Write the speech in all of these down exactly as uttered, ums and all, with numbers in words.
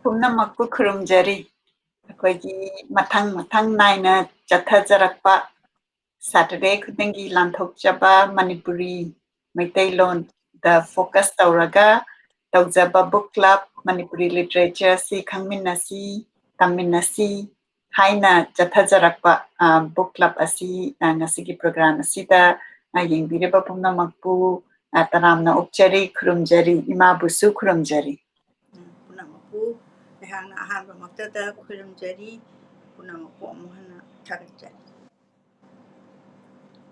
ꯄꯨꯝꯅꯃꯛꯄꯨ ꯈꯨꯔꯨꯝꯖꯔꯤ꯫ ꯑꯩꯈꯣꯏꯒꯤ ꯃꯊꯪ ꯃꯊꯪ ꯅꯥꯏꯅ ꯆꯠꯊꯖꯔꯛꯄ Saturday ꯈꯨꯗꯤꯡꯒꯤ ꯂꯥꯟꯊꯣꯛꯆꯕ ꯃꯅꯤꯄꯨꯔꯤ ꯃꯩꯇꯩꯂꯣꯟꯗ focus ꯇꯧꯔꯒ ꯇꯧꯖꯕ book club, ꯃꯅꯤꯄꯨꯔꯤ literature ꯑꯁꯤ ꯈꯪꯃꯤꯟꯅꯁꯤ, ꯇꯝꯃꯤꯟꯅꯁꯤ ꯍꯥꯏꯅ ꯆꯠꯊꯖꯔꯛꯄ, ꯑ, book club ꯑꯁꯤ, ꯑ, ꯉꯁꯤꯒꯤ program ꯑꯁꯤꯗ, ꯑ, ꯌꯦꯡꯕꯤꯔꯤꯕ ꯄꯨꯝꯅꯃꯛꯄꯨ, ꯑ, ꯇꯔꯥꯝꯅ ꯑꯣꯛꯆꯔꯤ, ꯈꯨꯔꯨꯝꯖꯔꯤ, ꯏꯃꯥꯕꯨꯁꯨ ꯈꯨꯔꯨꯝꯖꯔꯤ꯫ ꯎꯝ, ꯄꯨꯝꯅꯃꯛꯄꯨ ꯑꯩꯍꯥꯛꯅ ꯑꯍꯥꯟꯕꯃꯛꯇꯗ ꯈꯨꯔꯨꯝꯖꯔꯤ, ꯄꯨꯝꯅꯃꯛꯄꯨ ꯑꯃꯨꯛ ꯍꯟꯅ ꯊꯥꯒꯠꯆꯔꯤ꯫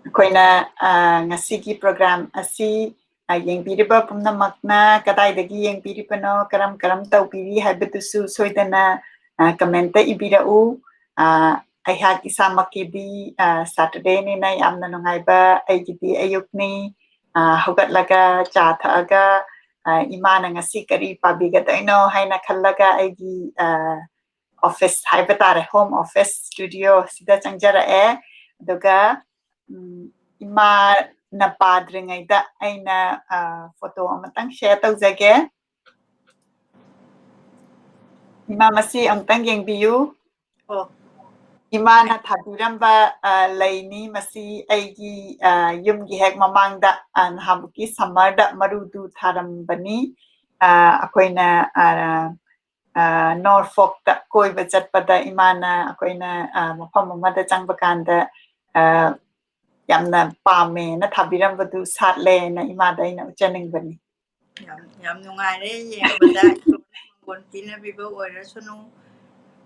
ꯑꯩꯈꯣꯏꯅ, ꯑ, ꯉꯁꯤꯒꯤ program ꯑꯁꯤ, ꯑ, ꯌꯦꯡꯕꯤꯔꯤꯕ ꯄꯨꯝꯅꯃꯛꯅ ꯀꯗꯥꯏꯗꯒꯤ ꯌꯦꯡꯕꯤꯔꯤꯕꯅꯣ, ꯀꯔꯝ ꯀꯔꯝ ꯇꯧꯕꯤꯔꯤ ꯍꯥꯏꯕꯗꯨꯁꯨ ꯁꯣꯏꯗꯅ, ꯑ, comment ꯏꯕꯤꯔꯛꯎ꯫ ꯑ, ꯑꯩꯍꯥꯛ ꯏꯁꯥꯃꯛꯀꯤꯗꯤ, ꯑ, Saturdayꯅꯤꯅ ꯌꯥꯝꯅ ꯅꯨꯡꯉꯥꯏꯕ ꯑꯩꯒꯤꯗꯤ ꯑꯌꯨꯛꯅꯤ꯫ ꯑ, ꯍꯧꯒꯠꯂꯒ ꯆꯥ ꯊꯛꯑꯒ, ꯑ, ꯏꯃꯥꯅ ꯉꯁꯤ ꯀꯔꯤ ꯄꯥꯕꯤꯒꯗꯣꯏꯅꯣ ꯍꯥꯏꯅ ꯈꯜꯂꯒ ꯑꯩꯒꯤ, ꯑ, office ꯍꯥꯏꯕ ꯇꯥꯔꯦ, home office studio ꯁꯤꯗ ꯆꯪꯖꯔꯛꯑꯦ꯫ ꯑꯗꯨꯒ, ꯎꯝ, ꯏꯃꯥꯅ ꯄꯥꯗ꯭ꯔꯤꯉꯩꯗ ꯑꯩꯅ, ꯑ, photo ꯑꯃꯇꯪ share ꯇꯧꯖꯒꯦ꯫ ꯏꯃꯥ, ꯃꯁꯤ ꯑꯃꯨꯛꯇꯪ ꯌꯦꯡꯕꯤꯌꯨ꯫ ꯑꯣ꯫ ꯏꯃꯥꯅ ꯊꯥꯕꯤꯔꯝꯕ, ꯑ, ꯂꯩꯅꯤ꯫ ꯃꯁꯤ ꯑꯩꯒꯤ, ꯑ, ꯌꯨꯝꯒꯤ ꯍꯦꯛ ꯃꯃꯥꯡꯗ, ꯑ, ꯅꯍꯥꯟꯃꯨꯛꯀꯤ summerꯗ ꯃꯔꯨꯗꯨ ꯊꯥꯔꯝꯕꯅꯤ꯫ ꯑ, ꯑꯩꯈꯣꯏꯅ, ꯑ, ꯑ, Norfolkꯇ ꯀꯣꯏꯕ ꯆꯠꯄꯗ ꯏꯃꯥꯅ ꯑꯩꯈꯣꯏꯅ, ꯑ, ꯃꯐꯝ ꯑꯃꯗ ꯆꯪꯕ ꯀꯥꯟꯗ, ꯑ, ꯌꯥꯝꯅ ꯄꯥꯝꯃꯦꯅ ꯊꯥꯕꯤꯔꯝꯕꯗꯨ ꯁꯥꯠꯂꯦꯅ ꯏꯃꯥꯗ ꯑꯩꯅ ꯎꯠꯆꯅꯤꯡꯕꯅꯤ꯫ ꯌꯥꯝ, ꯌꯥꯝ ꯅꯨꯡꯉꯥꯏꯔꯦ ꯌꯦꯡꯕꯗ꯫ ꯏꯁꯣꯔꯅ ꯃꯪꯒꯣꯜ ꯄꯤꯅꯕꯤꯕ ꯑꯣꯏꯔꯁꯅꯨ꯫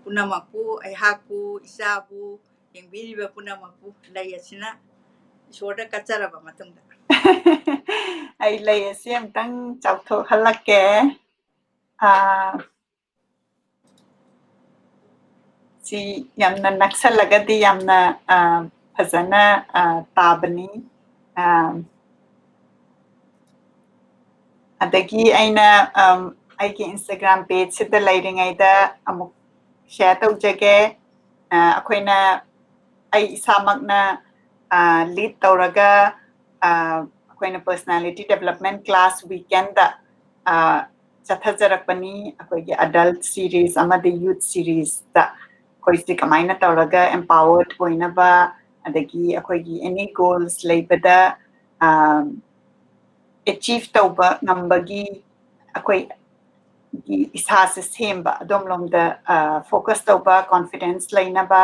ꯄꯨꯝꯅꯃꯛꯄꯨ, ꯑꯩꯍꯥꯛꯄꯨ, ꯏꯆꯥꯕꯨ, ꯌꯦꯡꯕꯤꯔꯤꯕ ꯄꯨꯝꯅꯃꯛꯄꯨ ꯂꯩ ꯑꯁꯤꯅ ꯏꯁꯣꯔꯗ ꯀꯠꯆꯔꯕ ꯃꯇꯨꯡꯗ꯫ ꯑꯩ ꯂꯩ ꯑꯁꯤ ꯑꯃꯨꯛꯇꯪ ꯆꯥꯎꯊꯣꯛꯍꯜꯂꯛꯀꯦ꯫ ꯑꯥ, ꯁꯤ ꯌꯥꯝꯅ ꯅꯛꯁꯜꯂꯒꯗꯤ ꯌꯥꯝꯅ, ꯑꯥ, ꯐꯖꯅ, ꯑꯥ, ꯇꯥꯕꯅꯤ꯫ ꯑꯥ, ꯑꯗꯒꯤ ꯑꯩꯅ, ꯑꯝ, ꯑꯩꯒꯤ Instagram pageꯁꯤꯗ ꯂꯩꯔꯤꯉꯩꯗ ꯑꯃꯨꯛ share ꯇꯧꯖꯒꯦ꯫ ꯑ, ꯑꯩꯈꯣꯏꯅ, ꯑꯩ ꯏꯁꯥꯃꯛꯅ, ꯑ, lead ꯇꯧꯔꯒ, ꯑ, ꯑꯩꯈꯣꯏꯅ personality development class weekendꯗ, ꯑ, ꯆꯠꯊꯖꯔꯛꯄꯅꯤ꯫ ꯑꯩꯈꯣꯏꯒꯤ adult series ꯑꯃꯗꯤ youth seriesꯇ ꯑꯩꯈꯣꯏꯁꯤ ꯀꯃꯥꯏꯅ ꯇꯧꯔꯒ empowered ꯑꯣꯏꯅꯕ, ꯑꯗꯒꯤ ꯑꯩꯈꯣꯏꯒꯤ any goals ꯂꯩꯕꯗ ꯑꯆꯤꯚ ꯇꯧꯕ ꯉꯝꯕꯒꯤ ꯑꯩꯈꯣꯏꯒꯤ ꯏꯁꯥꯁꯦ ꯁꯦꯝꯕ, ꯑꯗꯣꯝꯂꯣꯝꯗ ꯐꯣꯀꯁ ꯇꯧꯕ, ꯀꯣꯟꯐꯤꯗꯦꯟꯁ ꯂꯩꯅꯕ,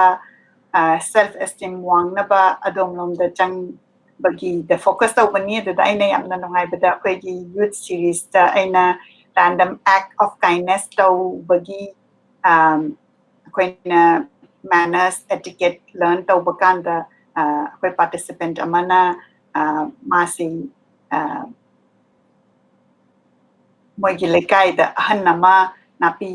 ꯁꯦꯜꯐ ꯑꯦꯁꯇꯤꯝ ꯋꯥꯡꯅꯕ ꯑꯗꯣꯝꯂꯣꯝꯗ ꯆꯪꯕꯒꯤꯗ ꯐꯣꯀꯁ ꯇꯧꯕꯅꯤ꯫ ꯑꯗꯨꯗ ꯑꯩꯅ ꯌꯥꯝꯅ ꯅꯨꯡꯉꯥꯏꯕꯗ ꯑꯩꯈꯣꯏꯒꯤ youth seriesꯇ ꯑꯩꯅ random act of kindness ꯇꯧꯕꯒꯤ ꯑꯩꯈꯣꯏꯅ manners, etiquette learn ꯇꯧꯕ ꯀꯥꯟꯗ ꯑꯩꯈꯣꯏ participant ꯑꯃꯅ ꯃꯥꯁꯤ ꯃꯣꯏꯒꯤ ꯂꯩꯀꯥꯏꯗ ꯑꯍꯟ ꯑꯃ ꯅꯥꯄꯤ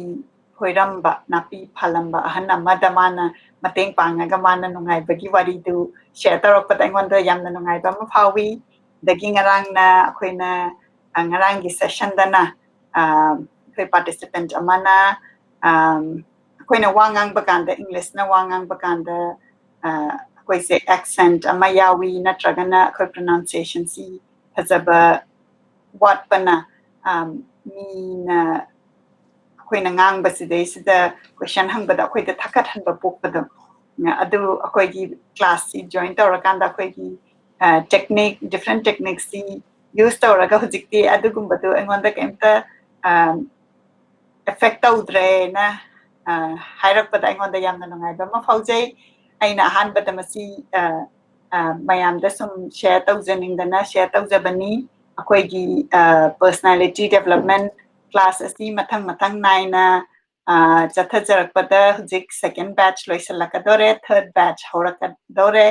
ꯐꯣꯏꯔꯝꯕ, ꯅꯥꯄꯤ ꯐꯥꯜꯂꯝꯕ ꯑꯍꯟ ꯑꯃꯗ ꯃꯥꯅ ꯃꯇꯦꯡ ꯄꯥꯡꯉꯒ ꯃꯥꯅ ꯅꯨꯡꯉꯥꯏꯕꯒꯤ ꯋꯥꯔꯤꯗꯨ ꯁꯤꯌꯔ ꯇꯧꯔꯛꯄꯗ ꯑꯩꯉꯣꯟꯗ ꯌꯥꯝꯅ ꯅꯨꯡꯉꯥꯏꯕ ꯑꯃ ꯐꯥꯎꯏ꯫ ꯑꯗꯒꯤ ꯉꯔꯥꯡꯅ ꯑꯩꯈꯣꯏꯅ ꯉꯔꯥꯡꯒꯤ ꯁꯦꯁꯟꯗꯅ ꯑꯩꯈꯣꯏ participant ꯑꯃꯅ ꯑꯩꯈꯣꯏꯅ ꯋꯥ ꯉꯥꯡꯕ ꯀꯥꯟꯗ, ꯏꯪꯂꯤꯁꯅ ꯋꯥ ꯉꯥꯡꯕ ꯀꯥꯟꯗ ꯑꯩꯈꯣꯏꯁꯦ accent ꯑꯃ ꯌꯥꯎꯏ, ꯅꯠꯇ꯭ꯔꯒꯅ ꯑꯩꯈꯣꯏ pronunciationꯁꯤ ꯐꯖꯕ ꯋꯥꯠꯄꯅ ꯃꯤꯅ ꯑꯩꯈꯣꯏꯅ ꯉꯥꯡꯕꯁꯤꯗꯩꯁꯤꯗ question ꯍꯪꯕꯗ ꯑꯩꯈꯣꯏꯗ ꯊꯛꯀꯠꯍꯟꯕ ꯄꯣꯛꯄꯗꯣ, ꯑꯗꯨ ꯑꯩꯈꯣꯏꯒꯤ classꯁꯤ join ꯇꯧꯔꯀꯥꯟꯗ ꯑꯩꯈꯣꯏꯒꯤ technique, different techniquesꯁꯤ use ꯇꯧꯔꯒ ꯍꯧꯖꯤꯛꯇꯤ ꯑꯗꯨꯒꯨꯝꯕꯗꯨ ꯑꯩꯉꯣꯟꯗ ꯀꯩꯝꯇ effect ꯇꯧꯗ꯭ꯔꯦꯅ ꯍꯥꯏꯔꯛꯄꯗ ꯑꯩꯉꯣꯟꯗ ꯌꯥꯝꯅ ꯅꯨꯡꯉꯥꯏꯕ ꯑꯃ ꯐꯥꯎꯖꯩ꯫ ꯑꯩꯅ ꯑꯍꯥꯟꯕꯗ ꯃꯁꯤ ꯃꯌꯥꯝꯗ ꯁꯨꯝ share ꯇꯧꯖꯅꯤꯡꯗꯅ share ꯇꯧꯖꯕꯅꯤ꯫ ꯑꯩꯈꯣꯏꯒꯤ personality development class ꯑꯁꯤ ꯃꯊꯪ ꯃꯊꯪ ꯅꯥꯏꯅ ꯆꯠꯊꯖꯔꯛꯄꯗ ꯍꯧꯖꯤꯛ second batch ꯂꯣꯏꯁꯤꯜꯂꯛꯀꯗꯧꯔꯦ, third batch ꯍꯧꯔꯛꯀꯗꯧꯔꯦ꯫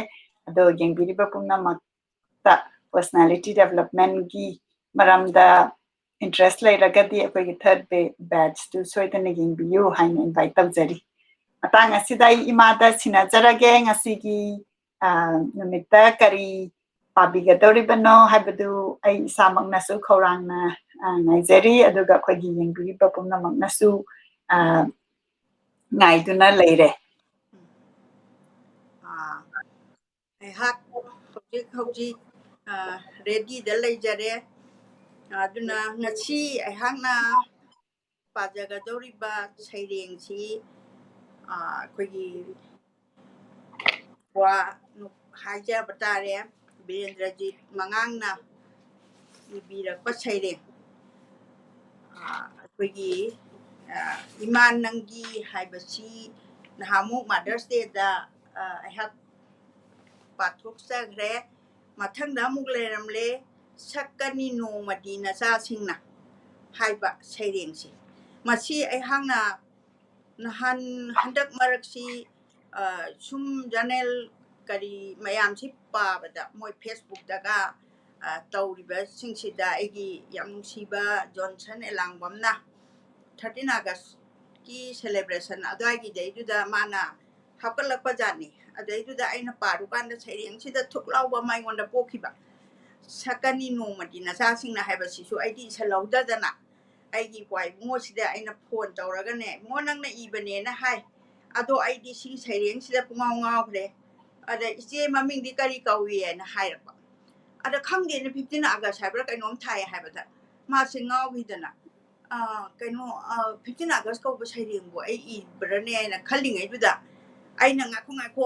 ꯑꯗꯣ ꯌꯦꯡꯕꯤꯔꯤꯕ ꯄꯨꯝꯅꯃꯛꯇ personality developmentꯀꯤ ꯃꯔꯝꯗ interest ꯂꯩꯔꯒꯗꯤ ꯑꯩꯈꯣꯏꯒꯤ third batchꯇꯨ ꯁꯣꯏꯗꯅ ꯌꯦꯡꯕꯤꯌꯨ ꯍꯥꯏꯅ invite ꯇꯧꯖꯔꯤ꯫ ꯃꯇꯥꯡ ꯑꯁꯤꯗ ꯑꯩ ꯏꯃꯥꯗ ꯁꯤꯟꯅꯖꯔꯒꯦ꯫ ꯉꯁꯤꯒꯤ ꯅꯨꯃꯤꯠꯇ ꯀꯔꯤ ꯄꯥꯕꯤꯒꯗꯧꯔꯤꯕꯅꯣ ꯍꯥꯏꯕꯗꯨ ꯑꯩ ꯏꯁꯥꯃꯛꯅꯁꯨ ꯈꯧꯔꯥꯡꯅ ꯉꯥꯏꯖꯔꯤ, ꯑꯗꯨꯒ ꯑꯩꯈꯣꯏꯒꯤ ꯌꯦꯡꯕꯤꯔꯤꯕ ꯄꯨꯝꯅꯃꯛꯅꯁꯨ ꯉꯥꯏꯗꯨꯅ ꯂꯩꯔꯦ꯫ ꯑꯩꯍꯥꯛ ꯍꯧꯖꯤꯛ ꯍꯧꯖꯤꯛ readyꯗ ꯂꯩꯖꯔꯦ꯫ ꯑꯗꯨꯅ ꯉꯁꯤ ꯑꯩꯍꯥꯛꯅ ꯄꯥꯖꯒꯗꯧꯔꯤꯕ ꯁꯩꯔꯦꯡꯁꯤ, ꯑ, ꯑꯩꯈꯣꯏꯒꯤ ꯋꯥ ꯍꯥꯏꯖꯕ ꯇꯥꯔꯦ, ꯕꯤꯔꯦꯟꯗ꯭ꯔꯖꯤꯠ ꯃꯉꯥꯡꯅ ꯏꯕꯤꯔꯛꯄ ꯁꯩꯔꯦꯡ꯫ ꯑ, ꯑꯩꯈꯣꯏꯒꯤ, ꯑ, "ꯏꯃꯥ ꯅꯪꯒꯤ" ꯍꯥꯏꯕꯁꯤ ꯅꯍꯥꯟꯃꯨꯛ Mother's Dayꯗ, ꯑ, ꯑꯩꯍꯥꯛ ꯄꯥꯊꯣꯛꯆꯈ꯭ꯔꯦ꯫ ꯃꯊꯪꯗ ꯑꯃꯨꯛ ꯂꯩꯔꯝꯂꯦ, "ꯁꯛꯀꯅꯤ ꯅꯣꯡꯃꯗꯤ ꯅꯆꯥꯁꯤꯡꯅ" ꯍꯥꯏꯕ ꯁꯩꯔꯦꯡꯁꯤ꯫ ꯃꯁꯤ ꯑꯩꯍꯥꯛꯅ ꯅꯍꯥꯟ, ꯍꯟꯗꯛ ꯃꯔꯛꯁꯤ, ꯑ, ꯁꯨꯝ journal ꯀꯔꯤ ꯃꯌꯥꯝꯁꯤ ꯄꯥꯕꯗ, ꯃꯣꯏ Facebookꯇꯒ, ꯑ, ꯇꯧꯔꯤꯕꯁꯤꯡꯁꯤꯗ ꯑꯩꯒꯤ ꯌꯥꯝ ꯅꯨꯡꯁꯤꯕ ꯖꯣꯟꯁꯟ ꯑꯦꯂꯥꯡꯕꯝꯅ thirteen Augustꯀꯤ celebration ꯑꯗꯨꯋꯥꯏꯒꯤꯗꯩꯗꯨꯗ ꯃꯥꯅ ꯍꯥꯞꯀꯠꯂꯛꯄ ꯖꯥꯠꯅꯤ꯫ ꯑꯗꯩꯗꯨꯗ ꯑꯩꯅ ꯄꯥꯔꯨꯀꯥꯟꯗ ꯁꯩꯔꯦꯡꯁꯤꯗ ꯊꯨꯛ ꯂꯥꯎꯕ ꯑꯃ ꯑꯩꯉꯣꯟꯗ ꯄꯣꯛꯈꯤꯕ꯫ "ꯁꯛꯀꯅꯤ ꯅꯣꯡꯃꯗꯤ ꯅꯆꯥꯁꯤꯡꯅ" ꯍꯥꯏꯕꯁꯤꯁꯨ ꯑꯩꯗꯤ ꯏꯁꯜꯍꯧꯗꯗꯅ ꯑꯩꯒꯤ ꯏꯄ꯭ꯋꯥ ꯏꯕꯨꯡꯉꯣꯁꯤꯗ ꯑꯩꯅ phone ꯇꯧꯔꯒꯅꯦ, "ꯏꯕꯨꯡꯉꯣ, ꯅꯪꯅ ꯏꯕꯅꯦꯅ" ꯍꯥꯏ꯫ ꯑꯗꯣ ꯑꯩꯗꯤ ꯁꯤ ꯁꯩꯔꯦꯡꯁꯤꯗ ꯄꯨꯡꯉꯥꯎ ꯉꯥꯎꯈ꯭ꯔꯦ꯫ ꯑꯗ "ꯏꯆꯦ, ꯃꯃꯤꯡꯗꯤ ꯀꯔꯤ ꯀꯧꯏ?" ꯍꯥꯏꯅ ꯍꯥꯏꯔꯛꯄ꯫ ꯑꯗ ꯈꯪꯗꯦꯅ, fifteen August ꯍꯥꯏꯕ꯭ꯔꯥ ꯀꯩꯅꯣꯝ ꯊꯥꯏ ꯍꯥꯏꯕꯗ ꯃꯥꯁꯦ ꯉꯥꯎꯈꯤꯗꯅ, "ꯑ, ꯀꯩꯅꯣ, ꯑ, fifteen August ꯀꯧꯕ ꯁꯩꯔꯦꯡꯕꯨ ꯑꯩ ꯏꯕ꯭ꯔꯅꯦ?" ꯍꯥꯏꯅ ꯈꯜꯂꯤꯉꯩꯗꯨꯗ ꯑꯩꯅ, "ꯉꯥꯏꯈꯣ, ꯉꯥꯏꯈꯣ,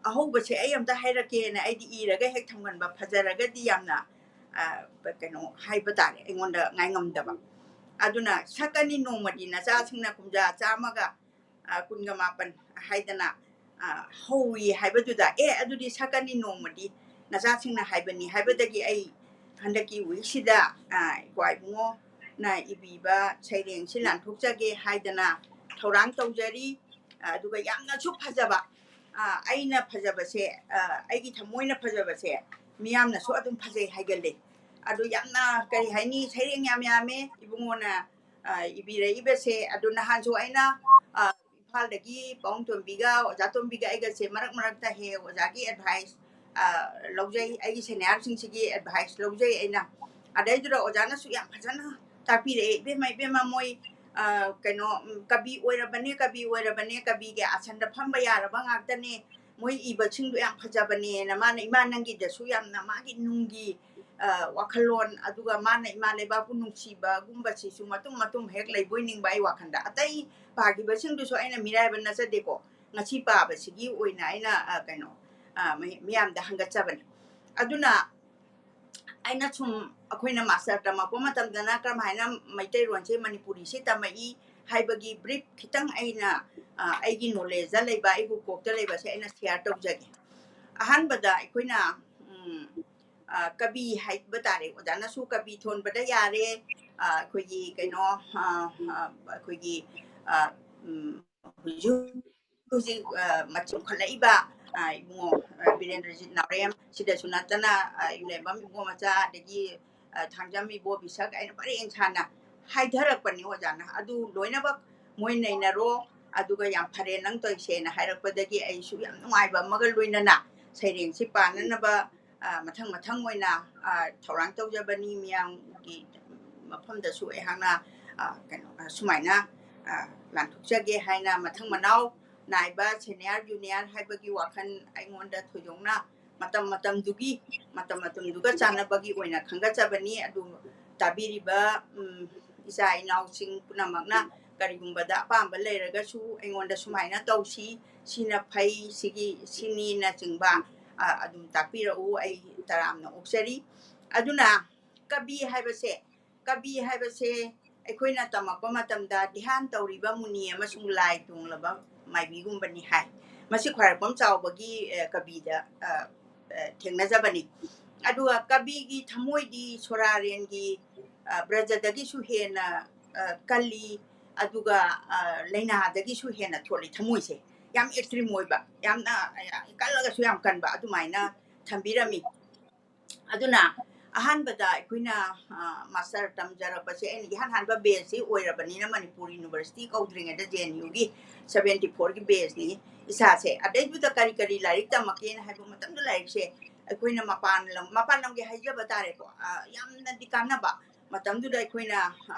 ꯑꯍꯧꯕꯁꯦ ꯑꯩ ꯑꯝꯇ ꯍꯥꯏꯔꯛꯀꯦꯅ" ꯑꯩꯗꯤ ꯏꯔꯒ ꯍꯦꯛ ꯊꯝꯒꯟꯕ, ꯐꯖꯔꯒꯗꯤ ꯌꯥꯝꯅ, ꯑ, ꯀꯩꯅꯣ ꯍꯥꯏꯕ ꯇꯥꯔꯦ, ꯑꯩꯉꯣꯟꯗ ꯉꯥꯏꯉꯝꯗꯕ꯫ ꯑꯗꯨꯅ "ꯁꯛꯀꯅꯤ ꯅꯣꯡꯃꯗꯤ ꯅꯆꯥꯁꯤꯡꯅ ꯀꯨꯝꯖꯥ ꯆꯥꯝꯃꯒ, ꯑ, ꯀꯨꯟꯒ ꯃꯥꯄꯟ" ꯍꯥꯏꯗꯅ, ꯑ, ꯍꯧꯏ ꯍꯥꯏꯕꯗꯨꯗ, "ꯑꯦ, ꯑꯗꯨꯗꯤ ꯁꯛꯀꯅꯤ ꯅꯣꯡꯃꯗꯤ ꯅꯆꯥꯁꯤꯡꯅ" ꯍꯥꯏꯕꯅꯤ ꯍꯥꯏꯕꯗꯒꯤ ꯑꯩ ꯍꯟꯗꯛꯀꯤ weekꯁꯤꯗ, ꯑ, ꯏꯄ꯭ꯋꯥ ꯏꯕꯨꯡꯉꯣꯅ ꯏꯕꯤꯕ ꯁꯩꯔꯦꯡꯁꯤ ꯂꯥꯟꯊꯣꯛꯆꯒꯦ ꯍꯥꯏꯗꯅ ꯊꯧꯔꯥꯡ ꯇꯧꯖꯔꯤ꯫ ꯑ, ꯑꯗꯨꯒ ꯌꯥꯝꯅꯁꯨ ꯐꯖꯕ, ꯑ, ꯑꯩꯅ ꯐꯖꯕꯁꯦ, ꯑ, ꯑꯩꯒꯤ ꯊꯃꯣꯏꯅ ꯐꯖꯕꯁꯦ ꯃꯤꯌꯥꯝꯅꯁꯨ ꯑꯗꯨꯝ ꯐꯖꯩ ꯍꯥꯏꯒꯜꯂꯦ꯫ ꯑꯗꯨ ꯌꯥꯝꯅ, ꯀꯔꯤ ꯍꯥꯏꯅꯤ, ꯁꯩꯔꯦꯡ ꯌꯥꯝ ꯌꯥꯝꯃꯦ ꯏꯕꯨꯡꯉꯣꯅ, ꯑ, ꯏꯕꯤꯔꯛꯏꯕꯁꯦ꯫ ꯑꯗꯨ ꯅꯍꯥꯟꯁꯨ ꯑꯩꯅ, ꯑ, ꯏꯝꯐꯥꯜꯗꯒꯤ ꯄꯥꯎꯡ ꯇꯣꯝꯕꯤꯒ ꯑꯣꯖꯥ ꯇꯣꯝꯕꯤꯒ ꯑꯩꯒꯁꯦ ꯃꯔꯛ ꯃꯔꯛꯇ ꯍꯦꯛ ꯑꯣꯖꯥꯒꯤ advice, ꯑ, ꯂꯧꯖꯩ, ꯑꯩꯒꯤ seniorꯁꯤꯡꯁꯤꯒꯤ advice ꯂꯧꯖꯩ ꯑꯩꯅ꯫ ꯑꯗꯩꯗꯨꯗ ꯑꯣꯖꯥꯅꯁꯨ ꯌꯥꯝ ꯐꯖꯅ ꯇꯥꯛꯄꯤꯔꯛꯑꯦ, "ꯏꯕꯦꯝꯃ, ꯏꯕꯦꯝꯃ, ꯃꯣꯏ, ꯑ, ꯀꯩꯅꯣ, ꯎꯝ, ꯀꯕꯤ ꯑꯣꯏꯔꯕꯅꯦ, ꯀꯕꯤ ꯑꯣꯏꯔꯕꯅꯦ, ꯀꯕꯤꯒꯤ ꯑꯥꯁꯟꯗ ꯐꯝꯕ ꯌꯥꯔꯕ ꯉꯥꯛꯇꯅꯦ, ꯃꯣꯏ ꯏꯕꯁꯤꯡꯗꯣ ꯌꯥꯝ ꯐꯖꯕꯅꯦꯅ" ꯃꯥꯅ, ꯏꯃꯥ ꯅꯪꯒꯤꯗꯁꯨ ꯌꯥꯝꯅ ꯃꯥꯒꯤ ꯅꯨꯡꯒꯤ ꯋꯥꯈꯜꯂꯣꯟ, ꯑꯗꯨꯒ ꯃꯥꯅ ꯏꯃꯥ ꯂꯩꯕꯥꯛꯄꯨ ꯅꯨꯡꯁꯤꯕꯒꯨꯝꯕꯁꯤꯁꯨ ꯃꯇꯨꯝ ꯃꯇꯨꯝ ꯍꯦꯛ ꯂꯩꯕꯣꯏ ꯅꯤꯡꯕ ꯑꯩ ꯋꯥꯈꯜꯗ꯫ ꯑꯇꯩ ꯄꯥꯈꯤꯕꯁꯤꯡꯗꯨꯁꯨ ꯑꯩꯅ ꯃꯤꯔꯥꯏꯕ ꯅꯠꯆꯗꯦꯀꯣ, ꯉꯁꯤ ꯄꯥꯕꯁꯤꯒꯤ ꯑꯣꯏꯅ ꯑꯩꯅ ꯀꯩꯅꯣ ꯃꯌꯥꯝꯗ ꯍꯪꯒꯠꯆꯕꯅꯤ꯫ ꯑꯗꯨꯅ ꯑꯩꯅ ꯁꯨꯝ, ꯑꯩꯈꯣꯏꯅ ꯃꯥꯁꯇꯔ ꯇꯝꯃꯛꯄ ꯃꯇꯝꯗꯅ ꯀꯔꯝ ꯍꯥꯏꯅ ꯃꯩꯇꯩꯔꯣꯟꯁꯦ, ꯃꯅꯤꯄꯨꯔꯤꯁꯦ ꯇꯝꯃꯛꯏ ꯍꯥꯏꯕꯒꯤ ꯕ꯭ꯔꯤꯐ ꯈꯤꯇꯪ ꯑꯩꯅ ꯑꯩꯒꯤ ꯅꯣꯂꯦꯖꯇ ꯂꯩꯕ, ꯑꯩꯕꯨ ꯀꯣꯛꯇ ꯂꯩꯕꯁꯦ ꯑꯩꯅ ꯁꯤꯌꯥꯔ ꯇꯧꯖꯒꯦ꯫ ꯑꯍꯥꯟꯕꯗ ꯑꯩꯈꯣꯏꯅ ꯀꯕꯤ ꯍꯥꯏꯕ ꯇꯥꯔꯦ, ꯑꯣꯖꯥꯅꯁꯨ ꯀꯕꯤ ꯊꯣꯟꯕꯗ ꯌꯥꯔꯦ, ꯑꯩꯈꯣꯏꯒꯤ ꯀꯩꯅꯣ ꯑꯩꯈꯣꯏꯒꯤ ꯍꯧꯖꯤꯛ ꯍꯧꯖꯤꯛ ꯃꯆꯨꯝꯈꯠꯂꯛꯏꯕ ꯏꯕꯨꯡꯉꯣ ꯕꯤꯔꯦꯟꯗ꯭ꯔꯖꯤꯠ ꯅꯥꯎꯔꯦꯝ, ꯁꯤꯗꯁꯨ ꯅꯠꯇꯅ ꯏꯂꯦꯝꯕꯝ ꯏꯕꯣ ꯃꯆꯥ, ꯑꯗꯒꯤ ꯊꯥꯡꯖꯝ ꯏꯕꯣ ꯕꯤꯁꯛ ꯍꯥꯏꯅ ꯄꯔꯦꯡ ꯁꯥꯅ ꯍꯥꯏꯊꯔꯛꯄꯅꯤ ꯑꯣꯖꯥꯅ꯫ ꯑꯗꯨ ꯂꯣꯏꯅꯃꯛ ꯃꯣꯏ ꯅꯩꯅꯔꯣ, ꯑꯗꯨꯒ ꯌꯥꯝ ꯐꯔꯦ ꯅꯪ ꯇꯧꯔꯤꯁꯦꯅ ꯍꯥꯏꯔꯛꯄꯗꯒꯤ ꯑꯩꯁꯨ ꯌꯥꯝ ꯅꯨꯡꯉꯥꯏꯕ ꯑꯃꯒ ꯂꯣꯏꯅꯅ ꯁꯩꯔꯦꯡꯁꯤ ꯄꯥꯅꯅꯕ ꯃꯊꯪ ꯃꯊꯪ ꯑꯣꯏꯅ ꯊꯧꯔꯥꯡ ꯇꯧꯖꯕꯅꯤ꯫ ꯃꯤꯌꯥꯝꯒꯤ ꯃꯐꯝꯗꯁꯨ ꯑꯩꯍꯥꯛꯅ ꯀꯩꯅꯣ ꯁꯨꯃꯥꯏꯅ ꯂꯥꯟꯊꯣꯛꯆꯒꯦ ꯍꯥꯏꯅ ꯃꯊꯪ ꯃꯅꯥꯎ ꯅꯥꯏꯕ ꯁꯦꯅꯤꯌꯔ ꯖꯨꯅꯤꯌꯔ ꯍꯥꯏꯕꯒꯤ ꯋꯥꯈꯜ ꯑꯩꯉꯣꯟꯗ ꯊꯣꯏꯗꯣꯛꯅ ꯃꯇꯝ ꯃꯇꯝꯗꯨꯒꯤ ꯃꯇꯝ ꯃꯇꯝꯗꯨꯒ ꯆꯥꯟꯅꯕꯒꯤ ꯑꯣꯏꯅ ꯈꯟꯒꯠꯆꯕꯅꯤ꯫ ꯑꯗꯨ ꯇꯥꯕꯤꯔꯤꯕ ꯏꯆꯥ ꯏꯅꯥꯎꯁꯤꯡ ꯄꯨꯝꯅꯃꯛꯅ ꯀꯔꯤꯒꯨꯝꯕꯗ ꯑꯄꯥꯝꯕ ꯂꯩꯔꯒꯁꯨ ꯑꯩꯉꯣꯟꯗ ꯁꯨꯃꯥꯏꯅ ꯇꯧꯁꯤ, ꯁꯤꯅ ꯐꯩ, ꯁꯤꯒꯤ ꯁꯤꯅꯤꯅꯆꯤꯡꯕ ꯑꯗꯨꯝ ꯇꯥꯛꯄꯤꯔꯛꯎ꯫ ꯑꯩ ꯇꯔꯥꯝꯅ ꯑꯣꯛꯆꯔꯤ꯫ ꯑꯗꯨꯅ ꯀꯕꯤ ꯍꯥꯏꯕꯁꯦ, ꯀꯕꯤ ꯍꯥꯏꯕꯁꯦ ꯑꯩꯈꯣꯏꯅ ꯇꯝꯃꯛꯄ ꯃꯇꯝꯗ ꯙ꯭ꯌꯥꯟ ꯇꯧꯔꯤꯕ ꯃꯨꯅꯤ ꯑꯃꯁꯨꯡ ꯂꯥꯏ ꯇꯣꯡꯂꯕ ꯃꯥꯏꯕꯤꯒꯨꯝꯕꯅꯤ ꯍꯥꯏ꯫ ꯃꯁꯤ ꯈ꯭ꯋꯥꯏꯔꯥꯛꯄꯝ ꯆꯥꯎꯕꯒꯤ ꯀꯕꯤꯗ ꯊꯦꯡꯅꯖꯕꯅꯤ꯫ ꯑꯗꯨꯒ ꯀꯕꯤꯒꯤ ꯊꯃꯣꯏꯗꯤ ꯁꯣꯔꯥꯔꯦꯟꯒꯤ ꯕ꯭ꯔꯖꯗꯒꯤꯁꯨ ꯍꯦꯟꯅ ꯀꯜꯂꯤ, ꯑꯗꯨꯒ ꯂꯥꯏꯅꯥꯗꯒꯤꯁꯨ ꯍꯦꯟꯅ ꯊꯣꯠꯂꯤ ꯊꯃꯣꯏꯁꯦ꯫ ꯌꯥꯝ ꯑꯦꯛꯁꯇ꯭ꯔꯤꯝ ꯑꯣꯏꯕ, ꯌꯥꯝꯅ ꯀꯜꯂꯒꯁꯨ ꯌꯥꯝ ꯀꯟꯕ ꯑꯗꯨꯃꯥꯏꯅ ꯊꯝꯕꯤꯔꯝꯃꯤ꯫ ꯑꯗꯨꯅ ꯑꯍꯥꯟꯕꯗ ꯑꯩꯈꯣꯏꯅ ꯃꯥꯁꯇꯔ ꯇꯝꯖꯔꯛꯄꯁꯦ ꯑꯩꯅ ꯏꯍꯥꯟ ꯍꯥꯟꯕ ꯕꯦꯁꯁꯤ ꯑꯣꯏꯔꯕꯅꯤꯅ, ꯃꯅꯤꯄꯨꯔ ꯌꯨꯅꯤꯚꯔꯁꯤꯇꯤ ꯀꯧꯗ꯭ꯔꯤꯉꯩꯗ ꯖꯦ ꯑꯦꯟ ꯌꯨꯒꯤ ꯁꯕꯦꯟꯇꯤ ꯐꯣꯔꯒꯤ ꯕꯦꯁꯅꯤ ꯏꯁꯥꯁꯦ꯫ ꯑꯗꯩꯗꯨꯗ ꯀꯔꯤ ꯀꯔꯤ ꯂꯥꯏꯔꯤꯛ ꯇꯝꯃꯛꯀꯦꯅ ꯍꯥꯏꯕ ꯃꯇꯝꯗ, ꯂꯥꯏꯔꯤꯛꯁꯦ ꯑꯩꯈꯣꯏꯅ ꯃꯄꯥꯟ ꯂꯝ, ꯃꯄꯥꯟ ꯂꯝꯒꯤ ꯍꯥꯏꯖꯕ ꯇꯥꯔꯦꯀꯣ, ꯌꯥꯝꯅꯗꯤ ꯀꯥꯟꯅꯕ꯫ ꯃꯇꯝꯗꯨꯗ ꯑꯩꯈꯣꯏꯅ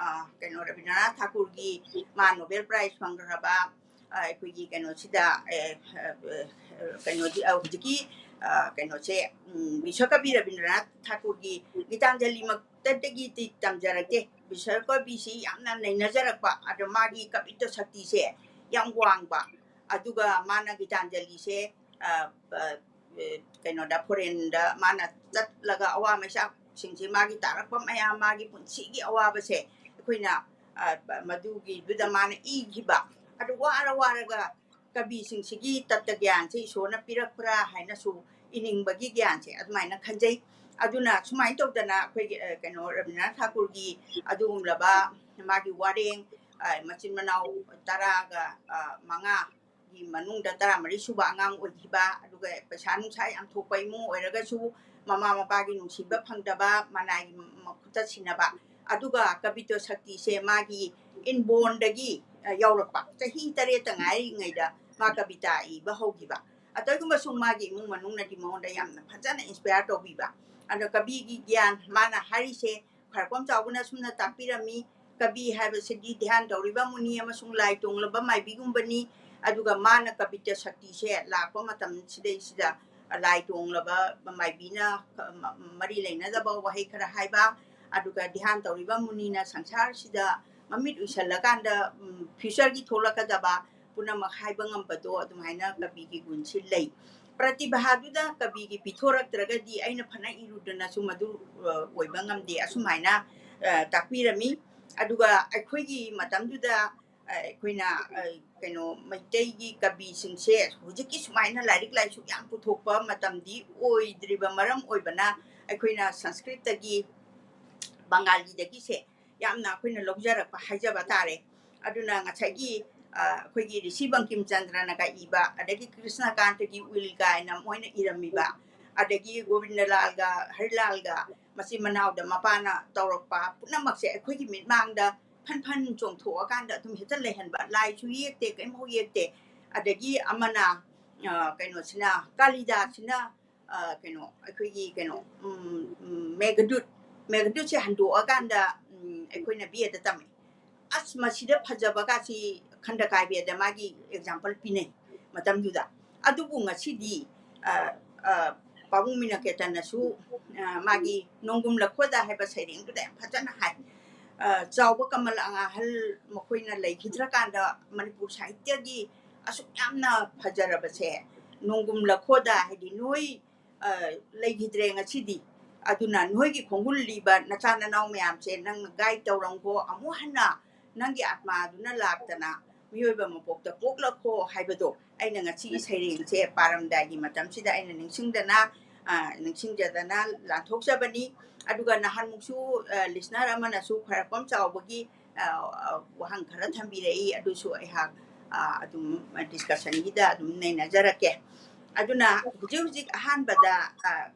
ꯀꯩꯅꯣ ꯔꯕꯤꯟꯗ꯭ꯔꯅꯥꯊ ꯊꯥꯀꯨꯔꯒꯤ, ꯃꯥ ꯅꯣꯕꯦꯜ ꯄ꯭ꯔꯥꯏꯖ ꯐꯪꯈ꯭ꯔꯕ ꯑꯩꯈꯣꯏꯒꯤ ꯀꯩꯅꯣꯁꯤꯗ ꯀꯩꯅꯣꯗꯤ ꯍꯧꯖꯤꯛꯀꯤ ꯑ, ꯀꯩꯅꯣꯁꯦ, ꯎꯝ, ꯕꯤꯁ꯭ꯋꯀꯕꯤ ꯔꯕꯤꯟꯗ꯭ꯔꯅꯥꯊ ꯊꯥꯀꯨꯔꯒꯤ ꯒꯤꯇꯥꯟꯖꯂꯤꯃꯛꯇꯗꯒꯤꯗꯤ ꯇꯝꯖꯔꯛꯇꯦ꯫ ꯕꯤꯁ꯭ꯋꯀꯕꯤꯁꯤ ꯌꯥꯝꯅ ꯅꯩꯅꯖꯔꯛꯄ, ꯑꯗꯣ ꯃꯥꯒꯤ ꯀꯕꯤꯇ꯭ꯋ ꯁꯛꯇꯤꯁꯦ ꯌꯥꯝ ꯋꯥꯡꯕ꯫ ꯑꯗꯨꯒ ꯃꯥꯅ ꯒꯤꯇꯥꯟꯖꯂꯤꯁꯦ, ꯑ, ꯑ, ꯑ, ꯀꯩꯅꯣꯗ, ꯐꯣꯔꯦꯟꯗ ꯃꯥꯅ ꯆꯠꯂꯒ ꯑꯋꯥ ꯃꯩꯁꯥꯛꯁꯤꯡꯁꯦ, ꯃꯥꯒꯤ ꯇꯥꯔꯛꯄ ꯃꯌꯥꯝ, ꯃꯥꯒꯤ ꯄꯨꯟꯁꯤꯒꯤ ꯑꯋꯥꯕꯁꯦ ꯑꯩꯈꯣꯏꯅ, ꯑ, ꯃꯗꯨꯒꯤꯗꯨꯗ ꯃꯥꯅ ꯏꯈꯤꯕ꯫ ꯑꯗꯨ ꯋꯥꯔ ꯋꯥꯔꯒ ꯀꯕꯤꯁꯤꯡꯁꯤꯒꯤ ꯇꯠꯇ ꯒ꯭ꯌꯥꯟꯁꯦ ꯏꯁꯣꯔꯅ ꯄꯤꯔꯛꯄ꯭ꯔꯥ ꯍꯥꯏꯅꯁꯨ ꯏꯅꯤꯡꯕꯒꯤ ꯒ꯭ꯌꯥꯟꯁꯦ ꯑꯗꯨꯃꯥꯏꯅ ꯈꯟꯖꯩ꯫ ꯑꯗꯨꯅ ꯁꯨꯃꯥꯏꯅ ꯇꯧꯗꯅ ꯑꯩꯈꯣꯏꯒꯤ, ꯑ, ꯀꯩꯅꯣ, ꯔꯕꯤꯟꯗ꯭ꯔꯅꯥꯊ ꯊꯥꯀꯨꯔꯒꯤ ꯑꯗꯨꯒꯨꯝꯂꯕ ꯃꯥꯒꯤ ꯋꯥꯔꯦꯡ, ꯑ, ꯃꯆꯤꯟ ꯃꯅꯥꯎ ꯇꯔꯥꯒ, ꯑ, ꯃꯉꯥꯒꯤ ꯃꯅꯨꯡꯗ ꯇꯔꯥꯃꯔꯤ ꯁꯨꯕ ꯑꯉꯥꯡ ꯑꯣꯏꯈꯤꯕ, ꯑꯗꯨꯒ ꯄꯩꯁꯥ ꯅꯨꯡꯁꯥ ꯌꯥꯝ ꯊꯣꯛꯄ ꯏꯃꯨꯡ ꯑꯣꯏꯔꯒꯁꯨ ꯃꯃꯥ ꯃꯄꯥꯒꯤ ꯅꯨꯡꯁꯤꯕ ꯐꯪꯗꯕ, ꯃꯅꯥꯏꯒꯤ ꯃꯈꯨꯠꯇ ꯁꯤꯟꯅꯕ, ꯑꯗꯨꯒ ꯀꯕꯤꯇ꯭ꯋ ꯁꯛꯇꯤꯁꯦ ꯃꯥꯒꯤ inbornꯗꯒꯤ, ꯑ, ꯌꯥꯎꯔꯛꯄ꯫ ꯆꯍꯤ ꯇꯔꯦꯠꯇ ꯉꯥꯏꯔꯤꯉꯩꯗ ꯃꯥ ꯀꯕꯤꯇꯥ ꯏꯕ ꯍꯧꯈꯤꯕ꯫ ꯑꯇꯩꯒꯨꯝꯕꯁꯨ ꯃꯥꯒꯤ ꯏꯃꯨꯡ ꯃꯅꯨꯡꯅꯗꯤ ꯃꯉꯣꯟꯗ ꯌꯥꯝꯅ ꯐꯖꯅ inspire ꯇꯧꯕꯤꯕ꯫ ꯑꯗꯣ ꯀꯕꯤꯒꯤ ꯒ꯭ꯌꯥꯟ ꯃꯥꯅ ꯍꯥꯏꯔꯤꯁꯦ ꯈ꯭ꯋꯥꯏꯔꯥꯛꯄꯝ ꯆꯥꯎꯕꯅ ꯑꯁꯨꯝꯅ ꯇꯥꯛꯄꯤꯔꯝꯃꯤ, ꯀꯕꯤ ꯍꯥꯏꯕꯁꯤꯗꯤ ꯙ꯭ꯌꯥꯟ ꯇꯧꯔꯤꯕ ꯃꯨꯅꯤ ꯑꯃꯁꯨꯡ ꯂꯥꯏ ꯇꯣꯡꯂꯕ ꯃꯥꯏꯕꯤꯒꯨꯝꯕꯅꯤ꯫ ꯑꯗꯨꯒ ꯃꯥꯅ ꯀꯕꯤꯇ꯭ꯋ ꯁꯛꯇꯤꯁꯦ ꯂꯥꯛꯄ ꯃꯇꯝ ꯁꯤꯗꯩꯁꯤꯗ ꯂꯥꯏ ꯇꯣꯡꯂꯕ ꯃꯥꯏꯕꯤꯅ, ꯃ-, ꯃꯔꯤ ꯂꯩꯅꯗꯕ ꯋꯥꯍꯩ ꯈꯔ ꯍꯥꯏꯕ, ꯑꯗꯨꯒ ꯙ꯭ꯌꯥꯟ ꯇꯧꯔꯤꯕ ꯃꯨꯅꯤꯅ ꯁꯪꯁꯥꯔꯁꯤꯗ ꯃꯃꯤꯠ ꯎꯏꯁꯜꯂꯀꯥꯟꯗ, ꯎꯝ, futureꯒꯤ ꯊꯣꯛꯂꯛꯀꯗꯕ ꯄꯨꯝꯅꯃꯛ ꯍꯥꯏꯕ ꯉꯝꯕꯗꯣ ꯑꯗꯨꯃꯥꯏꯅ ꯀꯕꯤꯒꯤ ꯒꯨꯟꯁꯤ ꯂꯩ꯫ ꯄ꯭ꯔꯇꯤꯚꯥꯗꯨꯗ ꯀꯕꯤꯒꯤ ꯄꯤꯊꯣꯔꯛꯇ꯭ꯔꯒꯗꯤ ꯑꯩꯅ ꯐꯅ ꯏꯔꯨꯗꯅꯁꯨ ꯃꯗꯨ, ꯑ, ꯑꯣꯏꯕ ꯉꯝꯗꯦ, ꯑꯁꯨꯃꯥꯏꯅ, ꯑ, ꯇꯥꯛꯄꯤꯔꯝꯃꯤ꯫ ꯑꯗꯨꯒ ꯑꯩꯈꯣꯏꯒꯤ ꯃꯇꯝꯗꯨꯗ, ꯑ, ꯑꯩꯈꯣꯏꯅ, ꯑ, ꯀꯩꯅꯣ, ꯃꯩꯇꯩꯒꯤ ꯀꯕꯤꯁꯤꯡꯁꯦ ꯍꯧꯖꯤꯛꯀꯤ ꯁꯨꯃꯥꯏꯅ ꯂꯥꯏꯔꯤꯛ ꯂꯥꯏꯁꯨ ꯌꯥꯝ ꯄꯨꯊꯣꯛꯄ ꯃꯇꯝꯗꯤ ꯑꯣꯏꯗ꯭ꯔꯤꯕ ꯃꯔꯝ ꯑꯣꯏꯕꯅ, ꯑꯩꯈꯣꯏꯅ ꯁꯪꯁꯀ꯭ꯔꯤꯠꯇꯒꯤ ꯕꯪꯒꯥꯂꯤꯗꯒꯤꯁꯦ ꯌꯥꯝꯅ ꯑꯩꯈꯣꯏꯅ ꯂꯧꯖꯔꯛꯄ ꯍꯥꯏꯖꯕ ꯇꯥꯔꯦ꯫ ꯑꯗꯨꯅ ꯉꯁꯥꯏꯒꯤ, ꯑ, ꯑꯩꯈꯣꯏꯒꯤ ꯔꯤꯁꯤ ꯕꯪꯀꯤꯝ ꯆꯟꯗ꯭ꯔꯅꯒ ꯏꯕ, ꯑꯗꯒꯤ ꯀ꯭ꯔꯤꯁꯅꯀꯥꯟꯇꯒꯤ ꯎꯏꯜ ꯀꯥꯏꯅ ꯃꯣꯏꯅ ꯏꯔꯝꯃꯤꯕ, ꯑꯗꯒꯤ ꯒꯣꯕꯤꯟꯗꯂꯥꯜꯒ ꯍꯔꯤꯂꯥꯜꯒ ꯃꯆꯤꯟ ꯃꯅꯥꯎꯗ ꯃꯄꯥꯅ ꯇꯧꯔꯛꯄ ꯄꯨꯝꯅꯃꯛꯁꯦ ꯑꯩꯈꯣꯏꯒꯤ ꯃꯤꯠꯃꯥꯡꯗ ꯐꯟ ꯐꯟ ꯆꯣꯡꯊꯣꯛꯑꯀꯥꯟꯗ ꯑꯗꯨꯝ ꯍꯦꯛꯇ ꯂꯩꯍꯟꯕ꯫ ꯂꯥꯏꯁꯨ ꯌꯦꯛꯇꯦ, ꯀꯔꯤꯝꯐꯥꯎ ꯌꯦꯛꯇꯦ꯫ ꯑꯗꯒꯤ ꯑꯃꯅ, ꯑ, ꯀꯩꯅꯣꯁꯤꯅ, ꯀꯥꯂꯤꯗꯥꯁꯁꯤꯅ, ꯑ, ꯀꯩꯅꯣ, ꯑꯩꯈꯣꯏꯒꯤ ꯀꯩꯅꯣ, ꯎꯝ, ꯎꯝ, ꯃꯦꯘꯗꯨꯠ, ꯃꯦꯘꯗꯨꯠꯁꯦ ꯍꯟꯗꯣꯛꯑꯀꯥꯟꯗ, ꯎꯝ, ꯑꯩꯈꯣꯏꯅ ꯕꯦꯗ ꯇꯝꯃꯦ꯫ ꯑꯁ, ꯃꯁꯤꯗ ꯐꯖꯕꯒꯁꯤ ꯈꯟꯗꯀꯥꯏ ꯕꯦꯗ ꯃꯥꯒꯤ example ꯄꯤꯅꯩ ꯃꯇꯝꯗꯨꯗ꯫ ꯑꯗꯨꯕꯨ ꯉꯁꯤꯗꯤ, ꯑ, ꯄꯥꯕꯨꯡ ꯃꯤꯅꯀꯦꯇꯟꯅꯁꯨ ꯃꯥꯒꯤ ꯅꯣꯡꯒꯨꯝ ꯂꯈꯣꯗ ꯍꯥꯏꯕ ꯁꯩꯔꯦꯡꯗꯨꯗ ꯌꯥꯝ ꯐꯖꯅ ꯍꯥꯏ꯫ ꯆꯥꯎꯕ ꯀꯃꯜ ꯑꯉꯥꯍꯜ ꯃꯈꯣꯏꯅ ꯂꯩꯈꯤꯗ꯭ꯔꯀꯥꯟꯗ ꯃꯅꯤꯄꯨꯔ ꯁꯥꯍꯤꯇ꯭ꯌꯒꯤ ꯑꯁꯨꯛ ꯌꯥꯝꯅ ꯐꯖꯔꯕꯁꯦ ꯅꯣꯡꯒꯨꯝ ꯂꯈꯣꯗ, ꯍꯥꯏꯗꯤ ꯅꯣꯏ ꯂꯩꯈꯤꯗ꯭ꯔꯦ ꯉꯁꯤꯗꯤ, ꯑꯗꯨꯅ ꯅꯣꯏꯒꯤ ꯈꯣꯡꯒꯨꯜ ꯂꯤꯕ ꯅꯆꯥ ꯅꯅꯥꯎ ꯃꯌꯥꯝꯁꯦ ꯅꯪꯅ ꯒꯥꯏꯗ ꯇꯧꯔꯝꯈꯣ, ꯑꯃꯨꯛ ꯍꯟꯅ ꯅꯪꯒꯤ ꯑꯥꯠꯃꯥꯗꯨꯅ ꯂꯥꯛꯇꯅ ꯃꯤꯑꯣꯏꯕ ꯃꯄꯣꯛꯇ ꯄꯣꯛꯂꯛꯈꯣ ꯍꯥꯏꯕꯗꯣ ꯑꯩꯅ ꯉꯁꯤꯒꯤ ꯁꯩꯔꯦꯡꯁꯦ ꯄꯥꯔꯝꯗꯥꯏꯒꯤ ꯃꯇꯝꯁꯤꯗ ꯑꯩꯅ ꯅꯤꯡꯁꯤꯡꯗꯅ, ꯅꯤꯡꯁꯤꯡꯖꯗꯅ ꯂꯥꯟꯊꯣꯛꯆꯕꯅꯤ꯫ ꯑꯗꯨꯒ ꯅꯍꯥꯟꯃꯨꯛꯁꯨ ꯂꯤꯁꯅꯔ ꯑꯃꯅꯁꯨ ꯈ꯭ꯋꯥꯏꯔꯥꯛꯄꯝ ꯆꯥꯎꯕꯒꯤ ꯋꯥꯍꯪ ꯈꯔ ꯊꯝꯕꯤꯔꯛꯏ, ꯑꯗꯨꯁꯨ ꯑꯩꯍꯥꯛ ꯑꯗꯨꯝ ꯗꯤꯁꯀꯁꯟꯒꯤꯗ ꯑꯗꯨꯝ ꯅꯩꯅꯖꯔꯛꯀꯦ꯫ ꯑꯗꯨꯅ ꯍꯧꯖꯤꯛ ꯍꯧꯖꯤꯛ ꯑꯍꯥꯟꯕꯗ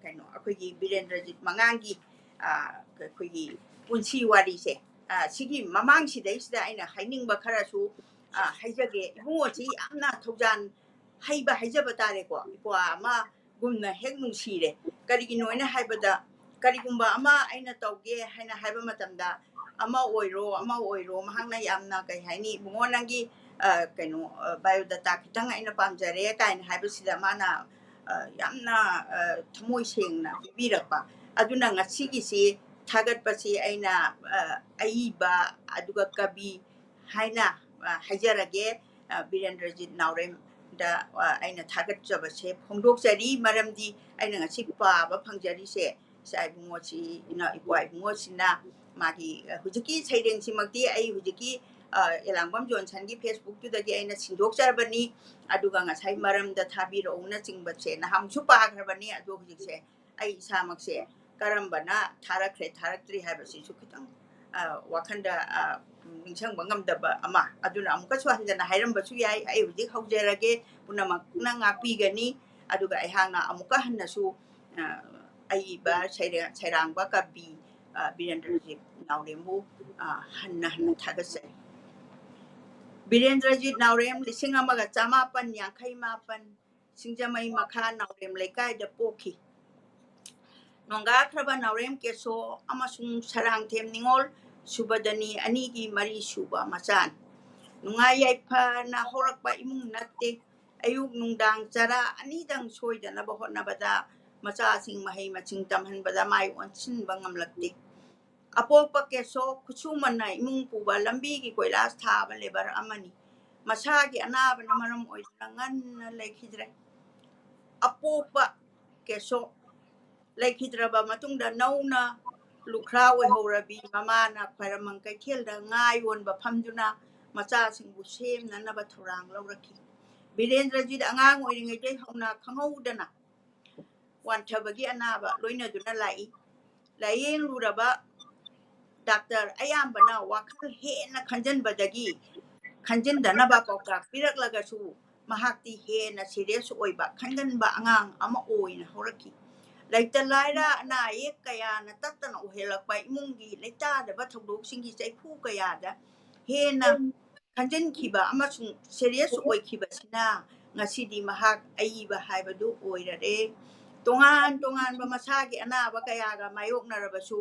ꯀꯩꯅꯣ ꯑꯩꯈꯣꯏꯒꯤ ꯕꯤꯔꯦꯟꯗ꯭ꯔꯖꯤꯠ ꯃꯉꯥꯡꯒꯤ ꯑꯩꯈꯣꯏꯒꯤ ꯄꯨꯟꯁꯤ ꯋꯥꯔꯤꯁꯦ, ꯁꯤꯒꯤ ꯃꯃꯥꯡꯁꯤꯗꯩꯁꯤꯗ ꯑꯩꯅ ꯍꯥꯏꯅꯤꯡꯕ ꯈꯔꯁꯨ ꯍꯥꯏꯖꯒꯦ꯫ ꯏꯕꯨꯡꯉꯣꯁꯤ ꯌꯥꯝꯅ ꯊꯧꯖꯥꯟ ꯍꯩꯕ ꯍꯥꯏꯖꯕ ꯇꯥꯔꯦꯀꯣ, ꯏꯄ꯭ꯋꯥ ꯑꯃꯒꯨꯝꯅ ꯍꯦꯛ ꯅꯨꯡꯁꯤꯔꯦ꯫ ꯀꯔꯤꯒꯤꯅꯣ ꯍꯥꯏꯅ ꯍꯥꯏꯕꯗ, ꯀꯔꯤꯒꯨꯝꯕ ꯑꯃ ꯑꯩꯅ ꯇꯧꯒꯦ ꯍꯥꯏꯅ ꯍꯥꯏꯕ ꯃꯇꯝꯗ, ꯑꯃ ꯑꯣꯏꯔꯣ ꯑꯃ ꯑꯣꯏꯔꯣ, ꯃꯍꯥꯛꯅ ꯌꯥꯝꯅ, ꯀꯩ ꯍꯥꯏꯅꯤ, "ꯏꯕꯨꯡꯉꯣ, ꯅꯪꯒꯤ ꯀꯩꯅꯣ, ꯕꯥꯏꯑꯣꯗꯥꯇꯥ ꯈꯤꯇꯪ ꯑꯩꯅ ꯄꯥꯝꯖꯔꯦ" ꯀꯥꯏꯅ ꯍꯥꯏꯕꯁꯤꯗ ꯃꯥꯅ ꯌꯥꯝꯅ ꯊꯃꯣꯏ ꯁꯦꯡꯅ ꯄꯤꯕꯤꯔꯛꯄ꯫ ꯑꯗꯨꯅ ꯉꯁꯤꯒꯤꯁꯤ ꯊꯥꯒꯠꯄꯁꯤ ꯑꯩꯅ ꯑꯏꯕ ꯑꯗꯨꯒ ꯀꯕꯤ ꯍꯥꯏꯅ ꯍꯥꯏꯖꯔꯒꯦ꯫ ꯕꯤꯔꯦꯟꯗ꯭ꯔꯖꯤꯠ ꯅꯥꯎꯔꯦꯝꯗ ꯑꯩꯅ ꯊꯥꯒꯠꯆꯕꯁꯦ ꯐꯣꯡꯗꯣꯛꯆꯔꯤ꯫ ꯃꯔꯝꯗꯤ ꯑꯩꯅ ꯉꯁꯤ ꯄꯥꯕ ꯐꯪꯖꯔꯤꯁꯦ ꯏꯆꯥ ꯏꯕꯨꯡꯉꯣꯁꯤꯅ, ꯏꯄ꯭ꯋꯥ ꯏꯕꯨꯡꯉꯣꯁꯤꯅ ꯃꯥꯒꯤ ꯍꯧꯖꯤꯛꯀꯤ ꯁꯩꯔꯦꯡꯁꯤꯃꯛꯇꯤ ꯑꯩ ꯍꯧꯖꯤꯛꯀꯤ ꯑꯦꯂꯥꯡꯕꯝ ꯖꯣꯟꯁꯟꯒꯤ ꯐꯦꯁꯕꯨꯛꯇꯨꯗꯒꯤ ꯑꯩꯅ ꯁꯤꯟꯗꯣꯛꯆꯔꯕꯅꯤ꯫ ꯑꯗꯨꯒ ꯉꯁꯥꯏ "ꯃꯔꯝꯗ ꯊꯥꯕꯤꯔꯛꯎꯅꯆꯤꯡꯕꯁꯦ" ꯅꯍꯥꯟꯁꯨ ꯄꯥꯈ꯭ꯔꯕꯅꯤ, ꯑꯗꯣ ꯍꯧꯖꯤꯛꯁꯦ ꯑꯩ ꯏꯁꯥꯃꯛꯁꯦ ꯀꯔꯝꯕꯅ ꯊꯥꯔꯛꯈ꯭ꯔꯦ ꯊꯥꯔꯛꯇ꯭ꯔꯤ ꯍꯥꯏꯕꯁꯤꯁꯨ ꯈꯤꯇꯪ ꯋꯥꯈꯜꯗ ꯅꯤꯡꯁꯤꯡꯕ ꯉꯝꯗꯕ ꯑꯃ, ꯑꯗꯨꯅ ꯑꯃꯨꯛꯀꯁꯨ ꯍꯟꯖꯟꯅ ꯍꯥꯏꯔꯝꯕꯁꯨ ꯌꯥꯏ꯫ ꯑꯩ ꯍꯧꯖꯤꯛ ꯍꯧꯖꯔꯒꯦ, ꯄꯨꯝꯅꯃꯛꯅ ꯉꯥꯛꯄꯤꯒꯅꯤ꯫ ꯑꯗꯨꯒ ꯑꯩꯍꯥꯛꯅ ꯑꯃꯨꯛꯀ ꯍꯟꯅꯁꯨ ꯑꯏꯕ ꯁꯩꯔꯥꯡꯕ ꯀꯕꯤ ꯕꯤꯔꯦꯟꯗ꯭ꯔꯖꯤꯠ ꯅꯥꯎꯔꯦꯝꯕꯨ ꯍꯟꯅ ꯍꯟꯅ ꯊꯥꯒꯠꯆꯔꯤ꯫ ꯕꯤꯔꯦꯟꯗ꯭ꯔꯖꯤꯠ ꯅꯥꯎꯔꯦꯝ ꯂꯤꯁꯤꯡ ꯑꯃꯒ ꯆꯃꯥꯄꯟ ꯌꯥꯡꯈꯩ ꯃꯥꯄꯟ, ꯁꯤꯡꯖꯃꯩ ꯃꯈꯥ ꯅꯥꯎꯔꯦꯝ ꯂꯩꯀꯥꯏꯗ ꯄꯣꯛꯈꯤ꯫ ꯅꯣꯡꯒꯥꯈ꯭ꯔꯕ ꯅꯥꯎꯔꯦꯝ ꯀꯦꯁꯣ ꯑꯃꯁꯨꯡ ꯁꯔꯥꯡꯊꯦꯝ ꯅꯤꯉꯣꯜ ꯁꯨꯕꯗꯅꯤ ꯑꯅꯤꯒꯤ ꯃꯔꯤ ꯁꯨꯕ ꯃꯆꯥꯅꯤ꯫ ꯅꯨꯡꯉꯥꯏ ꯌꯥꯏꯐꯅ ꯍꯧꯔꯛꯄ ꯏꯃꯨꯡ ꯅꯠꯇꯦ꯫ ꯑꯌꯨꯛ ꯅꯨꯡꯗꯥꯡ ꯆꯔꯥ ꯑꯅꯤꯗꯪ ꯁꯣꯏꯗꯅꯕ ꯍꯣꯠꯅꯕꯗ ꯃꯆꯥꯁꯤꯡ ꯃꯍꯩ ꯃꯁꯤꯡ ꯇꯝꯍꯟꯕꯗ ꯃꯥꯏ ꯑꯣꯟꯁꯤꯟꯕ ꯉꯝꯂꯛꯇꯦ꯫ ꯑꯄꯣꯛꯄ ꯀꯦꯁꯣ ꯈꯨꯠꯁꯨꯃꯟꯅ ꯏꯃꯨꯡ ꯄꯨꯕ ꯂꯝꯕꯤꯒꯤ ꯀꯣꯏꯂꯥꯁ ꯊꯥꯕ ꯂꯦꯕꯔ ꯑꯃꯅꯤ꯫ ꯃꯁꯥꯒꯤ ꯑꯅꯥꯕꯅ ꯃꯔꯝ ꯑꯣꯏꯗꯨꯅ ꯉꯟꯅ ꯂꯩꯈꯤꯗ꯭ꯔꯦ꯫ ꯑꯄꯣꯛꯄ ꯀꯦꯁꯣ ꯂꯩꯈꯤꯗ꯭ꯔꯕ ꯃꯇꯨꯡꯗ ꯅꯧꯅ ꯂꯨꯈ꯭ꯔꯥ ꯑꯣꯏꯍꯧꯔꯕꯤ ꯃꯃꯥꯅ ꯈ꯭ꯋꯥꯏꯔꯝꯕꯟ ꯀꯩꯊꯦꯜꯗ ꯉꯥ ꯌꯣꯟꯕ ꯐꯝꯗꯨꯅ ꯃꯆꯥꯁꯤꯡꯕꯨ ꯁꯦꯝꯅꯅꯕ ꯊꯧꯔꯥꯡ ꯂꯧꯔꯛꯈꯤ꯫ ꯕꯤꯔꯦꯟꯗ꯭ꯔꯖꯤꯠ ꯑꯉꯥꯡ ꯑꯣꯏꯔꯤꯉꯩꯗꯒꯤ ꯍꯧꯅ ꯈꯪꯍꯧꯗꯅ ꯋꯥꯟꯊꯕꯒꯤ ꯑꯅꯥꯕ ꯂꯣꯏꯅꯗꯨꯅ ꯂꯥꯛꯏ꯫ ꯂꯥꯏꯌꯦꯡꯂꯨꯔꯕ ꯗꯥꯛꯇꯔ ꯑꯌꯥꯝꯕꯅ ꯋꯥꯈꯜ ꯍꯦꯟꯅ ꯈꯟꯖꯟꯕꯗꯒꯤ ꯈꯟꯖꯤꯟꯗꯅꯕ ꯄꯥꯎꯇꯥꯛ ꯄꯤꯔꯛꯂꯒꯁꯨ ꯃꯍꯥꯛꯇꯤ ꯍꯦꯟꯅ ꯁꯤꯔꯤꯌꯁ ꯑꯣꯏꯕ ꯈꯟꯒꯟꯕ ꯑꯉꯥꯡ ꯑꯃ ꯑꯣꯏꯅ ꯍꯧꯔꯛꯈꯤ꯫ ꯂꯩꯇ ꯂꯥꯏꯔ ꯑꯅꯥ ꯑꯌꯦꯛ ꯀꯌꯥꯅ ꯇꯠꯇꯅ ꯑꯣꯏꯍꯜꯂꯛꯄ ꯏꯃꯨꯡꯒꯤ ꯂꯩꯇꯥꯗꯕ ꯊꯧꯗꯣꯛꯁꯤꯡꯒꯤ ꯆꯩꯐꯨ ꯀꯌꯥꯗ ꯍꯦꯟꯅ ꯈꯟꯖꯤꯟꯈꯤꯕ ꯑꯃꯁꯨꯡ ꯁꯤꯔꯤꯌꯁ ꯑꯣꯏꯈꯤꯕꯁꯤꯅ ꯉꯁꯤꯗꯤ ꯃꯍꯥꯛ ꯑꯏꯕ ꯍꯥꯏꯕꯗꯨ ꯑꯣꯏꯔꯔꯦ꯫ ꯇꯣꯉꯥꯟ ꯇꯣꯉꯥꯟꯕ ꯃꯁꯥꯒꯤ ꯑꯅꯥꯕ ꯀꯌꯥꯒ ꯃꯥꯌꯣꯛꯅꯔꯕꯁꯨ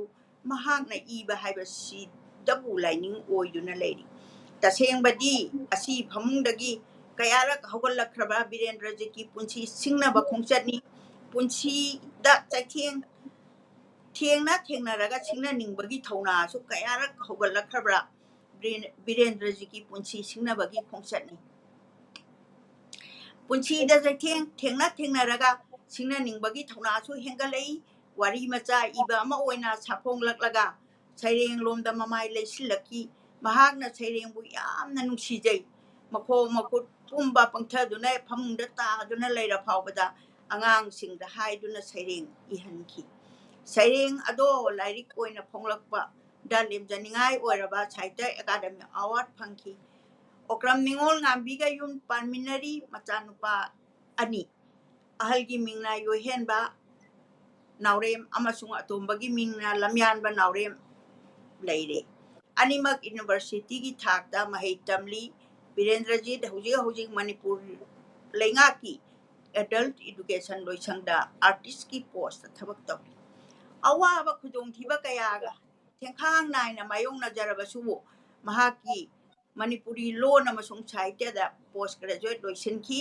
ꯃꯍꯥꯛꯅ ꯏꯕ ꯍꯥꯏꯕꯁꯤꯗꯕꯨ ꯂꯥꯏꯅꯤꯡ ꯑꯣꯏꯗꯨꯅ ꯂꯩꯔꯤ꯫ ꯇꯁꯦꯡꯕꯗꯤ ꯑꯁꯤ ꯐꯃꯨꯡꯗꯒꯤ ꯀꯌꯥꯔꯛ ꯍꯧꯒꯠꯂꯛꯈ꯭ꯔꯕ ꯕꯤꯔꯦꯟꯗ꯭ꯔꯖꯤꯠꯀꯤ ꯄꯨꯟꯁꯤ ꯁꯤꯡꯅꯕ ꯈꯣꯡꯆꯠꯅꯤ꯫ ꯄꯨꯟꯁꯤꯗ ꯆꯩꯊꯦꯡ ꯊꯦꯡꯅ ꯊꯦꯡꯅꯔꯒ ꯁꯤꯡꯅꯅꯤꯡꯕꯒꯤ ꯊꯧꯅꯥꯁꯨ ꯀꯌꯥꯔꯛ ꯍꯧꯒꯠꯂꯛꯈ꯭ꯔꯕ꯭ꯔꯥ? ꯕꯤꯔꯦꯟ-, ꯕꯤꯔꯦꯟꯗ꯭ꯔꯖꯤꯠꯀꯤ ꯄꯨꯟꯁꯤ ꯁꯤꯡꯅꯕꯒꯤ ꯈꯣꯡꯆꯠꯅꯤ꯫ ꯄꯨꯟꯁꯤꯗ ꯆꯩꯊꯦꯡ ꯊꯦꯡꯅ ꯊꯦꯡꯅꯔꯒ ꯁꯤꯡꯅꯅꯤꯡꯕꯒꯤ ꯊꯧꯅꯥꯁꯨ ꯍꯦꯟꯒꯠꯂꯛꯏ꯫ ꯋꯥꯔꯤ ꯃꯆꯥ ꯏꯕ ꯑꯃ ꯑꯣꯏꯅ ꯁꯥꯐꯣꯡꯂꯛꯂꯒ ꯁꯩꯔꯦꯡ ꯂꯣꯝꯗ ꯃꯃꯥꯏ ꯂꯩꯁꯤꯜꯂꯛꯈꯤ꯫ ꯃꯍꯥꯛꯅ ꯁꯩꯔꯦꯡꯕꯨ ꯌꯥꯝꯅ ꯅꯨꯡꯁꯤꯖꯩ꯫ ꯃꯈꯣꯡ ꯃꯈꯨꯠ ꯄꯨꯝꯕ ꯄꯪꯊꯗꯨꯅ ꯐꯃꯨꯡꯗ ꯇꯥꯗꯨꯅ ꯂꯩꯔ ꯐꯥꯎꯕꯗ ꯑꯉꯥꯡꯁꯤꯡꯗ ꯍꯥꯏꯗꯨꯅ ꯁꯩꯔꯦꯡ ꯏꯍꯟꯈꯤ꯫ ꯁꯩꯔꯦꯡ ꯑꯗꯣ ꯂꯥꯏꯔꯤꯛ ꯑꯣꯏꯅ ꯐꯣꯡꯂꯛꯄꯗ ꯂꯦꯝꯖꯅꯤꯡꯉꯥꯏ ꯑꯣꯏꯔꯕ ꯁꯥꯍꯤꯇ꯭ꯌ ꯑꯦꯀꯥꯗꯃꯤ ꯑꯦꯋꯥꯔꯗ ꯐꯪꯈꯤ꯫ ꯑꯣꯀ꯭ꯔꯝ ꯅꯤꯉꯣꯜ ꯉꯥꯝꯕꯤꯒ ꯌꯨꯝ ꯄꯥꯟꯃꯤꯟꯅꯔꯤ꯫ ꯃꯆꯥꯅꯨꯄꯥ ꯑꯅꯤ, ꯑꯍꯜꯒꯤ ꯃꯤꯡꯅ ꯌꯣꯏꯍꯦꯟꯕ ꯅꯥꯎꯔꯦꯝ ꯑꯃꯁꯨꯡ ꯑꯇꯣꯝꯕꯒꯤ ꯃꯤꯡꯅ ꯂꯝꯌꯥꯟꯕ ꯅꯥꯎꯔꯦꯝ ꯂꯩꯔꯦ꯫ ꯑꯅꯤꯃꯛ ꯌꯨꯅꯤꯚꯔꯁꯤꯇꯤꯒꯤ ꯊꯥꯛꯇ ꯃꯍꯩ ꯇꯝꯂꯤ꯫ ꯕꯤꯔꯦꯟꯗ꯭ꯔꯖꯤꯠ ꯍꯧꯖꯤꯛ ꯍꯧꯖꯤꯛ ꯃꯅꯤꯄꯨꯔ ꯂꯩꯉꯥꯛꯀꯤ ꯑꯦꯗꯜꯠ ꯏꯗꯨꯀꯦꯁꯟ ꯂꯣꯏꯁꯪꯗ ꯑꯥꯔꯇꯤꯁꯀꯤ ꯄꯣꯁꯇ ꯊꯕꯛ ꯇꯧꯔꯤ꯫ ꯑꯋꯥꯕ ꯈꯨꯗꯣꯡꯊꯤꯕ ꯀꯌꯥꯒ ꯊꯦꯡꯈꯥꯡ ꯅꯥꯏꯅ ꯃꯥꯌꯣꯛꯅꯖꯔꯕꯁꯨ ꯃꯍꯥꯛꯀꯤ ꯃꯅꯤꯄꯨꯔꯤ ꯂꯣꯟ ꯑꯃꯁꯨꯡ ꯁꯥꯍꯤꯇ꯭ꯌꯗ ꯄꯣꯁ ꯒ꯭ꯔꯦꯖꯨꯑꯦꯠ ꯂꯣꯏꯁꯤꯟꯈꯤ꯫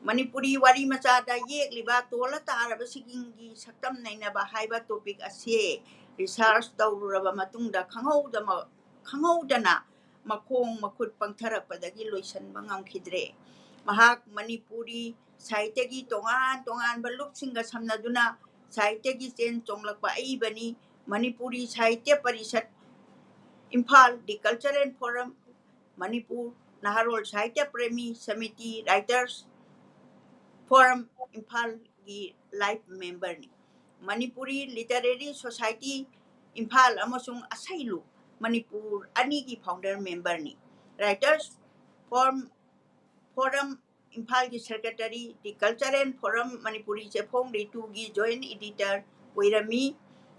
ꯃꯅꯤꯄꯨꯔꯤ ꯋꯥꯔꯤ ꯃꯆꯥꯗ ꯌꯦꯛꯂꯤꯕ ꯇꯣꯜꯂ ꯇꯥꯔꯕꯁꯤꯡꯒꯤ ꯁꯛꯇꯝ ꯅꯩꯅꯕ ꯍꯥꯏꯕ topic ꯑꯁꯤ research ꯇꯧꯔꯨꯔꯕ ꯃꯇꯨꯡꯗ ꯈꯪꯍꯧꯗ-, ꯈꯪꯍꯧꯗꯅ ꯃꯈꯣꯡ ꯃꯈꯨꯠ ꯄꯪꯊꯔꯛꯄꯗꯒꯤ ꯂꯣꯏꯁꯤꯟꯕ ꯉꯝꯈꯤꯗ꯭ꯔꯦ꯫ ꯃꯍꯥꯛ ꯃꯅꯤꯄꯨꯔꯤ ꯁꯥꯍꯤꯇ꯭ꯌꯒꯤ ꯇꯣꯉꯥꯟ ꯇꯣꯉꯥꯟꯕ ꯂꯨꯞꯁꯤꯡꯒ ꯁꯝꯅꯗꯨꯅ ꯁꯥꯍꯤꯇ꯭ꯌꯒꯤ ꯆꯦꯟ ꯆꯣꯡꯂꯛꯄ ꯑꯏꯕꯅꯤ꯫ ꯃꯅꯤꯄꯨꯔꯤ ꯁꯥꯍꯤꯇ꯭ꯌ parishad, Imphal, The Cultural Forum, Manipur, Naharol Sahitya Premi samiti, Writers Forum, ꯏꯝꯐꯥꯜꯒꯤ life memberꯅꯤ꯫ Manipuri Literary Society, Imphal ꯑꯃꯁꯨꯡ ꯑꯁꯩꯂꯨ, ꯃꯅꯤꯄꯨꯔ ꯑꯅꯤꯒꯤ founder memberꯅꯤ꯫ Writers Forum, Forum ꯏꯝꯐꯥꯜꯒꯤ secretary, The Cultural Forum Manipuri ꯆꯦꯐꯣꯡ ꯔꯤꯇꯨꯒꯤ joint editor ꯑꯣꯏꯔꯝꯃꯤ꯫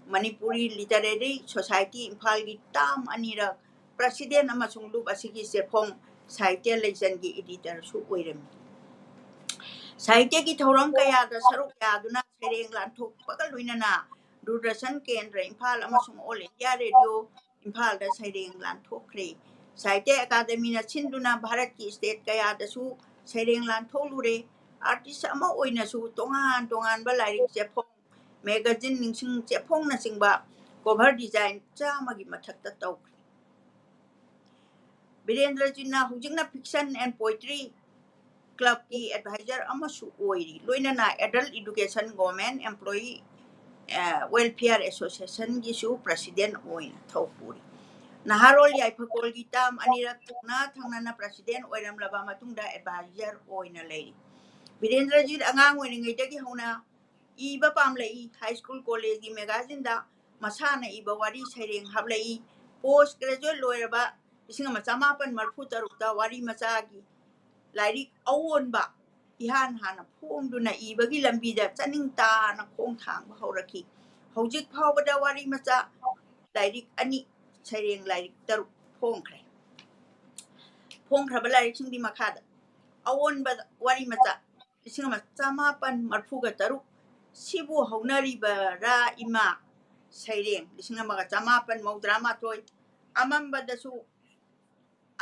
ꯃꯅꯤꯄꯨꯔꯤ Literary Society ꯏꯝꯐꯥꯜꯒꯤ term ꯑꯅꯤꯔꯛ president ꯑꯃꯁꯨꯡ ꯂꯨꯞ ꯑꯁꯤꯒꯤ ꯆꯦꯐꯣꯡ ꯁꯥꯍꯤꯇ꯭ꯌ ꯂꯩꯆꯟꯒꯤ editorꯁꯨ ꯑꯣꯏꯔꯝꯃꯤ꯫ ꯁꯥꯍꯤꯇ꯭ꯌꯒꯤ ꯊꯧꯔꯝ ꯀꯌꯥꯗ ꯁꯔꯨꯛ ꯌꯥꯗꯨꯅ ꯁꯩꯔꯦꯡ ꯂꯥꯟꯊꯣꯛꯄꯒ ꯂꯣꯏꯅꯅ ꯗꯨꯔꯗꯔꯁꯟ ꯀꯦꯟꯗ꯭ꯔ ꯏꯝꯐꯥꯜ ꯑꯃꯁꯨꯡ All India Radio ꯏꯝꯐꯥꯜꯗ ꯁꯩꯔꯦꯡ ꯂꯥꯟꯊꯣꯛꯈ꯭ꯔꯦ꯫ ꯁꯥꯍꯤꯇ꯭ꯌ ꯑꯦꯀꯥꯗꯃꯤꯅ ꯁꯤꯟꯗꯨꯅ ꯚꯥꯔꯠꯀꯤ state ꯀꯌꯥꯗꯁꯨ ꯁꯩꯔꯦꯡ ꯂꯥꯟꯊꯣꯛꯂꯨꯔꯦ꯫ Artist ꯑꯃ ꯑꯣꯏꯅꯁꯨ ꯇꯣꯉꯥꯟ ꯇꯣꯉꯥꯟꯕ ꯂꯥꯏꯔꯤꯛ ꯆꯦꯐꯣꯡ, magazine, ꯅꯤꯡꯁꯤꯡ ꯆꯦꯐꯣꯡꯅꯆꯤꯡꯕ cover design ꯆꯥꯝꯃꯒꯤ ꯃꯊꯛꯇ ꯇꯧꯈ꯭ꯔꯦ꯫ ꯕꯤꯔꯦꯟꯗ꯭ꯔꯖꯤꯠꯅ ꯍꯧꯖꯤꯛꯅ Fiction and Poetry Clubꯀꯤ advisor ꯑꯃꯁꯨ ꯑꯣꯏꯔꯤ, ꯂꯣꯏꯅꯅ Adult Education Government Employee, ꯑ, Welfare Associationꯒꯤꯁꯨ president ꯑꯣꯏꯅ ꯊꯧ ꯄꯨꯔꯤ꯫ ꯅꯍꯥꯔꯣꯜ ꯌꯥꯏꯐꯀꯣꯜꯒꯤ term ꯑꯅꯤꯔꯛ ꯊꯪꯅ ꯊꯪꯅꯅ president ꯑꯣꯏꯔꯝꯂꯕ ꯃꯇꯨꯡꯗ advisor ꯑꯣꯏꯅ ꯂꯩꯔꯤ꯫ ꯕꯤꯔꯦꯟꯗ꯭ꯔꯖꯤꯠ ꯑꯉꯥꯡ ꯑꯣꯏꯔꯤꯉꯩꯗꯒꯤ ꯍꯧꯅ ꯏꯕ ꯄꯥꯝꯂꯛꯏ꯫ High school, collegeꯀꯤ magazineꯗ ꯃꯁꯥꯅ ꯏꯕ ꯋꯥꯔꯤ ꯁꯩꯔꯦꯡ ꯍꯥꯞꯂꯛꯏ꯫ Post graduate ꯂꯣꯏꯔꯕ ꯂꯤꯁꯤꯡ ꯑꯃ ꯆꯃꯥꯄꯟ ꯃꯔꯤꯐꯨ ꯇꯔꯨꯛꯇ ꯋꯥꯔꯤ ꯃꯆꯥꯒꯤ ꯂꯥꯏꯔꯤꯛ ꯑꯑꯣꯟꯕ ꯏꯍꯥꯟ ꯍꯥꯟꯅ ꯐꯣꯡꯗꯨꯅ ꯏꯕꯒꯤ ꯂꯝꯕꯤꯗ ꯆꯥꯅꯤꯡ ꯇꯥꯅ ꯈꯣꯡ ꯊꯥꯡꯕ ꯍꯧꯔꯛꯈꯤ꯫ ꯍꯧꯖꯤꯛ ꯐꯥꯎꯕꯗ ꯋꯥꯔꯤ ꯃꯆꯥ ꯂꯥꯏꯔꯤꯛ ꯑꯅꯤ, ꯁꯩꯔꯦꯡ ꯂꯥꯏꯔꯤꯛ ꯇꯔꯨꯛ ꯐꯣꯡꯈ꯭ꯔꯦ꯫ ꯐꯣꯡꯈ꯭ꯔꯕ ꯂꯥꯏꯔꯤꯛꯁꯤꯡꯗꯤ ꯃꯈꯥꯗ: ꯑꯑꯣꯟꯕ ꯋꯥꯔꯤ ꯃꯆꯥ, ꯂꯤꯁꯤꯡ ꯑꯃ ꯆꯃꯥꯄꯟ ꯃꯔꯤꯐꯨꯒ ꯇꯔꯨꯛ, ꯁꯤꯕꯨ ꯍꯧꯅꯔꯤꯕꯔꯥ ꯏꯃꯥ, ꯁꯩꯔꯦꯡ, ꯂꯤꯁꯤꯡ ꯑꯃꯒ ꯆꯃꯥꯄꯟ ꯃꯧꯗ꯭ꯔꯥ ꯃꯥꯊꯣꯏ, ꯑꯃꯝꯕꯗꯁꯨ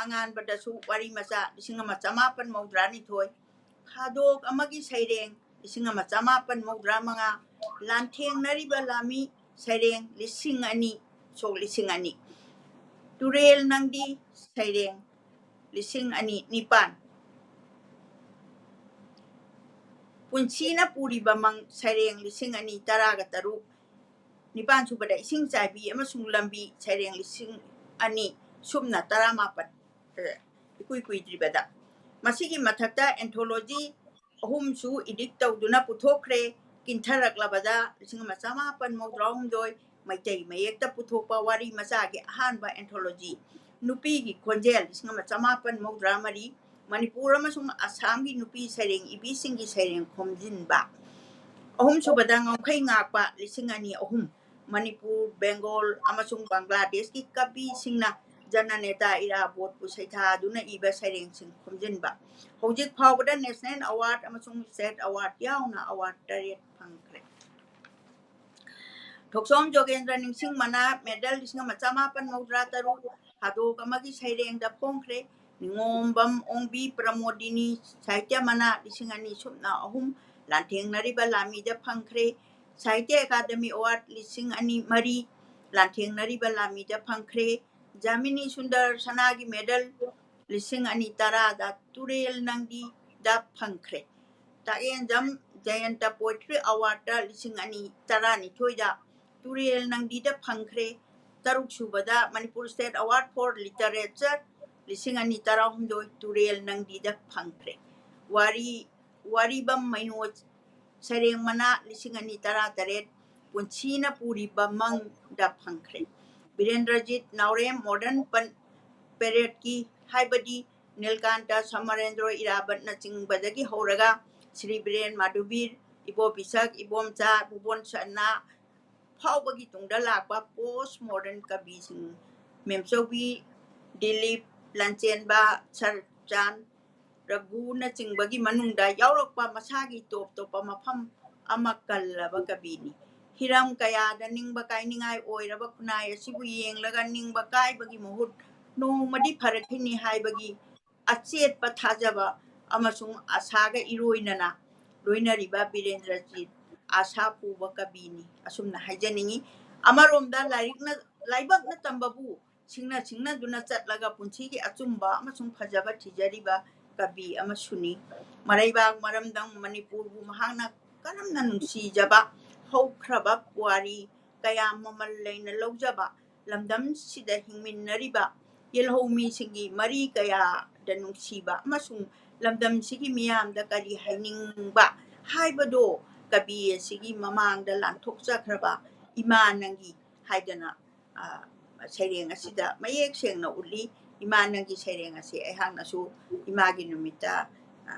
ꯑꯉꯥꯟꯕꯗꯁꯨ ꯋꯥꯔꯤ ꯃꯆꯥ, ꯂꯤꯁꯤꯡ ꯑꯃ ꯆꯃꯥꯄꯟ ꯃꯧꯗ꯭ꯔꯥ ꯅꯤꯊꯣꯏ, ꯊꯥꯗꯣꯛ ꯑꯃꯒꯤ ꯁꯩꯔꯦꯡ ꯂꯤꯁꯤꯡ ꯑꯃ ꯆꯃꯥꯄꯟ ꯃꯧꯗ꯭ꯔꯥ ꯃꯉꯥ, ꯂꯥꯟꯊꯦꯡꯅꯔꯤꯕ ꯂꯥꯟꯃꯤ ꯁꯩꯔꯦꯡ ꯂꯤꯁꯤꯡ ꯑꯅꯤ, ꯁꯣꯛ ꯂꯤꯁꯤꯡ ꯑꯅꯤ, ꯇꯨꯔꯦꯜ ꯅꯪꯗꯤ ꯁꯩꯔꯦꯡ ꯂꯤꯁꯤꯡ ꯑꯅꯤ ꯅꯤꯄꯥꯟ, ꯄꯨꯟꯁꯤꯅ ꯄꯨꯔꯤꯕ ꯃꯪ ꯁꯩꯔꯦꯡ ꯂꯤꯁꯤꯡ ꯑꯅꯤ ꯇꯔꯥꯒ ꯇꯔꯨꯛ, ꯅꯤꯄꯥꯟ ꯁꯨꯕꯗ ꯏꯁꯤꯡ ꯆꯥꯏꯕꯤ ꯑꯃꯁꯨꯡ ꯂꯝꯕꯤ ꯁꯩꯔꯦꯡ ꯂꯤꯁꯤꯡ ꯑꯅꯤ ꯁꯨꯞꯅ ꯇꯔꯥꯃꯥꯄꯟ, ꯑꯦ, ꯏꯀꯨꯏ ꯀꯨꯏꯗ꯭ꯔꯤꯕꯗ꯫ ꯃꯁꯤꯒꯤ ꯃꯊꯛꯇ anthology ꯑꯍꯨꯝꯁꯨ edit ꯇꯧꯗꯨꯅ ꯄꯨꯊꯣꯛꯈ꯭ꯔꯦ꯫ ꯀꯤꯟꯊꯔꯛꯂꯕꯗ ꯂꯤꯁꯤꯡ ꯑꯃ ꯆꯃꯥꯄꯟ ꯃꯧꯗ꯭ꯔꯥ ꯍꯨꯝꯗꯣꯏ, ꯃꯩꯇꯩ ꯃꯌꯦꯛꯇ ꯄꯨꯊꯣꯛꯄ ꯋꯥꯔꯤ ꯃꯆꯥꯒꯤ ꯑꯍꯥꯟꯕ anthology ꯅꯨꯄꯤꯒꯤ ꯈꯣꯟꯖꯦꯜ ꯂꯤꯁꯤꯡ ꯑꯃ ꯆꯃꯥꯄꯟ ꯃꯧꯗ꯭ꯔꯥ ꯃꯔꯤ, ꯃꯅꯤꯄꯨꯔ ꯑꯃꯁꯨꯡ ꯑꯁꯥꯝꯒꯤ ꯅꯨꯄꯤ ꯁꯩꯔꯦꯡ ꯏꯕꯤꯁꯤꯡꯒꯤ ꯁꯩꯔꯦꯡ ꯈꯣꯝꯖꯤꯟꯕ꯫ ꯑꯍꯨꯝꯁꯨꯕꯗ ꯉꯝꯈꯩ ꯉꯥꯛꯄ ꯂꯤꯁꯤꯡ ꯑꯅꯤ ꯑꯍꯨꯝ, ꯃꯅꯤꯄꯨꯔ, ꯕꯦꯡꯒꯣꯜ ꯑꯃꯁꯨꯡ ꯕꯪꯒ꯭ꯂꯥꯗꯦꯁꯀꯤ ꯀꯕꯤꯁꯤꯡꯅ ꯖꯅꯅꯦꯇꯥ ꯏꯔꯥꯕꯣꯠꯄꯨ ꯁꯩꯊꯥꯗꯨꯅ ꯏꯕ ꯁꯩꯔꯦꯡꯁꯤꯡ ꯈꯣꯝꯖꯤꯟꯕ꯫ ꯍꯧꯖꯤꯛ ꯐꯥꯎꯕꯗ national award ꯑꯃꯁꯨꯡ state award ꯌꯥꯎꯅ award ꯇꯔꯦꯠ ꯐꯪꯈ꯭ꯔꯦ꯫ ꯊꯣꯛꯆꯣꯝ ꯖꯣꯒꯦꯟꯗ꯭ꯔ ꯅꯤꯡꯁꯤꯡ ꯃꯅꯥ medal ꯂꯤꯁꯤꯡ ꯑꯃ ꯆꯃꯥꯄꯟ ꯃꯧꯗ꯭ꯔꯥ ꯇꯔꯨꯛ, ꯊꯥꯗꯣꯛ ꯑꯃꯒꯤ ꯁꯩꯔꯦꯡꯗ ꯐꯣꯡꯈ꯭ꯔꯦ꯫ ꯅꯤꯉꯣꯝꯕꯝ ꯑꯣꯡꯕꯤ ꯄ꯭ꯔꯃꯣꯗꯤꯅꯤ ꯁꯥꯍꯤꯇ꯭ꯌ ꯃꯅꯥ ꯂꯤꯁꯤꯡ ꯑꯅꯤ ꯁꯨꯞꯅ ꯑꯍꯨꯝ, ꯂꯥꯟꯊꯦꯡꯅꯔꯤꯕ ꯂꯥꯟꯃꯤꯗ ꯐꯪꯈ꯭ꯔꯦ꯫ ꯁꯥꯍꯤꯇ꯭ꯌ ꯑꯦꯀꯥꯗꯃꯤ award ꯂꯤꯁꯤꯡ ꯑꯅꯤ ꯃꯔꯤ, ꯂꯥꯟꯊꯦꯡꯅꯔꯤꯕ ꯂꯥꯟꯃꯤꯗ ꯐꯪꯈ꯭ꯔꯦ꯫ ꯖꯥꯃꯤꯅꯤ ꯁꯨꯟꯗꯔ ꯁꯅꯥꯒꯤ medal ꯂꯤꯁꯤꯡ ꯑꯅꯤ ꯇꯔꯥꯗ ꯇꯨꯔꯦꯜ ꯅꯪꯗꯤꯗ ꯐꯪꯈ꯭ꯔꯦ꯫ ꯇꯥꯛꯌꯦꯟꯖꯝ ꯖꯌꯟꯇ poetry awardꯇ ꯂꯤꯁꯤꯡ ꯑꯅꯤ ꯇꯔꯥꯅꯤꯊꯣꯏꯗ ꯇꯨꯔꯦꯜ ꯅꯪꯗꯤꯗ ꯐꯪꯈ꯭ꯔꯦ꯫ ꯇꯔꯨꯛ ꯁꯨꯕꯗ Manipur State Award for Literature ꯂꯤꯁꯤꯡ ꯑꯅꯤ ꯇꯔꯥꯍꯨꯝꯗꯣꯏ ꯇꯨꯔꯦꯜ ꯅꯪꯗꯤꯗ ꯐꯪꯈ꯭ꯔꯦ꯫ ꯋꯥꯔꯤ, ꯋꯥꯔꯤꯕꯝ ꯃꯩꯅꯣ ꯁꯩꯔꯦꯡ ꯃꯅꯥ ꯂꯤꯁꯤꯡ ꯑꯅꯤ ꯇꯔꯥꯇꯔꯦꯠ ꯄꯨꯟꯁꯤꯅ ꯄꯨꯔꯤꯕ ꯃꯪꯗ ꯐꯪꯈ꯭ꯔꯦ꯫ ꯕꯤꯔꯦꯟꯗ꯭ꯔꯖꯤꯠ ꯅꯥꯎꯔꯦꯝ modern ꯄꯟ-, periodꯀꯤ ꯍꯥꯏꯕꯗꯤ ꯅꯤꯜꯀꯥꯟꯇ, ꯁꯃꯔꯦꯟꯗ꯭ꯔꯣ ꯏꯔꯥꯕꯠꯅꯆꯤꯡꯕꯗꯒꯤ ꯍꯧꯔꯒ ꯁ꯭ꯔꯤ ꯕꯤꯔꯦꯟ ꯃꯥꯙꯨꯕꯤꯔ, ꯏꯕꯣ ꯄꯤꯁꯛ, ꯏꯕꯣꯝꯆꯥ, ꯚꯨꯕꯣꯟ ꯁꯅꯥ ꯐꯥꯎꯕꯒꯤ ꯇꯨꯡꯗ ꯂꯥꯛꯄ post modern ꯀꯕꯤꯁꯤꯡ ꯃꯦꯝꯆꯧꯕꯤ, ꯗꯤꯂꯤꯞ, ꯂꯥꯟꯆꯦꯟꯕ, ꯁꯔꯆꯥꯟ, ꯔꯘꯨꯅꯆꯤꯡꯕꯒꯤ ꯃꯅꯨꯡꯗ ꯌꯥꯎꯔꯛꯄ ꯃꯁꯥꯒꯤ ꯇꯣꯞ ꯇꯣꯞꯄ ꯃꯐꯝ ꯑꯃ ꯀꯜꯂꯕ ꯀꯕꯤꯅꯤ꯫ ꯍꯤꯔꯝ ꯀꯌꯥꯗ ꯅꯤꯡꯕ ꯀꯥꯏꯅꯤꯡꯉꯥꯏ ꯑꯣꯏꯔꯕ ꯈꯨꯟꯅꯥꯏ ꯑꯁꯤꯕꯨ ꯌꯦꯡꯂꯒ ꯅꯤꯡꯕ ꯀꯥꯏꯕꯒꯤ ꯃꯍꯨꯠ ꯅꯣꯡꯃꯗꯤ ꯐꯔꯛꯈꯤꯅꯤ ꯍꯥꯏꯕꯒꯤ ꯑꯆꯦꯠꯄ ꯊꯥꯖꯕ ꯑꯃꯁꯨꯡ ꯑꯁꯥꯒ ꯏꯔꯣꯏꯅꯅ ꯂꯣꯏꯅꯔꯤꯕ ꯕꯤꯔꯦꯟꯗ꯭ꯔꯖꯤꯠ ꯑꯁꯥ ꯄꯨꯕ ꯀꯕꯤꯅꯤ, ꯑꯁꯨꯝꯅ ꯍꯥꯏꯖꯅꯤꯡꯏ꯫ ꯑꯃꯔꯣꯝꯗ ꯂꯥꯏꯔꯤꯛꯅ, ꯂꯥꯏꯕꯛꯅ ꯇꯝꯕꯕꯨ ꯁꯤꯡꯅ ꯁꯤꯡꯅꯗꯨꯅ ꯆꯠꯂꯒ ꯄꯨꯟꯁꯤꯒꯤ ꯑꯆꯨꯝꯕ ꯑꯃꯁꯨꯡ ꯐꯖꯕ ꯊꯤꯖꯔꯤꯕ ꯀꯕꯤ ꯑꯃꯁꯨꯅꯤ꯫ ꯃꯔꯩꯕꯥꯛ ꯃꯔꯝꯗꯝ ꯃꯅꯤꯄꯨꯔꯕꯨ ꯃꯍꯥꯛꯅ ꯀꯔꯝꯅ ꯅꯨꯡꯁꯤꯖꯕ, ꯍꯧꯈ꯭ꯔꯕ ꯄꯨꯋꯥꯔꯤ ꯀꯌꯥ ꯃꯃꯜ ꯂꯩꯅ ꯂꯧꯖꯕ, ꯂꯝꯗꯝꯁꯤꯗ ꯍꯤꯡꯃꯤꯟꯅꯔꯤꯕ ꯌꯦꯜꯍꯧꯃꯤꯁꯤꯡꯒꯤ ꯃꯔꯤ ꯀꯌꯥꯗ ꯅꯨꯡꯁꯤꯕ ꯑꯃꯁꯨꯡ ꯂꯝꯗꯝꯁꯤꯒꯤ ꯃꯤꯌꯥꯝꯗ ꯀꯔꯤ ꯍꯥꯏꯅꯤꯡꯕ ꯍꯥꯏꯕꯗꯣ ꯀꯕꯤ ꯑꯁꯤꯒꯤ ꯃꯃꯥꯡꯗ ꯂꯥꯟꯊꯣꯛꯆꯈ꯭ꯔꯕ ꯏꯃꯥ ꯅꯪꯒꯤ ꯍꯥꯏꯗꯅ, ꯑ, ꯁꯩꯔꯦꯡ ꯑꯁꯤꯗ ꯃꯌꯦꯛ ꯁꯦꯡꯅ ꯎꯠꯂꯤ꯫ ꯏꯃꯥ ꯅꯪꯒꯤ ꯁꯩꯔꯦꯡ ꯑꯁꯤ ꯑꯩꯍꯥꯛꯅꯁꯨ ꯏꯃꯥꯒꯤ ꯅꯨꯃꯤꯠꯇ, ꯑ,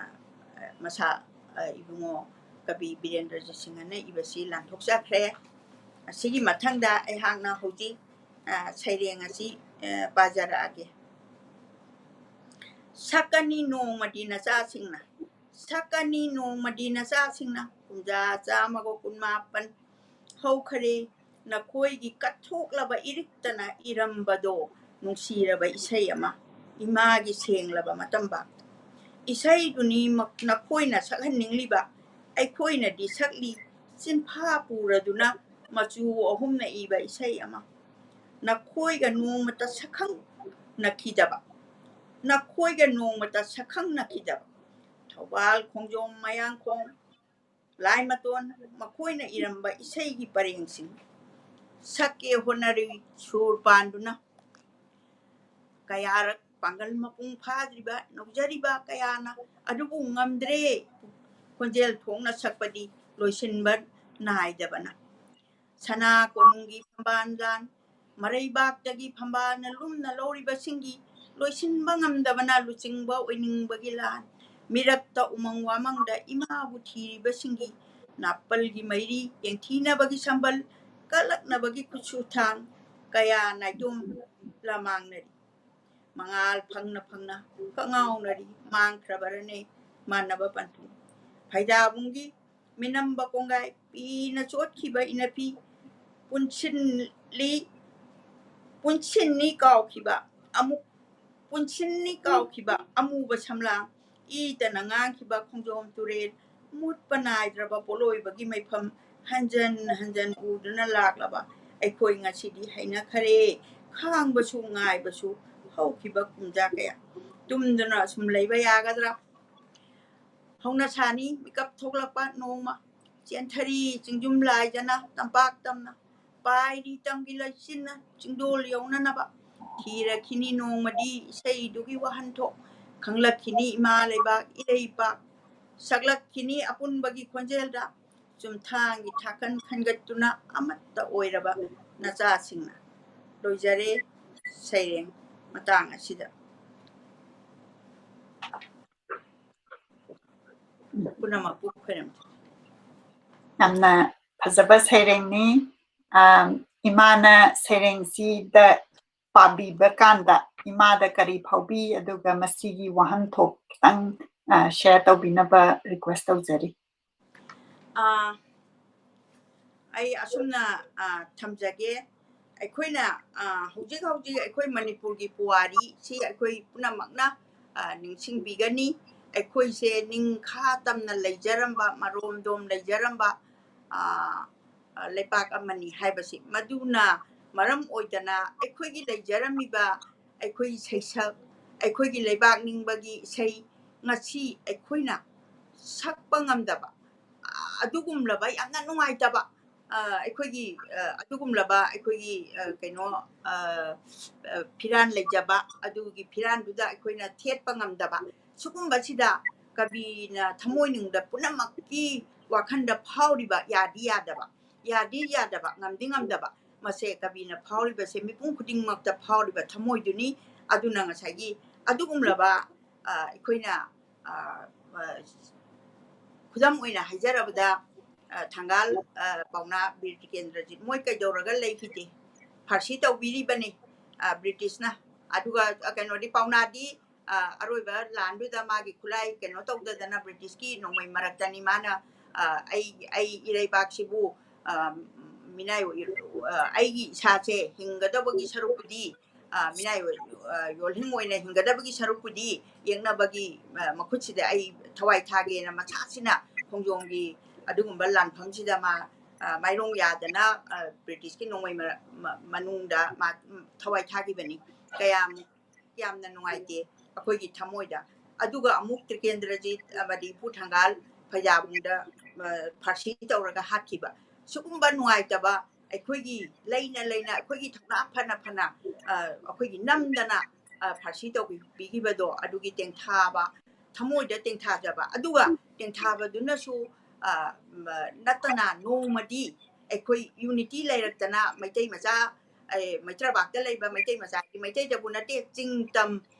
ꯃꯁꯥ, ꯑ, ꯏꯕꯨꯡꯉꯣ ꯀꯕꯤ ꯕꯤꯔꯦꯟꯗ꯭ꯔꯖꯤꯠ ꯁꯤꯡꯍꯅ ꯏꯕꯁꯤ ꯂꯥꯟꯊꯣꯛꯆꯈ꯭ꯔꯦ꯫ ꯑꯁꯤꯒꯤ ꯃꯊꯪꯗ ꯑꯩꯍꯥꯛꯅ ꯍꯧꯖꯤꯛ, ꯑ, ꯁꯩꯔꯦꯡ ꯑꯁꯤ, ꯑ, ꯄꯥꯖꯔꯛꯑꯒꯦ꯫ ꯁꯛꯀꯅꯤ ꯅꯣꯡꯃꯗꯤ ꯅꯆꯥꯁꯤꯡꯅ, ꯁꯛꯀꯅꯤ ꯅꯣꯡꯃꯗꯤ ꯅꯆꯥꯁꯤꯡꯅ, ꯀꯨꯝꯖꯥ ꯆꯥꯝꯃꯒ ꯀꯨꯟꯃꯥꯄꯟ ꯍꯧꯈꯔꯦ, ꯅꯈꯣꯏꯒꯤ ꯀꯠꯊꯣꯛꯂꯕ ꯏꯔꯤꯛꯇꯅ ꯏꯔꯝꯕꯗꯣ ꯅꯨꯡꯁꯤꯔꯕ ꯏꯁꯩ ꯑꯃ, ꯏꯃꯥꯒꯤ ꯁꯦꯡꯂꯕ ꯃꯇꯝꯕꯥꯛ꯫ ꯏꯁꯩꯗꯨꯅꯤ ꯃꯛ-, ꯅꯈꯣꯏꯅ ꯁꯛꯍꯟꯅꯤꯡꯂꯤꯕ, ꯑꯩꯈꯣꯏꯅꯗꯤ ꯁꯛꯂꯤ, ꯆꯤꯟꯐꯥ ꯄꯨꯔꯗꯨꯅ ꯃꯆꯨ ꯑꯍꯨꯝꯅ ꯏꯕ ꯏꯁꯩ ꯑꯃ꯫ ꯅꯈꯣꯏꯒ ꯅꯣꯡꯃꯇ ꯁꯛꯈꯪꯅꯈꯤꯗꯕ, ꯅꯈꯣꯏꯒ ꯅꯣꯡꯃꯇ ꯁꯛꯈꯪꯅꯈꯤꯗꯕ, ꯊꯧꯕꯥꯜ ꯈꯣꯡꯖꯣꯝ ꯃꯌꯥꯡꯈꯣꯡ ꯂꯥꯏꯃꯇꯣꯟ, ꯃꯈꯣꯏꯅ ꯏꯔꯝꯕ ꯏꯁꯩꯒꯤ ꯄꯔꯦꯡꯁꯤꯡ ꯁꯛꯀꯦ ꯍꯣꯠꯅꯔꯤ ꯁꯨꯔ ꯄꯥꯟꯗꯨꯅ꯫ ꯀꯌꯥꯔꯛ ꯄꯥꯡꯒꯜ ꯃꯄꯨꯡ ꯐꯥꯗ꯭ꯔꯤꯕ ꯅꯧꯖꯔꯤꯕ ꯀꯌꯥꯅ ꯑꯗꯨꯕꯨ ꯉꯝꯗ꯭ꯔꯦ, ꯈꯣꯟꯖꯦꯜ ꯊꯣꯛꯅ ꯁꯛꯄꯗꯤ ꯂꯣꯏꯁꯤꯟꯕ ꯅꯥꯏꯗꯕꯅ꯫ ꯁꯅꯥ ꯀꯣꯅꯨꯡꯒꯤ ꯐꯝꯕꯥꯜ ꯂꯥꯟ, ꯃꯔꯩꯕꯥꯛꯇꯒꯤ ꯐꯝꯕꯥꯜꯅ ꯂꯨꯝꯅ ꯂꯧꯔꯤꯕꯁꯤꯡꯒꯤ ꯂꯣꯏꯁꯤꯟꯕ ꯉꯝꯗꯕꯅ ꯂꯨꯆꯤꯡꯕ ꯑꯣꯏꯅꯤꯡꯕꯒꯤ ꯂꯥꯟ, ꯃꯤꯔꯛꯇ ꯎꯃꯪ ꯋꯥꯃꯪꯗ ꯏꯃꯥꯕꯨ ꯊꯤꯔꯤꯕꯁꯤꯡꯒꯤ ꯅꯥꯄꯜꯒꯤ ꯃꯩꯔꯤ, ꯌꯦꯡꯊꯤꯅꯕꯒꯤ ꯁꯝꯕꯜ, ꯀꯜꯂꯛꯅꯕꯒꯤ ꯈꯨꯠꯁꯨ ꯊꯥꯡ, ꯀꯌꯥ ꯅꯥꯏꯇꯣꯝ ꯂꯃꯥꯡꯅꯔꯤ꯫ ꯃꯉꯥꯜ ꯐꯪꯅ ꯐꯪꯅ ꯀꯉꯥꯎꯅꯔꯤ, ꯃꯥꯡꯈ꯭ꯔꯕꯔꯅꯦ ꯃꯥꯟꯅꯕ ꯄꯟꯊꯨꯡ꯫ ꯐꯩꯖꯥꯕꯨꯡꯒꯤ ꯃꯤꯅꯝꯕ ꯀꯣꯡꯒꯥꯏ, ꯄꯤꯅ ꯆꯣꯠꯈꯤꯕ ꯏꯅꯐꯤ, ꯄꯨꯟꯁꯤꯜꯂꯤ, ꯄꯨꯟꯁꯤꯟꯅꯤ ꯀꯥꯎꯈꯤꯕ, ꯑꯃꯨꯛ ꯄꯨꯟꯁꯤꯟꯅꯤ ꯀꯥꯎꯈꯤꯕ ꯑꯃꯨꯕ ꯁꯝꯂꯥꯡ, ꯏꯇꯅ ꯉꯥꯡꯈꯤꯕ ꯈꯣꯡꯖꯣꯝ ꯇꯨꯔꯦꯜ ꯃꯨꯠꯄ ꯅꯥꯏꯗ꯭ꯔꯕ ꯄꯣꯠꯂꯣꯏꯕꯒꯤ ꯃꯩꯐꯝ ꯍꯟꯖꯟ ꯍꯟꯖꯟ ꯎꯗꯨꯅ ꯂꯥꯛꯂꯕ ꯑꯩꯈꯣꯏ ꯉꯁꯤꯗꯤ ꯍꯩꯅꯈꯔꯦ꯫ ꯈꯥꯡꯕꯁꯨ ꯉꯥꯏꯕꯁꯨ ꯍꯧꯈꯤꯕ ꯀꯨꯝꯖꯥ ꯀꯌꯥ꯫ ꯇꯨꯝꯗꯨꯅ ꯑꯁꯨꯝ ꯂꯩꯕ ꯌꯥꯒꯗ꯭ꯔꯥ? ꯍꯧꯅ ꯁꯥꯅꯤ ꯃꯤꯀꯞ ꯊꯣꯛꯂꯛꯄ ꯅꯣꯡꯃ꯫ ꯆꯦꯟꯊꯔꯤ ꯆꯤꯡꯖꯨꯝ ꯂꯥꯏꯖꯅ ꯇꯝꯄꯥꯛ ꯇꯝꯅ꯫ ꯄꯥꯏꯔꯤ ꯇꯝꯒꯤ ꯂꯩꯆꯤꯟꯅ ꯆꯤꯡꯗꯣꯜ ꯌꯧꯅꯅꯕ꯫ ꯊꯤꯔꯛꯈꯤꯅꯤ ꯅꯣꯡꯃꯗꯤ ꯏꯁꯩꯗꯨꯒꯤ ꯋꯥꯍꯟꯊꯣꯛ꯫ ꯈꯪꯂꯛꯈꯤꯅꯤ ꯏꯃꯥ ꯂꯩꯕꯥꯛ ꯏꯔꯩꯄꯥꯛ꯫ ꯁꯛꯂꯛꯈꯤꯅꯤ ꯑꯄꯨꯟꯕꯒꯤ ꯈꯣꯟꯖꯦꯜꯗ꯫ ꯆꯨꯝꯊꯥꯡꯒꯤ ꯊꯥꯀꯟ ꯈꯟꯒꯠꯇꯨꯅ ꯑꯃꯠꯇ ꯑꯣꯏꯔꯕ ꯅꯆꯥꯁꯤꯡꯅ꯫ ꯂꯣꯏꯖꯔꯦ ꯁꯩꯔꯦꯡ ꯃꯇꯥꯡ ꯑꯁꯤꯗ꯫ ꯄꯨꯝꯅꯃꯛꯄꯨ ꯈꯣꯏꯔꯝꯖꯔꯤ꯫ ꯌꯥꯝꯅ ꯐꯖꯕ ꯁꯩꯔꯦꯡꯅꯤ꯫ ꯑꯥ, ꯏꯃꯥꯅ ꯁꯩꯔꯦꯡꯁꯤꯗ ꯄꯥꯕꯤꯕ ꯀꯥꯟꯗ ꯏꯃꯥꯗ ꯀꯔꯤ ꯐꯥꯎꯕꯤ, ꯑꯗꯨꯒ ꯃꯁꯤꯒꯤ ꯋꯥꯍꯟꯊꯣꯛ ꯈꯤꯇꯪ, ꯑꯥ, share ꯇꯧꯕꯤꯅꯕ request ꯇꯧꯖꯔꯤ꯫ ꯑꯥ, ꯑꯩ ꯑꯁꯨꯝꯅ, ꯑꯥ, ꯊꯝꯖꯒꯦ꯫ ꯑꯩꯈꯣꯏꯅ, ꯑꯥ, ꯍꯧꯖꯤꯛ ꯍꯧꯖꯤꯛ ꯑꯩꯈꯣꯏ ꯃꯅꯤꯄꯨꯔꯒꯤ ꯄꯨꯋꯥꯔꯤꯁꯤ ꯑꯩꯈꯣꯏ ꯄꯨꯝꯅꯃꯛꯅ, ꯑꯥ, ꯅꯤꯡꯁꯤꯡꯕꯤꯒꯅꯤ꯫ ꯑꯩꯈꯣꯏꯁꯦ ꯅꯤꯡꯈꯥ ꯇꯝꯅ ꯂꯩꯖꯔꯝꯕ, ꯃꯔꯣꯝꯗꯣꯝ ꯂꯩꯖꯔꯝꯕ, ꯑꯥ, ꯑꯥ, ꯂꯩꯄꯥꯛ ꯑꯃꯅꯤ ꯍꯥꯏꯕꯁꯤ꯫ ꯃꯗꯨꯅ ꯃꯔꯝ ꯑꯣꯏꯗꯅ ꯑꯩꯈꯣꯏꯒꯤ ꯂꯩꯖꯔꯝꯃꯤꯕ ꯑꯩꯈꯣꯏꯒꯤ ꯁꯩꯁꯛ, ꯑꯩꯈꯣꯏꯒꯤ ꯂꯩꯕꯥꯛ ꯅꯤꯡꯕꯒꯤ ꯏꯁꯩ ꯉꯁꯤ ꯑꯩꯈꯣꯏꯅ ꯁꯛꯄ ꯉꯝꯗꯕ, ꯑꯥ, ꯑꯗꯨꯒꯨꯝꯂꯕ ꯌꯥꯝꯅ ꯅꯨꯡꯉꯥꯏꯇꯕ, ꯑꯥ, ꯑꯩꯈꯣꯏꯒꯤ, ꯑꯥ, ꯑꯗꯨꯒꯨꯝꯂꯕ ꯑꯩꯈꯣꯏꯒꯤ, ꯑꯥ, ꯀꯩꯅꯣ, ꯑꯥ, ꯑꯥ, ꯐꯤꯔꯥꯟ ꯂꯩꯖꯕ, ꯑꯗꯨꯒꯤ ꯐꯤꯔꯥꯟꯗꯨꯗ ꯑꯩꯈꯣꯏꯅ ꯊꯦꯠꯄ ꯉꯝꯗꯕ, ꯁꯤꯒꯨꯝꯕꯁꯤꯗ ꯀꯕꯤꯅ ꯊꯃꯣꯏꯅꯨꯡꯗ ꯄꯨꯝꯅꯃꯛꯀꯤ ꯋꯥꯈꯜꯗ ꯐꯥꯎꯔꯤꯕ, ꯌꯥꯗꯤ ꯌꯥꯗꯕ, ꯌꯥꯗꯤ ꯌꯥꯗꯕ, ꯉꯝꯗꯤ ꯉꯝꯗꯕ, ꯃꯁꯦ ꯀꯕꯤꯅ ꯐꯥꯎꯔꯤꯕꯁꯦ ꯃꯤꯄꯨꯝ ꯈꯨꯗꯤꯡꯃꯛꯇ ꯐꯥꯎꯔꯤꯕ ꯊꯃꯣꯏꯗꯨꯅꯤ꯫ ꯑꯗꯨꯅ ꯉꯁꯥꯏꯒꯤ ꯑꯗꯨꯒꯨꯝꯂꯕ, ꯑ, ꯑꯩꯈꯣꯏꯅ, ꯑ, ꯑ, ꯈꯨꯗꯝ ꯑꯣꯏꯅ ꯍꯥꯏꯖꯔꯕꯗ, ꯑ, ꯊꯪꯒꯥꯜ, ꯑ, ꯄꯥꯎꯅꯥ ꯕꯤꯔ ꯇꯤꯀꯦꯟꯗ꯭ꯔꯖꯤꯠ ꯃꯣꯏ ꯀꯩꯗꯧꯔꯒ ꯂꯩꯈꯤꯗꯦ? ꯐꯥꯔꯁꯤ ꯇꯧꯕꯤꯔꯤꯕꯅꯤ, ꯑ, ꯕ꯭ꯔꯤꯇꯤꯁꯅ꯫ ꯑꯗꯨꯒ, ꯑ, ꯀꯩꯅꯣꯗꯤ, ꯄꯥꯎꯅꯥꯗꯤ, ꯑ, ꯑꯔꯣꯏꯕ ꯂꯥꯟꯗꯨꯗ ꯃꯥꯒꯤ ꯈꯨꯠꯂꯥꯏ ꯀꯩꯅꯣ ꯇꯧꯗꯗꯅ ꯕ꯭ꯔꯤꯇꯤꯁꯀꯤ ꯅꯣꯡꯃꯩ ꯃꯔꯛꯇꯅꯤ ꯃꯥꯅ, ꯑ, ꯑꯩ, ꯑꯩ ꯏꯔꯩꯕꯥꯛꯁꯤꯕꯨ, ꯑ, ꯃꯤꯅꯥꯏ ꯑꯣꯏ-, ꯑ, ꯑꯩꯒꯤ ꯏꯁꯥꯁꯦ ꯍꯤꯡꯒꯗꯕꯒꯤ ꯁꯔꯨꯛꯄꯨꯗꯤ, ꯑ, ꯃꯤꯅꯥꯏ ꯑꯣꯏ-, ꯑ, ꯌꯣꯜꯍꯤꯡ ꯑꯣꯏꯅ ꯍꯤꯡꯒꯗꯕꯒꯤ ꯁꯔꯨꯛꯄꯨꯗꯤ ꯌꯦꯛꯅꯕꯒꯤ, ꯑ, ꯃꯈꯨꯠꯁꯤꯗ ꯑꯩ ꯊꯋꯥꯏ ꯊꯥꯒꯦꯅ ꯃꯁꯥꯁꯤꯅ ꯈꯣꯡꯖꯣꯝꯒꯤ ꯑꯗꯨꯒꯨꯝꯕ ꯂꯥꯟꯐꯝꯁꯤꯗ ꯃꯥ, ꯑ, ꯃꯥꯏꯔꯣꯡ ꯌꯥꯗꯅ, ꯑ, ꯕ꯭ꯔꯤꯇꯤꯁꯀꯤ ꯅꯣꯡꯃꯩ ꯃꯔ-, ꯃ-, ꯃꯅꯨꯡꯗ ꯃꯥ, ꯎꯝ, ꯊꯋꯥꯏ ꯊꯥꯈꯤꯕꯅꯤ꯫ ꯀꯌꯥꯝ ꯌꯥꯝꯅ ꯅꯨꯡꯉꯥꯏꯇꯦ ꯑꯩꯈꯣꯏꯒꯤ ꯊꯃꯣꯏꯗ꯫ ꯑꯗꯨꯒ ꯑꯃꯨꯛ ꯇ꯭ꯔꯤꯀꯦꯟꯗ꯭ꯔꯖꯤꯠ ꯑꯃꯗꯤ ꯏꯄꯨ ꯊꯪꯒꯥꯜ ꯐꯩꯖꯥꯕꯨꯡꯗ, ꯑ, ꯐꯥꯔꯁꯤ ꯇꯧꯔꯒ ꯍꯥꯠꯈꯤꯕ꯫ ꯁꯤꯒꯨꯝꯕ ꯅꯨꯡꯉꯥꯏꯇꯕ ꯑꯩꯈꯣꯏꯒꯤ ꯂꯩꯅ ꯂꯩꯅ ꯑꯩꯈꯣꯏꯒꯤ ꯊꯧꯅꯥ ꯐꯅ ꯐꯅ, ꯑ, ꯑꯩꯈꯣꯏꯒꯤ ꯅꯝꯗꯅ, ꯑ, ꯐꯥꯔꯁꯤ ꯇꯧꯕꯤ-, ꯄꯤꯈꯤꯕꯗꯣ ꯑꯗꯨꯒꯤ ꯇꯦꯡꯊꯥꯕ, ꯊꯃꯣꯏꯗ ꯇꯦꯡꯊꯥꯖꯕ꯫ ꯑꯗꯨꯒ ꯇꯦꯡꯊꯥꯕꯗꯨꯅꯁꯨ, ꯑ, ꯃ-, ꯅꯠꯇꯅ ꯅꯣꯡꯃꯗꯤ ꯑꯩꯈꯣꯏ ꯌꯨꯅꯤꯇꯤ ꯂꯩꯔꯛꯇꯅ ꯃꯩꯇꯩ ꯃꯆꯥ, ꯑꯦ, ꯃꯩꯇ꯭ꯔꯕꯥꯛꯇ ꯂꯩꯕ ꯃꯩꯇꯩ ꯃꯆꯥꯒꯤ, ꯃꯩꯇꯩꯗꯕꯨ ꯅꯠꯇꯦ, ꯆꯤꯡ ꯇꯝ,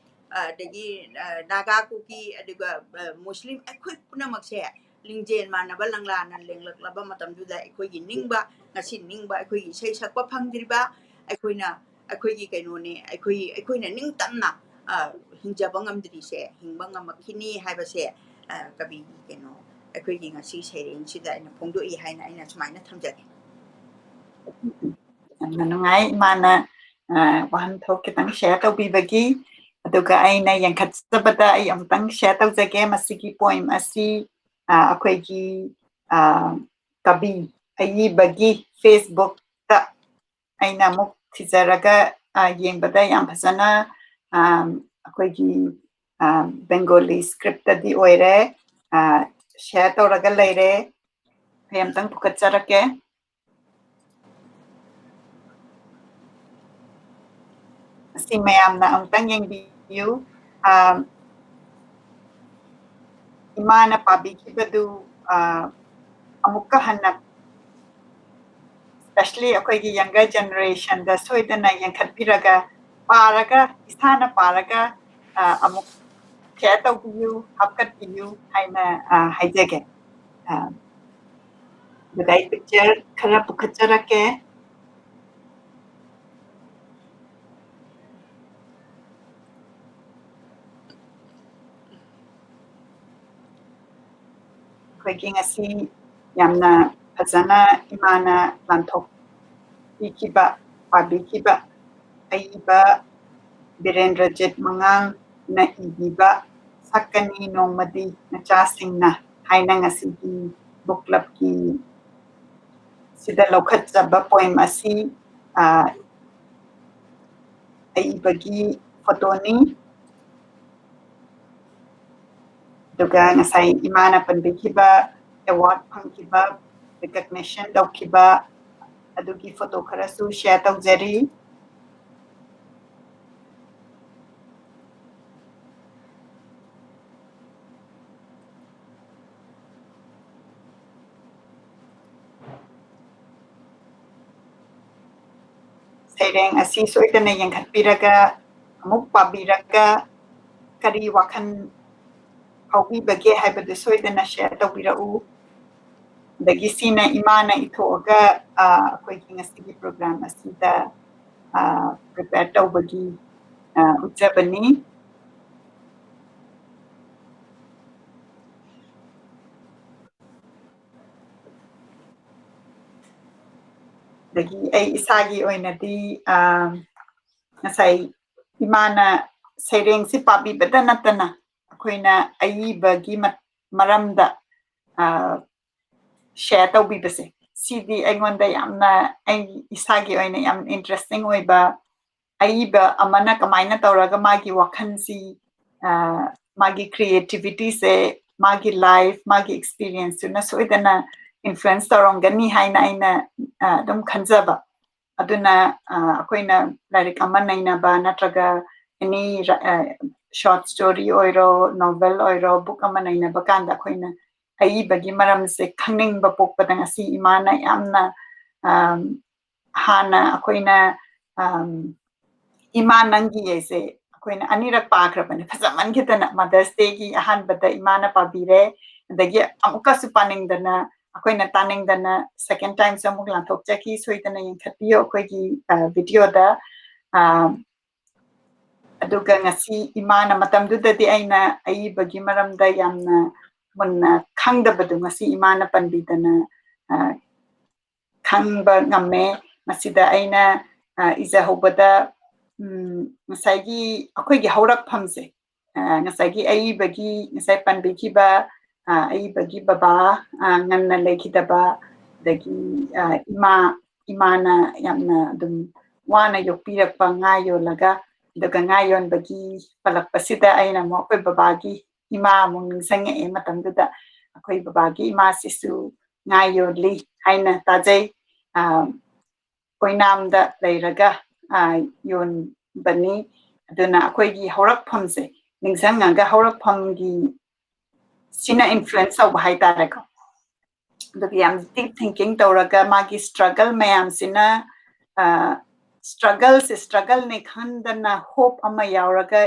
ꯑ, ꯑꯗꯒꯤ, ꯑ, ꯅꯥꯒꯥ ꯀꯨꯀꯤ, ꯑꯗꯨꯒ, ꯑ, ꯃꯨꯁꯂꯤꯝ, ꯑꯩꯈꯣꯏ ꯄꯨꯝꯅꯃꯛꯁꯦ ꯂꯤꯡꯖꯦꯜ ꯃꯥꯟꯅꯕ ꯂꯪꯂꯥꯅ ꯂꯦꯡꯂꯛꯂꯕ ꯃꯇꯝꯗꯨꯗ ꯑꯩꯈꯣꯏꯒꯤ ꯅꯤꯡꯕ, ꯉꯁꯤ ꯅꯤꯡꯕ, ꯑꯩꯈꯣꯏꯒꯤ ꯏꯁꯩ ꯁꯛꯄ ꯐꯪꯗ꯭ꯔꯤꯕ, ꯑꯩꯈꯣꯏꯅ, ꯑꯩꯈꯣꯏꯒꯤ ꯀꯩꯅꯣꯅꯦ, ꯑꯩꯈꯣꯏ, ꯑꯩꯈꯣꯏꯅ ꯅꯤꯡꯇꯝꯅ, ꯑ, ꯍꯤꯡꯖꯕ ꯉꯝꯗ꯭ꯔꯤꯁꯦ ꯍꯤꯡꯕ ꯉꯝꯃꯛꯈꯤꯅꯤ ꯍꯥꯏꯕꯁꯦ, ꯑ, ꯀꯕꯤꯒꯤ ꯀꯩꯅꯣ, ꯑꯩꯈꯣꯏꯒꯤ ꯉꯁꯤ ꯁꯩꯔꯦꯡꯁꯤꯗ ꯑꯩꯅ ꯐꯣꯡꯗꯣꯛꯏ ꯍꯥꯏꯅ ꯑꯩꯅ ꯁꯨꯃꯥꯏꯅ ꯊꯝꯖꯒꯦ꯫ ꯌꯥꯝꯅ ꯅꯨꯡꯉꯥꯏ ꯏꯃꯥꯅ, ꯑ, ꯋꯥꯍꯟꯊꯣꯛ ꯈꯤꯇꯪ ꯁꯤꯌꯔ ꯇꯧꯕꯤꯕꯒꯤ꯫ ꯑꯗꯨꯒ ꯑꯩꯅ ꯌꯦꯡꯈꯠꯆꯕꯗ ꯑꯩ ꯑꯃꯨꯛꯇꯪ ꯁꯤꯌꯔ ꯇꯧꯖꯒꯦ꯫ ꯃꯁꯤꯒꯤ ꯄꯣꯏꯝ ꯑꯁꯤ, ꯑ, ꯑꯩꯈꯣꯏꯒꯤ, ꯑ, ꯀꯕꯤ ꯑꯏꯕꯒꯤ ꯐꯦꯁꯕꯨꯛꯇ ꯑꯩꯅ ꯑꯃꯨꯛ ꯊꯤꯖꯔꯒ, ꯑ, ꯌꯦꯡꯕꯗ ꯌꯥꯝ ꯐꯖꯅ, ꯑ, ꯑꯩꯈꯣꯏꯒꯤ, ꯑ, ꯕꯦꯡꯒꯣꯂꯤ ꯁ꯭ꯀ꯭ꯔꯤꯞꯇꯗꯤ ꯑꯣꯏꯔꯦ, ꯑ, ꯁꯤꯌꯔ ꯇꯧꯔꯒ ꯂꯩꯔꯦ꯫ ꯑꯩ ꯑꯃꯨꯛꯇꯪ ꯄꯨꯈꯠꯆꯔꯛꯀꯦ꯫ ꯑꯁꯤ ꯃꯌꯥꯝꯅ ꯑꯃꯨꯛꯇꯪ ꯌꯦꯡꯕꯤꯌꯨ꯫ ꯑ, ꯏꯃꯥꯅ ꯄꯥꯕꯤꯈꯤꯕꯗꯨ, ꯑ, ꯑꯃꯨꯛꯀ ꯍꯟꯅ, especially ꯑꯩꯈꯣꯏꯒꯤ younger generationꯗ ꯁꯣꯏꯗꯅ ꯌꯦꯡꯈꯠꯄꯤꯔꯒ, ꯄꯥꯔꯒ, ꯏꯁꯥꯅ ꯄꯥꯔꯒ, ꯑ, ꯑꯃꯨꯛ ꯁꯤꯌꯔ ꯇꯧꯕꯤꯌꯨ, ꯍꯥꯞꯀꯠꯄꯤꯌꯨ ꯍꯥꯏꯅ, ꯑ, ꯍꯥꯏꯖꯒꯦ꯫ ꯑ, ꯑꯗꯨꯒ ꯑꯩ ꯄꯤꯛꯆꯔ ꯈꯔ ꯄꯨꯈꯠꯆꯔꯛꯀꯦ꯫ ꯑꯩꯈꯣꯏꯒꯤ ꯉꯁꯤ ꯌꯥꯝꯅ ꯐꯖꯅ ꯏꯃꯥꯅ ꯂꯥꯟꯊꯣꯛꯄꯤꯈꯤꯕ, ꯄꯥꯕꯤꯈꯤꯕ ꯑꯏꯕ ꯕꯤꯔꯦꯟꯗ꯭ꯔꯖꯤꯠ ꯃꯉꯥꯡꯅ ꯏꯕꯤꯕ ꯁꯛꯀꯅꯤ ꯅꯣꯡꯃꯗꯤ ꯅꯆꯥꯁꯤꯡꯅ ꯍꯥꯏꯅ ꯉꯁꯤꯒꯤ book clubꯀꯤ ꯁꯤꯗ ꯂꯧꯈꯠꯆꯕ poem ꯑꯁꯤ, ꯑ, ꯑꯏꯕꯒꯤ photoꯅꯤ꯫ ꯑꯗꯨꯒ ꯉꯁꯥꯏ ꯏꯃꯥꯅ ꯄꯟꯕꯤꯈꯤꯕ award ꯐꯪꯈꯤꯕ, recognition ꯇꯧꯈꯤꯕ ꯑꯗꯨꯒꯤ photo ꯈꯔꯁꯨ share ꯇꯧꯖꯔꯤ꯫ ꯁꯩꯔꯦꯡ ꯑꯁꯤ ꯁꯣꯏꯗꯅ ꯌꯦꯡꯈꯠꯄꯤꯔꯒ, ꯑꯃꯨꯛ ꯄꯥꯕꯤꯔꯒ, ꯀꯔꯤ ꯋꯥꯈꯜ ꯐꯥꯎꯕꯤꯕꯒꯦ ꯍꯥꯏꯕꯗꯨ ꯁꯣꯏꯗꯅ share ꯇꯧꯕꯤꯔꯛꯎ꯫ ꯑꯗꯒꯤ ꯁꯤꯅ ꯏꯃꯥꯅ ꯏꯊꯣꯛꯑꯒ, ꯑ, ꯑꯩꯈꯣꯏꯒꯤ ꯉꯁꯤꯒꯤ program ꯑꯁꯤꯗ, ꯑ, prepare ꯇꯧꯕꯒꯤ, ꯑ, ꯎꯠꯆꯕꯅꯤ꯫ ꯑꯗꯒꯤ ꯑꯩ ꯏꯁꯥꯒꯤ ꯑꯣꯏꯅꯗꯤ, ꯑ, ꯉꯁꯥꯏ ꯏꯃꯥꯅ ꯁꯩꯔꯦꯡꯁꯤ ꯄꯥꯕꯤꯕꯗ ꯅꯠꯇꯅ ꯑꯩꯈꯣꯏꯅ ꯑꯏꯕꯒꯤ ꯃ-, ꯃꯔꯝꯗ, ꯑ, share ꯇꯧꯕꯤꯕꯁꯦ, ꯁꯤꯗꯤ ꯑꯩꯉꯣꯟꯗ ꯌꯥꯝꯅ, ꯑꯩ ꯏꯁꯥꯒꯤ ꯑꯣꯏꯅ ꯌꯥꯝ interesting ꯑꯣꯏꯕ, ꯑꯏꯕ ꯑꯃꯅ ꯀꯃꯥꯏꯅ ꯇꯧꯔꯒ ꯃꯥꯒꯤ ꯋꯥꯈꯜꯁꯤ, ꯑ, ꯃꯥꯒꯤ creativityꯁꯦ, ꯃꯥꯒꯤ life, ꯃꯥꯒꯤ experienceꯇꯨꯅ ꯁꯣꯏꯗꯅ influence ꯇꯧꯔꯝꯒꯅꯤ ꯍꯥꯏꯅ ꯑꯩꯅ, ꯑ, ꯑꯗꯨꯝ ꯈꯟꯖꯕ꯫ ꯑꯗꯨꯅ, ꯑ, ꯑꯩꯈꯣꯏꯅ ꯂꯥꯏꯔꯤꯛ ꯑꯃ ꯅꯩꯅꯕ ꯅꯠꯇ꯭ꯔꯒ any ꯔ-, ꯑ, short story ꯑꯣꯏꯔꯣ, novel ꯑꯣꯏꯔꯣ, book ꯑꯃ ꯅꯩꯅꯕ ꯀꯥꯟꯗ ꯑꯩꯈꯣꯏꯅ ꯑꯏꯕꯒꯤ ꯃꯔꯝꯁꯦ ꯈꯪꯅꯤꯡꯕ ꯄꯣꯛꯄꯗ ꯉꯁꯤ ꯏꯃꯥꯅ ꯌꯥꯝꯅ, ꯑꯝ, ꯍꯥꯟꯅ ꯑꯩꯈꯣꯏꯅ, ꯑꯝ, "ꯏꯃꯥ ꯅꯪꯒꯤ" ꯍꯥꯏꯁꯦ ꯑꯩꯈꯣꯏꯅ ꯑꯅꯤꯔꯛ ꯄꯥꯈ꯭ꯔꯕꯅꯦ, ꯐꯖꯃꯟꯈꯤꯗꯅ꯫ Mother's Dayꯒꯤ ꯑꯍꯥꯟꯕꯗ ꯏꯃꯥꯅ ꯄꯥꯕꯤꯔꯦ, ꯑꯗꯒꯤ ꯑꯃꯨꯛꯀꯁꯨ ꯄꯥꯅꯤꯡꯗꯅ, ꯑꯩꯈꯣꯏꯅ ꯇꯥꯅꯤꯡꯗꯅ second timeꯁꯨ ꯑꯃꯨꯛ ꯂꯥꯟꯊꯣꯛꯆꯈꯤ꯫ ꯁꯣꯏꯗꯅ ꯌꯦꯡꯈꯠꯄꯤꯌꯨ ꯑꯩꯈꯣꯏꯒꯤ, ꯑ, videoꯗ꯫ ꯑ, ꯑꯗꯨꯒ ꯉꯁꯤ ꯏꯃꯥꯅ, ꯃꯇꯝꯗꯨꯗꯗꯤ ꯑꯩꯅ ꯑꯏꯕꯒꯤ ꯃꯔꯝꯗ ꯌꯥꯝꯅ ꯃꯨꯟꯅ ꯈꯪꯗꯕꯗꯨ ꯉꯁꯤ ꯏꯃꯥꯅ ꯄꯟꯕꯤꯗꯅ, ꯑ, ꯈꯪꯕ ꯉꯝꯃꯦ꯫ ꯃꯁꯤꯗ ꯑꯩꯅ, ꯑ, ꯏꯖꯍꯧꯕꯗ ꯎꯝ, ꯉꯁꯥꯏꯒꯤ ꯑꯩꯈꯣꯏꯒꯤ ꯍꯧꯔꯛꯐꯝꯁꯦ, ꯑ, ꯉꯁꯥꯏꯒꯤ ꯑꯏꯕꯒꯤ, ꯉꯁꯥꯏ ꯄꯟꯕꯤꯈꯤꯕ, ꯑ, ꯑꯏꯕꯒꯤ ꯕꯕꯥ, ꯑ, ꯉꯟꯅ ꯂꯩꯈꯤꯗꯕ, ꯑꯗꯒꯤ, ꯑ, ꯏꯃꯥ, ꯏꯃꯥꯅ ꯌꯥꯝꯅ ꯑꯗꯨꯝ ꯋꯥꯅ ꯌꯣꯛꯄꯤꯔꯛꯄ ꯉꯥ ꯌꯣꯜꯂꯒ, ꯑꯗꯨꯒ ꯉꯥ ꯌꯣꯟꯕꯒꯤ ꯄꯜꯂꯛꯄꯁꯤꯗ ꯑꯩꯅ ꯑꯃꯨꯛ ꯑꯩꯈꯣꯏ ꯕꯕꯥꯒꯤ ꯏꯃꯥ ꯑꯃꯨꯛ ꯅꯤꯡꯁꯤꯡꯉꯛꯑꯦ꯫ ꯃꯇꯝꯗꯨꯗ ꯑꯩꯈꯣꯏ ꯕꯕꯥꯒꯤ ꯏꯃꯥꯁꯤꯁꯨ ꯉꯥ ꯌꯣꯜꯂꯤ ꯍꯥꯏꯅ ꯇꯥꯖꯩ꯫ ꯑ, ꯑꯣꯏꯅꯥꯝꯗ ꯂꯩꯔꯒ, ꯑ, ꯌꯣꯟꯕꯅꯤ꯫ ꯑꯗꯨꯅ ꯑꯩꯈꯣꯏꯒꯤ ꯍꯧꯔꯛꯐꯝꯁꯦ ꯅꯤꯡꯁꯤꯡꯉꯒ ꯍꯧꯔꯛꯐꯝꯒꯤ ꯁꯤꯅ influence ꯇꯧꯕ ꯍꯥꯏꯇꯥꯔꯦꯀꯣ꯫ ꯑꯗꯨꯒ ꯌꯥꯝ deep thinking ꯇꯧꯔꯒ ꯃꯥꯒꯤ struggle ꯃꯌꯥꯝꯁꯤꯅ, ꯑ, struggleꯁꯦ struggleꯅꯦ ꯈꯟꯗꯅ hope ꯑꯃ ꯌꯥꯎꯔꯒ,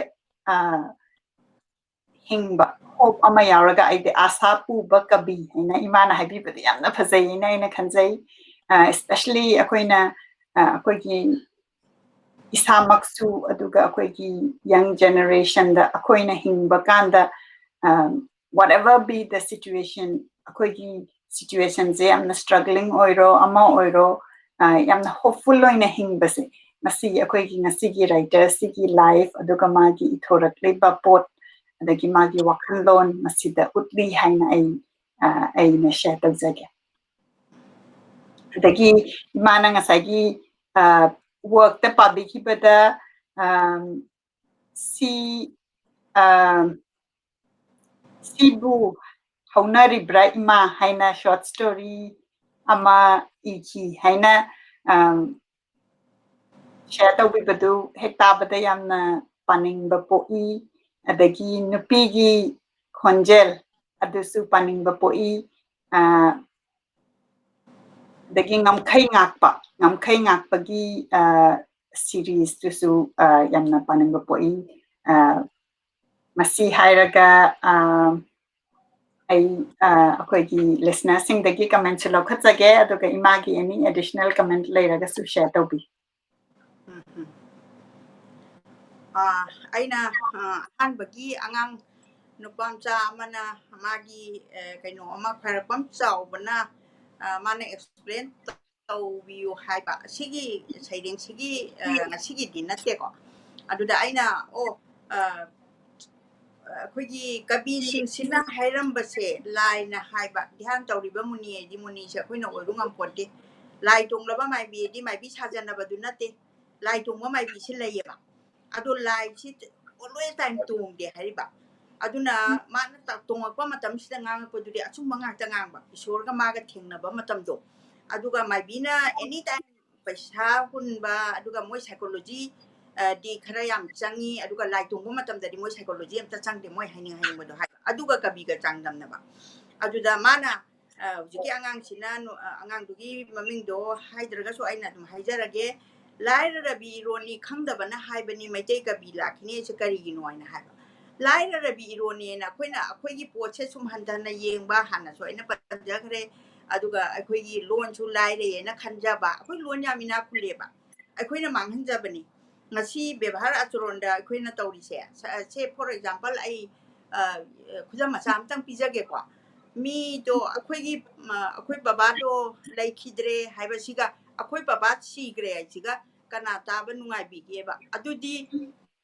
ꯑ, ꯍꯤꯡꯕ, hope ꯑꯃ ꯌꯥꯎꯔꯒ ꯑꯩꯗꯤ ꯑꯥꯁꯥ ꯄꯨꯕ ꯀꯕꯤ ꯍꯥꯏꯅ ꯏꯃꯥꯅ ꯍꯥꯏꯕꯤꯕꯗꯤ ꯌꯥꯝꯅ ꯐꯖꯩ ꯍꯥꯏꯅ ꯑꯩꯅ ꯈꯟꯖꯩ꯫ ꯑ, especially ꯑꯩꯈꯣꯏꯅ, ꯑ, ꯑꯩꯈꯣꯏꯒꯤ ꯏꯁꯥꯃꯛꯁꯨ, ꯑꯗꯨꯒ ꯑꯩꯈꯣꯏꯒꯤ young generationꯗ ꯑꯩꯈꯣꯏꯅ ꯍꯤꯡꯕ ꯀꯥꯟꯗ, ꯑ, whatever be the situation, ꯑꯩꯈꯣꯏꯒꯤ situationꯁꯦ ꯌꯥꯝꯅ struggling ꯑꯣꯏꯔꯣ, ꯑꯃ ꯑꯣꯏꯔꯣ, ꯑ, ꯌꯥꯝꯅ hopeful ꯑꯣꯏꯅ ꯍꯤꯡꯕꯁꯦ, ꯃꯁꯤꯒꯤ ꯑꯩꯈꯣꯏꯒꯤ ꯉꯁꯤꯒꯤ writerꯁꯤꯒꯤ life, ꯑꯗꯨꯒ ꯃꯥꯒꯤ ꯏꯊꯣꯔꯛꯂꯤꯕ ꯄꯣꯠ, ꯑꯗꯒꯤ ꯃꯥꯒꯤ ꯋꯥꯈꯜꯂꯣꯟ ꯃꯁꯤꯗ ꯎꯠꯂꯤ ꯍꯥꯏꯅ ꯑꯩ, ꯑ, ꯑꯩꯅ share ꯇꯧꯖꯒꯦ꯫ ꯑꯗꯒꯤ ꯏꯃꯥꯅ ꯉꯁꯥꯏꯒꯤ, ꯑ, workꯇ ꯄꯥꯕꯤꯈꯤꯕꯗ, ꯑ, ꯁꯤ, ꯑ, "ꯁꯤꯕꯨ ꯍꯧꯅꯔꯤꯕ꯭ꯔꯥ ꯏꯃꯥ" ꯍꯥꯏꯅ short story ꯑꯃ ꯏꯈꯤ ꯍꯥꯏꯅ, ꯑ, share ꯇꯧꯕꯤꯕꯗꯨ ꯍꯦꯛ ꯇꯥꯕꯗ ꯌꯥꯝꯅ ꯄꯥꯅꯤꯡꯕ ꯄꯣꯛꯏ꯫ ꯑꯗꯒꯤ ꯅꯨꯄꯤꯒꯤ ꯈꯣꯟꯖꯦꯜ ꯑꯗꯨꯁꯨ ꯄꯥꯅꯤꯡꯕ ꯄꯣꯛꯏ꯫ ꯑ, ꯑꯗꯒꯤ ꯉꯝꯈꯩ ꯉꯥꯛꯄ, ꯉꯝꯈꯩ ꯉꯥꯛꯄꯒꯤ, ꯑ, seriesꯇꯨꯁꯨ, ꯑ, ꯌꯥꯝꯅ ꯄꯥꯅꯤꯡꯕ ꯄꯣꯛꯏ꯫ ꯑ, ꯃꯁꯤ ꯍꯥꯏꯔꯒ, ꯑ, ꯑꯩ, ꯑ, ꯑꯩꯈꯣꯏꯒꯤ listenerꯁꯤꯡꯗꯒꯤ commentꯁꯨ ꯂꯧꯈꯠꯆꯒꯦ, ꯑꯗꯨꯒ ꯏꯃꯥꯒꯤ any additional comment ꯂꯩꯔꯒꯁꯨ share ꯇꯧꯕꯤꯌꯨ꯫ ꯎꯝ, ꯎꯝ꯫ ꯑ, ꯑꯩꯅ, ꯑ, ꯑꯍꯥꯟꯕꯒꯤ ꯑꯉꯥꯡ ꯅꯨꯄꯥ ꯃꯆꯥ ꯑꯃꯅ ꯃꯥꯒꯤ, ꯑ, ꯀꯩꯅꯣ ꯑꯃ ꯈ꯭ꯋꯥꯏꯔꯥꯛꯄꯝ ꯆꯥꯎꯕꯅ, ꯑ, ꯃꯥꯅ explain ꯇꯧꯕꯤꯌꯨ ꯍꯥꯏꯕ꯫ ꯁꯤꯒꯤ ꯁꯩꯔꯦꯡꯁꯤꯒꯤ, ꯑ, ꯉꯁꯤꯒꯤꯗꯤ ꯅꯠꯇꯦꯀꯣ꯫ ꯑꯗꯨꯗ ꯑꯩꯅ, ꯑꯣ, ꯑ, ꯑꯩꯈꯣꯏꯒꯤ ꯀꯕꯤꯁꯤꯡꯁꯤꯅ ꯍꯥꯏꯔꯝꯕꯁꯦ ꯂꯥꯏꯅ ꯍꯥꯏꯕ, ꯙ꯭ꯌꯥꯟ ꯇꯧꯔꯤꯕ ꯃꯨꯅꯤ ꯍꯥꯏꯗꯤ ꯃꯨꯅꯤꯁꯦ ꯑꯩꯈꯣꯏꯅ ꯑꯣꯏꯔꯨ ꯉꯝꯄꯣꯟꯇꯦ꯫ ꯂꯥꯏ ꯇꯣꯡꯂꯕ ꯃꯥꯏꯕꯤ ꯍꯥꯏꯗꯤ ꯃꯥꯏꯕꯤ ꯁꯥꯖꯅꯕꯗꯨ ꯅꯠꯇꯦ꯫ ꯂꯥꯏ ꯇꯣꯡꯕ ꯃꯥꯏꯕꯤꯁꯤ ꯂꯩꯌꯦꯕ꯫ ꯑꯗꯣ ꯂꯥꯏꯁꯤ always time ꯇꯣꯡꯗꯦ ꯍꯥꯏꯔꯤꯕ꯫ ꯑꯗꯨꯅ ꯃꯥꯅ ꯇ-, ꯇꯣꯡꯉꯛꯄ ꯃꯇꯝꯁꯤꯗ ꯉꯥꯡꯉꯛꯄꯗꯨꯗꯤ ꯑꯆꯨꯝꯕ ꯉꯥꯛꯇ ꯉꯥꯡꯕ, ꯏꯁꯣꯔꯒ ꯃꯥꯒ ꯊꯦꯡꯅꯕ ꯃꯇꯝꯗꯣ꯫ ꯑꯗꯨꯒ ꯃꯥꯏꯕꯤꯅ any time ꯄꯩꯁꯥ ꯍꯨꯟꯕ, ꯑꯗꯨꯒ ꯃꯣꯏ psychology, ꯑ, ꯗꯤ ꯈꯔ ꯌꯥꯝ ꯆꯪꯉꯤ, ꯑꯗꯨꯒ ꯂꯥꯏ ꯇꯣꯡꯕ ꯃꯇꯝꯗꯗꯤ ꯃꯣꯏ psychology ꯑꯝꯇ ꯆꯪꯗꯦ, ꯃꯣꯏ ꯍꯥꯏꯅꯤꯡ ꯍꯥꯏꯅꯤꯡꯕꯗꯣ ꯍꯥꯏꯕ꯫ ꯑꯗꯨꯒ ꯀꯕꯤꯒ ꯆꯥꯡꯗꯝꯅꯕ꯫ ꯑꯗꯨꯗ ꯃꯥꯅ, ꯑ, ꯍꯧꯖꯤꯛꯀꯤ ꯑꯉꯥꯡꯁꯤꯅ ꯅꯨ-, ꯑ, ꯑꯉꯥꯡꯗꯨꯒꯤ ꯃꯃꯤꯡꯗꯣ ꯍꯥꯏꯗ꯭ꯔꯒꯁꯨ ꯑꯩꯅ ꯑꯗꯨꯝ ꯍꯥꯏꯖꯔꯒꯦ꯫ "ꯂꯥꯏꯔꯔꯕꯤ ꯏꯔꯣꯟꯅꯤ ꯈꯪꯗꯕꯅ ꯍꯥꯏꯕꯅꯤ ꯃꯩꯇꯩ ꯀꯕꯤ ꯂꯥꯛꯈꯤꯅꯤ ꯍꯥꯏꯁꯦ ꯀꯔꯤꯒꯤꯅꯣ?" ꯍꯥꯏꯅ ꯍꯥꯏꯕ꯫ ꯂꯥꯏꯔꯔꯕꯤ ꯏꯔꯣꯟꯅꯦꯅ ꯑꯩꯈꯣꯏꯅ ꯑꯩꯈꯣꯏꯒꯤ ꯄꯣꯠꯁꯦ ꯁꯨꯝ ꯍꯟꯊꯅ ꯌꯦꯡꯕ ꯍꯥꯟꯅꯁꯨ ꯑꯩꯅ ꯄꯟꯖꯈ꯭ꯔꯦ꯫ ꯑꯗꯨꯒ ꯑꯩꯈꯣꯏꯒꯤ ꯂꯣꯟꯁꯨ ꯂꯥꯏꯔꯦꯅ ꯈꯟꯖꯕ꯫ ꯑꯩꯈꯣꯏ ꯂꯣꯟ ꯌꯥꯝ ꯏꯅꯥꯛ ꯈꯨꯜꯂꯦꯕ꯫ ꯑꯩꯈꯣꯏꯅ ꯃꯥꯡꯍꯟꯖꯕꯅꯤ꯫ ꯉꯁꯤ ꯕꯦꯕꯥꯔ ꯑꯆꯔꯣꯟꯗ ꯑꯩꯈꯣꯏꯅ ꯇꯧꯔꯤꯁꯦ꯫ ꯁ-, say for example, ꯑꯩ, ꯑ, ꯈꯨꯗꯝ ꯃꯆꯥ ꯑꯝꯇꯪ ꯄꯤꯖꯒꯦꯀꯣ꯫ ꯃꯤꯗꯣ ꯑꯩꯈꯣꯏꯒꯤ, ꯑ, ꯑꯩꯈꯣꯏ ꯕꯕꯥꯗꯣ ꯂꯩꯈꯤꯗ꯭ꯔꯦ ꯍꯥꯏꯕꯁꯤꯒ ꯑꯩꯈꯣꯏ ꯕꯕꯥ ꯁꯤꯈ꯭ꯔꯦ ꯍꯥꯏꯁꯤꯒ ꯀꯅꯥ ꯇꯥꯕ ꯅꯨꯡꯉꯥꯏꯕꯤꯒꯦꯕ? ꯑꯗꯨꯗꯤ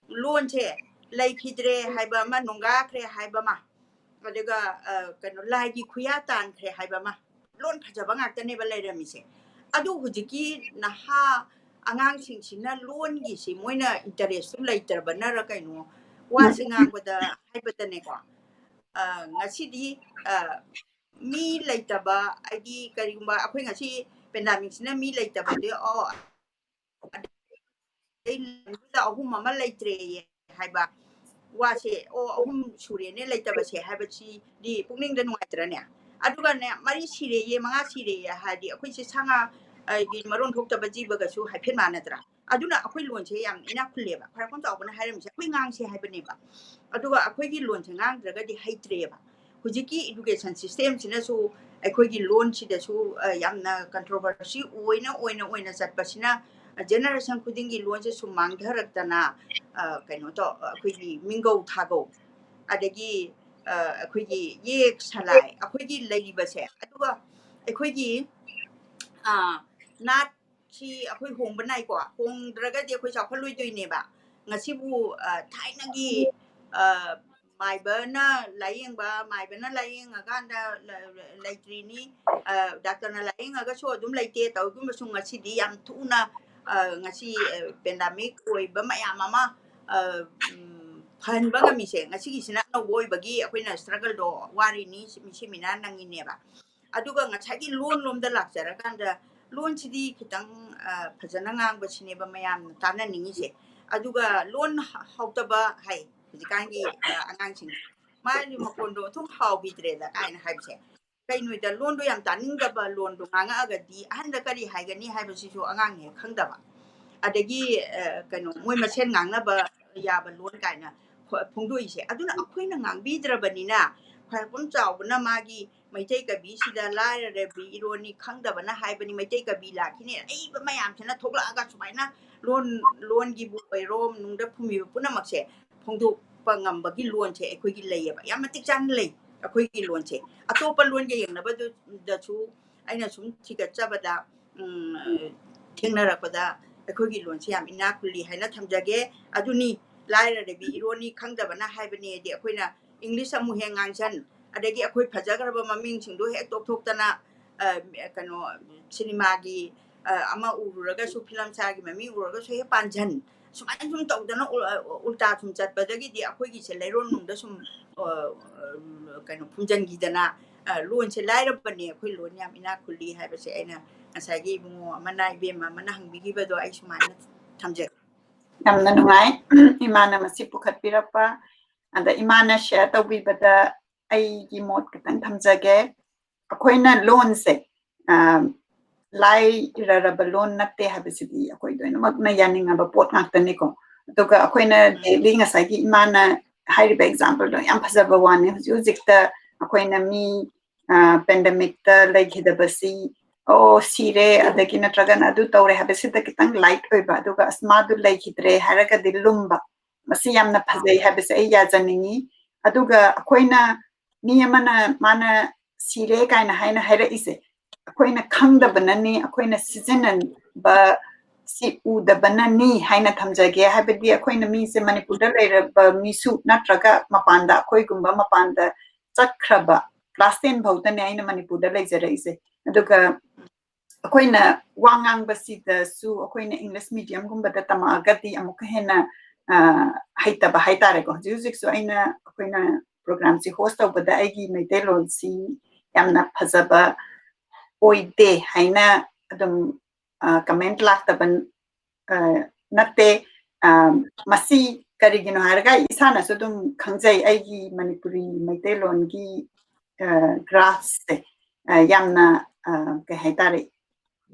ꯂꯣꯟꯁꯦ ꯂꯩꯈꯤꯗ꯭ꯔꯦ ꯍꯥꯏꯕ ꯑꯃ, ꯅꯣꯡꯒꯥꯈ꯭ꯔꯦ ꯍꯥꯏꯕ ꯑꯃ, ꯑꯗꯨꯒ, ꯑ, ꯀꯩꯅꯣ, ꯂꯥꯏꯒꯤ ꯈꯨꯌꯥ ꯇꯥꯟꯈ꯭ꯔꯦ ꯍꯥꯏꯕ ꯑꯃ, ꯂꯣꯟ ꯐꯖꯕ ꯉꯥꯛꯇꯅꯦꯕ ꯂꯩꯔꯝꯃꯤꯁꯦ꯫ ꯑꯗꯨ ꯍꯧꯖꯤꯛꯀꯤ ꯅꯍꯥ ꯑꯉꯥꯡꯁꯤꯡꯁꯤꯅ ꯂꯣꯟꯒꯤꯁꯤ ꯃꯣꯏꯅ interest ꯁꯨ ꯂꯩꯇ꯭ꯔꯕꯅꯔ ꯀꯩꯅꯣ, ꯋꯥꯁꯤ ꯉꯥꯡꯕꯗ ꯍꯥꯏꯕꯗꯅꯦꯀꯣ, ꯑ, ꯉꯁꯤꯗꯤ, ꯑ, ꯃꯤ ꯂꯩꯇꯕ, ꯍꯥꯏꯗꯤ ꯀꯔꯤꯒꯨꯝꯕ ꯑꯩꯈꯣꯏ ꯉꯁꯤ pandemic ꯁꯤꯅ ꯃꯤ ꯂꯩꯇꯕꯗꯤ, ꯑꯣ, ꯑꯗꯩ ꯂꯝꯁꯤꯗ ꯑꯍꯨꯝ ꯑꯃ ꯂꯩꯇ꯭ꯔꯦꯌꯦ ꯍꯥꯏꯕ ꯋꯥꯁꯦ, ꯑꯣ, ꯑꯍꯨꯝ ꯁꯨꯔꯦꯅꯦ ꯂꯩꯇꯕꯁꯦ ꯍꯥꯏꯕꯁꯤꯗꯤ ꯄꯨꯛꯅꯤꯡꯗ ꯅꯨꯡꯉꯥꯏꯇ꯭ꯔꯅꯦ? ꯑꯗꯨꯒꯅꯦ, ꯃꯔꯤ ꯁꯤꯔꯦꯌꯦ, ꯃꯉꯥ ꯁꯤꯔꯦꯌꯦ ꯍꯥꯏꯔꯗꯤ ꯑꯩꯈꯣꯏꯁꯦ ꯁꯥ ꯉꯥ, ꯑ, ꯒꯤ ꯃꯔꯣꯟ ꯊꯣꯛꯇꯕ ꯖꯤꯕꯒꯁꯨ ꯍꯥꯏꯐꯦꯠ ꯃꯥꯟꯅꯗ꯭ꯔꯥ? ꯑꯗꯨꯅ ꯑꯩꯈꯣꯏ ꯂꯣꯟꯁꯦ ꯌꯥꯝ ꯏꯅꯥꯛ ꯈꯨꯜꯂꯦꯕ꯫ ꯈ꯭ꯋꯥꯏꯔꯥꯛꯄꯝ ꯆꯥꯎꯕꯅ ꯍꯥꯏꯔꯝꯃꯤꯁꯦ ꯑꯩꯈꯣꯏ ꯉꯥꯡꯁꯦ ꯍꯥꯏꯕꯅꯦꯕ꯫ ꯑꯗꯨꯒ ꯑꯩꯈꯣꯏꯒꯤ ꯂꯣꯟꯁꯦ ꯉꯥꯡꯗ꯭ꯔꯒꯗꯤ ꯍꯩꯇ꯭ꯔꯦꯕ꯫ ꯍꯧꯖꯤꯛꯀꯤ education system ꯁꯤꯅꯁꯨ ꯑꯩꯈꯣꯏꯒꯤ ꯂꯣꯟꯁꯤꯗꯁꯨ, ꯑ, ꯌꯥꯝꯅ controversy ꯑꯣꯏꯅ, ꯑꯣꯏꯅ, ꯑꯣꯏꯅ ꯆꯠꯄꯁꯤꯅ generation ꯈꯨꯗꯤꯡꯒꯤ ꯂꯣꯟꯁꯦ ꯁꯨꯝ ꯃꯥꯡꯊꯔꯛꯇꯅ, ꯑ, ꯀꯩꯅꯣ ꯇꯧ, ꯑꯩꯈꯣꯏꯒꯤ ꯃꯤꯡꯒꯧ ꯊꯥꯒꯧ, ꯑꯗꯒꯤ, ꯑ, ꯑꯩꯈꯣꯏꯒꯤ ꯌꯦꯛ ꯁꯂꯥꯏ, ꯑꯩꯈꯣꯏꯒꯤ ꯂꯩꯔꯤꯕꯁꯦ, ꯑꯗꯨꯒ ꯑꯩꯈꯣꯏꯒꯤ, ꯑ, ꯅꯥꯠꯁꯤ ꯑꯩꯈꯣꯏ ꯍꯣꯡꯕ ꯅꯥꯏꯀꯣ꯫ ꯍꯣꯡꯗ꯭ꯔꯒꯗꯤ ꯑꯩꯈꯣꯏ ꯆꯥꯎꯈꯠꯂꯣꯏꯗꯣꯏꯅꯦꯕ꯫ ꯉꯁꯤꯕꯨ, ꯑ, ꯊꯥꯏꯅꯒꯤ, ꯑ, ꯃꯥꯏꯕꯅ ꯂꯥꯏꯌꯦꯡꯕ, ꯃꯥꯏꯕꯅ ꯂꯥꯏꯌꯦꯡꯉꯀꯥꯟꯗ ꯂ-, ꯂ-, ꯂꯩꯇ꯭ꯔꯤꯅꯤ, ꯑ, ꯗꯥꯛꯇꯔꯅ ꯂꯥꯏꯌꯦꯡꯉꯒꯁꯨ ꯑꯗꯨꯝ ꯂꯩꯇꯦ ꯇꯧꯒꯨꯝꯕꯁꯨ ꯉꯁꯤꯗꯤ ꯌꯥꯝ ꯊꯨꯅ, ꯑ, ꯉꯁꯤ, ꯑ, pandemic ꯑꯣꯏꯕ ꯃꯌꯥꯝ ꯑꯃ, ꯑ, ꯎꯝ, ꯐꯍꯟꯕ ꯉꯝꯃꯤꯁꯦ ꯉꯁꯤꯒꯤꯁꯤꯅ ꯑꯅꯧꯕ ꯑꯣꯏꯕꯒꯤ ꯑꯩꯈꯣꯏꯅ struggleꯗꯣ ꯋꯥꯔꯤꯅꯤ, ꯁꯤ-, ꯁꯤꯃꯤꯅ ꯅꯪꯉꯤꯅꯦꯕ꯫ ꯑꯗꯨꯒ ꯉꯁꯥꯏꯒꯤ ꯂꯣꯟ ꯂꯣꯝꯗ ꯂꯥꯛꯆꯔꯀꯥꯟꯗ, ꯂꯣꯟꯁꯤꯗꯤ ꯈꯤꯇꯪ, ꯑ, ꯐꯖꯅ ꯉꯥꯡꯕꯁꯤꯅꯦꯕ ꯃꯌꯥꯝꯅ ꯇꯥꯟꯅꯅꯤꯡꯉꯤꯁꯦ꯫ ꯑꯗꯨꯒ ꯂꯣꯟ ꯍ-, ꯍꯥꯎꯇꯕ ꯍꯥꯏ ꯍꯧꯖꯤꯛꯀꯥꯟꯒꯤ, ꯑ, ꯑꯉꯥꯡꯁꯤꯡꯁꯦ꯫ ꯃꯥꯒꯤ ꯃꯈꯣꯟꯗꯣ ꯑꯗꯨꯝ ꯍꯥꯎꯈꯤꯗ꯭ꯔꯦꯗ ꯀꯥꯏꯅ ꯍꯥꯏꯕꯁꯦ꯫ ꯀꯩꯅꯣꯗ ꯂꯣꯟꯗꯣ ꯌꯥꯝ ꯇꯥꯅꯤꯡꯗꯕ ꯂꯣꯟꯗꯣ ꯉꯥꯡꯉꯛꯑꯒꯗꯤ ꯑꯍꯟꯗ ꯀꯔꯤ ꯍꯥꯏꯒꯅꯤ ꯍꯥꯏꯕꯁꯤꯁꯨ ꯑꯉꯥꯡꯅ ꯍꯦꯛ ꯈꯪꯗꯕ꯫ ꯑꯗꯒꯤ, ꯑ, ꯀꯩꯅꯣ, ꯃꯣꯏ ꯃꯁꯦꯟ ꯉꯥꯡꯅꯕ ꯌꯥꯕ ꯂꯣꯟ ꯀꯥꯏꯅ ꯐꯣ-, ꯐꯣꯡꯗꯣꯛꯏꯁꯦ꯫ ꯑꯗꯨꯅ ꯑꯩꯈꯣꯏꯅ ꯉꯥꯡꯕꯤꯗ꯭ꯔꯕꯅꯤꯅ, ꯈ꯭ꯋꯥꯏꯔꯥꯛꯄꯝ ꯆꯥꯎꯕꯅ ꯃꯥꯒꯤ ꯃꯩꯇꯩ ꯀꯕꯤꯁꯤꯗ ꯂꯥꯏꯔꯔꯕꯤ ꯏꯔꯣꯟꯅꯤ ꯈꯪꯗꯕꯅ ꯍꯥꯏꯕꯅꯤ, ꯃꯩꯇꯩ ꯀꯕꯤ ꯂꯥꯛꯈꯤꯅꯤ, ꯑꯏꯕ ꯃꯌꯥꯝꯁꯤꯅ ꯊꯣꯛꯂꯛꯑꯒ ꯁꯨꯃꯥꯏꯅ ꯂꯣꯟ, ꯂꯣꯟꯒꯤꯕꯨ ꯑꯣꯏꯔꯣ, ꯃꯅꯨꯡꯗ ꯐꯨꯝꯃꯤꯕ ꯄꯨꯝꯅꯃꯛꯁꯦ ꯐꯣꯡꯗꯣꯛꯄ ꯉꯝꯕꯒꯤ ꯂꯣꯟꯁꯦ ꯑꯩꯈꯣꯏꯒꯤ ꯂꯩꯌꯦꯕ, ꯌꯥꯝ ꯃꯇꯤꯛ ꯆꯥꯅ ꯂꯩ ꯑꯩꯈꯣꯏꯒꯤ ꯂꯣꯟꯁꯦ꯫ ꯑꯇꯣꯞꯄ ꯂꯣꯟꯒ ꯌꯦꯡꯅꯕꯗꯁꯨ ꯑꯩꯅ ꯁꯨꯝ ꯊꯤꯒꯠꯆꯕꯗ, ꯎꯝ, ꯊꯦꯡꯅꯔꯛꯄꯗ ꯑꯩꯈꯣꯏꯒꯤ ꯂꯣꯟꯁꯦ ꯌꯥꯝ ꯏꯅꯥꯛ ꯈꯨꯜꯂꯤ ꯍꯥꯏꯅ ꯊꯝꯖꯒꯦ꯫ ꯑꯗꯨꯅꯤ, ꯂꯥꯏꯔꯔꯕꯤ ꯏꯔꯣꯟꯅꯤ ꯈꯪꯗꯕꯅ ꯍꯥꯏꯕꯅꯦꯗꯤ ꯑꯩꯈꯣꯏꯅ English ꯑꯃꯨꯛ ꯍꯦꯛ ꯉꯥꯡꯁꯟ, ꯑꯗꯒꯤ ꯑꯩꯈꯣꯏ ꯐꯖꯈ꯭ꯔꯕ ꯃꯃꯤꯡꯁꯤꯡꯗꯣ ꯍꯦꯛ ꯇꯣꯛꯊꯣꯛꯇꯅ, ꯑ, ꯀꯩꯅꯣ, ꯁꯤꯅꯦꯃꯥꯒꯤ, ꯑ, ꯑꯃ ꯎꯔꯨꯔꯒꯁꯨ, ꯐꯤꯂꯝ ꯁꯥꯒꯤ ꯃꯃꯤꯡ ꯎꯔꯒꯁꯨ ꯍꯦꯛ ꯄꯥꯟꯁꯟ꯫ ꯁꯨꯃꯥꯏꯅ ꯁꯨꯝ ꯇꯧꯗꯅ ꯎ-, ꯑ, ꯎꯜꯇꯥ ꯁꯨꯝ ꯆꯠꯄꯗꯒꯤꯗꯤ ꯑꯩꯈꯣꯏꯒꯤꯁꯦ ꯂꯩꯔꯣꯟ ꯅꯨꯡꯗ ꯁꯨꯝ, ꯑ, ꯑ, ꯀꯩꯅꯣ, ꯐꯨꯝꯖꯤꯟꯈꯤꯗꯅ, ꯑ, ꯂꯣꯟꯁꯦ ꯂꯥꯏꯔꯕꯅꯦ, ꯑꯩꯈꯣꯏ ꯂꯣꯟ ꯌꯥꯝ ꯏꯅꯥꯛ ꯈꯨꯜꯂꯤ ꯍꯥꯏꯕꯁꯦ ꯑꯩꯅ ꯉꯁꯥꯏꯒꯤ ꯏꯕꯨꯡꯉꯣ ꯑꯃꯅ, ꯏꯕꯦꯝꯃ ꯑꯃꯅ ꯍꯪꯕꯤꯈꯤꯕꯗꯣ ꯑꯩ ꯁꯨꯃꯥꯏꯅ ꯊꯝꯖꯒꯦ꯫ ꯌꯥꯝꯅ ꯅꯨꯡꯉꯥꯏ꯫ ꯏꯃꯥꯅ ꯃꯁꯤ ꯄꯨꯈꯠꯄꯤꯔꯛꯄ, ꯑꯗ ꯏꯃꯥꯅ share ꯇꯧꯕꯤꯕꯗ ꯑꯩꯒꯤ ꯃꯣꯠ ꯈꯤꯇꯪ ꯊꯝꯖꯒꯦ꯫ ꯑꯩꯈꯣꯏꯅ ꯂꯣꯟꯁꯦ, ꯑ, ꯂꯥꯏꯔꯔꯕ ꯂꯣꯟ ꯅꯠꯇꯦ ꯍꯥꯏꯕꯁꯤꯗꯤ ꯑꯩꯈꯣꯏ ꯂꯣꯏꯅꯃꯛꯅ ꯌꯥꯅꯤꯡꯉꯕ ꯄꯣꯠ ꯉꯥꯛꯇꯅꯤꯀꯣ꯫ ꯑꯗꯨꯒ ꯑꯩꯈꯣꯏꯅ daily ꯉꯁꯥꯏꯒꯤ ꯏꯃꯥꯅ ꯍꯥꯏꯔꯤꯕ exampleꯗꯣ ꯌꯥꯝ ꯐꯖꯕ ꯋꯥꯅꯤ꯫ ꯍꯧꯖꯤꯛ ꯍꯧꯖꯤꯛꯇ ꯑꯩꯈꯣꯏꯅ ꯃꯤ, ꯑ, pandemicꯇ ꯂꯩꯈꯤꯗꯕꯁꯤ, "ꯑꯣ, ꯁꯤꯔꯦ," ꯑꯗꯒꯤ ꯅꯠꯇ꯭ꯔꯒꯅ "ꯑꯗꯨ ꯇꯧꯔꯦ" ꯍꯥꯏꯕꯁꯤꯗ ꯈꯤꯇꯪ light ꯑꯣꯏꯕ, ꯑꯗꯨꯒ "ꯑꯁ, ꯃꯥꯗꯨ ꯂꯩꯈꯤꯗ꯭ꯔꯦ" ꯍꯥꯏꯔꯒꯗꯤ ꯂꯨꯝꯕ꯫ ꯃꯁꯤ ꯌꯥꯝꯅ ꯐꯖꯩ ꯍꯥꯏꯕꯁꯦ ꯑꯩ ꯌꯥꯖꯅꯤꯡꯉꯤ꯫ ꯑꯗꯨꯒ ꯑꯩꯈꯣꯏꯅ, ꯃꯤ ꯑꯃꯅ ꯃꯥꯅ "ꯁꯤꯔꯦ" ꯀꯥꯏꯅ ꯍꯥꯏꯅ ꯍꯥꯏꯔꯛꯏꯁꯦ, ꯑꯩꯈꯣꯏꯅ ꯈꯪꯗꯕꯅꯅꯤ, ꯑꯩꯈꯣꯏꯅ ꯁꯤꯖꯤꯟꯅꯕ ꯁꯤ ꯎꯗꯕꯅꯅꯤ ꯍꯥꯏꯅ ꯊꯝꯖꯒꯦ꯫ ꯍꯥꯏꯕꯗꯤ ꯑꯩꯈꯣꯏꯅ ꯃꯤꯁꯦ ꯃꯅꯤꯄꯨꯔꯗ ꯂꯩꯔꯕ ꯃꯤꯁꯨ ꯅꯠꯇ꯭ꯔꯒ ꯃꯄꯥꯟꯗ, ꯑꯩꯈꯣꯏꯒꯨꯝꯕ ꯃꯄꯥꯟꯗ ꯆꯠꯈ꯭ꯔꯕ, class ten ꯐꯥꯎꯗꯅꯦ ꯑꯩꯅ ꯃꯅꯤꯄꯨꯔꯗ ꯂꯩꯖꯔꯛꯏꯁꯦ꯫ ꯑꯗꯨꯒ ꯑꯩꯈꯣꯏꯅ ꯋꯥ ꯉꯥꯡꯕꯁꯤꯗꯁꯨ ꯑꯩꯈꯣꯏꯅ English mediumꯒꯨꯝꯕꯗ ꯇꯝꯃꯛꯑꯒꯗꯤ ꯑꯃꯨꯛꯀ ꯍꯦꯟꯅ, ꯑ, ꯍꯩꯇꯕ ꯍꯥꯏꯇꯥꯔꯦꯀꯣ꯫ ꯍꯧꯖꯤꯛ ꯍꯧꯖꯤꯛꯁꯨ ꯑꯩꯅ, ꯑꯩꯈꯣꯏꯅ programꯁꯤ host ꯇꯧꯕꯗ ꯑꯩꯒꯤ ꯃꯩꯇꯩꯂꯣꯟꯁꯤ ꯌꯥꯝꯅ ꯐꯖꯕ ꯑꯣꯏꯗꯦ ꯍꯥꯏꯅ ꯑꯗꯨꯝ, ꯑ, comment ꯂꯥꯛꯇꯕ, ꯑ, ꯅꯠꯇꯦ꯫ ꯑ, ꯃꯁꯤ ꯀꯔꯤꯒꯤꯅꯣ ꯍꯥꯏꯔꯒ ꯏꯁꯥꯅꯁꯨ ꯑꯗꯨꯝ ꯈꯪꯖꯩ, ꯑꯩꯒꯤ ꯃꯅꯤꯄꯨꯔꯤ ꯃꯩꯇꯩꯂꯣꯟꯒꯤ, ꯑ, graphꯁꯦ, ꯑ, ꯌꯥꯝꯅ, ꯑ, ꯀꯩ ꯍꯥꯏꯇꯥꯔꯦ,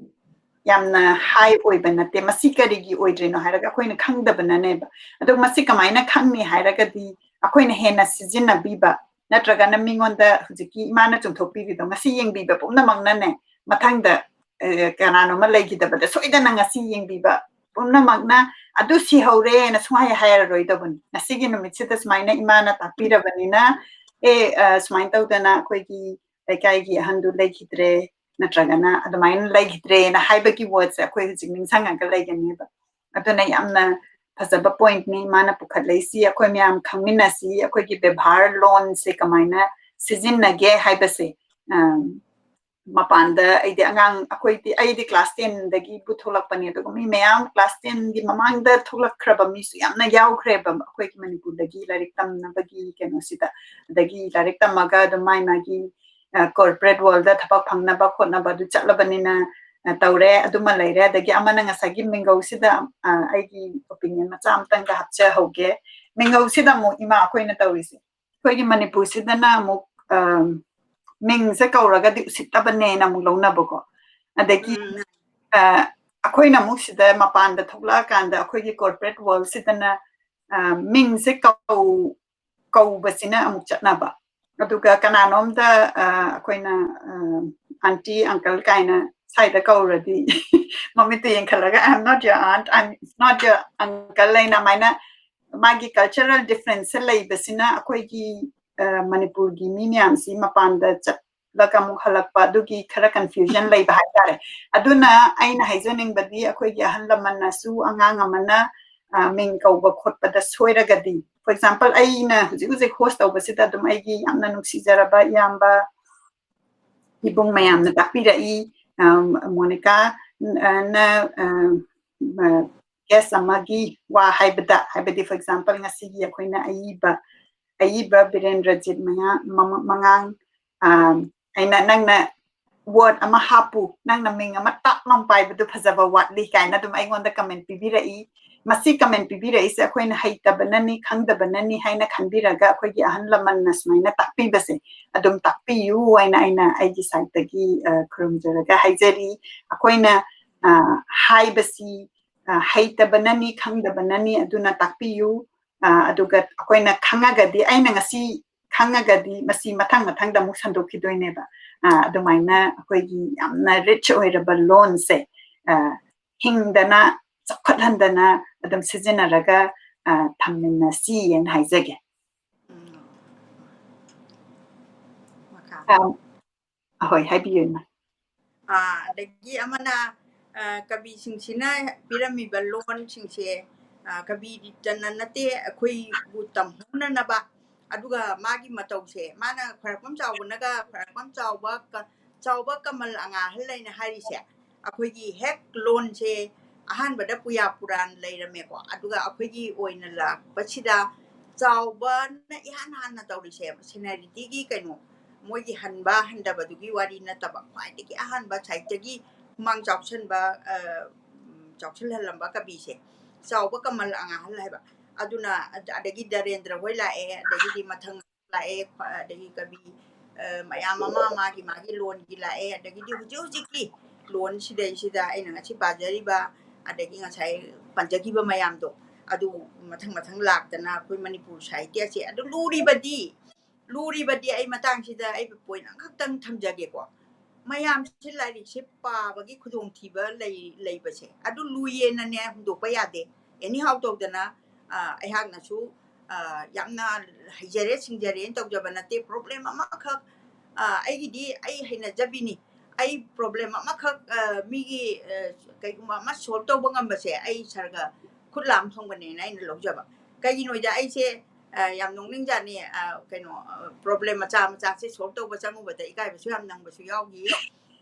ꯌꯥꯝꯅ high ꯑꯣꯏꯕ ꯅꯠꯇꯦ꯫ ꯃꯁꯤ ꯀꯔꯤꯒꯤ ꯑꯣꯏꯗ꯭ꯔꯤꯅꯣ ꯍꯥꯏꯔꯒ ꯑꯩꯈꯣꯏꯅ ꯈꯪꯗꯕꯅꯅꯦꯕ꯫ ꯑꯗꯣ ꯃꯁꯤ ꯀꯃꯥꯏꯅ ꯈꯪꯅꯤ ꯍꯥꯏꯔꯒꯗꯤ ꯑꯩꯈꯣꯏꯅ ꯍꯦꯟꯅ ꯁꯤꯖꯤꯟꯅꯕꯤꯕ, ꯅꯠꯇ꯭ꯔꯒꯅ ꯃꯤꯉꯣꯟꯗ ꯍꯧꯖꯤꯛꯀꯤ ꯏꯃꯥꯅ ꯆꯨꯝꯊꯣꯛꯄꯤꯔꯤꯗꯣ, ꯉꯁꯤ ꯌꯦꯡꯕꯤꯕ ꯄꯨꯝꯅꯃꯛꯅꯅꯦ, ꯃꯊꯪꯗ, ꯑ, ꯀꯅꯥꯅꯣꯝꯃ ꯂꯩꯈꯤꯗꯕꯗ ꯁꯣꯏꯗꯅ ꯉꯁꯤ ꯌꯦꯡꯕꯤꯕ ꯄꯨꯝꯅꯃꯛꯅ ꯑꯗꯨ ꯁꯤꯍꯧꯔꯦꯅ ꯁꯨꯡꯍꯥꯏ ꯍꯥꯏꯔꯔꯣꯏꯗꯕꯅꯤ꯫ ꯉꯁꯤꯒꯤ ꯅꯨꯃꯤꯠꯁꯤꯗ ꯁꯨꯃꯥꯏꯅ ꯏꯃꯥꯅ ꯇꯥꯛꯄꯤꯔꯕꯅꯤꯅ, "ꯑꯦ, ꯑ, ꯁꯨꯃꯥꯏꯅ ꯇꯧꯗꯅ ꯑꯩꯈꯣꯏꯒꯤ ꯂꯩꯀꯥꯏꯒꯤ ꯑꯍꯟꯗꯨ ꯂꯩꯈꯤꯗ꯭ꯔꯦ, ꯅꯠꯇ꯭ꯔꯒꯅ ꯑꯗꯨꯃꯥꯏꯅ ꯂꯩꯈꯤꯗ꯭ꯔꯦꯅ" ꯍꯥꯏꯕꯒꯤ wordꯁꯦ ꯑꯩꯈꯣꯏ ꯍꯧꯖꯤꯛ ꯅꯤꯡꯁꯤꯡꯉꯒ ꯂꯩꯒꯅꯦꯕ꯫ ꯑꯗꯨꯅ ꯌꯥꯝꯅ ꯐꯖꯕ pointꯅꯤ ꯃꯥꯅ ꯄꯨꯈꯠꯂꯛꯏꯁꯤ꯫ ꯑꯩꯈꯣꯏ ꯃꯌꯥꯝ ꯈꯪꯃꯤꯟꯅꯁꯤ, ꯑꯩꯈꯣꯏꯒꯤ ꯕꯦꯕꯥꯔ ꯂꯣꯟꯁꯦ ꯀꯃꯥꯏꯅ ꯁꯤꯖꯤꯟꯅꯒꯦ ꯍꯥꯏꯕꯁꯦ꯫ ꯑꯝ, ꯃꯄꯥꯟꯗ ꯑꯩꯗꯤ ꯑꯉꯥꯡ, ꯑꯩꯈꯣꯏꯗꯤ, ꯑꯩꯗꯤ class tenꯗꯒꯤꯕꯨ ꯊꯣꯛꯂꯛꯄꯅꯦ, ꯑꯗꯨꯒ ꯃꯤ ꯃꯌꯥꯝ class tenꯒꯤ ꯃꯃꯥꯡꯗ ꯊꯣꯛꯂꯛꯈ꯭ꯔꯕ ꯃꯤꯁꯨ ꯌꯥꯝꯅ ꯌꯥꯎꯈ꯭ꯔꯦꯕ ꯑꯩꯈꯣꯏꯒꯤ ꯃꯅꯤꯄꯨꯔꯗꯒꯤ ꯂꯥꯏꯔꯤꯛ ꯇꯝꯅꯕꯒꯤ ꯀꯩꯅꯣꯁꯤꯗ꯫ ꯑꯗꯒꯤ ꯂꯥꯏꯔꯤꯛ ꯇꯝꯃꯒ ꯑꯗꯨꯝ ꯃꯥꯏ ꯃꯥꯒꯤ, ꯑ, corporate worldꯗ ꯊꯕꯛ ꯐꯪꯅꯕ ꯈꯣꯠꯅꯕ ꯑꯗꯨ ꯆꯠꯂꯕꯅꯤꯅ, ꯑ, ꯇꯧꯔꯦ꯫ ꯑꯗꯨꯃ ꯂꯩꯔꯦ꯫ ꯑꯗꯒꯤ ꯑꯃꯅ ꯉꯁꯥꯏꯒꯤ ꯃꯤꯡꯒꯧꯁꯤꯗ, ꯑ, ꯑꯩꯒꯤ opinion ꯃꯆꯥ ꯑꯃꯇꯪꯒ ꯍꯥꯞꯆꯍꯧꯒꯦ꯫ ꯃꯤꯡꯒꯧꯁꯤꯗ ꯑꯃꯨꯛ ꯏꯃꯥ ꯑꯩꯈꯣꯏꯅ ꯇꯧꯔꯤꯁꯦ, ꯑꯩꯈꯣꯏꯒꯤ ꯃꯅꯤꯄꯨꯔꯁꯤꯗꯅ ꯑꯃꯨꯛ, ꯑ, ꯃꯤꯡꯁꯦ ꯀꯧꯔꯒꯗꯤ ꯎꯁꯤꯠꯇꯕꯅꯦꯅ ꯑꯃꯨꯛ ꯂꯧꯅꯕꯀꯣ꯫ ꯑꯗꯒꯤ, ꯎꯝ꯫ ꯑ, ꯑꯩꯈꯣꯏꯅ ꯑꯃꯨꯛ ꯁꯤꯗ ꯃꯄꯥꯟꯗ ꯊꯣꯛꯂꯛꯑꯀꯥꯟꯗ ꯑꯩꯈꯣꯏꯒꯤ corporate worldꯁꯤꯗꯅ, ꯑ, ꯃꯤꯡꯁꯦ ꯀꯧ-, ꯀꯧꯕꯁꯤꯅ ꯑꯃꯨꯛ ꯆꯠꯅꯕ꯫ ꯑꯗꯨꯒ ꯀꯅꯥꯅꯣꯝꯗ, ꯑ, ꯑꯩꯈꯣꯏꯅ, ꯑ, aunty, uncle ꯀꯥꯏꯅ ꯁ꯭ꯋꯥꯏꯗ ꯀꯧꯔꯗꯤ ꯃꯃꯤꯠꯇ ꯌꯦꯡꯈꯠꯂꯒ, "I am not your aunt, I am not your uncle" ꯍꯥꯏꯅ ꯑꯗꯨꯃꯥꯏꯅ ꯃꯥꯒꯤ cultural differenceꯁꯦ ꯂꯩꯕꯁꯤꯅ ꯑꯩꯈꯣꯏꯒꯤ, ꯑ, ꯃꯅꯤꯄꯨꯔꯒꯤ ꯃꯤ ꯃꯌꯥꯝꯁꯤ ꯃꯄꯥꯟꯗ ꯆꯠ-, ꯂꯒ ꯑꯃꯨꯛ ꯍꯜꯂꯛꯄ, ꯑꯗꯨꯒꯤ ꯈꯔ confusion ꯂꯩꯕ ꯍꯥꯏꯇꯥꯔꯦ꯫ ꯑꯗꯨꯅ ꯑꯩꯅ ꯍꯥꯏꯖꯅꯤꯡꯕꯗꯤ, ꯑꯩꯈꯣꯏꯒꯤ ꯑꯍꯜ ꯂꯃꯟꯅꯁꯨ ꯑꯉꯥꯡ ꯑꯃꯅ, ꯑ, ꯃꯤꯡ ꯀꯧꯕ ꯈꯣꯠꯄꯗ ꯁꯣꯏꯔꯒꯗꯤ, for example, ꯑꯩꯅ ꯍꯧꯖꯤꯛ ꯍꯧꯖꯤꯛ host ꯇꯧꯕꯁꯤꯗ ꯑꯗꯨꯝ ꯑꯩꯒꯤ ꯌꯥꯝꯅ ꯅꯨꯡꯁꯤꯖꯔꯕ ꯏꯌꯥꯝꯕ ꯏꯕꯨꯡ ꯃꯌꯥꯝꯅ ꯇꯥꯛꯄꯤꯔꯛꯏ, ꯑ, ꯃꯣꯅꯤꯀꯥ, ꯑ, ꯅ, ꯑ, ꯑ, guest ꯑꯃꯒꯤ ꯋꯥ ꯍꯥꯏꯕꯗ, ꯍꯥꯏꯕꯗꯤ, for example, ꯉꯁꯤꯒꯤ ꯑꯩꯈꯣꯏꯅ ꯑꯏꯕ, ꯑꯏꯕ ꯕꯤꯔꯦꯟꯗ꯭ꯔꯖꯤꯠ ꯃꯌꯥ-, ꯃꯃ-, ꯃꯉꯥꯡ, ꯑ, ꯑꯩꯅ, "ꯅꯪꯅ word ꯑꯃ ꯍꯥꯞꯄꯨ, ꯅꯪꯅ ꯃꯤꯡ ꯑꯃ ꯇꯥꯛ ꯂꯥꯎ ꯄꯥꯏꯕꯗꯨ ꯐꯖꯕ ꯋꯥꯠꯂꯤ" ꯀꯥꯏꯅ ꯑꯗꯨꯝ ꯑꯩꯉꯣꯟꯗ comment ꯄꯤꯕꯤꯔꯛꯏ꯫ ꯃꯁꯤ comment ꯄꯤꯕꯤꯔꯛꯏꯁꯦ ꯑꯩꯈꯣꯏꯅ ꯍꯩꯇꯕꯅꯅꯤ, ꯈꯪꯗꯕꯅꯅꯤ ꯍꯥꯏꯅ ꯈꯟꯕꯤꯔꯒ, ꯑꯩꯈꯣꯏꯒꯤ ꯑꯍꯜ ꯂꯃꯟꯅ ꯁꯨꯃꯥꯏꯅ ꯇꯥꯛꯄꯤꯕꯁꯦ ꯑꯗꯨꯝ ꯇꯥꯛꯄꯤꯌꯨ ꯍꯥꯏꯅ ꯑꯩꯅ ꯑꯩꯒꯤ side ꯇꯒꯤ, ꯑ, ꯈꯨꯔꯨꯝꯖꯔꯒ ꯍꯥꯏꯖꯔꯤ꯫ ꯑꯩꯈꯣꯏꯅ, ꯑ, ꯍꯥꯏꯕꯁꯤ, ꯑ, ꯍꯩꯇꯕꯅꯅꯤ, ꯈꯪꯗꯕꯅꯅꯤ, ꯑꯗꯨꯅ ꯇꯥꯛꯄꯤꯌꯨ꯫ ꯑ, ꯑꯗꯨꯒ ꯑꯩꯈꯣꯏꯅ ꯈꯪꯉꯒꯗꯤ, ꯑꯩꯅ ꯉꯁꯤ ꯈꯪꯉꯒꯗꯤ, ꯃꯁꯤ ꯃꯊꯪ ꯃꯊꯪꯗ ꯑꯃꯨꯛ ꯁꯟꯗꯣꯛꯈꯤꯗꯣꯏꯅꯦꯕ꯫ ꯑ, ꯑꯗꯨꯃꯥꯏꯅ ꯑꯩꯈꯣꯏꯒꯤ ꯌꯥꯝꯅ rich ꯑꯣꯏꯔꯕ ꯂꯣꯟꯁꯦ, ꯑ, ꯍꯤꯡꯗꯅ, ꯆꯥꯎꯈꯠꯍꯟꯗꯅ ꯑꯗꯨꯝ ꯁꯤꯖꯤꯟꯅꯔꯒ, ꯑ, ꯊꯝꯃꯤꯟꯅꯁꯤꯅ ꯍꯥꯏꯖꯒꯦ꯫ ꯎꯝ꯫ ꯃꯈꯥ꯫ ꯑ, ꯑꯍꯣꯏ, ꯍꯥꯏꯕꯤꯌꯨ, ꯏꯃꯥ꯫ ꯑꯥ, ꯑꯗꯒꯤ ꯑꯃꯅ, ꯑ, ꯀꯕꯤꯁꯤꯡꯁꯤꯅ ꯄꯤꯔꯝꯃꯤꯕ ꯂꯣꯟꯁꯤꯡꯁꯦ, ꯑ, ꯀꯕꯤꯗꯇꯅ ꯅꯠꯇꯦ, ꯑꯩꯈꯣꯏꯕꯨ ꯇꯝꯍꯧꯅꯅꯕ, ꯑꯗꯨꯒ ꯃꯥꯒꯤ ꯃꯇꯧꯁꯦ, ꯃꯥꯅ ꯈ꯭ꯋꯥꯏꯔꯥꯛꯄꯝ ꯆꯥꯎꯕꯅꯒ, ꯈ꯭ꯋꯥꯏꯔꯥꯛꯄꯝ ꯆꯥꯎꯕ ꯀ-, ꯆꯥꯎꯕ ꯀꯃꯜ ꯑꯉꯥꯍꯜ ꯍꯥꯏꯅ ꯍꯥꯏꯔꯤꯁꯦ, ꯑꯩꯈꯣꯏꯒꯤ ꯍꯦꯛ ꯂꯣꯟꯁꯦ ꯑꯍꯥꯟꯕꯗ ꯄꯨꯌꯥ ꯄꯨꯔꯥꯟ ꯂꯩꯔꯝꯃꯦꯀꯣ, ꯑꯗꯨꯒ ꯑꯩꯈꯣꯏꯒꯤ ꯑꯣꯏꯅ ꯂꯥꯛꯄꯁꯤꯗ ꯆꯥꯎꯕꯅ ꯏꯍꯥꯟ ꯍꯥꯟꯅ ꯇꯧꯔꯤꯁꯦ, seniority ꯒꯤ ꯀꯩꯅꯣ, ꯃꯣꯏꯒꯤ ꯍꯟꯕ ꯍꯟꯗꯕꯗꯨꯒꯤ ꯋꯥꯔꯤ ꯅꯠꯇꯕ, ꯈ꯭ꯋꯥꯏꯗꯒꯤ ꯑꯍꯥꯟꯕ ꯁꯥꯍꯤꯇ꯭ꯌꯒꯤ ꯈꯨꯃꯥꯡ ꯆꯥꯎꯁꯟꯕ, ꯑ, ꯆꯥꯎꯁꯜꯍꯜꯂꯝꯕ ꯀꯕꯤꯁꯦ, ꯆꯥꯎꯕ ꯀꯃꯜ ꯑꯉꯥꯍꯜ ꯍꯥꯏꯕ꯫ ꯑꯗꯨꯅ ꯑꯗ-, ꯑꯗꯒꯤ ꯗꯔꯦꯟꯗ꯭ꯔ ꯍꯣꯏ ꯂꯥꯛꯑꯦ, ꯑꯗꯒꯤꯗꯤ ꯃꯊꯪ ꯂꯥꯛꯑꯦ, ꯈ꯭ꯋꯥ-, ꯑꯗꯒꯤ ꯀꯕꯤ, ꯑ, ꯃꯌꯥꯝ ꯑꯃ ꯃꯥꯒꯤ ꯃꯥꯒꯤ ꯂꯣꯟꯒꯤ ꯂꯥꯛꯑꯦ, ꯑꯗꯒꯤꯗꯤ ꯍꯧꯖꯤꯛ ꯍꯧꯖꯤꯛꯀꯤ ꯂꯣꯟ ꯁꯤꯗꯩꯁꯤꯗ ꯑꯩꯅ ꯉꯁꯤ ꯄꯥꯖꯔꯤꯕ, ꯑꯗꯒꯤ ꯉꯁꯥꯏ ꯄꯟꯖꯈꯤꯕ ꯃꯌꯥꯝꯗꯣ, ꯑꯗꯨ ꯃꯊꯪ ꯃꯊꯪ ꯂꯥꯛꯇꯅ ꯑꯩꯈꯣꯏ ꯃꯅꯤꯄꯨꯔ ꯁꯥꯍꯤꯇ꯭ꯌꯁꯦ꯫ ꯑꯗꯨ ꯂꯨꯔꯤꯕꯗꯤ, ꯂꯨꯔꯤꯕꯗꯤ ꯑꯩ ꯃꯇꯥꯡꯁꯤꯗ ꯑꯩ point ꯑꯃꯈꯛꯇꯪ ꯊꯝꯖꯒꯦꯀꯣ꯫ ꯃꯌꯥꯝꯁꯤ ꯂꯥꯏꯔꯤꯛꯁꯦ ꯄꯥꯕꯒꯤ ꯈꯨꯗꯣꯡꯊꯤꯕ ꯂꯩ-, ꯂꯩꯕꯁꯦ꯫ ꯑꯗꯨ ꯂꯨꯏꯌꯦꯅꯅꯦ ꯍꯨꯟꯗꯣꯛꯄ ꯌꯥꯗꯦ꯫ Anyhow ꯇꯧꯗꯅ, ꯑ, ꯑꯩꯍꯥꯛꯅꯁꯨ, ꯑ, ꯌꯥꯝꯅ ꯍꯩꯖꯔꯦ, ꯁꯤꯡꯖꯔꯦꯅ ꯇꯧꯖꯕ ꯅꯠꯇꯦ꯫ Problem ꯑꯃꯈꯛ ꯑ, ꯑꯩꯒꯤꯗꯤ ꯑꯩ ꯍꯩꯅꯖꯕꯤꯅꯤ꯫ ꯑꯩ problem ꯑꯃꯈꯛ, ꯑ, ꯃꯤꯒꯤ, ꯑ, ꯀꯩꯒꯨꯝꯕ ꯑꯃ solve ꯇꯧꯕ ꯉꯝꯕꯁꯦ ꯑꯩ ꯁꯔꯒ ꯈꯨꯠ ꯂꯥꯝ ꯐꯪꯕꯅꯦꯅ ꯑꯩꯅ ꯂꯧꯖꯕ꯫ ꯀꯩꯒꯤꯅꯣꯗ ꯑꯩꯁꯦ, ꯑ, ꯌꯥꯝ ꯅꯣꯛꯅꯤꯡꯖꯥꯠꯅꯤ꯫ ꯑ, ꯀꯩꯅꯣ, ꯑ, problem ꯃꯆꯥ ꯃꯆꯥꯁꯦ solve ꯇꯧꯕ ꯆꯪꯉꯨꯕꯗ ꯏꯀꯥꯏꯕꯁꯨ ꯌꯥꯝ ꯅꯪꯕꯁꯨ ꯌꯥꯎꯈꯤ꯫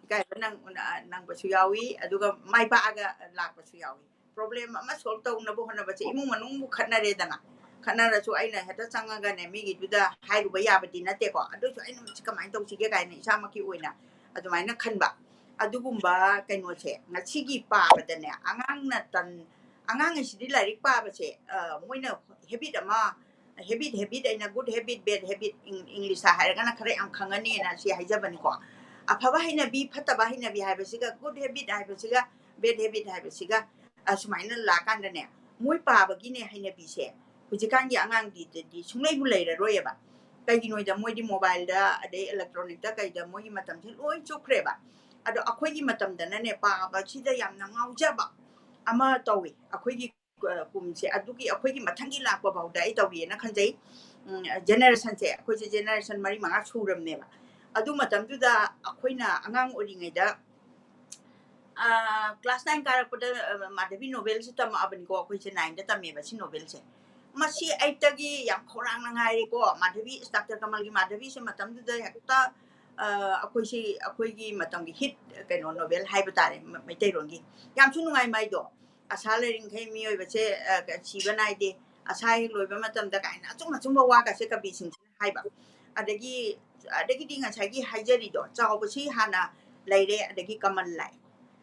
ꯏꯀꯥꯏꯕ ꯅꯪ-, ꯑ, ꯅꯪꯕꯁꯨ ꯌꯥꯎꯏ, ꯑꯗꯨꯒ ꯃꯥꯏ ꯄꯥꯛꯑꯒ ꯂꯥꯛꯄꯁꯨ ꯌꯥꯎꯏ꯫ Problem ꯑꯃ solve ꯇꯧꯅꯕ ꯍꯣꯠꯅꯕꯁꯦ ꯏꯃꯨꯡ ꯃꯅꯨꯡꯕꯨ ꯈꯠꯅꯔꯦꯗꯅ, ꯈꯠꯅꯔꯁꯨ ꯑꯩꯅ ꯍꯦꯛꯇ ꯆꯪꯉꯒꯅꯦ ꯃꯤꯒꯤꯗꯨꯗ ꯍꯥꯏꯔꯨꯕ ꯌꯥꯕꯗꯤ ꯅꯠꯇꯦꯀꯣ꯫ ꯑꯗꯨꯁꯨ ꯑꯩꯅ "ꯃꯁꯤ ꯀꯃꯥꯏꯅ ꯇꯧꯁꯤꯒꯦ?" ꯀꯥꯏꯅ ꯏꯁꯥꯃꯛꯀꯤ ꯑꯣꯏꯅ ꯑꯗꯨꯃꯥꯏꯅ ꯈꯟꯕ꯫ ꯑꯗꯨꯒꯨꯝꯕ ꯀꯩꯅꯣꯁꯦ ꯉꯁꯤꯒꯤ ꯄꯥꯕꯗꯅꯦ, ꯑꯉꯥꯡꯅ ꯇꯟ-, ꯑꯉꯥꯡ ꯑꯁꯤꯗꯤ ꯂꯥꯏꯔꯤꯛ ꯄꯥꯕꯁꯦ, ꯑ, ꯃꯣꯏꯅ habit ꯑꯃ, habit, habit ꯑꯩꯅ good habit, bad habit, ꯏꯪ-, English ꯍꯥꯏꯔꯒꯅ ꯈꯔ ꯌꯥꯝ ꯈꯪꯉꯅꯤꯅ ꯁꯤ ꯍꯥꯏꯖꯕꯅꯤꯀꯣ꯫ ꯑꯐꯕ ꯍꯩꯅꯕꯤ, ꯐꯠꯇꯕ ꯍꯩꯅꯕꯤ ꯍꯥꯏꯕꯁꯤꯒ, good habit ꯍꯥꯏꯕꯁꯤꯒ, bad habit ꯍꯥꯏꯕꯁꯤꯒ, ꯑ, ꯁꯨꯃꯥꯏꯅ ꯂꯥꯛꯀꯥꯟꯗꯅꯦ, ꯃꯣꯏ ꯄꯥꯕꯒꯤꯅꯦ ꯍꯩꯅꯕꯤꯁꯦ ꯍꯧꯖꯤꯛꯀꯥꯟꯒꯤ ꯑꯉꯥꯡꯗꯤꯗꯗꯤ ꯁꯨꯡꯂꯩꯕꯨ ꯂꯩꯔꯔꯣꯏꯌꯦꯕ꯫ ꯀꯩꯒꯤꯅꯣꯗ ꯃꯣꯏꯗꯤ mobileꯗ, ꯑꯗꯩ electronicꯇ ꯀꯩꯗ ꯃꯣꯏꯒꯤ ꯃꯇꯝꯁꯦ ꯂꯣꯏ ꯆꯨꯞꯈ꯭ꯔꯦꯕ꯫ ꯑꯗꯣ ꯑꯩꯈꯣꯏꯒꯤ ꯃꯇꯝꯗꯅꯅꯦ ꯄꯥꯕꯁꯤꯗ ꯌꯥꯝꯅ ꯉꯥꯎꯖꯕ ꯑꯃ ꯇꯧꯏ꯫ ꯑꯩꯈꯣꯏꯒꯤ, ꯑ, ꯀꯨꯝꯁꯦ, ꯑꯗꯨꯒꯤ ꯑꯩꯈꯣꯏꯒꯤ ꯃꯊꯪꯒꯤ ꯂꯥꯛꯄ ꯐꯥꯎꯗ ꯑꯩ ꯇꯧꯔꯤꯑꯅ ꯈꯟꯖꯩ꯫ ꯎꯝ, generationꯁꯦ, ꯑꯩꯈꯣꯏꯁꯦ generation ꯃꯔꯤ ꯃꯉꯥ ꯁꯨꯔꯕꯅꯦꯕ꯫ ꯑꯗꯨ ꯃꯇꯝꯗꯨꯗ ꯑꯩꯈꯣꯏꯅ ꯑꯉꯥꯡ ꯑꯣꯏꯔꯤꯉꯩꯗ, ꯑ, class nine ꯀꯥꯔꯛꯄꯗ, ꯑ, ꯃꯥꯙꯕꯤ novelꯁꯦ ꯇꯝꯃꯛꯑꯕꯅꯤꯀꯣ, ꯑꯩꯈꯣꯏꯁꯦ nineꯗ ꯇꯝꯃꯦꯕ ꯁꯤ novelꯁꯦ꯫ ꯃꯁꯤ ꯑꯩꯇꯒꯤ ꯌꯥꯝ ꯈꯧꯔꯥꯡꯅ ꯉꯥꯏꯔꯦꯀꯣ, ꯃꯥꯙꯕꯤ, Doctor ꯀꯃꯜꯒꯤ ꯃꯥꯙꯕꯤꯁꯦ ꯃꯇꯝꯗꯨꯗ ꯍꯦꯛꯇ, ꯑ, ꯑꯩꯈꯣꯏꯁꯤ, ꯑꯩꯈꯣꯏꯒꯤ ꯃꯇꯝꯒꯤ hit ꯀꯩꯅꯣ novel ꯍꯥꯏꯕ ꯇꯥꯔꯦ, ꯃ-, ꯃꯩꯇꯩꯔꯣꯟꯒꯤ꯫ ꯌꯥꯝꯁꯨ ꯅꯨꯡꯉꯥꯏ ꯃꯥꯏꯗꯣ꯫ "ꯑꯁꯥ ꯂꯩꯔꯤꯡꯈꯩ ꯃꯤꯑꯣꯏꯕꯁꯦ, ꯑ, ꯀ-, ꯁꯤꯕ ꯅꯥꯏꯗꯦ, ꯑꯁꯥ ꯍꯦꯛ ꯂꯣꯏꯕ ꯃꯇꯝꯗ" ꯀꯥꯏꯅ ꯑꯆꯨꯝ ꯑꯆꯨꯝꯕ ꯋꯥꯒꯁꯦ ꯀꯕꯤꯁꯤꯡꯁꯤꯅ ꯍꯥꯏꯕ꯫ ꯑꯗꯒꯤ, ꯑꯗꯒꯤꯗꯤ ꯉꯁꯥꯏꯒꯤ ꯍꯥꯏꯖꯔꯤꯗꯣ, ꯆꯥꯎꯕꯁꯤ ꯍꯥꯟꯅ ꯂꯩꯔꯦ, ꯑꯗꯒꯤ ꯀꯃꯜ ꯂꯥꯛꯑꯦ,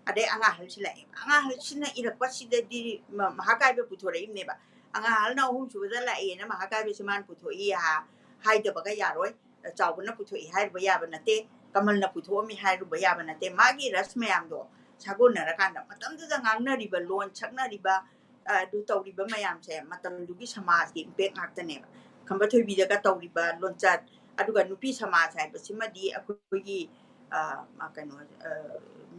ꯑꯗꯩ ꯑꯉꯥꯡꯍꯜꯁꯤ ꯂꯥꯛꯑꯦ꯫ ꯑꯉꯥꯡꯍꯜꯁꯤꯅ ꯏꯔꯛꯄꯁꯤꯗꯗꯤ ꯃ-, ꯃꯍꯥꯀꯥꯕ꯭ꯌ ꯄꯨꯊꯣꯔꯛꯏꯕꯅꯦꯕ꯫ ꯑꯉꯥꯡꯍꯜꯅ ꯑꯍꯨꯝꯁꯨꯕꯗ ꯂꯥꯛꯑꯦꯅ ꯃꯍꯥꯀꯥꯕ꯭ꯌꯁꯤ ꯃꯥꯅ ꯄꯨꯊꯣꯛꯏ ꯍꯥ-, ꯍꯥꯏꯗꯕꯒ ꯌꯥꯔꯣꯏ꯫ ꯆꯥꯎꯕꯅ ꯄꯨꯊꯣꯛꯏ ꯍꯥꯏꯔꯨꯕ ꯌꯥꯕ ꯅꯠꯇꯦ, ꯀꯃꯜꯅ ꯄꯨꯊꯣꯛꯑꯝꯃꯤ ꯍꯥꯏꯔꯨꯕ ꯌꯥꯕ ꯅꯠꯇꯦ꯫ ꯃꯥꯒꯤ ꯔꯁ ꯃꯌꯥꯝꯗꯣ ꯁꯥꯒꯣꯟꯅꯔꯀꯥꯟꯗ ꯃꯇꯝꯗꯨꯗ ꯉꯥꯡꯅꯔꯤꯕ ꯂꯣꯟ, ꯁꯛꯅꯔꯤꯕ, ꯑ, ꯑꯗꯨ ꯇꯧꯔꯤꯕ ꯃꯌꯥꯝꯁꯦ ꯃꯇꯝꯗꯨꯒꯤ ꯁꯃꯥꯖꯀꯤ impact ꯉꯥꯛꯇꯅꯦꯕ꯫ ꯈꯝꯕ ꯊꯣꯏꯕꯤꯗꯒ ꯇꯧꯔꯤꯕ ꯂꯣꯟꯆꯠ, ꯑꯗꯨꯒ ꯅꯨꯄꯤ ꯁꯃꯥꯖ ꯍꯥꯏꯕꯁꯤꯃꯗꯤ ꯑꯩꯈꯣꯏꯒꯤ, ꯑ, ꯑ, ꯀꯩꯅꯣ, ꯑ,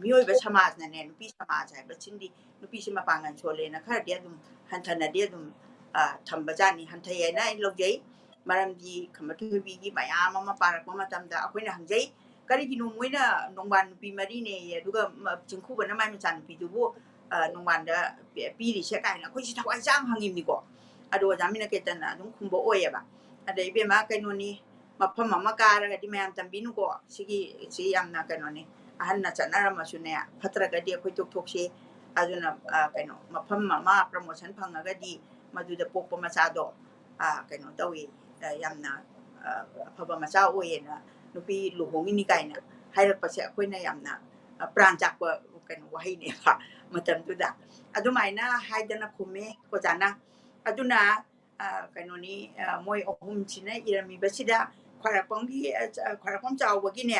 ꯃꯤꯑꯣꯏꯕ ꯁꯃꯥꯖꯅꯅꯦ, ꯅꯨꯄꯤ ꯁꯃꯥꯖ ꯍꯥꯏꯕꯁꯤꯃꯗꯤ ꯅꯨꯄꯤꯁꯤ ꯃꯄꯥꯡꯒꯜ ꯁꯣꯜꯂꯦꯅ ꯈꯔꯗꯤ ꯑꯗꯨꯝ ꯍꯟꯊꯅꯗꯤ ꯑꯗꯨꯝ, ꯑ, ꯊꯝꯕꯖꯥꯠꯅꯤ, ꯍꯟꯊꯩ ꯍꯥꯏꯅ ꯑꯩ ꯂꯧꯖꯩ꯫ ꯃꯔꯝꯗꯤ ꯈꯝꯕ ꯊꯣꯏꯕꯤꯒꯤ ꯃꯌꯥꯝ ꯑꯃ ꯄꯥꯔꯛꯄ ꯃꯇꯝꯗ ꯑꯩꯈꯣꯏꯅ ꯍꯪꯖꯩ, "ꯀꯔꯤꯒꯤꯅꯣ ꯃꯣꯏꯅ ꯅꯣꯡꯕꯥꯟ ꯅꯨꯄꯤ ꯃꯔꯤꯅꯦꯌꯦ, ꯑꯗꯨꯒ ꯃ-, ꯆꯤꯡꯈꯨꯕꯅ ꯃꯥꯏ ꯃꯆꯥꯅꯨꯄꯤꯗꯨꯕꯨ, ꯑ, ꯅꯣꯡꯕꯥꯟꯗ ꯄꯤ-, ꯄꯤꯔꯤꯁꯦ?" ꯀꯥꯏꯅ ꯑꯩꯈꯣꯏꯁꯤ ꯊꯋꯥꯏ ꯆꯥꯡ ꯍꯪꯉꯤꯕꯅꯤꯀꯣ꯫ ꯑꯗꯣ ꯑꯣꯖꯥ ꯃꯤꯅꯀꯦꯇꯟꯅ ꯑꯗꯨꯝ ꯈꯨꯝꯕ ꯑꯣꯏꯌꯦꯕ꯫ ꯑꯗ ꯏꯕꯦꯝꯃ, ꯀꯩꯅꯣꯅꯤ, ꯃꯐꯝ ꯑꯃ ꯀꯥꯔꯒꯗꯤ ꯃꯌꯥꯝ ꯇꯝꯕꯤꯅꯨꯀꯣ꯫ ꯁꯤꯒꯤ, ꯁꯤ ꯌꯥꯝꯅ ꯀꯩꯅꯣꯅꯤ꯫ ꯑꯍꯟꯅ ꯆꯠꯅꯔꯝꯃꯁꯨꯅꯦ, ꯐꯠꯇ꯭ꯔꯒꯗꯤ ꯑꯩꯈꯣꯏ ꯇꯣꯛꯊꯣꯛꯁꯤ꯫ ꯑꯗꯨꯅ, ꯑ, ꯀꯩꯅꯣ, ꯃꯐꯝ ꯑꯃ promotion ꯐꯪꯉꯒꯗꯤ ꯃꯗꯨꯗ ꯄꯣꯛꯄ ꯃꯆꯥꯗꯣ, ꯑ, ꯀꯩꯅꯣ ꯇꯧꯏ, ꯑ, ꯌꯥꯝꯅ, ꯑ, ꯑꯐꯕ ꯃꯆꯥ ꯑꯣꯏꯌꯦꯅ ꯅꯨꯄꯤ ꯂꯨꯍꯣꯡꯉꯤꯅꯤ ꯀꯥꯏꯅ ꯍꯥꯏꯔꯛꯄꯁꯦ ꯑꯩꯈꯣꯏꯅ ꯌꯥꯝꯅ, ꯑ, ꯄ꯭ꯔꯥꯟ ꯆꯥꯛꯄ ꯀꯩꯅꯣ ꯋꯥꯍꯩꯅꯦꯕ ꯃꯇꯝꯗꯨꯗ꯫ ꯑꯗꯨꯃꯥꯏꯅ ꯍꯥꯏꯗꯅ ꯈꯨꯝꯃꯦ ꯑꯣꯖꯥꯅ꯫ ꯑꯗꯨꯅ, ꯑ, ꯀꯩꯅꯣꯅꯤ, ꯑ, ꯃꯣꯏ ꯑꯍꯨꯝꯁꯤꯅ ꯏꯔꯝꯃꯤꯕꯁꯤꯗ ꯈ꯭ꯋꯥꯏꯔꯥꯛꯄꯝꯒꯤ, ꯑ, ꯆ-, ꯈ꯭ꯋꯥꯏꯔꯥꯛꯄꯝ ꯆꯥꯎꯕꯒꯤꯅꯦ,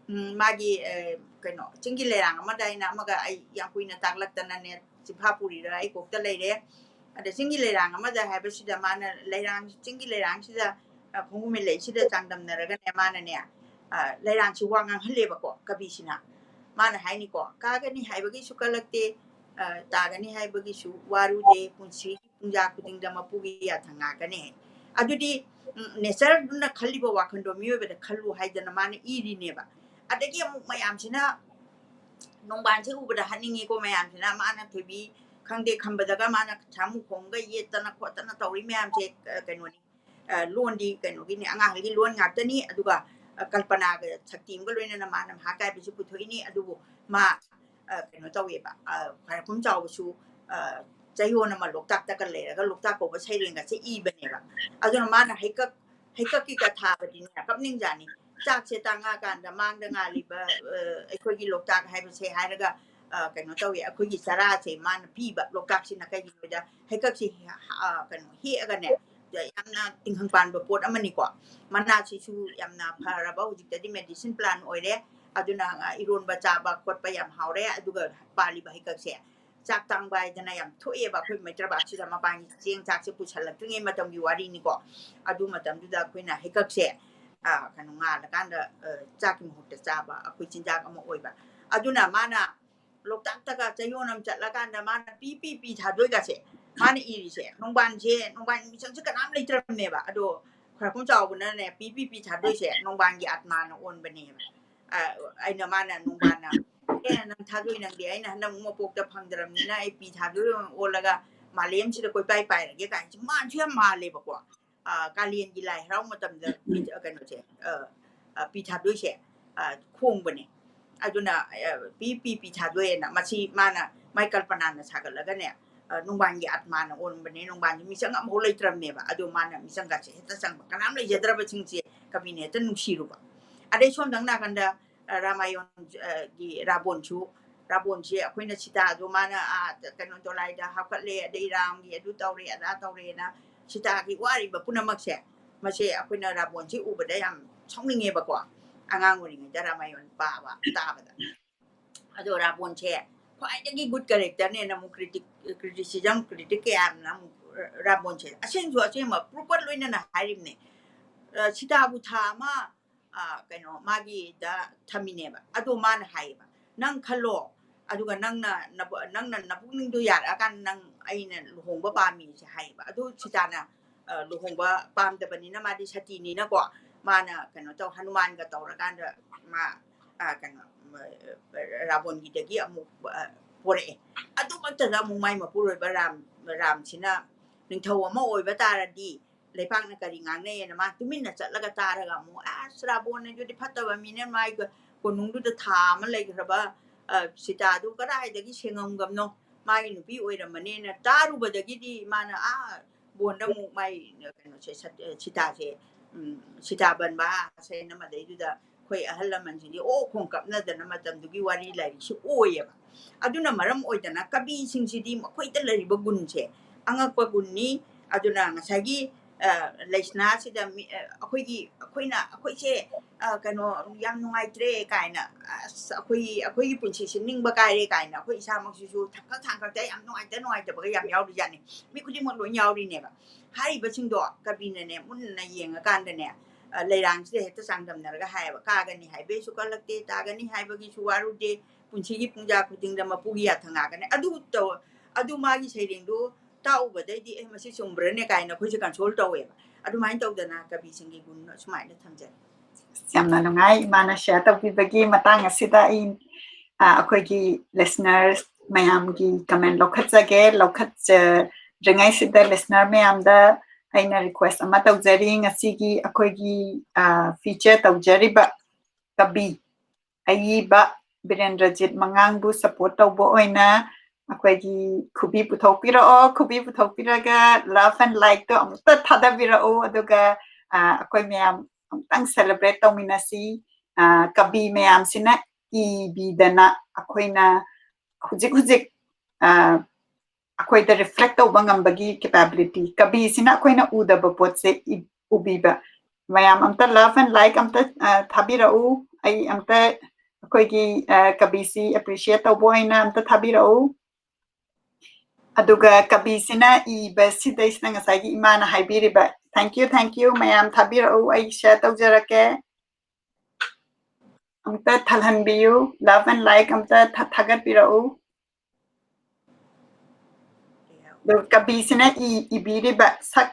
ꯎꯝ, ꯃꯥꯒꯤ, ꯑ, ꯀꯩꯅꯣ, ꯆꯤꯡꯒꯤ ꯂꯩꯔꯥꯡ ꯑꯃꯗ ꯑꯩꯅ ꯑꯃꯒ ꯑꯩ ꯌꯥꯝ ꯀꯨꯏꯅ ꯇꯥꯛꯂꯛꯇꯅꯅꯦ, ꯆꯤꯟꯐꯥ ꯄꯨꯔꯤꯔ ꯑꯩ ꯀꯣꯛꯇ ꯂꯩꯔꯦ꯫ ꯑꯗ ꯆꯤꯡꯒꯤ ꯂꯩꯔꯥꯡ ꯑꯃꯗ ꯍꯥꯏꯕꯁꯤꯗ ꯃꯥꯅ ꯂꯩꯔꯥꯡ, ꯆꯤꯡꯒꯤ ꯂꯩꯔꯥꯡꯁꯤꯗ, ꯑ, ꯈꯣꯡꯒꯨꯃꯦꯟ ꯂꯩꯁꯤꯗ ꯆꯥꯡꯗꯝꯅꯔꯒꯅꯦ, ꯃꯥꯅꯅꯦ, ꯑ, ꯂꯩꯔꯥꯡꯁꯤ ꯋꯥ ꯉꯥꯡꯍꯜꯂꯦꯕꯀꯣ ꯀꯕꯤꯁꯤꯅ꯫ ꯃꯥꯅ ꯍꯥꯏꯅꯤꯀꯣ, "ꯀꯥꯒꯅꯤ ꯍꯥꯏꯕꯒꯤꯁꯨ ꯀꯜꯂꯛꯇꯦ, ꯑ, ꯇꯥꯒꯅꯤ ꯍꯥꯏꯕꯒꯤꯁꯨ ꯋꯥꯔꯨꯗꯦ, ꯄꯨꯟꯁꯤꯒꯤ ꯄꯨꯡꯖꯥ ꯈꯨꯗꯤꯡꯗ ꯃꯄꯨꯒꯤ ꯌꯥꯊꯪ ꯉꯥꯛꯀꯅꯤ" ꯍꯥꯏ꯫ ꯑꯗꯨꯗꯤ, ꯎꯝ, natureꯗꯨꯅ ꯈꯜꯂꯤꯕ ꯋꯥꯈꯜꯗꯣ ꯃꯤꯑꯣꯏꯕꯗ ꯈꯜꯂꯨ ꯍꯥꯏꯗꯅ ꯃꯥꯅ ꯏꯔꯤꯅꯦꯕ꯫ ꯑꯗꯒꯤ ꯑꯃꯨꯛ ꯃꯌꯥꯝꯁꯤꯅ ꯅꯣꯡꯕꯥꯟꯁꯦ ꯎꯕꯗ ꯍꯥꯠꯅꯤꯡꯉꯤꯀꯣ ꯃꯌꯥꯝꯁꯤꯅ, ꯃꯥꯅ ꯊꯣꯏꯕꯤ ꯈꯪꯗꯦ ꯈꯝꯕꯗꯒ ꯃꯥꯅ ꯁꯥꯃꯨ ꯈꯣꯡꯒ ꯌꯦꯠꯇꯅ ꯈꯣꯠꯇꯅ ꯇꯧꯔꯤ ꯃꯌꯥꯝꯁꯦ, ꯑ, ꯀꯩꯅꯣꯅꯤ, ꯑ, ꯂꯣꯟꯗꯤ ꯀꯩꯅꯣꯒꯤꯅꯤ, ꯑꯉꯥꯡꯈꯩꯒꯤ ꯂꯣꯟ ꯉꯥꯛꯇꯅꯤ꯫ ꯑꯗꯨꯒ, ꯑ, ꯀꯜꯄꯅꯥꯒ ꯁꯛꯇꯤ ꯑꯃꯒ ꯂꯣꯏꯅꯅ ꯃꯥꯅ ꯃꯍꯥꯀꯥꯕꯤꯁꯦ ꯄꯨꯊꯣꯛꯏꯅꯤ꯫ ꯑꯗꯨꯕꯨ ꯃꯥ, ꯑ, ꯀꯩꯅꯣ ꯇꯧꯋꯦꯕ, ꯑ, ꯈ꯭ꯋꯥꯏꯔꯥꯛꯄꯝ ꯆꯥꯎꯕꯁꯨ, ꯑ, ꯆꯌꯣꯜ ꯑꯃ ꯂꯣꯛꯇꯥꯛꯇꯒ ꯂꯩꯔꯒ ꯂꯣꯛꯇꯥꯛ ꯀꯧꯕ ꯁꯩꯔꯦꯡꯒꯁꯦ ꯏꯕꯅꯦꯕ꯫ ꯑꯗꯨꯅ ꯃꯥꯅ ꯍꯩꯀꯛ, ꯍꯩꯀꯛꯀꯤ ꯀꯊꯥꯕꯗꯤꯅꯦ ꯀꯞꯅꯤꯡꯖꯥꯅꯤ꯫ ꯆꯥꯛꯁꯦ ꯇꯥꯡꯉꯛꯑꯀꯥꯟꯗ ꯃꯥꯡꯗ ꯉꯥꯜꯂꯤꯕ, ꯑ, ꯑꯩꯈꯣꯏꯒꯤ ꯂꯣꯛꯇꯥꯛ ꯍꯥꯏꯕꯁꯦ ꯍꯥꯏꯔꯒ, ꯑ, ꯀꯩꯅꯣ ꯇꯧꯋꯦ, ꯑꯩꯈꯣꯏꯒꯤ ꯆꯔꯥꯁꯦ ꯃꯥꯅ ꯄꯤꯕ꯫ ꯂꯣꯛꯇꯥꯛꯁꯤꯅ ꯀꯩꯒꯤꯅꯣꯗ ꯍꯩꯀꯛꯁꯤ, ꯑ, ꯀꯩꯅꯣ ꯍꯦꯛꯑꯒꯅꯦ, ꯌꯥꯝꯅ ꯇꯤꯡꯈꯪ ꯄꯥꯟꯕ ꯄꯣꯠ ꯑꯃꯅꯤꯀꯣ꯫ ꯃꯅꯥꯁꯤꯁꯨ ꯌꯥꯝꯅ ꯐꯔꯕ, ꯍꯧꯖꯤꯛꯇꯗꯤ medicine plant ꯑꯣꯏꯔꯦ꯫ ꯑꯗꯨꯅ, ꯑ, ꯏꯔꯣꯟꯕ ꯆꯥꯕ ꯈꯣꯠꯄ ꯌꯥꯝ ꯍꯥꯎꯔꯦ꯫ ꯑꯗꯨꯒ ꯄꯥꯜꯂꯤꯕ ꯍꯩꯀꯛꯁꯦ ꯆꯥꯛ ꯇꯥꯡꯕ ꯍꯥꯏꯗꯅ ꯌꯥꯝ ꯊꯣꯛꯑꯦꯕ ꯑꯩꯈꯣꯏ ꯃꯩꯇ꯭ꯔꯕꯥꯛꯁꯤꯗ, ꯃꯄꯥꯟꯒꯤ ꯆꯦꯡ ꯆꯥꯛꯁꯦ ꯄꯨꯁꯜꯂꯛꯇ꯭ꯔꯤꯉꯩ ꯃꯇꯝꯒꯤ ꯋꯥꯔꯤꯅꯤꯀꯣ꯫ ꯑꯗꯨ ꯃꯇꯝꯗꯨꯗ ꯑꯩꯈꯣꯏꯅ ꯍꯩꯀꯛꯁꯦ, ꯑ, ꯀꯩꯅꯣ, ꯉꯥꯜꯂꯀꯥꯟꯗ, ꯑ, ꯆꯥꯛꯀꯤ ꯃꯍꯨꯠꯇ ꯆꯥꯕ, ꯑꯩꯈꯣꯏ ꯆꯤꯟꯖꯥꯛ ꯑꯃ ꯑꯣꯏꯕ꯫ ꯑꯗꯨꯅ ꯃꯥꯅ ꯂꯣꯛꯇꯥꯛꯇꯒ ꯆꯌꯣꯜ ꯑꯃ ꯆꯠꯂꯀꯥꯟꯗ ꯃꯥꯅ ꯄꯤ, ꯄꯤ, ꯄꯤ ꯊꯥꯗꯣꯏꯒꯁꯦ ꯃꯥꯅ ꯏꯔꯤꯁꯦ꯫ ꯅꯣꯡꯕꯥꯟꯁꯦ, ꯅꯣꯡꯕꯥꯟ ꯃꯤꯆꯪꯁꯦ ꯀꯅꯥꯝ ꯂꯩꯇ꯭ꯔꯕꯅꯦꯕ꯫ ꯑꯗꯣ ꯈ꯭ꯋꯥꯏꯔꯥꯛꯄꯝ ꯆꯥꯎꯕꯅꯅꯦ ꯄꯤ ꯄꯤ ꯄꯤ ꯊꯥꯗꯣꯏꯁꯦ ꯅꯣꯡꯕꯥꯟꯒꯤ ꯑꯥꯠꯃꯥꯅ ꯑꯣꯟꯕꯅꯦꯕ꯫ ꯑ, ꯑꯩꯅ ꯃꯥꯅ ꯅꯣꯡꯕꯥꯟꯅ, "ꯑꯦ, ꯅꯪ ꯊꯥꯗꯣꯏ ꯅꯪꯗꯤ, ꯑꯩꯅ ꯍꯟꯗꯛ ꯑꯃꯨꯛ ꯃꯄꯣꯛꯇ ꯐꯪꯗ꯭ꯔꯕꯅꯤꯅ ꯑꯩ ꯄꯤ ꯊꯥꯗꯣꯏ ꯑꯣꯏꯅ ꯑꯣꯜꯂꯒ ꯃꯥꯂꯦꯝꯁꯤꯗ ꯀꯣꯏꯄꯥꯏ ꯄꯥꯏꯔꯒꯦ" ꯀꯥꯏꯅ ꯃꯥꯟꯁꯨ ꯌꯥꯝ ꯃꯥꯜꯂꯦꯕꯀꯣ꯫ ꯑ, ꯀꯥꯂꯦꯟꯒꯤ ꯂꯥꯏ ꯍꯔꯥꯎ ꯃꯇꯝꯗ ꯄꯤ-, ꯀꯩꯅꯣꯁꯦ, ꯑ, ꯑ, ꯄꯤ ꯊꯥꯗꯣꯏꯁꯦ, ꯑ, ꯈꯣꯡꯕꯅꯦ꯫ ꯑꯗꯨꯅ, ꯑ, ꯄꯤ, ꯄꯤ, ꯄꯤ ꯊꯥꯗꯣꯏꯅ ꯃꯁꯤ ꯃꯥꯅ ꯃꯥꯏ ꯀꯜꯄꯅꯥꯅ ꯁꯥꯒꯠꯂꯒꯅꯦ, ꯑ, ꯅꯣꯡꯕꯥꯟꯒꯤ ꯑꯥꯠꯃꯥꯅ ꯑꯣꯟꯕꯅꯦ, ꯅꯣꯡꯕꯥꯟꯁꯦ ꯃꯤꯆꯪ ꯑꯃꯐꯥꯎ ꯂꯩꯇ꯭ꯔꯕꯅꯦꯕ꯫ ꯑꯗꯣ ꯃꯥꯅ ꯃꯤꯆꯪꯒꯁꯦ ꯍꯦꯛꯇ ꯆꯪꯕ, ꯀꯅꯥꯝ ꯂꯩꯖꯗ꯭ꯔꯕꯁꯤꯡꯁꯦ ꯀꯕꯤꯅ ꯍꯦꯛꯇ ꯅꯨꯡꯁꯤꯔꯨꯕ꯫ ꯑꯗꯩ ꯁꯣꯝꯗꯪ ꯅꯥꯀꯟꯗ, ꯑ, ꯔꯥꯃꯥꯌꯟ, ꯑ, ꯒꯤ ꯔꯥꯕꯣꯟꯁꯨ, ꯔꯥꯕꯣꯟꯁꯦ ꯑꯩꯈꯣꯏꯅ ꯁꯤꯇꯥꯗꯣ ꯃꯥꯅ, ꯑꯥ, ꯀꯩꯅꯣ, ꯗꯣꯂꯥꯏꯗ ꯍꯥꯞꯀꯠꯂꯦ, ꯑꯗꯩ ꯔꯥꯝꯒꯤ ꯑꯗꯨ ꯇꯧꯔꯦ, ꯑꯗꯥ ꯇꯧꯔꯦꯅ ꯁꯤꯇꯥꯒꯤ ꯋꯥꯔꯤꯕ ꯄꯨꯝꯅꯃꯛꯁꯦ, ꯃꯁꯦ ꯑꯩꯈꯣꯏꯅ ꯔꯥꯕꯣꯟꯁꯤ ꯎꯕꯗ ꯌꯥꯝ ꯁꯥꯎꯅꯤꯡꯉꯦꯕꯀꯣ꯫ ꯑꯉꯥꯡ ꯑꯣꯏꯔꯤꯉꯩꯗ ꯔꯥꯃꯥꯌꯟ ꯄꯥꯕ, ꯇꯥꯕꯗ꯫ ꯑꯗꯣ ꯔꯥꯕꯣꯟꯁꯦ ꯈ꯭ꯋꯥꯏꯗꯒꯤ good characterꯅꯦꯅ ꯑꯃꯨꯛ critic, criticism, critic ꯀꯌꯥꯅ ꯑꯃꯨꯛ ꯔꯥꯕꯣꯟꯁꯦ ꯑꯁꯦꯡꯁꯨ ꯑꯁꯦꯡꯕ proof ꯂꯣꯏꯅꯅ ꯍꯥꯏꯔꯤꯕꯅꯦ꯫ ꯑ, ꯁꯤꯇꯥꯕꯨ ꯊꯥ ꯑꯃ, ꯑ, ꯀꯩꯅꯣ, ꯃꯥꯒꯤꯗ ꯊꯝꯃꯤꯅꯦꯕ꯫ ꯑꯗꯣ ꯃꯥꯅ ꯍꯥꯏꯌꯦꯕ, "ꯅꯪ ꯈꯜꯂꯣ, ꯑꯗꯨꯒ ꯅꯪꯅ ꯅꯕꯨ-, ꯅꯪꯅ ꯅꯕꯨꯛꯅꯤꯡꯗꯣ ꯌꯥꯔꯛꯑꯀꯥꯟꯗ ꯅꯪ ꯑꯩꯅ ꯂꯨꯍꯣꯡꯕ ꯄꯥꯝꯃꯤꯁꯦ" ꯍꯥꯏꯌꯦꯕ꯫ ꯑꯗꯨ ꯁꯤꯇꯥꯅ, ꯑ, ꯂꯨꯍꯣꯡꯕ ꯄꯥꯝꯗꯕꯅꯤꯅ, ꯃꯥꯗꯤ ꯁꯇꯤꯅꯤꯅꯀꯣ, ꯃꯥꯅ ꯀꯩꯅꯣ ꯇꯧ, ꯍꯅꯨꯃꯥꯟꯒ ꯇꯧꯔꯀꯥꯟꯗ ꯃꯥ, ꯑ, ꯀꯩꯅꯣ, ꯃ-, ꯔꯥꯕꯣꯟꯒꯤꯗꯒꯤ ꯑꯃꯨꯛ, ꯑ, ꯄꯣꯔꯛꯑꯦ꯫ ꯑꯗꯨꯃꯛꯇꯗ ꯑꯃꯨꯛ ꯃꯥꯏ ꯃꯄꯨꯔꯣꯏꯕ ꯔꯥꯝ, ꯔꯥꯝꯁꯤꯅ ꯅꯤꯡꯊꯧ ꯑꯃ ꯑꯣꯏꯕ ꯇꯥꯔꯗꯤ ꯂꯩꯄꯥꯛꯅ ꯀꯔꯤ ꯉꯥꯡꯅꯩꯅ ꯃꯥ ꯇꯨꯃꯤꯟꯅ ꯆꯠꯂꯒ ꯇꯥꯔꯒ ꯑꯃꯨꯛ, "ꯑꯁ, ꯔꯥꯕꯣꯟ ꯑꯗꯨꯗꯤ ꯐꯠꯇꯕ ꯃꯤꯅꯦ, ꯃꯥꯒꯤ ꯀꯣꯅꯨꯡꯗꯨꯗ ꯊꯥ ꯑꯃ ꯂꯩꯈ꯭ꯔꯕ, ꯑ, ꯁꯤꯇꯥꯗꯨ ꯀꯗꯥꯏꯗꯒꯤ ꯁꯦꯡꯉꯝꯒꯝꯅꯣ? ꯃꯥꯒꯤ ꯅꯨꯄꯤ ꯑꯣꯏꯔꯝꯃꯅꯦꯅ" ꯇꯥꯔꯨꯕꯗꯒꯤꯗꯤ ꯃꯥꯅ, ꯑꯥ, ꯕꯣꯟꯗ ꯑꯃꯨꯛ ꯃꯥꯏ, ꯀꯩꯅꯣꯁꯦ, ꯁꯠ-, ꯁꯤꯇꯥꯁꯦ, ꯎꯝ, ꯁꯤꯇꯥ ꯕꯟꯕ ꯍꯥꯁꯦꯅ ꯃꯗꯩꯗꯨꯗ ꯑꯩꯈꯣꯏ ꯑꯍꯜ ꯂꯃꯟꯁꯤꯡꯗꯤ ꯑꯣ ꯈꯣꯡ ꯀꯞꯅꯗꯅ ꯃꯇꯝꯗꯨꯒꯤ ꯋꯥꯔꯤ ꯂꯥꯏꯔꯤꯛꯁꯨ ꯑꯣꯏꯌꯦꯕ꯫ ꯑꯗꯨꯅ ꯃꯔꯝ ꯑꯣꯏꯗꯅ ꯀꯕꯤꯁꯤꯡꯁꯤꯗꯤ ꯃꯈꯣꯏꯗ ꯂꯩꯔꯤꯕ ꯒꯨꯟꯁꯦ ꯑꯉꯛꯄ ꯒꯨꯟꯅꯤ꯫ ꯑꯗꯨꯅ ꯉꯁꯥꯏꯒꯤ, ꯑ, ꯂꯩꯁꯅꯥꯁꯤꯗ ꯃꯤ, ꯑ, ꯑꯩꯈꯣꯏꯒꯤ, ꯑꯩꯈꯣꯏꯅ, ꯑꯩꯈꯣꯏꯁꯦ, ꯑ, ꯀꯩꯅꯣ, ꯌꯥꯝ ꯅꯨꯡꯉꯥꯏꯇ꯭ꯔꯦ ꯀꯥꯏꯅ, ꯑꯁ, ꯑꯩꯈꯣꯏ, ꯑꯩꯈꯣꯏꯒꯤ ꯄꯨꯟꯁꯤꯁꯦ ꯅꯤꯡꯕ ꯀꯥꯏꯔꯦ ꯀꯥꯏꯅ ꯑꯩꯈꯣꯏ ꯏꯁꯥꯃꯛꯁꯤꯁꯨ ꯊꯥꯡꯀꯠ ꯊꯥꯡꯀꯠꯇ ꯌꯥꯝ ꯅꯨꯡꯉꯥꯏꯇ ꯅꯨꯡꯉꯥꯏꯇꯕꯒ ꯌꯥꯝ ꯌꯥꯎꯔꯤꯖꯥꯠꯅꯤ꯫ ꯃꯤ ꯈꯨꯗꯤꯡꯃꯛ ꯂꯣꯏ ꯌꯥꯎꯔꯤꯅꯦꯕ꯫ ꯍꯥꯏꯔꯤꯕꯁꯤꯡꯗꯣ ꯀꯕꯤꯅꯅꯦ ꯃꯨꯟꯅ ꯌꯦꯡꯉꯀꯥꯟꯗꯅꯦ, ꯑ, ꯂꯩꯔꯥꯡꯁꯤꯗ ꯍꯦꯛꯇ ꯆꯥꯡꯗꯝꯅꯔꯒ ꯍꯥꯏꯌꯦꯕ, "ꯀꯥꯒꯅꯤ ꯍꯥꯏꯕꯩꯁꯨ ꯀꯜꯂꯛꯇꯦ, ꯇꯥꯒꯅꯤ ꯍꯥꯏꯕꯒꯤꯁꯨ ꯋꯥꯔꯨꯗꯦ, ꯄꯨꯟꯁꯤꯒꯤ ꯄꯨꯡꯖꯥ ꯈꯨꯗꯤꯡꯗ ꯃꯄꯨꯒꯤ ꯌꯥꯊꯪ ꯉꯥꯛꯀꯅꯤ"꯫ ꯑꯗꯨ ꯇꯧ-, ꯑꯗꯨ ꯃꯥꯒꯤ ꯁꯩꯔꯦꯡꯗꯨ ꯇꯥꯛꯎꯕꯗꯩꯗꯤ, "ꯑꯦ, ꯃꯁꯤ ꯆꯨꯝꯕ꯭ꯔꯅꯦ?" ꯀꯥꯏꯅ ꯑꯩꯈꯣꯏꯁꯦ console ꯇꯧꯋꯦꯕ꯫ ꯑꯗꯨꯃꯥꯏꯅ ꯇꯧꯗꯅ ꯀꯕꯤꯁꯤꯡꯒꯤ ꯒꯨꯟ ꯑꯁꯨꯃꯥꯏꯅ ꯊꯝꯖꯩ꯫ ꯌꯥꯝꯅ ꯅꯨꯡꯉꯥꯏ ꯏꯃꯥꯅ ꯁꯤꯌꯥꯔ ꯇꯧꯕꯤꯕꯒꯤ ꯃꯇꯥꯡ ꯑꯁꯤꯗ꯫ ꯑꯩ ꯑ, ꯑꯩꯈꯣꯏꯒꯤ ꯂꯤꯁꯅꯔꯁ ꯃꯌꯥꯝꯒꯤ ꯀꯃꯦꯟ ꯂꯧꯈꯠꯆꯒꯦ꯫ ꯂꯧꯈꯠꯆꯗ꯭ꯔꯤꯉꯩꯁꯤꯗ ꯂꯤꯁꯅꯔ ꯃꯌꯥꯝꯗ ꯑꯩꯅ ꯔꯤꯀ꯭ꯋꯦꯁ ꯑꯃ ꯇꯧꯖꯔꯤ꯫ ꯉꯁꯤꯒꯤ ꯑꯩꯈꯣꯏꯒꯤ ꯐꯤꯆꯔ ꯇꯧꯖꯔꯤꯕ ꯀꯕꯤ ꯑꯏꯕ ꯕꯤꯔꯦꯟꯗ꯭ꯔꯖꯤꯠ ꯃꯉꯥꯡꯕꯨ ꯁꯄꯣꯔꯠ ꯇꯧꯕ ꯑꯣꯏꯅ ꯑꯩꯈꯣꯏꯒꯤ ꯈꯨꯕꯤ ꯄꯨꯊꯣꯛꯄꯤꯔꯛꯑꯣ꯫ ꯈꯨꯕꯤ ꯄꯨꯊꯣꯛꯄꯤꯔꯒ love and like ꯇꯣ ꯑꯃꯨꯛꯇ ꯊꯥꯗꯕꯤꯔꯛꯎ꯫ ꯑꯗꯨꯒ ꯑ, ꯑꯩꯈꯣꯏ ꯃꯌꯥꯝ ꯑꯃꯨꯛꯇꯪ ꯁꯦꯂꯦꯕ꯭ꯔꯦꯠ ꯇꯧꯃꯤꯟꯅꯁꯤ꯫ ꯑ, ꯀꯕꯤ ꯃꯌꯥꯝꯁꯤꯅ ꯏꯕꯤꯗꯅ ꯑꯩꯈꯣꯏꯅ ꯍꯧꯖꯤꯛ ꯍꯧꯖꯤꯛ ꯑ, ꯑꯩꯈꯣꯏꯗ ꯔꯤꯐ꯭ꯂꯦꯛ ꯇꯧꯕ ꯉꯝꯕꯒꯤ ꯀꯦꯄꯦꯕꯤꯂꯤꯇꯤ꯫ ꯀꯕꯤꯁꯤꯅ ꯑꯩꯈꯣꯏꯅ ꯎꯗꯕ ꯄꯣꯠꯁꯦ ꯏ- ꯎꯕꯤꯕ꯫ ꯃꯌꯥꯝ ꯑꯝꯇ love and like ꯑꯝꯇ ꯑ, ꯊꯥꯕꯤꯔꯛꯎ꯫ ꯑꯩ ꯑꯝꯇ ꯑꯩꯈꯣꯏꯒꯤ ꯑ, ꯀꯕꯤꯁꯤ ꯑꯦꯄ꯭ꯔꯤꯁꯤꯌꯦꯠ ꯇꯧꯕ ꯑꯣꯏꯅ ꯑꯝꯇ ꯊꯥꯕꯤꯔꯛꯎ꯫ ꯑꯗꯨꯒ ꯀꯕꯤꯁꯤꯅ ꯏꯕꯁꯤꯗꯩꯁꯤꯅ ꯉꯁꯥꯏꯒꯤ ꯏꯃꯥꯅ ꯍꯥꯏꯕꯤꯔꯤꯕ, thank you, thank you, ꯃꯌꯥꯝ ꯊꯥꯕꯤꯔꯛꯎ, ꯑꯩ ꯁꯤꯌꯥꯔ ꯇꯧꯖꯔꯛꯀꯦ꯫ ꯑꯝꯇ ꯊꯜꯍꯟꯕꯤꯌꯨ, love and like ꯑꯝꯇ ꯊꯥ- ꯊꯥꯒꯠꯄꯤꯔꯛꯎ꯫ ꯑꯗꯨꯒ ꯀꯕꯤꯁꯤꯅ ꯏ ꯏꯕꯤꯔꯤꯕ ꯁꯛ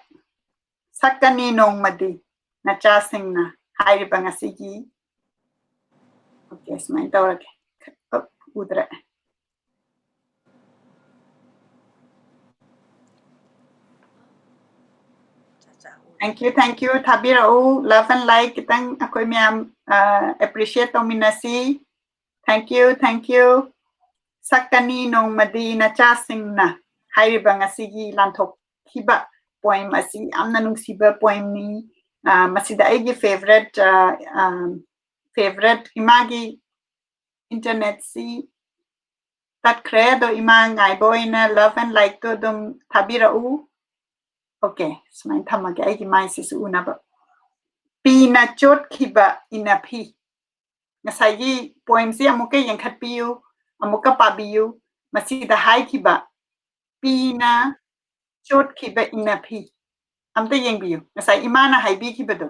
ꯁꯛꯀꯅꯤ ꯅꯣꯡꯃꯗꯤ ꯅꯆꯥꯁꯤꯡꯅ ꯍꯥꯏꯔꯤꯕ ꯉꯁꯤꯒꯤ꯫ ꯑꯣꯀꯦ, ꯁꯨꯃꯥꯏꯅ ꯇꯧꯔꯒꯦ꯫ ꯎꯞ, ꯎꯗ꯭ꯔꯦ꯫ Thank you, thank you. ꯊꯥꯕꯤꯔꯛꯎ, love and like ꯈꯤꯇꯪ ꯑꯩꯈꯣꯏ ꯃꯌꯥꯝ ꯑꯦꯄ꯭ꯔꯤꯁꯤꯌꯦꯠ ꯇꯧꯃꯤꯟꯅꯁꯤ꯫ Thank you, thank you. ꯁꯛꯀꯅꯤ ꯅꯣꯡꯃꯗꯤ ꯅꯆꯥꯁꯤꯡꯅ ꯍꯥꯏꯔꯤꯕ ꯉꯁꯤꯒꯤ ꯂꯥꯟꯊꯣꯛꯈꯤꯕ ꯄꯣꯏꯝ ꯑꯁꯤ ꯌꯥꯝꯅ ꯅꯨꯡꯁꯤꯕ ꯄꯣꯏꯝꯅꯤ꯫ ꯃꯁꯤꯗ ꯑꯩꯒꯤ ꯐꯦꯚꯔꯦꯠ ꯐꯦꯚꯔꯦꯠ ꯏꯃꯥꯒꯤ ꯏꯟꯇꯔꯅꯦꯠꯁꯤ ꯇꯠꯈ꯭ꯔꯦ꯫ ꯑꯗꯣ ꯏꯃꯥ ꯉꯥꯏꯕ ꯑꯣꯏꯅ love and like ꯇꯣ ꯑꯗꯨꯝ ꯊꯥꯕꯤꯔꯛꯎ꯫ ꯑꯣꯀꯦ, ꯁꯨꯃꯥꯏꯅ ꯊꯝꯃꯒꯦ ꯑꯩꯒꯤ ꯃꯥꯏꯁꯤꯁꯨ ꯎꯅꯕ꯫ ꯄꯤꯅ ꯆꯣꯠꯈꯤꯕ ꯏꯅꯐꯤ꯫ ꯉꯁꯥꯏꯒꯤ ꯄꯣꯏꯝꯁꯤ ꯑꯃꯨꯛꯀ ꯌꯦꯡꯈꯠꯄꯤꯌꯨ, ꯑꯃꯨꯛꯀ ꯄꯥꯕꯤꯌꯨ꯫ ꯃꯁꯤꯗ ꯍꯥꯏꯈꯤꯕ ꯄꯤꯅ ꯆꯣꯠꯈꯤꯕ ꯏꯅꯐꯤ꯫ ꯑꯝꯇ ꯌꯦꯡꯕꯤꯌꯨ, ꯉꯁꯥꯏ ꯏꯃꯥꯅ ꯍꯥꯏꯕꯤꯈꯤꯕꯗꯣ꯫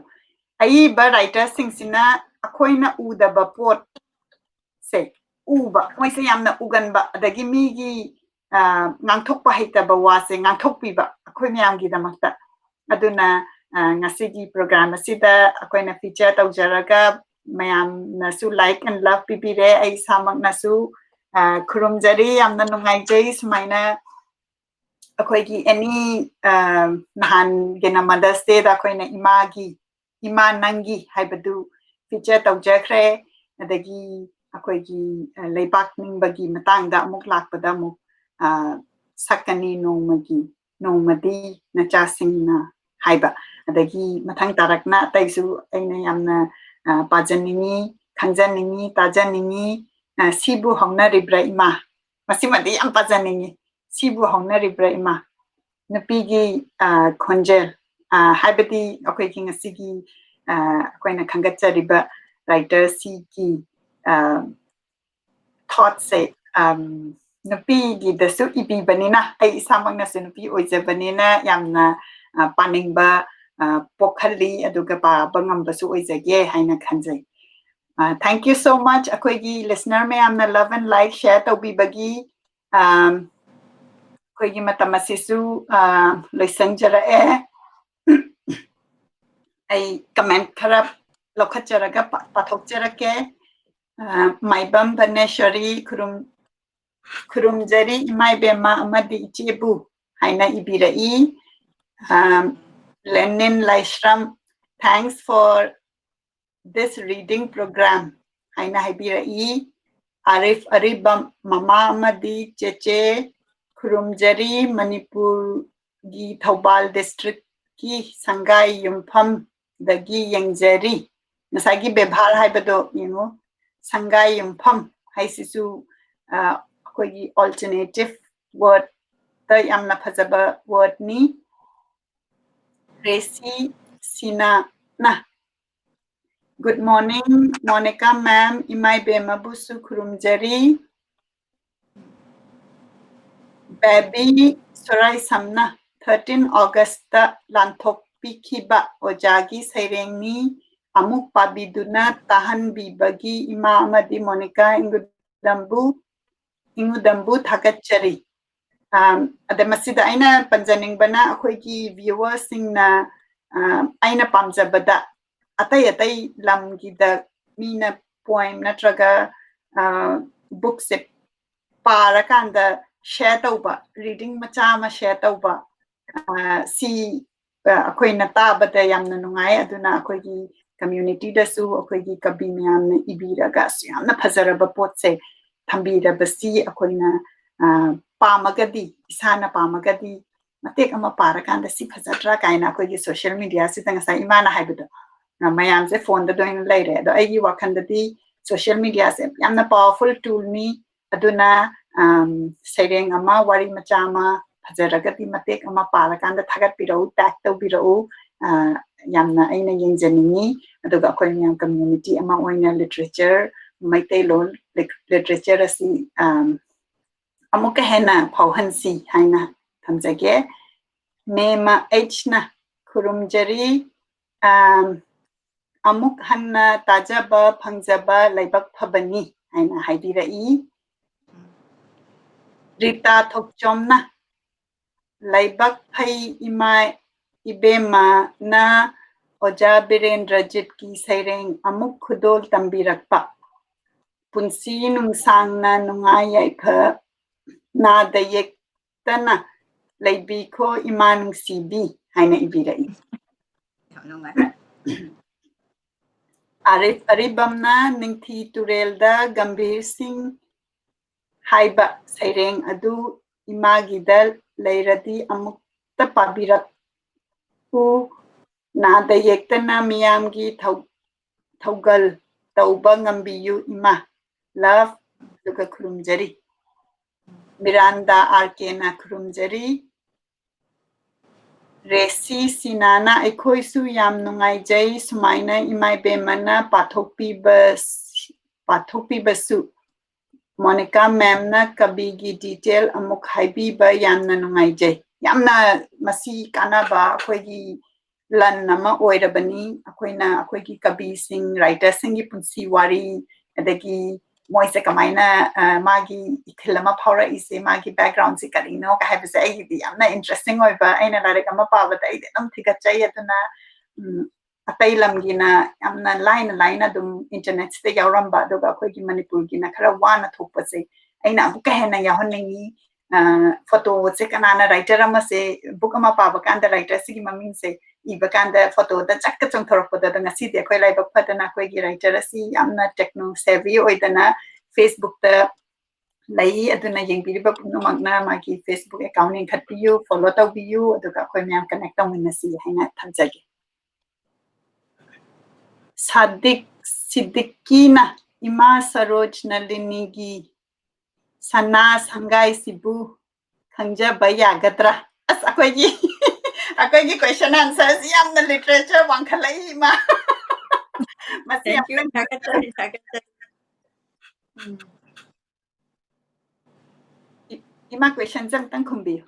ꯑꯏꯕ ꯔꯥꯏꯇꯔꯁꯤꯡꯁꯤꯅ ꯑꯩꯈꯣꯏꯅ ꯎꯗꯕ ꯄꯣꯠꯁꯦ ꯎꯕ, ꯃꯣꯏꯁꯦ ꯌꯥꯝꯅ ꯎꯒꯟꯕ, ꯑꯗꯒꯤ ꯃꯤꯒꯤ ꯑ, ꯉꯥꯡꯊꯣꯛꯄ ꯍꯩꯇꯕ ꯋꯥꯁꯦ ꯉꯥꯡꯊꯣꯛꯄꯤꯕ ꯑꯩꯈꯣꯏ ꯃꯌꯥꯝꯒꯤꯗꯃꯛꯇ꯫ ꯑꯗꯨꯅ ꯑ, ꯉꯁꯤꯒꯤ program ꯑꯁꯤꯗ ꯑꯩꯈꯣꯏꯅ feature ꯇꯧꯖꯔꯒ ꯃꯌꯥꯝꯅꯁꯨ like and love ꯄꯤꯕꯤꯔꯦ꯫ ꯑꯩ ꯏꯁꯥꯃꯛꯅꯁꯨ, ꯑ, ꯈꯨꯔꯨꯝꯖꯔꯤ꯫ ꯌꯥꯝꯅ ꯅꯨꯡꯉꯥꯏꯖꯩ ꯁꯨꯃꯥꯏꯅ ꯑꯩꯈꯣꯏꯒꯤ any, ꯑ, ꯅꯍꯥꯟꯒꯤꯅ Mother's Dayꯗ ꯑꯩꯈꯣꯏꯅ ꯏꯃꯥꯒꯤ, ꯏꯃꯥ ꯅꯪꯒꯤ ꯍꯥꯏꯕꯗꯨ feature ꯇꯧꯖꯈ꯭ꯔꯦ꯫ ꯑꯗꯒꯤ ꯑꯩꯈꯣꯏꯒꯤ, ꯑ, ꯂꯩꯕꯥꯛ ꯅꯤꯡꯕꯒꯤ ꯃꯇꯥꯡꯗ ꯑꯃꯨꯛ ꯂꯥꯛꯄꯗ ꯑꯃꯨꯛ, ꯑ, ꯁꯛꯀꯅꯤ ꯅꯣꯡꯃꯒꯤ, ꯅꯣꯡꯃꯗꯤ ꯅꯆꯥꯁꯤꯡꯅ ꯍꯥꯏꯕ꯫ ꯑꯗꯒꯤ ꯃꯊꯪ ꯇꯥꯔꯛꯅ ꯑꯇꯩꯁꯨ ꯑꯩꯅ ꯌꯥꯝꯅ, ꯑ, ꯄꯥꯖꯅꯤꯡꯉꯤ, ꯈꯪꯖꯅꯤꯡꯉꯤ, ꯇꯥꯖꯅꯤꯡꯉꯤ꯫ ꯑ, ꯁꯤꯕꯨ ꯍꯧꯅꯔꯤꯕ꯭ꯔꯥ ꯏꯃꯥ? ꯃꯁꯤꯃꯗꯤ ꯌꯥꯝ ꯄꯥꯖꯅꯤꯡꯉꯤ꯫ ꯁꯤꯕꯨ ꯍꯧꯅꯔꯤꯕ꯭ꯔꯥ ꯏꯃꯥ? ꯅꯨꯄꯤꯒꯤ, ꯑ, ꯈꯣꯟꯖꯦꯜ, ꯑ, ꯍꯥꯏꯕꯗꯤ ꯑꯩꯈꯣꯏꯒꯤ ꯉꯁꯤꯒꯤ, ꯑ, ꯑꯩꯈꯣꯏꯅ ꯈꯟꯒꯠꯆꯔꯤꯕ writer ꯁꯤꯒꯤ, ꯑ, thoughtꯁꯦ, ꯑꯝ, ꯅꯨꯄꯤꯒꯤꯗꯁꯨ ꯏꯕꯤꯕꯅꯤꯅ, ꯑꯩ ꯏꯁꯥꯃꯛꯅꯁꯨ ꯅꯨꯄꯤ ꯑꯣꯏꯖꯕꯅꯤꯅ ꯌꯥꯝꯅ, ꯑ, ꯄꯥꯅꯤꯡꯕ, ꯑ, ꯄꯣꯛꯍꯜꯂꯤ, ꯑꯗꯨꯒ ꯄꯥꯕ ꯉꯝꯕꯁꯨ ꯑꯣꯏꯖꯒꯦ ꯍꯥꯏꯅ ꯈꯟꯖꯩ꯫ ꯑ, thank you so much ꯑꯩꯈꯣꯏꯒꯤ listener ꯃꯌꯥꯝꯅ love and like share ꯇꯧꯕꯤꯕꯒꯤ꯫ ꯑꯝ, ꯑꯩꯈꯣꯏꯒꯤ ꯃꯇꯝ ꯑꯁꯤꯁꯨ, ꯑ, ꯂꯣꯏꯁꯤꯟꯖꯔꯛꯑꯦ꯫ ꯑꯩ comment ꯈꯔ ꯂꯧꯈꯠꯆꯔꯒ ꯄꯥ-, ꯄꯥꯊꯣꯛꯆꯔꯛꯀꯦ꯫ ꯑ, ꯃꯥꯏꯕꯝ ꯚꯅꯦꯁ꯭ꯋꯔꯤ ꯈꯨꯔꯨꯝ-, ꯈꯨꯔꯨꯝꯖꯔꯤ ꯏꯃꯥ ꯏꯕꯦꯝꯃ ꯑꯃꯗꯤ ꯏꯆꯦꯕꯨ ꯍꯥꯏꯅ ꯏꯕꯤꯔꯛꯏ꯫ ꯑꯝ, ꯂꯦꯅꯤꯟ ꯂꯥꯏꯁ꯭ꯔꯝ, thanks for this reading program ꯍꯥꯏꯅ ꯍꯥꯏꯕꯤꯔꯛꯏ꯫ ꯑꯥꯔꯤꯐ ꯑꯔꯤꯕꯝ, ꯃꯃꯥ ꯑꯃꯗꯤ ꯆꯦꯆꯦ ꯈꯨꯔꯨꯝꯖꯔꯤ, ꯃꯅꯤꯄꯨꯔꯒꯤ ꯊꯧꯕꯥꯜ districtꯀꯤ ꯁꯪꯒꯥꯏ ꯌꯨꯝꯐꯝꯗꯒꯤ ꯌꯦꯡꯖꯔꯤ꯫ ꯉꯁꯥꯏꯒꯤ ꯕꯦꯚꯥꯔ ꯍꯥꯏꯕꯗꯣ ꯌꯦꯡꯉꯨ, ꯁꯪꯒꯥꯏ ꯌꯨꯝꯐꯝ ꯍꯥꯏꯁꯤꯁꯨ, ꯑ, ꯑꯩꯈꯣꯏꯒꯤ alternative wordꯇ ꯌꯥꯝꯅ ꯐꯖꯕ wordꯅꯤ꯫ ꯔꯦꯁꯤ ꯁꯤꯅꯥꯅ, good morning ꯃꯣꯅꯤꯀꯥ ma'am, ꯏꯃꯥ ꯏꯕꯦꯝꯃꯕꯨꯁꯨ ꯈꯨꯔꯨꯝꯖꯔꯤ꯫ ꯕꯦꯕꯤ ꯁꯣꯔꯥꯏꯁꯝꯅ, thirteen Augustꯇ ꯂꯥꯟꯊꯣꯛꯄꯤꯈꯤꯕ ꯑꯣꯖꯥꯒꯤ ꯁꯩꯔꯦꯡꯅꯤ, ꯑꯃꯨꯛ ꯄꯥꯕꯤꯗꯨꯅ ꯇꯥꯍꯟꯕꯤꯕꯒꯤ ꯏꯃꯥ ꯑꯃꯗꯤ ꯃꯣꯅꯤꯀꯥ ꯏꯪꯒꯨꯗꯝꯕꯨ, ꯏꯪꯒꯨꯗꯝꯕꯨ ꯊꯥꯒꯠꯆꯔꯤ꯫ ꯑꯝ, ꯑꯗ ꯃꯁꯤꯗ ꯑꯩꯅ ꯄꯟꯖꯅꯤꯡꯕꯅ ꯑꯩꯈꯣꯏꯒꯤ viewerꯁꯤꯡꯅ ꯑ, ꯑꯩꯅ ꯄꯥꯝꯖꯕꯗ ꯑꯇꯩ ꯑꯇꯩ ꯂꯝꯒꯤꯗ ꯃꯤꯅ poem ꯅꯠꯇ꯭ꯔꯒ, ꯑ, book ꯁꯦ ꯄꯥꯔꯀꯥꯟꯗ share ꯇꯧꯕ, reading ꯃꯆꯥ ꯑꯃ share ꯇꯧꯕ, ꯑ, ꯁꯤ, ꯑ, ꯑꯩꯈꯣꯏꯅ ꯇꯥꯕꯗ ꯌꯥꯝꯅ ꯅꯨꯡꯉꯥꯏ꯫ ꯑꯗꯨꯅ ꯑꯩꯈꯣꯏꯒꯤ community ꯗꯁꯨ ꯑꯩꯈꯣꯏꯒꯤ ꯀꯕꯤ ꯃꯌꯥꯝꯅ ꯏꯕꯤꯔꯒ ꯑꯁꯨꯛ ꯌꯥꯝꯅ ꯐꯖꯔꯕ ꯄꯣꯠꯁꯦ ꯊꯝꯕꯤꯔꯕꯁꯤ ꯑꯩꯈꯣꯏꯅ, ꯑ, ꯄꯥꯝꯃꯒꯗꯤ, ꯏꯁꯥꯅ ꯄꯥꯝꯃꯒꯗꯤ ꯃꯇꯦꯛ ꯑꯃ ꯄꯥꯔꯀꯥꯟꯗ ꯁꯤ ꯐꯖꯗ꯭ꯔꯥ ꯀꯥꯏꯅ ꯑꯩꯈꯣꯏꯒꯤ social media ꯁꯤꯗ ꯉꯁꯥꯏ ꯏꯃꯥꯅ ꯍꯥꯏꯕꯗꯣ, ꯑ, ꯃꯌꯥꯝꯁꯦ phone ꯗ ꯂꯣꯏꯅ ꯂꯩꯔꯦ꯫ ꯑꯗꯣ ꯑꯩꯒꯤ ꯋꯥꯈꯜꯗꯗꯤ social media ꯁꯦ ꯌꯥꯝꯅ powerful tool ꯅꯤ꯫ ꯑꯗꯨꯅ, ꯑꯝ, ꯁꯩꯔꯦꯡ ꯑꯃ, ꯋꯥꯔꯤ ꯃꯆꯥ ꯑꯃ ꯐꯖꯔꯒꯗꯤ ꯃꯇꯦꯛ ꯑꯃ ꯄꯥꯔꯀꯥꯟꯗ ꯊꯥꯒꯠꯄꯤꯔꯛꯎ, tag ꯇꯧꯕꯤꯔꯛꯎ꯫ ꯑ, ꯌꯥꯝꯅ ꯑꯩꯅ ꯌꯦꯡꯖꯅꯤꯡꯉꯤ꯫ ꯑꯗꯨꯒ ꯑꯩꯈꯣꯏ ꯃꯌꯥꯝ community ꯑꯃ ꯑꯣꯏꯅ literature, ꯃꯩꯇꯩꯂꯣꯟ lit-, literature ꯑꯁꯤ, ꯑꯝ, ꯑꯃꯨꯛꯀ ꯍꯦꯟꯅ ꯐꯥꯎꯍꯟꯁꯤ ꯍꯥꯏꯅ ꯊꯝꯖꯒꯦ꯫ ꯃꯦꯃ H ꯅ ꯈꯨꯔꯨꯝꯖꯔꯤ꯫ ꯑꯝ, ꯑꯃꯨꯛ ꯍꯟꯅ ꯇꯥꯖꯕ ꯐꯪꯖꯕ ꯂꯥꯏꯕꯛ ꯐꯕꯅꯤ ꯍꯥꯏꯅ ꯍꯥꯏꯕꯤꯔꯛꯏ꯫ ꯔꯤꯇꯥ ꯊꯣꯛꯆꯣꯝꯅ, ꯂꯥꯏꯕꯛ ꯐꯩ ꯏꯃꯥ ꯏꯕꯦꯝꯃꯅ ꯑꯣꯖꯥ ꯕꯤꯔꯦꯟꯗ꯭ꯔꯖꯤꯠꯀꯤ ꯁꯩꯔꯦꯡ ꯑꯃꯨꯛ ꯈꯨꯗꯣꯜ ꯇꯝꯕꯤꯔꯛꯄ꯫ ꯄꯨꯟꯁꯤ ꯅꯨꯡꯁꯥꯡꯅ ꯅꯨꯡꯉꯥꯏ ꯌꯥꯏꯐ ꯅꯥꯗ ꯌꯦꯛꯇꯅ ꯂꯩꯕꯤꯈꯣ ꯏꯃꯥ ꯅꯨꯡꯁꯤꯕꯤ ꯍꯥꯏꯅ ꯏꯕꯤꯔꯛꯏ꯫ ꯌꯥꯝ ꯅꯨꯡꯉꯥꯏ꯫ ꯑꯔꯤꯐ ꯑꯔꯤꯕꯝꯅ ꯅꯤꯡꯊꯤ ꯇꯨꯔꯦꯜꯗ ꯒꯝꯚꯤꯔ ꯁꯤꯡ ꯍꯥꯏꯕ ꯁꯩꯔꯦꯡ ꯑꯗꯨ ꯏꯃꯥꯒꯤꯗ ꯂꯩꯔꯗꯤ ꯑꯃꯨꯛꯇ ꯄꯥꯕꯤꯔꯛꯎ, ꯅꯥꯗ ꯌꯦꯛꯇꯅ ꯃꯤꯌꯥꯝꯒꯤ ꯊꯧ-, ꯊꯧꯒꯜ ꯇꯧꯕ ꯉꯝꯕꯤꯌꯨ ꯏꯃꯥ꯫ Love, ꯑꯗꯨꯒ ꯈꯨꯔꯨꯝꯖꯔꯤ꯫ ꯃꯤꯔꯥꯟꯗꯥ ꯑꯥꯔ ꯀꯦꯅ ꯈꯨꯔꯨꯝꯖꯔꯤ꯫ ꯔꯦꯁꯤ ꯁꯤꯅꯥꯅ ꯑꯩꯈꯣꯏꯁꯨ ꯌꯥꯝ ꯅꯨꯡꯉꯥꯏꯖꯩ ꯁꯨꯃꯥꯏꯅ ꯏꯃꯥ ꯏꯕꯦꯝꯃꯅ ꯄꯥꯊꯣꯛꯄꯤꯕ-, ꯄꯥꯊꯣꯛꯄꯤꯕꯁꯨ꯫ ꯃꯣꯅꯤꯀꯥ ꯃꯦꯝꯅ ꯀꯕꯤꯒꯤ detail ꯑꯃꯨꯛ ꯍꯥꯏꯕꯤꯕ ꯌꯥꯝꯅ ꯅꯨꯡꯉꯥꯏꯖꯩ꯫ ꯌꯥꯝꯅ ꯃꯁꯤ ꯀꯥꯟꯅꯕ ꯑꯩꯈꯣꯏꯒꯤ ꯂꯟ ꯑꯃ ꯑꯣꯏꯔꯕꯅꯤ꯫ ꯑꯩꯈꯣꯏꯅ ꯑꯩꯈꯣꯏꯒꯤ ꯀꯕꯤꯁꯤꯡ, writer ꯁꯤꯡꯒꯤ ꯄꯨꯟꯁꯤ ꯋꯥꯔꯤ, ꯑꯗꯒꯤ ꯃꯣꯏꯁꯦ ꯀꯃꯥꯏꯅ, ꯑ, ꯃꯥꯒꯤ ꯏꯊꯤꯜ ꯑꯃ ꯐꯥꯎꯔꯛꯏꯁꯦ, ꯃꯥꯒꯤ background ꯁꯦ ꯀꯔꯤꯅꯣ ꯀ ꯍꯥꯏꯕꯁꯦ ꯑꯩꯒꯤꯗꯤ ꯌꯥꯝꯅ interesting ꯑꯣꯏꯕ, ꯑꯩꯅ ꯂꯥꯏꯔꯤꯛ ꯑꯃ ꯄꯥꯕꯗ ꯑꯩꯗꯤ ꯑꯗꯨꯝ ꯊꯤꯒꯠꯆꯩ꯫ ꯑꯗꯨꯅ, ꯎꯝ, ꯑꯇꯩ ꯂꯝꯒꯤꯅ ꯌꯥꯝꯅ ꯂꯥꯏꯅ ꯂꯥꯏꯅ ꯑꯗꯨꯝ internet ꯁꯤꯗ ꯌꯥꯎꯔꯝꯕ, ꯑꯗꯨꯒ ꯑꯩꯈꯣꯏꯒꯤ ꯃꯅꯤꯄꯨꯔꯒꯤꯅ ꯈꯔ ꯋꯥꯅ ꯊꯣꯛꯄꯁꯦ ꯑꯩꯅ ꯑꯃꯨꯛꯀ ꯍꯦꯟꯅ ꯌꯥꯎꯍꯟꯅꯤꯡꯉꯤ꯫ ꯑ, photo ꯁꯦ ꯀꯅꯥꯅ writer ꯑꯃꯁꯦ, book ꯑꯃ ꯄꯥꯕ ꯀꯥꯟꯗ writer ꯁꯤꯒꯤ ꯃꯃꯤꯡꯁꯦ ꯏꯕ ꯀꯥꯟꯗ photo ꯗ ꯆꯠꯀ ꯆꯣꯡꯊꯣꯔꯛꯄꯗꯣ, ꯑꯗꯣ ꯉꯁꯤꯗꯤ ꯑꯩꯈꯣꯏ ꯂꯥꯏꯕꯛ ꯐꯗꯅ ꯑꯩꯈꯣꯏꯒꯤ writer ꯑꯁꯤ ꯌꯥꯝꯅ techno savvy ꯑꯣꯏꯗꯅ Facebook ꯇ ꯂꯩ꯫ ꯑꯗꯨꯅ ꯌꯦꯡꯕꯤꯔꯤꯕ ꯄꯨꯝꯅꯃꯛꯅ ꯃꯥꯒꯤ Facebook account ꯂꯤꯡꯈꯠꯄꯤꯌꯨ, follow ꯇꯧꯕꯤꯌꯨ, ꯑꯗꯨꯒ ꯑꯩꯈꯣꯏ ꯃꯌꯥꯝ connect ꯇꯧꯃꯤꯟꯅꯁꯤ ꯍꯥꯏꯅ ꯊꯝꯖꯒꯦ꯫ ꯁꯥꯗꯤꯛ ꯁꯤꯗꯤꯛꯀꯤꯅ, ꯏꯃꯥ ꯁꯔꯣꯖ ꯅꯂꯤꯅꯤꯒꯤ ꯁꯅꯥ ꯁꯪꯒꯥꯏꯁꯤꯕꯨ ꯈꯪꯖꯕ ꯌꯥꯒꯗ꯭ꯔꯥ? ꯑꯁ, ꯑꯩꯈꯣꯏꯒꯤ, ꯑꯩꯈꯣꯏꯒꯤ question answer ꯁꯤ ꯌꯥꯝꯅ literature ꯋꯥꯡꯈꯠꯂꯛꯏ, ꯏꯃꯥ꯫ ꯃꯁꯤ ꯌꯥꯝ Thank you. ꯊꯥꯒꯠꯆꯔꯤ, ꯊꯥꯒꯠꯆꯔꯤ꯫ ꯎꯝ꯫ ꯏ-, ꯏꯃꯥ, question ꯁꯦ ꯑꯝꯇꯪ ꯈꯨꯝꯕꯤꯌꯨ꯫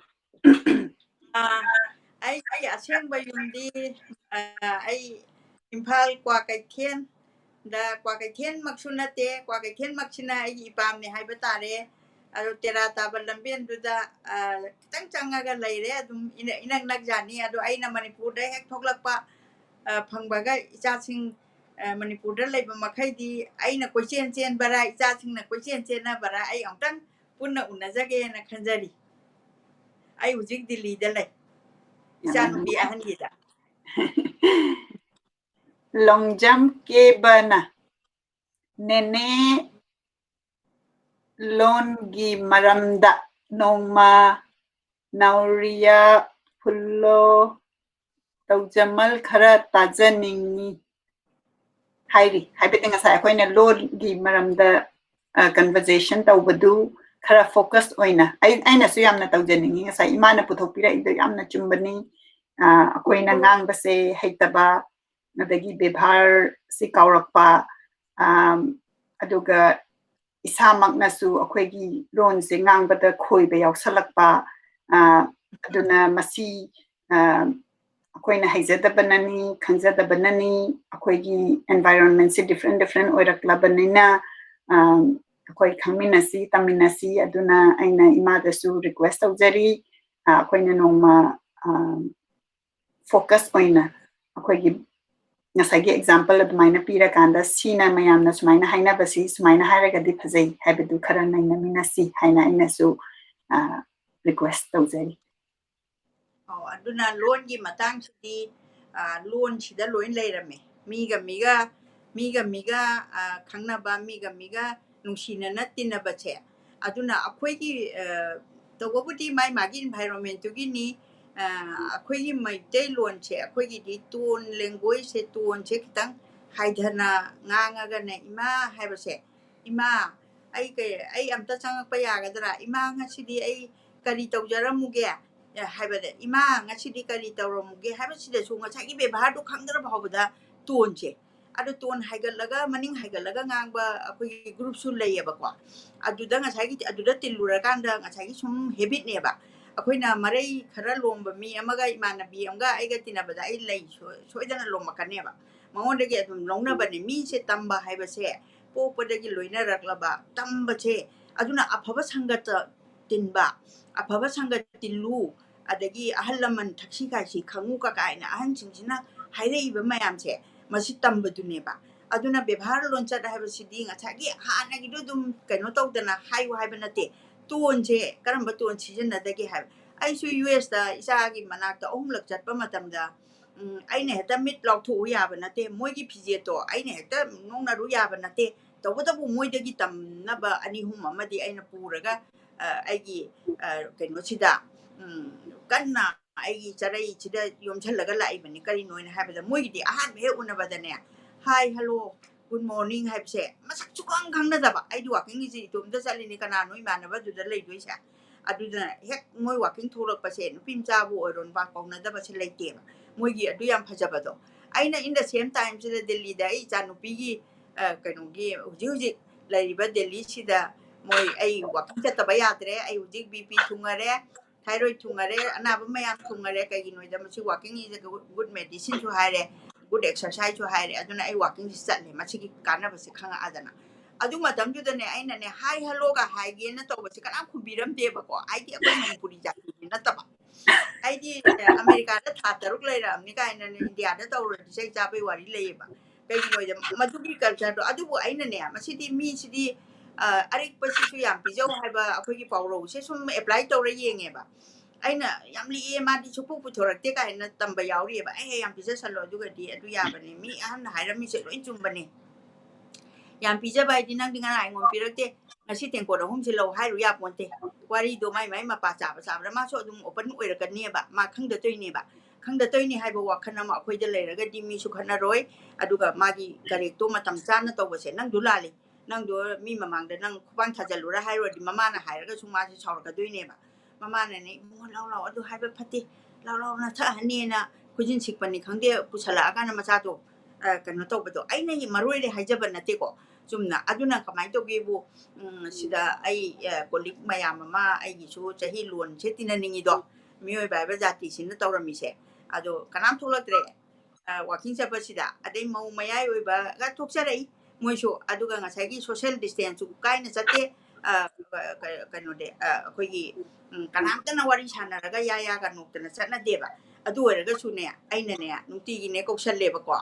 ꯑꯥ, ꯑꯩ, ꯑꯩ ꯑꯁꯦꯡꯕ ꯌꯨꯝꯗꯤ, ꯑꯥ, ꯑꯩ ꯏꯝꯐꯥꯜ ꯀ꯭ꯋꯥꯀꯩꯊꯦꯜꯗ, ꯀ꯭ꯋꯥꯀꯩꯊꯦꯜꯃꯛꯁꯨ ꯅꯠꯇꯦ, ꯀ꯭ꯋꯥꯀꯩꯊꯦꯜꯃꯛꯁꯤꯅ ꯑꯩꯒꯤ ꯏꯄꯥꯝꯅꯦ ꯍꯥꯏꯕ ꯇꯥꯔꯦ꯫ ꯑꯗꯣ ꯇꯦꯔꯥ ꯇꯥꯕ ꯂꯝꯕꯦꯟꯗꯨꯗ, ꯑꯥ, ꯈꯤꯇꯪ ꯆꯪꯉꯒ ꯂꯩꯔꯦ꯫ ꯑꯗꯨꯝ ꯏꯅ-, ꯏꯅꯛ ꯅꯛꯖꯥꯅꯤ꯫ ꯑꯗꯣ ꯑꯩꯅ ꯃꯅꯤꯄꯨꯔꯗ ꯍꯦꯛ ꯊꯣꯛꯂꯛꯄ, ꯑꯥ, ꯐꯪꯕꯒ ꯏꯆꯥꯁꯤꯡ, ꯑꯥ, ꯃꯅꯤꯄꯨꯔꯗ ꯂꯩꯕ ꯃꯈꯩꯗꯤ ꯑꯩꯅ ꯀꯣꯏꯆꯦꯟ ꯆꯦꯟꯕꯔꯥ, ꯏꯆꯥꯁꯤꯡꯅ ꯀꯣꯏꯆꯦꯟ ꯆꯦꯟꯅꯕꯔꯥ, ꯑꯩ ꯑꯃꯨꯛꯇꯪ ꯄꯨꯟꯅ ꯎꯅꯖꯒꯦꯅ ꯈꯟꯖꯔꯤ꯫ ꯑꯩ ꯍꯧꯖꯤꯛ ꯗꯤꯜꯂꯤꯗ ꯂꯩ, ꯏꯆꯥꯅꯨꯄꯤ ꯑꯍꯟꯒꯤꯗ꯫ ꯂꯣꯡꯖꯝ ꯀꯦꯕꯅ, ꯅꯦꯅꯦ ꯂꯣꯟꯒꯤ ꯃꯔꯝꯗ ꯅꯣꯡꯃ ꯅꯥꯎꯔꯤꯌꯥ ꯐꯨꯜꯂꯣ ꯇꯧꯖꯃꯜ ꯈꯔ ꯇꯥꯖꯅꯤꯡꯉꯤ ꯍꯥꯏꯔꯤ꯫ ꯍꯥꯏꯕꯗꯤ ꯉꯁꯥꯏ ꯑꯩꯈꯣꯏꯅ ꯂꯣꯟꯒꯤ ꯃꯔꯝꯗ, ꯑ, conversation ꯇꯧꯕꯗꯨ ꯈꯔ focus ꯑꯣꯏꯅ ꯑꯩ, ꯑꯩꯅꯁꯨ ꯌꯥꯝꯅ ꯇꯧꯖꯅꯤꯡꯉꯤ꯫ ꯉꯁꯥꯏ ꯏꯃꯥꯅ ꯄꯨꯊꯣꯛꯄꯤꯔꯛꯏꯗꯣ ꯌꯥꯝꯅ ꯆꯨꯝꯕꯅꯤ꯫ ꯑ, ꯑꯩꯈꯣꯏꯅ ꯉꯥꯡꯕꯁꯦ ꯍꯩꯇꯕ, ꯑꯗꯒꯤ ꯕꯦꯕꯥꯔꯁꯤ ꯀꯥꯎꯔꯛꯄ, ꯑ, ꯑꯗꯨꯒ ꯏꯁꯥꯃꯛꯅꯁꯨ ꯑꯩꯈꯣꯏꯒꯤ ꯂꯣꯟꯁꯦ ꯉꯥꯡꯕꯗ ꯈꯣꯏꯕ ꯌꯥꯎꯁꯜꯂꯛꯄ, ꯑ, ꯑꯗꯨꯅ ꯃꯁꯤ, ꯑ, ꯑꯩꯈꯣꯏꯅ ꯍꯩꯖꯗꯕꯅꯅꯤ, ꯈꯪꯖꯗꯕꯅꯅꯤ, ꯑꯩꯈꯣꯏꯒꯤ environment ꯁꯦ different different ꯑꯣꯏꯔꯛꯂꯕꯅꯤꯅ, ꯑꯩꯈꯣꯏ ꯈꯪꯃꯤꯟꯅꯁꯤ, ꯇꯝꯃꯤꯟꯅꯁꯤ꯫ ꯑꯗꯨꯅ ꯑꯩꯅ ꯏꯃꯥꯗꯁꯨ request ꯇꯧꯖꯔꯤ, ꯑꯩꯈꯣꯏꯅ ꯅꯣꯡꯃ focus ꯑꯣꯏꯅ ꯑꯩꯈꯣꯏꯒꯤ ꯉꯁꯥꯏꯒꯤ example ꯑꯗꯨꯃꯥꯏꯅ ꯄꯤꯔꯀꯥꯟꯗ, ꯁꯤꯅ ꯃꯌꯥꯝꯅ ꯁꯨꯃꯥꯏꯅ ꯍꯥꯏꯅꯕꯁꯤ ꯁꯨꯃꯥꯏꯅ ꯍꯥꯏꯔꯒꯗꯤ ꯐꯖꯩ ꯍꯥꯏꯕꯗꯨ ꯈꯔ ꯅꯩꯅꯃꯤꯟꯅꯁꯤ ꯍꯥꯏꯅ ꯑꯩꯅꯁꯨ request ꯇꯧꯖꯔꯤ꯫ ꯑꯣ, ꯑꯗꯨꯅ ꯂꯣꯟꯒꯤ ꯃꯇꯥꯡꯁꯤꯗꯤ ꯂꯣꯟꯁꯤꯗ ꯂꯣꯏ ꯂꯩꯔꯝꯃꯦ꯫ ꯃꯤꯒ ꯃꯤꯒ ꯃꯤꯒ ꯃꯤꯒ ꯈꯪꯅꯕ, ꯃꯤꯒ ꯃꯤꯒ ꯅꯨꯡꯁꯤꯅꯅ ꯇꯤꯟꯅꯕꯁꯦ꯫ ꯑꯗꯨꯅ ꯑꯩꯈꯣꯏꯒꯤ ꯇꯧꯕꯕꯨꯗꯤ ꯃꯥꯏ ꯃꯥꯒꯤ environment ꯇꯨꯒꯤꯅꯤ꯫ ꯑꯩꯈꯣꯏꯒꯤ ꯃꯩꯇꯩꯂꯣꯟꯁꯦ, ꯑꯩꯈꯣꯏꯒꯤꯗꯤ tone, language ꯁꯦ, tone ꯁꯦ ꯈꯤꯇꯪ ꯍꯥꯏꯊꯅ ꯉꯥꯡꯉꯒꯅ "ꯏꯃꯥ" ꯍꯥꯏꯕꯁꯦ, "ꯏꯃꯥ, ꯑꯩ ꯀꯩ, ꯑꯩ ꯑꯝꯇ ꯆꯪꯉꯛꯄ ꯌꯥꯒꯗ꯭ꯔꯥ? ꯏꯃꯥ, ꯉꯁꯤꯗꯤ ꯑꯩ ꯀꯔꯤ ꯇꯧꯖꯔꯝꯃꯨꯒꯦ?" ꯍꯥꯏꯕꯗ, "ꯏꯃꯥ, ꯉꯁꯤꯗꯤ ꯀꯔꯤ ꯇꯧꯔꯝꯃꯨꯒꯦ?" ꯍꯥꯏꯕꯁꯤꯗꯁꯨ ꯉꯁꯥꯏꯒꯤ ꯕꯦꯕꯥꯔꯗꯣ ꯈꯪꯗ꯭ꯔ ꯐꯥꯎꯕꯗ tone ꯁꯦ, ꯑꯗꯣ tone ꯍꯥꯏꯒꯠꯂꯒ, ꯃꯅꯤꯡ ꯍꯥꯏꯒꯠꯂꯒ ꯉꯥꯡꯕ ꯑꯩꯈꯣꯏꯒꯤ group ꯁꯨ ꯂꯩꯌꯦꯕꯀꯣ꯫ ꯑꯗꯨꯗ ꯉꯁꯥꯏꯒꯤ, ꯑꯗꯨꯗ ꯇꯤꯜꯂꯨꯔꯀꯥꯟꯗ ꯉꯁꯥꯏꯒꯤ ꯁꯨꯝ habit ꯅꯦꯕ꯫ ꯑꯩꯈꯣꯏꯅ ꯃꯔꯩ ꯈꯔ ꯂꯣꯝꯕ ꯃꯤ ꯑꯃꯒ, ꯏꯃꯥꯟꯅꯕꯤ ꯑꯃꯒ ꯑꯩꯒ ꯇꯤꯟꯅꯕꯗ ꯑꯩ ꯂꯩ ꯁꯣ-, ꯁꯣꯏꯗꯅ ꯂꯣꯝꯃꯛꯀꯅꯦꯕ꯫ ꯃꯉꯣꯟꯗꯒꯤ ꯑꯗꯨꯝ ꯂꯧꯅꯕꯅꯦ꯫ ꯃꯤꯁꯦ ꯇꯝꯕ ꯍꯥꯏꯕꯁꯦ ꯄꯣꯛꯄꯗꯒꯤ ꯂꯣꯏꯅꯔꯛꯂꯕ ꯇꯝꯕꯁꯦ, ꯑꯗꯨꯅ ꯑꯐꯕ ꯁꯪꯒꯠꯇ ꯇꯤꯟꯕ, ꯑꯐꯕ ꯁꯪꯒꯠ ꯇꯤꯜꯂꯨ, ꯑꯗꯒꯤ ꯑꯍꯜ ꯂꯃꯟ ꯊꯛꯁꯤ ꯈꯥꯁꯤ ꯈꯪꯉꯨ ꯀꯀꯥꯏꯅ ꯑꯍꯟꯁꯤꯡꯁꯤꯅ ꯍꯥꯏꯔꯛꯏꯕ ꯃꯌꯥꯝꯁꯦ, ꯃꯁꯤ ꯇꯝꯕꯗꯨꯅꯦꯕ꯫ ꯑꯗꯨꯅ ꯕꯦꯕꯥꯔ ꯂꯣꯟꯆꯠ ꯍꯥꯏꯕꯁꯤꯗꯤ ꯉꯁꯥꯏꯒꯤ ꯍꯥꯟꯅꯒꯤꯗꯣ ꯑꯗꯨꯝ ꯀꯩꯅꯣ ꯇꯧꯗꯅ ꯍꯥꯏꯌꯨ ꯍꯥꯏꯕ ꯅꯠꯇꯦ꯫ Tone ꯁꯦ ꯀꯔꯝꯕ tone ꯁꯤꯖꯤꯟꯅꯗꯒꯦ ꯍꯥꯏꯕ꯫ ꯑꯩꯁꯨ ꯌꯨ ꯑꯦꯁꯇ ꯏꯆꯥꯒꯤ ꯃꯅꯥꯛꯇ ꯑꯍꯨꯝꯂꯛ ꯆꯠꯄ ꯃꯇꯝꯗ, ꯎꯝ, ꯑꯩꯅ ꯍꯦꯛꯇ ꯃꯤꯠ ꯂꯥꯎꯊꯣꯛꯎ ꯌꯥꯕ ꯅꯠꯇꯦ, ꯃꯣꯏꯒꯤ ꯐꯤꯖꯦꯠꯇꯣ ꯑꯩꯅ ꯍꯦꯛꯇ ꯅꯣꯛꯅꯔꯨ ꯌꯥꯕ ꯅꯠꯇꯦ꯫ ꯇꯧꯕꯇꯕꯨ ꯃꯣꯏꯗꯒꯤ ꯇꯝꯅꯕ ꯑꯅꯤ ꯑꯍꯨꯝ ꯑꯃꯗꯤ ꯑꯩꯅ ꯄꯨꯔꯒ, ꯑ, ꯑꯩꯒꯤ, ꯑ, ꯀꯩꯅꯣꯁꯤꯗ, ꯎꯝ, ꯀꯟꯅ ꯑꯩꯒꯤ ꯆꯔꯩꯁꯤꯗ ꯌꯣꯝꯁꯤꯜꯂꯒ ꯂꯥꯛꯏꯕꯅꯤ꯫ ꯀꯔꯤꯅꯣ ꯍꯥꯏꯅ ꯍꯥꯏꯕꯗ, ꯃꯣꯏꯒꯤꯗꯤ ꯑꯍꯥꯟꯕ ꯍꯦꯛ ꯎꯅꯕꯗꯅꯦ, "Hi, hello, good morning" ꯍꯥꯏꯕꯁꯦ ꯃꯁꯛ ꯁꯨꯈꯪ ꯈꯪꯅꯗꯕ꯫ ꯑꯩꯗꯤ walking ꯁꯦ ꯏꯇꯣꯝꯇ ꯆꯠꯂꯤꯅꯤ, ꯀꯅꯥꯅꯣ ꯏꯃꯥꯟꯅꯕꯗꯨꯗ ꯂꯩꯗꯣꯏꯁꯦ? ꯑꯗꯨꯅ ꯍꯦꯛ ꯃꯣꯏ walking ꯊꯣꯛꯂꯛꯄꯁꯦ, ꯅꯨꯄꯤ ꯃꯆꯥꯕꯨ ꯑꯣꯏꯔꯣ, ꯅꯨꯄꯥ ꯀꯧꯅꯗꯕꯁꯦ ꯂꯩꯇꯦꯕ꯫ ꯃꯣꯏꯒꯤ ꯑꯗꯨ ꯌꯥꯝ ꯐꯖꯕꯗꯣ꯫ ꯑꯩꯅ in the same time ꯁꯤꯗ ꯗꯤꯜꯂꯤꯗ ꯑꯩ ꯏꯆꯥ ꯅꯨꯄꯤꯒꯤ, ꯑ, ꯀꯩꯅꯣꯒꯤ ꯍꯧꯖꯤꯛ ꯍꯧꯖꯤꯛ ꯂꯩꯔꯤꯕ ꯗꯤꯜꯂꯤꯁꯤꯗ ꯃꯣꯏ, ꯑꯩ walking ꯆꯠꯇꯕ ꯌꯥꯗ꯭ꯔꯦ, ꯑꯩ ꯍꯧꯖꯤꯛ BP ꯊꯨꯡꯉꯔꯦ, thyroid ꯊꯨꯡꯉꯔꯦ, ꯑꯅꯥꯕ ꯃꯌꯥꯝ ꯊꯨꯡꯉꯔꯦ꯫ ꯀꯩꯒꯤꯅꯣꯗ ꯃꯁꯤ walking is a good medicine ꯁꯨ ꯍꯥꯏꯔꯦ, good exercise ꯁꯨ ꯍꯥꯏꯔꯦ꯫ ꯑꯗꯨꯅ ꯑꯩ walking ꯁꯤ ꯆꯠꯂꯦ, ꯃꯁꯤꯒꯤ ꯀꯥꯟꯅꯕꯁꯦ ꯈꯪꯉꯛꯑꯗꯅ꯫ ꯑꯗꯨ ꯃꯇꯝꯗꯨꯗꯅꯦ ꯑꯩꯅꯅꯦ hi hello ꯒ ꯍꯥꯏꯒꯦꯅ ꯇꯧꯕꯁꯦ ꯀꯅꯥꯝ ꯈꯨꯝꯕꯤꯔꯝꯗꯦꯕꯀꯣ꯫ ꯑꯩꯗꯤ ꯑꯩꯈꯣꯏ ꯃꯅꯤꯄꯨꯔꯤ ꯖꯥꯇꯤꯗꯤ ꯅꯠꯇꯕ꯫ ꯑꯩꯗꯤ ꯑꯃꯦꯔꯤꯀꯥꯗ ꯊꯥ ꯇꯔꯨꯛ ꯂꯩꯔꯛꯑꯕꯅꯤ ꯀꯥꯏꯅꯅꯦ ꯏꯟꯗꯤꯌꯥꯗ ꯇꯧꯔꯗꯤ ꯆꯩ ꯆꯥꯕꯩ ꯋꯥꯔꯤ ꯂꯩꯌꯦꯕ꯫ ꯀꯩꯒꯤꯅꯣꯗ ꯃꯗꯨꯒꯤ culture ꯗꯣ꯫ ꯑꯗꯨꯕꯨ ꯑꯩꯅꯅꯦ ꯃꯁꯤꯗꯤ ꯃꯤꯁꯤꯗꯤ ꯑ, ꯑꯔꯤꯛꯄꯁꯤꯁꯨ ꯌꯥꯝ ꯄꯤꯖꯧ ꯍꯥꯏꯕ ꯑꯩꯈꯣꯏꯒꯤ ꯄꯥꯎꯔꯧꯁꯦ ꯁꯨꯝ apply ꯇꯧꯔ ꯌꯦꯡꯉꯦꯕ꯫ ꯑꯩꯅ ꯌꯥꯝ ꯂꯤꯛꯑꯦ, ꯃꯥꯗꯤ ꯁꯨꯛꯄꯨ ꯄꯨꯊꯣꯔꯛꯇꯦ ꯀꯥꯏꯅ ꯇꯝꯕ ꯌꯥꯎꯔꯤꯑꯕ꯫ ꯑꯦ, ꯌꯥꯝ ꯄꯤꯖꯁꯜꯂꯣ, ꯑꯗꯨꯒꯗꯤ ꯑꯗꯨ ꯌꯥꯕꯅꯤ꯫ ꯃꯤ ꯑꯍꯟꯅ ꯍꯥꯏꯔꯝꯃꯤꯁꯦ ꯂꯣꯏ ꯆꯨꯝꯕꯅꯤ꯫ ꯌꯥꯝ ꯄꯤꯖꯕ ꯍꯥꯏꯗꯤ ꯅꯪꯗꯤ ꯉꯔꯥꯡ ꯑꯩꯉꯣꯟꯗ ꯄꯤꯔꯛꯇꯦ, ꯉꯁꯤ ꯇꯦꯡꯀꯣꯠ ꯑꯍꯨꯝꯁꯦ ꯂꯧ ꯍꯥꯏꯔꯨ ꯌꯥꯄꯣꯟꯇꯦ꯫ ꯋꯥꯔꯤꯗꯣ ꯃꯥꯏ ꯃꯥꯏ ꯃꯄꯥ ꯆꯥꯕ ꯆꯥꯕꯗ ꯃꯥꯁꯨ ꯑꯗꯨꯝ open ꯑꯣꯏꯔꯛꯀꯅꯦꯕ꯫ ꯃꯥ ꯈꯪꯗ ꯇꯧꯏꯅꯦꯕ꯫ ꯈꯪꯗ ꯇꯧꯏꯅꯦ ꯍꯥꯏꯕ ꯋꯥꯈꯜ ꯑꯃ ꯑꯩꯈꯣꯏꯗ ꯂꯩꯔꯒꯗꯤ ꯃꯤꯁꯨ ꯈꯠꯅꯔꯣꯏ꯫ ꯑꯗꯨꯒ ꯃꯥꯒꯤ correct ꯇꯣ ꯃꯇꯝ ꯆꯥꯅ ꯇꯧꯕꯁꯦ, ꯅꯪꯗꯨ ꯂꯥꯜꯂꯤ, ꯅꯪꯗꯣ ꯃꯤ ꯃꯃꯥꯡꯗ ꯅꯪ ꯈꯨꯄꯥꯡ ꯊꯥꯖꯜꯂꯨꯔ ꯍꯥꯏꯔꯨꯔꯗꯤ ꯃꯃꯥꯅ ꯍꯥꯏꯔꯒꯁꯨ ꯃꯥꯁꯦ ꯁꯥꯎꯔꯛꯀꯗꯣꯏꯅꯦꯕ꯫ ꯃꯃꯥꯅꯅꯦ, "ꯏꯕꯨꯡꯉꯣ, ꯂꯥꯎ ꯂꯥꯎ, ꯑꯗꯨ ꯍꯥꯏꯕ ꯐꯠꯇꯦ, ꯂꯥꯎ ꯂꯥꯎ, ꯅꯊꯛꯍꯟꯅꯤꯅ" ꯈꯨꯖꯤꯟ ꯁꯤꯛꯄꯅꯤ ꯈꯪꯗꯦ, ꯄꯨꯁꯜꯂꯛꯑꯀꯥꯟꯗ ꯃꯆꯥꯗꯣ, ꯑ, ꯀꯩꯅꯣ ꯇꯧꯕꯗꯣ꯫ ꯑꯩꯅ ꯃꯔꯣꯏꯔꯦ ꯍꯥꯏꯖꯕ ꯅꯠꯇꯦꯀꯣ, ꯆꯨꯝꯅ꯫ ꯑꯗꯨꯅ ꯀꯃꯥꯏꯅ ꯇꯧꯒꯦꯕꯨ, ꯎꯝ, ꯁꯤꯗ ꯑꯩ, ꯑ, colleague ꯃꯌꯥꯝ ꯑꯃ, ꯑꯩꯒꯤꯁꯨ ꯆꯍꯤ ꯂꯣꯟꯁꯦ ꯇꯤꯟꯅꯅꯤꯡꯉꯤꯗꯣ, ꯃꯤꯑꯣꯏꯕ ꯍꯥꯏꯕ ꯖꯥꯇꯤꯁꯤꯅ ꯇꯧꯔꯝꯃꯤꯁꯦ꯫ ꯑꯗꯣ ꯀꯅꯥꯝ ꯊꯣꯛꯂꯛꯇ꯭ꯔꯦ꯫ ꯑ, walking ꯆꯠꯄꯁꯤꯗ꯫ ꯑꯗꯩ ꯃꯧ ꯃꯌꯥꯏ ꯑꯣꯏꯕꯒ ꯊꯣꯛꯆꯔꯛꯏ ꯃꯣꯏꯁꯨ꯫ ꯑꯗꯨꯒ ꯉꯁꯥꯏꯒꯤ social distance ꯁꯨ ꯀꯥꯏꯅ ꯆꯠꯇꯦ꯫ ꯑ, ꯀ-, ꯀ-, ꯀꯩꯅꯣꯗꯤ, ꯑ, ꯑꯩꯈꯣꯏꯒꯤ, ꯎꯝ, ꯀꯅꯥꯝꯇꯅ ꯋꯥꯔꯤ ꯁꯥꯟꯅꯔꯒ ꯌꯥ ꯌꯥꯒ ꯅꯣꯛꯇꯅ ꯆꯠꯅꯗꯦꯕ꯫ ꯑꯗꯨ ꯑꯣꯏꯔꯒꯁꯨꯅꯦ, ꯑꯩꯅꯅꯦ ꯅꯨꯡꯇꯤꯒꯤꯅꯦ ꯀꯧꯁꯜꯂꯦꯕꯀꯣ꯫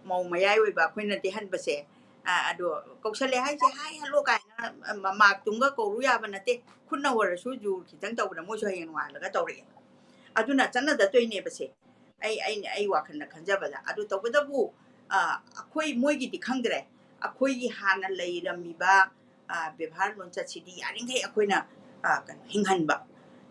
ꯃꯧ ꯃꯌꯥꯏ ꯑꯣꯏꯕ ꯑꯩꯈꯣꯏꯅ ꯇꯤꯍꯟꯕꯁꯦ꯫ ꯑ, ꯑꯗꯣ ꯀꯧꯁꯜꯂꯦ ꯍꯥꯏꯁꯦ hi hello ꯀꯥꯏꯅ, ꯑ, ꯃ-, ꯃꯥꯛꯇꯨꯝꯒ ꯀꯧꯔꯨ ꯌꯥꯕ ꯅꯠꯇꯦ꯫ ꯈꯨꯠꯅ ꯑꯣꯏꯔꯁꯨ ꯖꯨꯔ ꯈꯤꯇꯪ ꯇꯧꯕꯗ ꯃꯣꯏꯁꯨ ꯍꯌꯦꯡ ꯅꯣꯡꯉꯥꯜꯂꯒ ꯇꯧꯔꯛꯑꯦ꯫ ꯑꯗꯨꯅ ꯆꯠꯅꯗꯠꯇꯣꯏꯅꯦꯕꯁꯦ꯫ ꯑꯩ, ꯑꯩ, ꯑꯩ ꯋꯥꯈꯜꯗ ꯈꯟꯖꯕꯗ꯫ ꯑꯗꯨ ꯇꯧꯕꯇꯕꯨ, ꯑ, ꯑꯩꯈꯣꯏ ꯃꯣꯏꯒꯤꯗꯤ ꯈꯪꯗ꯭ꯔꯦ꯫ ꯑꯩꯈꯣꯏꯒꯤ ꯍꯥꯟꯅ ꯂꯩꯔꯝꯃꯤꯕ, ꯑ, ꯕꯦꯕꯥꯔ ꯂꯣꯟꯆꯠꯁꯤꯗꯤ ꯌꯥꯔꯤꯈꯩ ꯑꯩꯈꯣꯏꯅ, ꯑ, ꯀꯩꯅꯣ, ꯍꯤꯡꯍꯟꯕ꯫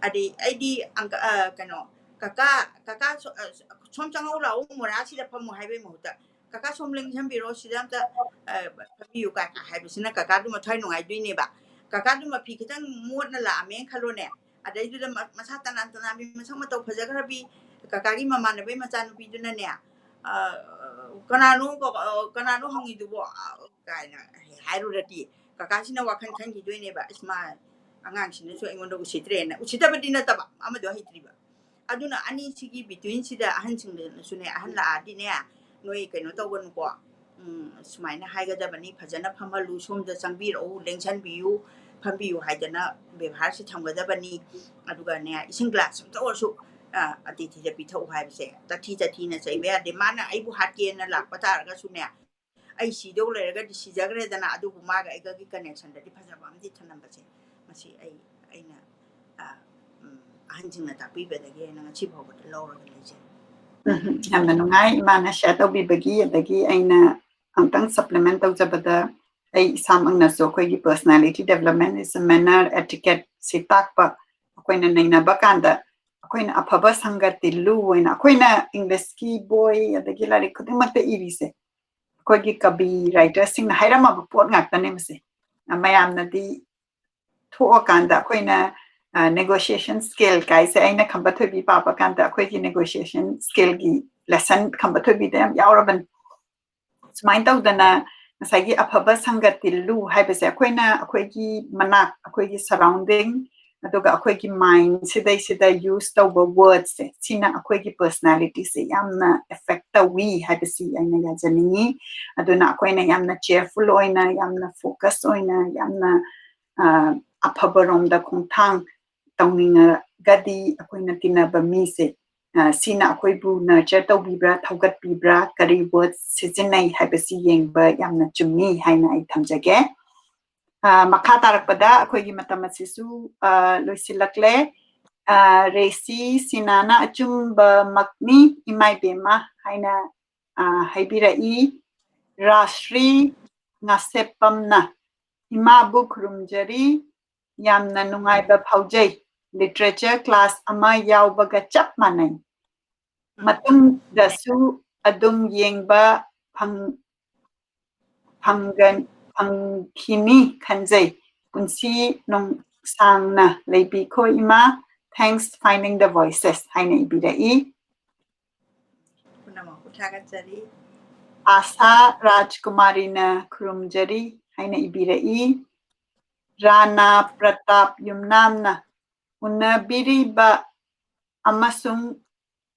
ꯑꯗꯩ ꯑꯩꯗꯤ ꯑꯪꯀ-, ꯑ, ꯀꯩꯅꯣ, "ꯀꯀꯥ, ꯀꯀꯥ ꯁꯣ-, ꯑ, ꯁꯣꯝ ꯆꯪꯉꯧ ꯂꯥꯛꯑꯣ, ꯃꯣꯔꯥꯁꯤꯗ ꯐꯝꯃꯣ" ꯍꯥꯏꯕꯒꯤ ꯃꯍꯨꯠꯇ, "ꯀꯀꯥ ꯁꯣꯝ ꯂꯦꯡꯁꯤꯟꯕꯤꯔꯣ, ꯁꯤꯗ ꯑꯝꯇ, ꯑ, ꯐꯝꯕꯤꯌꯨ" ꯀꯥꯏꯅ ꯍꯥꯏꯕꯁꯤꯅ ꯀꯀꯥꯗꯨ ꯃꯊ꯭ꯋꯥꯏ ꯅꯨꯡꯉꯥꯏꯗꯣꯏꯅꯦꯕ꯫ ꯀꯀꯥꯗꯨ ꯃꯐꯤ ꯈꯤꯇꯪ ꯃꯣꯠꯅ ꯂꯥꯛꯑꯝꯃꯦꯅ ꯈꯜꯂꯣꯅꯦ, ꯑꯗꯩꯗꯨꯗ ꯃ-, ꯃꯁꯥ ꯇꯅꯥꯟ ꯇꯅꯥꯟꯕꯤ, ꯃꯁꯛ ꯃꯇꯧ ꯐꯖꯈ꯭ꯔꯕꯤ, ꯀꯀꯥꯒꯤ ꯃꯃꯥꯟꯅꯕꯩ ꯃꯆꯥꯅꯨꯄꯤꯗꯨꯅꯅꯦ, "ꯑ, ꯀꯅꯥꯅꯣ, ꯀ-, ꯑ, ꯀꯅꯥꯅꯣ ꯍꯪꯉꯤꯗꯨꯕꯣ?" ꯑ, ꯀꯥꯏꯅ ꯍꯥꯏꯔꯨꯔꯗꯤ, ꯀꯀꯥꯁꯤꯅ ꯋꯥꯈꯜ ꯈꯟꯈꯤꯗꯣꯏꯅꯦꯕ, "ꯑꯁ, ꯃꯥ ꯑꯉꯥꯡꯁꯤꯅꯁꯨ ꯑꯩꯉꯣꯟꯗ ꯎꯁꯤꯠꯇ꯭ꯔꯦꯅ"꯫ ꯎꯁꯤꯠꯇꯕꯗꯤ ꯅꯠꯇꯕ, ꯑꯃꯗꯣ ꯍꯩꯇ꯭ꯔꯤꯕ꯫ ꯑꯗꯨꯅ ꯑꯅꯤꯁꯤꯒꯤ between ꯁꯤꯗ ꯑꯍꯟꯁꯤꯡꯗꯨꯅꯁꯨꯅꯦ, ꯑꯍꯟ ꯂꯥꯛꯑꯗꯤꯅꯦ, ꯅꯣꯏ ꯀꯩꯅꯣ ꯇꯧꯒꯅꯨꯀꯣ, ꯎꯝ, ꯁꯨꯃꯥꯏꯅ ꯍꯥꯏꯒꯗꯕꯅꯤ, "ꯐꯖꯅ ꯐꯝꯍꯜꯂꯨ, ꯁꯣꯝꯗ ꯆꯪꯕꯤꯔꯛꯎ, ꯂꯦꯡꯁꯟꯕꯤꯌꯨ, ꯐꯝꯕꯤꯌꯨ" ꯍꯥꯏꯗꯅ ꯕꯦꯕꯥꯔꯁꯦ ꯊꯝꯒꯗꯕꯅꯤ꯫ ꯑꯗꯨꯒꯅꯦ, ꯏꯁꯤꯡ ꯒ꯭ꯂꯥꯁ ꯑꯝꯇ ꯑꯣꯏꯔꯁꯨ, ꯑ, ꯑꯇꯤꯊꯤꯗ ꯄꯤꯊꯛꯎ ꯍꯥꯏꯕꯁꯦ ꯇꯥꯊꯤ ꯇꯥꯊꯤꯅ ꯆꯩꯕ ꯌꯥꯗꯦ꯫ ꯃꯥꯅ ꯑꯩꯕꯨ ꯍꯥꯠꯀꯦꯅ ꯂꯥꯛꯄ ꯇꯥꯔꯒꯁꯨꯅꯦ, ꯑꯩ ꯁꯤꯗꯧ ꯂꯩꯔꯒꯗꯤ ꯁꯤꯖꯈ꯭ꯔꯦꯗꯅ, ꯑꯗꯨꯕꯨ ꯃꯥꯒ ꯑꯩꯒꯒꯤ connection ꯗꯗꯤ ꯐꯖꯕ ꯑꯃꯗꯤ ꯊꯝꯂꯝꯕꯁꯦ, ꯃꯁꯤ ꯑꯩ, ꯑꯩꯅ, ꯑ, ꯎꯝ, ꯑꯍꯟꯁꯤꯡꯅ ꯇꯥꯛꯄꯤꯕꯗꯒꯤ ꯑꯩꯅ ꯉꯁꯤ ꯐꯥꯎꯕꯗ ꯂꯧꯔꯒ ꯂꯩꯖꯩ꯫ ꯎꯝ, ꯌꯥꯝꯅ ꯅꯨꯡꯉꯥꯏ ꯏꯃꯥꯅ share ꯇꯧꯕꯤꯕꯒꯤ꯫ ꯑꯗꯒꯤ ꯑꯩꯅ ꯑꯃꯨꯛꯇꯪ supplement ꯇꯧꯖꯕꯗ, ꯑꯩ ꯏꯁꯥꯃꯛꯅꯁꯨ ꯑꯩꯈꯣꯏꯒꯤ personality development is a manner, etiquette ꯁꯤ ꯇꯥꯛꯄ, ꯑꯩꯈꯣꯏꯅ ꯅꯩꯅꯕ ꯀꯥꯟꯗ ꯑꯩꯈꯣꯏꯅ ꯑꯐꯕ ꯁꯪꯒ ꯇꯤꯜꯂꯨ ꯑꯣꯏꯅ ꯑꯩꯈꯣꯏꯅ English ꯀꯤ ꯕꯣꯏ ꯑꯗꯒꯤ ꯂꯥꯏꯔꯤꯛ ꯈꯨꯗꯤꯡꯃꯛꯇ ꯏꯔꯤꯁꯦ, ꯑꯩꯈꯣꯏꯒꯤ ꯀꯕꯤ writer ꯁꯤꯡꯅ ꯍꯥꯏꯔꯝꯃꯕ ꯄꯣꯠ ꯉꯥꯛꯇꯅꯦ ꯃꯁꯦ꯫ ꯃꯌꯥꯝꯅꯗꯤ ꯊꯣꯛꯑꯀꯥꯟꯗ ꯑꯩꯈꯣꯏꯅ, ꯑ, negotiation skill ꯀꯥꯏꯁꯦ ꯑꯩꯅ ꯈꯝꯕ ꯊꯣꯏꯕꯤ ꯄꯥꯕ ꯀꯥꯟꯗ ꯑꯩꯈꯣꯏꯒꯤ negotiation skill ꯒꯤ lesson ꯈꯝꯕ ꯊꯣꯏꯕꯤꯗ ꯌꯥꯝ ꯌꯥꯎꯔꯕꯅꯤ꯫ ꯁꯨꯃꯥꯏꯅ ꯇꯧꯗꯅ ꯉꯁꯥꯏꯒꯤ ꯑꯐꯕ ꯁꯪꯒ ꯇꯤꯜꯂꯨ ꯍꯥꯏꯕꯁꯦ ꯑꯩꯈꯣꯏꯅ ꯑꯩꯈꯣꯏꯒꯤ ꯃꯅꯥꯛ, ꯑꯩꯈꯣꯏꯒꯤ surrounding, ꯑꯗꯨꯒ ꯑꯩꯈꯣꯏꯒꯤ mind ꯁꯤꯗꯩꯁꯤꯗ use ꯇꯧꯕ word ꯁꯦ, ꯁꯤꯅ ꯑꯩꯈꯣꯏꯒꯤ personality ꯁꯦ ꯌꯥꯝꯅ affect ꯇꯧꯏ ꯍꯥꯏꯕꯁꯤ ꯑꯩꯅ ꯌꯥꯖꯅꯤꯡꯉꯤ꯫ ꯑꯗꯨꯅ ꯑꯩꯈꯣꯏꯅ ꯌꯥꯝꯅ cheerful ꯑꯣꯏꯅ, ꯌꯥꯝꯅ focus ꯑꯣꯏꯅ, ꯌꯥꯝꯅ, ꯑ, ꯑꯐꯕꯔꯣꯝꯗ ꯈꯣꯡꯊꯥꯡ ꯇꯧꯅꯤꯡꯉꯒꯗꯤ ꯑꯩꯈꯣꯏꯅ ꯇꯤꯟꯅꯕ ꯃꯤꯁꯦ, ꯑ, ꯁꯤꯅ ꯑꯩꯈꯣꯏꯕꯨ nurture ꯇꯧꯕꯤꯕ꯭ꯔꯥ, ꯊꯧꯒꯠꯄꯤꯕ꯭ꯔꯥ, ꯀꯔꯤ word ꯁꯤꯖꯤꯟꯅꯩ ꯍꯥꯏꯕꯁꯤ ꯌꯦꯡꯕ ꯌꯥꯝꯅ ꯆꯨꯝꯃꯤ ꯍꯥꯏꯅ ꯑꯩ ꯊꯝꯖꯒꯦ꯫ ꯑ, ꯃꯈꯥ ꯇꯥꯔꯛꯄꯗ ꯑꯩꯈꯣꯏꯒꯤ ꯃꯇꯝ ꯑꯁꯤꯁꯨ, ꯑ, ꯂꯣꯏꯁꯤꯜꯂꯛꯂꯦ꯫ ꯑ, ꯔꯦꯁꯤ ꯁꯤꯅꯥꯅ ꯑꯆꯨꯝꯕꯃꯛꯅꯤ, ꯏꯃꯥ ꯏꯕꯦꯝꯃ ꯍꯥꯏꯅ, ꯑ, ꯍꯥꯏꯕꯤꯔꯛꯏ꯫ ꯔꯥꯁ꯭ꯔꯤ ꯉꯥꯁꯦꯞꯄꯝꯅ, "ꯏꯃꯥꯕꯨ ꯈꯨꯔꯨꯝꯖꯔꯤ, ꯌꯥꯝꯅ ꯅꯨꯡꯉꯥꯏꯕ ꯐꯥꯎꯖꯩ꯫ Literature class ꯑꯃ ꯌꯥꯎꯕꯒ ꯆꯞ ꯃꯥꯟꯅꯩ꯫ ꯃꯇꯨꯡꯗꯁꯨ ꯑꯗꯨꯝ ꯌꯦꯡꯕ ꯐꯪ-, ꯐꯪꯒꯟ-, ꯐꯪꯈꯤꯅꯤ ꯈꯟꯖꯩ꯫ ꯄꯨꯟꯁꯤ ꯅꯨꯡꯁꯥꯡꯅ ꯂꯩꯕꯤꯈꯣ ꯏꯃꯥ꯫ Thanks, Finding the Voices" ꯍꯥꯏꯅ ꯏꯕꯤꯔꯛꯏ꯫ ꯄꯨꯝꯅꯃꯛꯄꯨ ꯊꯥꯒꯠꯆꯔꯤ꯫ ꯑꯥꯁꯥ ꯔꯥꯖꯀꯨꯃꯥꯔꯤꯅ "ꯈꯨꯔꯨꯝꯖꯔꯤ" ꯍꯥꯏꯅ ꯏꯕꯤꯔꯛꯏ꯫ ꯔꯥꯅꯥ ꯄ꯭ꯔꯇꯥꯞ ꯌꯨꯝꯅꯥꯝꯅ "ꯎꯅꯕꯤꯔꯤꯕ ꯑꯃꯁꯨꯡ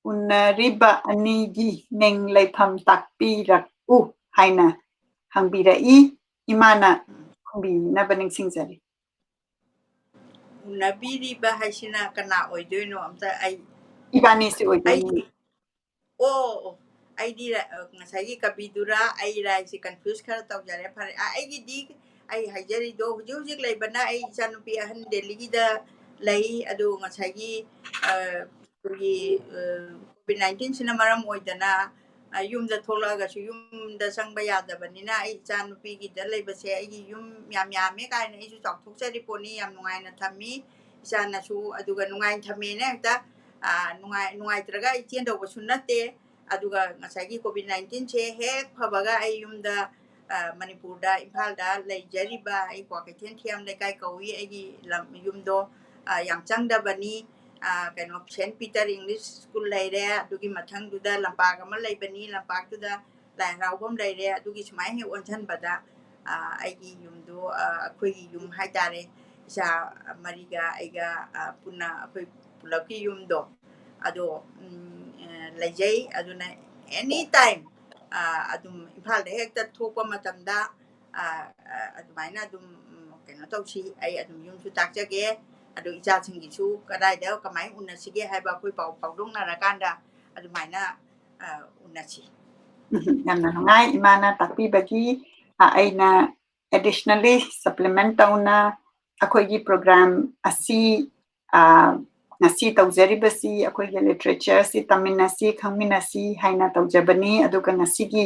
ꯎꯅꯔꯤꯕ ꯑꯅꯤꯒꯤ ꯃꯤꯡ ꯂꯩꯐꯝ ꯇꯥꯛꯄꯤꯔꯛꯎ" ꯍꯥꯏꯅ ꯍꯪꯕꯤꯔꯛꯏ꯫ ꯏꯃꯥꯅ ꯈꯨꯝꯕꯤꯅꯕ ꯅꯤꯡꯁꯤꯡꯖꯔꯤ꯫ ꯎꯅꯕꯤꯔꯤꯕ ꯍꯥꯏꯁꯤꯅ ꯀꯅꯥ ꯑꯣꯏꯗꯣꯏꯅꯣ? ꯑꯝꯇ ꯑꯩ ꯏꯕꯥꯅꯤꯁꯤ ꯑꯣꯏꯗꯣꯏꯅꯤ꯫ ꯑꯣ ꯑꯣ, ꯑꯩꯗꯤ ꯉꯁꯥꯏꯒꯤ ꯀꯕꯤꯗꯨꯔꯥ ꯑꯩꯔꯥ ꯍꯥꯏꯁꯦ ꯀꯟꯐ꯭ꯌꯨꯁ ꯈꯔ ꯇꯧꯖꯔꯦ꯫ ꯐꯔꯦ, ꯑꯩꯒꯤꯗꯤ ꯑꯩ ꯍꯥꯏꯖꯔꯤꯗꯣ ꯍꯧꯖꯤꯛ ꯍꯧꯖꯤꯛ ꯂꯩꯕꯅ ꯑꯩ ꯏꯆꯥꯅꯨꯄꯤ ꯑꯍꯟ ꯗꯦꯜꯂꯤꯒꯤꯗ ꯂꯩ꯫ ꯑꯗꯨ ꯉꯁꯥꯏꯒꯤ ꯑꯩꯈꯣꯏꯒꯤ ꯀꯣꯚꯤꯗ ꯅꯥꯏꯟꯇꯤꯟꯁꯤꯅ ꯃꯔꯝ ꯑꯣꯏꯗꯅ ꯌꯨꯝꯗ ꯊꯣꯛꯂꯛꯑꯒꯁꯨ ꯌꯨꯝꯗ ꯆꯪꯕ ꯌꯥꯗꯕꯅꯤꯅ ꯑꯩ ꯏꯆꯥ ꯅꯨꯄꯤꯒꯤꯗ ꯂꯩꯕꯁꯦ ꯑꯩꯒꯤ ꯌꯨꯝ ꯌꯥꯝ ꯌꯥꯝꯃꯦ ꯀꯥꯏꯅ ꯑꯩꯁꯨ ꯆꯥꯎꯊꯣꯛꯆꯔꯤ ꯄꯣꯠꯅꯤ꯫ ꯌꯥꯝ ꯅꯨꯡꯉꯥꯏꯅ ꯊꯝꯃꯤ ꯏꯆꯥꯅꯁꯨ꯫ ꯑꯗꯨꯒ ꯅꯨꯡꯉꯥꯏꯅ ꯊꯝꯃꯦꯅ ꯍꯦꯛꯇ ꯅꯨꯡꯉꯥꯏ ꯅꯨꯡꯉꯥꯏꯇ꯭ꯔꯒ ꯑꯩ ꯆꯦꯟꯗꯧꯕꯁꯨ ꯅꯠꯇꯦ꯫ ꯑꯗꯨꯒ ꯉꯁꯥꯏꯒꯤ ꯀꯣꯚꯤꯗ ꯅꯥꯏꯟꯇꯤꯟꯁꯦ ꯍꯦꯛ ꯐꯕꯒ ꯑꯩ ꯌꯨꯝꯗ ꯃꯅꯤꯄꯨꯔꯗ ꯏꯝꯐꯥꯜꯗ ꯂꯩꯖꯔꯤꯕ ꯑꯩ ꯀ꯭ꯋꯥꯀꯩꯊꯦꯜ ꯊꯤꯌꯥꯝ ꯂꯩꯀꯥꯏ ꯀꯧꯏ ꯑꯩꯒꯤ ꯂꯝ ꯌꯨꯝꯗꯣ꯫ ꯌꯥꯝ ꯆꯪꯗꯕꯅꯤ꯫ ꯀꯩꯅꯣ, ꯁꯦꯟꯠ ꯄꯤꯇꯔ ꯏꯪꯂꯤꯁ ꯁ꯭ꯀꯨꯜ ꯂꯩꯔꯦ, ꯑꯗꯨꯒꯤ ꯃꯊꯪꯗꯨꯗ ꯂꯝꯄꯥꯛ ꯑꯃ ꯂꯩꯕꯅꯤ, ꯂꯝꯄꯥꯛꯇꯨꯗ ꯂꯥꯏ ꯍꯔꯥꯎꯐꯝ ꯂꯩꯔꯦ꯫ ꯑꯗꯨꯒꯤ ꯁꯨꯃꯥꯏꯅ ꯍꯦꯛ ꯑꯣꯟꯁꯤꯟꯕꯗ ꯑꯩꯒꯤ ꯌꯨꯝꯗꯣ, ꯑꯩꯈꯣꯏꯒꯤ ꯌꯨꯝ ꯍꯥꯏꯇꯥꯔꯦ, ꯏꯆꯥ ꯃꯔꯤꯒ ꯑꯩꯒ ꯄꯨꯟꯅ ꯑꯩꯈꯣꯏ ꯄꯨꯂꯞꯀꯤ ꯌꯨꯝꯗꯣ ꯑꯗꯣ ꯂꯩꯖꯩ꯫ ꯑꯗꯨꯅ ꯑꯦꯅꯤ ꯇꯥꯏꯝ ꯑꯗꯨꯝ ꯏꯝꯐꯥꯜꯗ ꯍꯦꯛꯇ ꯊꯣꯛꯄ ꯃꯇꯝꯗ ꯑꯗꯨꯃꯥꯏꯅ ꯑꯗꯨꯝ ꯀꯩꯅꯣ ꯇꯧꯁꯤ꯫ ꯑꯩ ꯑꯗꯨꯝ ꯌꯨꯝꯁꯨ ꯇꯥꯛꯆꯒꯦ꯫ ꯑꯗꯨ ꯏꯆꯥꯁꯤꯡꯒꯤꯁꯨ ꯀꯗꯥꯏꯗ ꯀꯃꯥꯏꯅ ꯎꯅꯁꯤꯒꯦ ꯍꯥꯏꯕ ꯑꯩꯈꯣꯏ ꯄꯥꯎ ꯐꯥꯎꯗꯣꯛꯅꯔꯀꯥꯟꯗ ꯑꯗꯨꯃꯥꯏꯅ ꯎꯅꯁꯤ꯫ ꯌꯥꯝꯅ ꯅꯨꯡꯉꯥꯏ ꯏꯃꯥꯅ ꯇꯥꯛꯄꯤꯕꯒꯤ꯫ ꯑꯩꯅ additionally supplement ꯇꯧꯅ ꯑꯩꯈꯣꯏꯒꯤ program ꯑꯁꯤ ꯉꯁꯤ ꯇꯧꯖꯔꯤꯕꯁꯤ ꯑꯩꯈꯣꯏꯒꯤ literature ꯑꯁꯤ ꯇꯝꯃꯤꯟꯅꯁꯤ, ꯈꯪꯃꯤꯟꯅꯁꯤ ꯍꯥꯏꯅ ꯇꯧꯖꯕꯅꯤ꯫ ꯑꯗꯨꯒ ꯉꯁꯤꯒꯤ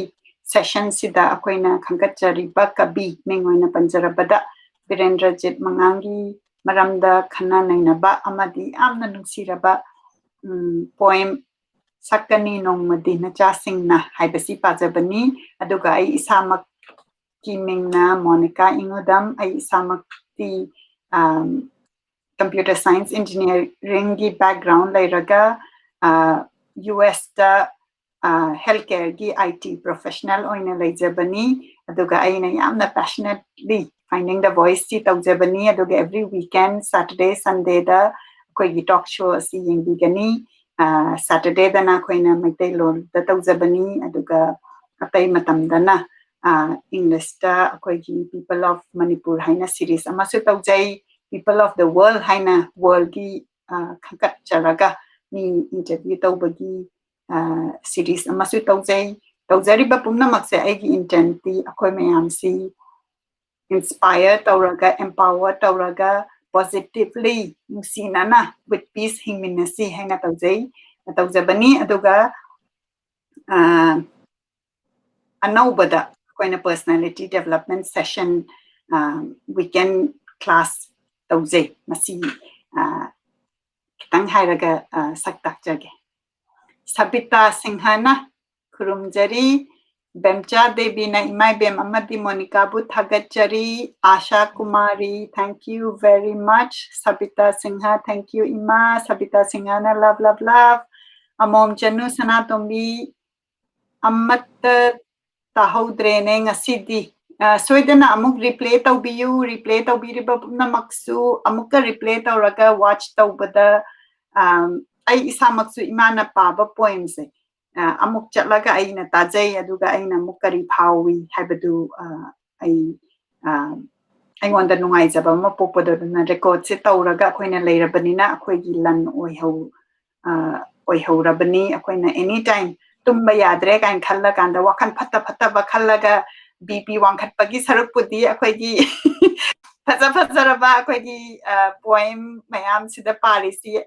session ꯁꯤꯗ ꯑꯩꯈꯣꯏꯅ ꯈꯟꯒꯠꯆꯔꯤꯕ ꯀꯕꯤ, ꯃꯤꯡ ꯑꯣꯏꯅ ꯄꯟꯖꯔꯕꯗ ꯕꯤꯔꯦꯟꯗ꯭ꯔꯖꯤꯠ ꯃꯉꯥꯡꯒꯤ ꯃꯔꯝꯗ ꯈꯟꯅ ꯅꯩꯅꯕ ꯑꯃꯗꯤ ꯌꯥꯝꯅ ꯅꯨꯡꯁꯤꯔꯕ poem ꯁꯛꯀꯅꯤ ꯅꯣꯡꯃꯗꯤ ꯅꯆꯥꯁꯤꯡꯅ ꯍꯥꯏꯕꯁꯤ ꯄꯥꯖꯕꯅꯤ꯫ ꯑꯗꯨꯒ ꯑꯩ ꯏꯁꯥꯃꯛꯀꯤ ꯃꯤꯡꯅ ꯃꯣꯅꯤꯀꯥ ꯏꯉꯨꯗꯝ꯫ ꯑꯩ ꯏꯁꯥꯃꯛꯇꯤ computer science engineering ꯒꯤ background ꯂꯩꯔꯒ US ꯇ health care ꯒꯤ IT professional ꯑꯣꯏꯅ ꯂꯩꯖꯕꯅꯤ꯫ ꯑꯗꯨꯒ ꯑꯩꯅ ꯌꯥꯝꯅ passionately Finding the Voice ꯁꯤ ꯇꯧꯖꯕꯅꯤ꯫ ꯑꯗꯨꯒ every weekend Saturday Sunday ꯗ ꯑꯩꯈꯣꯏꯒꯤ talk show ꯑꯁꯤ ꯌꯦꯡꯕꯤꯒꯅꯤ꯫ Saturday ꯗꯅ ꯑꯩꯈꯣꯏꯅ ꯃꯩꯇꯩꯂꯣꯟꯗ ꯇꯧꯖꯕꯅꯤ꯫ ꯑꯗꯨꯒ ꯑꯇꯩ ꯃꯇꯝꯗꯅ, ꯑ, English ꯇ ꯑꯩꯈꯣꯏꯒꯤ People of Manipur ꯍꯥꯏꯅ series ꯑꯃꯁꯨ ꯇꯧꯖꯩ꯫ People of the World ꯍꯥꯏꯅ world ꯀꯤ, ꯑ, ꯈꯟꯒꯠꯆꯔꯒ ꯃꯤ interview ꯇꯧꯕꯒꯤ, ꯑ, series ꯑꯃꯁꯨ ꯇꯧꯖꯩ꯫ ꯇꯧꯖꯔꯤꯕ ꯄꯨꯝꯅꯃꯛꯁꯦ ꯑꯩꯒꯤ intent ꯇꯤ ꯑꯩꯈꯣꯏ ꯃꯌꯥꯝꯁꯤ inspire ꯇꯧꯔꯒ, empower ꯇꯧꯔꯒ, positively, ꯅꯨꯡꯁꯤꯅꯅ, with peace ꯍꯤꯡꯃꯤꯟꯅꯁꯤ ꯍꯥꯏꯅ ꯇꯧꯖꯩ, ꯇꯧꯖꯕꯅꯤ꯫ ꯑꯗꯨꯒ, ꯑ, ꯑꯅꯧꯕꯗ ꯑꯩꯈꯣꯏꯅ personality development session, ꯑ, weekend class ꯇꯧꯖꯩ꯫ ꯃꯁꯤ, ꯑ, ꯈꯤꯇꯪ ꯍꯥꯏꯔꯒ, ꯑ, ꯁꯛ ꯇꯥꯛꯆꯒꯦ꯫ ꯁꯕꯤꯇꯥ ꯁꯤꯡꯍꯅ ꯈꯨꯔꯨꯝꯖꯔꯤ꯫ ꯕꯦꯝꯆꯥ ꯗꯦꯕꯤꯅ ꯏꯃꯥ ꯏꯕꯦꯝ ꯑꯃꯗꯤ ꯃꯣꯅꯤꯀꯥꯕꯨ ꯊꯥꯒꯠꯆꯔꯤ꯫ ꯑꯥꯁꯥ Kumari, thank you very much꯫ Sabita Singh, thank you ꯏꯃꯥ꯫ ꯁꯕꯤꯇꯥ ꯁꯤꯡꯍꯅ love, love, love꯫ ꯑꯃꯣꯝ ꯆꯅꯨ ꯁꯅꯥꯇꯣꯝꯕꯤ, ꯑꯃꯠꯇ ꯇꯥꯍꯧꯗ꯭ꯔꯦꯅꯦ ꯉꯁꯤꯗꯤ꯫ ꯑ, ꯁꯣꯏꯗꯅ ꯑꯃꯨꯛ replay ꯇꯧꯕꯤꯌꯨ꯫ Replay ꯇꯧꯕꯤꯔꯤꯕ ꯄꯨꯝꯅꯃꯛꯁꯨ ꯑꯃꯨꯛꯀ replay ꯇꯧꯔꯒ watch ꯇꯧꯕꯗ, ꯑꯝ, ꯑꯩ ꯏꯁꯥꯃꯛꯁꯨ ꯏꯃꯥꯅ ꯄꯥꯕ poem ꯁꯦ, ꯑ, ꯑꯃꯨꯛ ꯆꯠꯂꯒ ꯑꯩꯅ ꯇꯥꯖꯩ, ꯑꯗꯨꯒ ꯑꯩꯅ ꯑꯃꯨꯛ ꯀꯔꯤ ꯐꯥꯎꯏ ꯍꯥꯏꯕꯗꯨ, ꯑ, ꯑꯩ, ꯑ, ꯑꯩꯉꯣꯟꯗ ꯅꯨꯡꯉꯥꯏꯖꯕ ꯑꯃ ꯄꯣꯛꯄꯗꯣ꯫ ꯑꯗꯨꯅ record ꯁꯦ ꯇꯧꯔꯒ ꯑꯩꯈꯣꯏꯅ ꯂꯩꯔꯕꯅꯤꯅ ꯑꯩꯈꯣꯏꯒꯤ ꯂꯟ ꯑꯣꯏꯍꯧ-, ꯑ, ꯑꯣꯏꯍꯧꯔꯕꯅꯤ꯫ ꯑꯩꯈꯣꯏꯅ any time ꯇꯨꯝꯕ ꯌꯥꯗ꯭ꯔꯦ ꯀꯥꯏꯅ ꯈꯜꯂꯀꯥꯟꯗ, ꯋꯥꯈꯜ ꯐꯠꯇ ꯐꯠꯇꯕ ꯈꯜꯂꯒ BP ꯋꯥꯡꯈꯠꯄꯒꯤ ꯁꯔꯨꯛꯄꯨꯗꯤ ꯑꯩꯈꯣꯏꯒꯤ ꯐꯖ ꯐꯖꯔꯕ ꯑꯩꯈꯣꯏꯒꯤ, ꯑ, poem ꯃꯌꯥꯝꯁꯤꯗ ꯄꯥꯔꯤꯁꯤ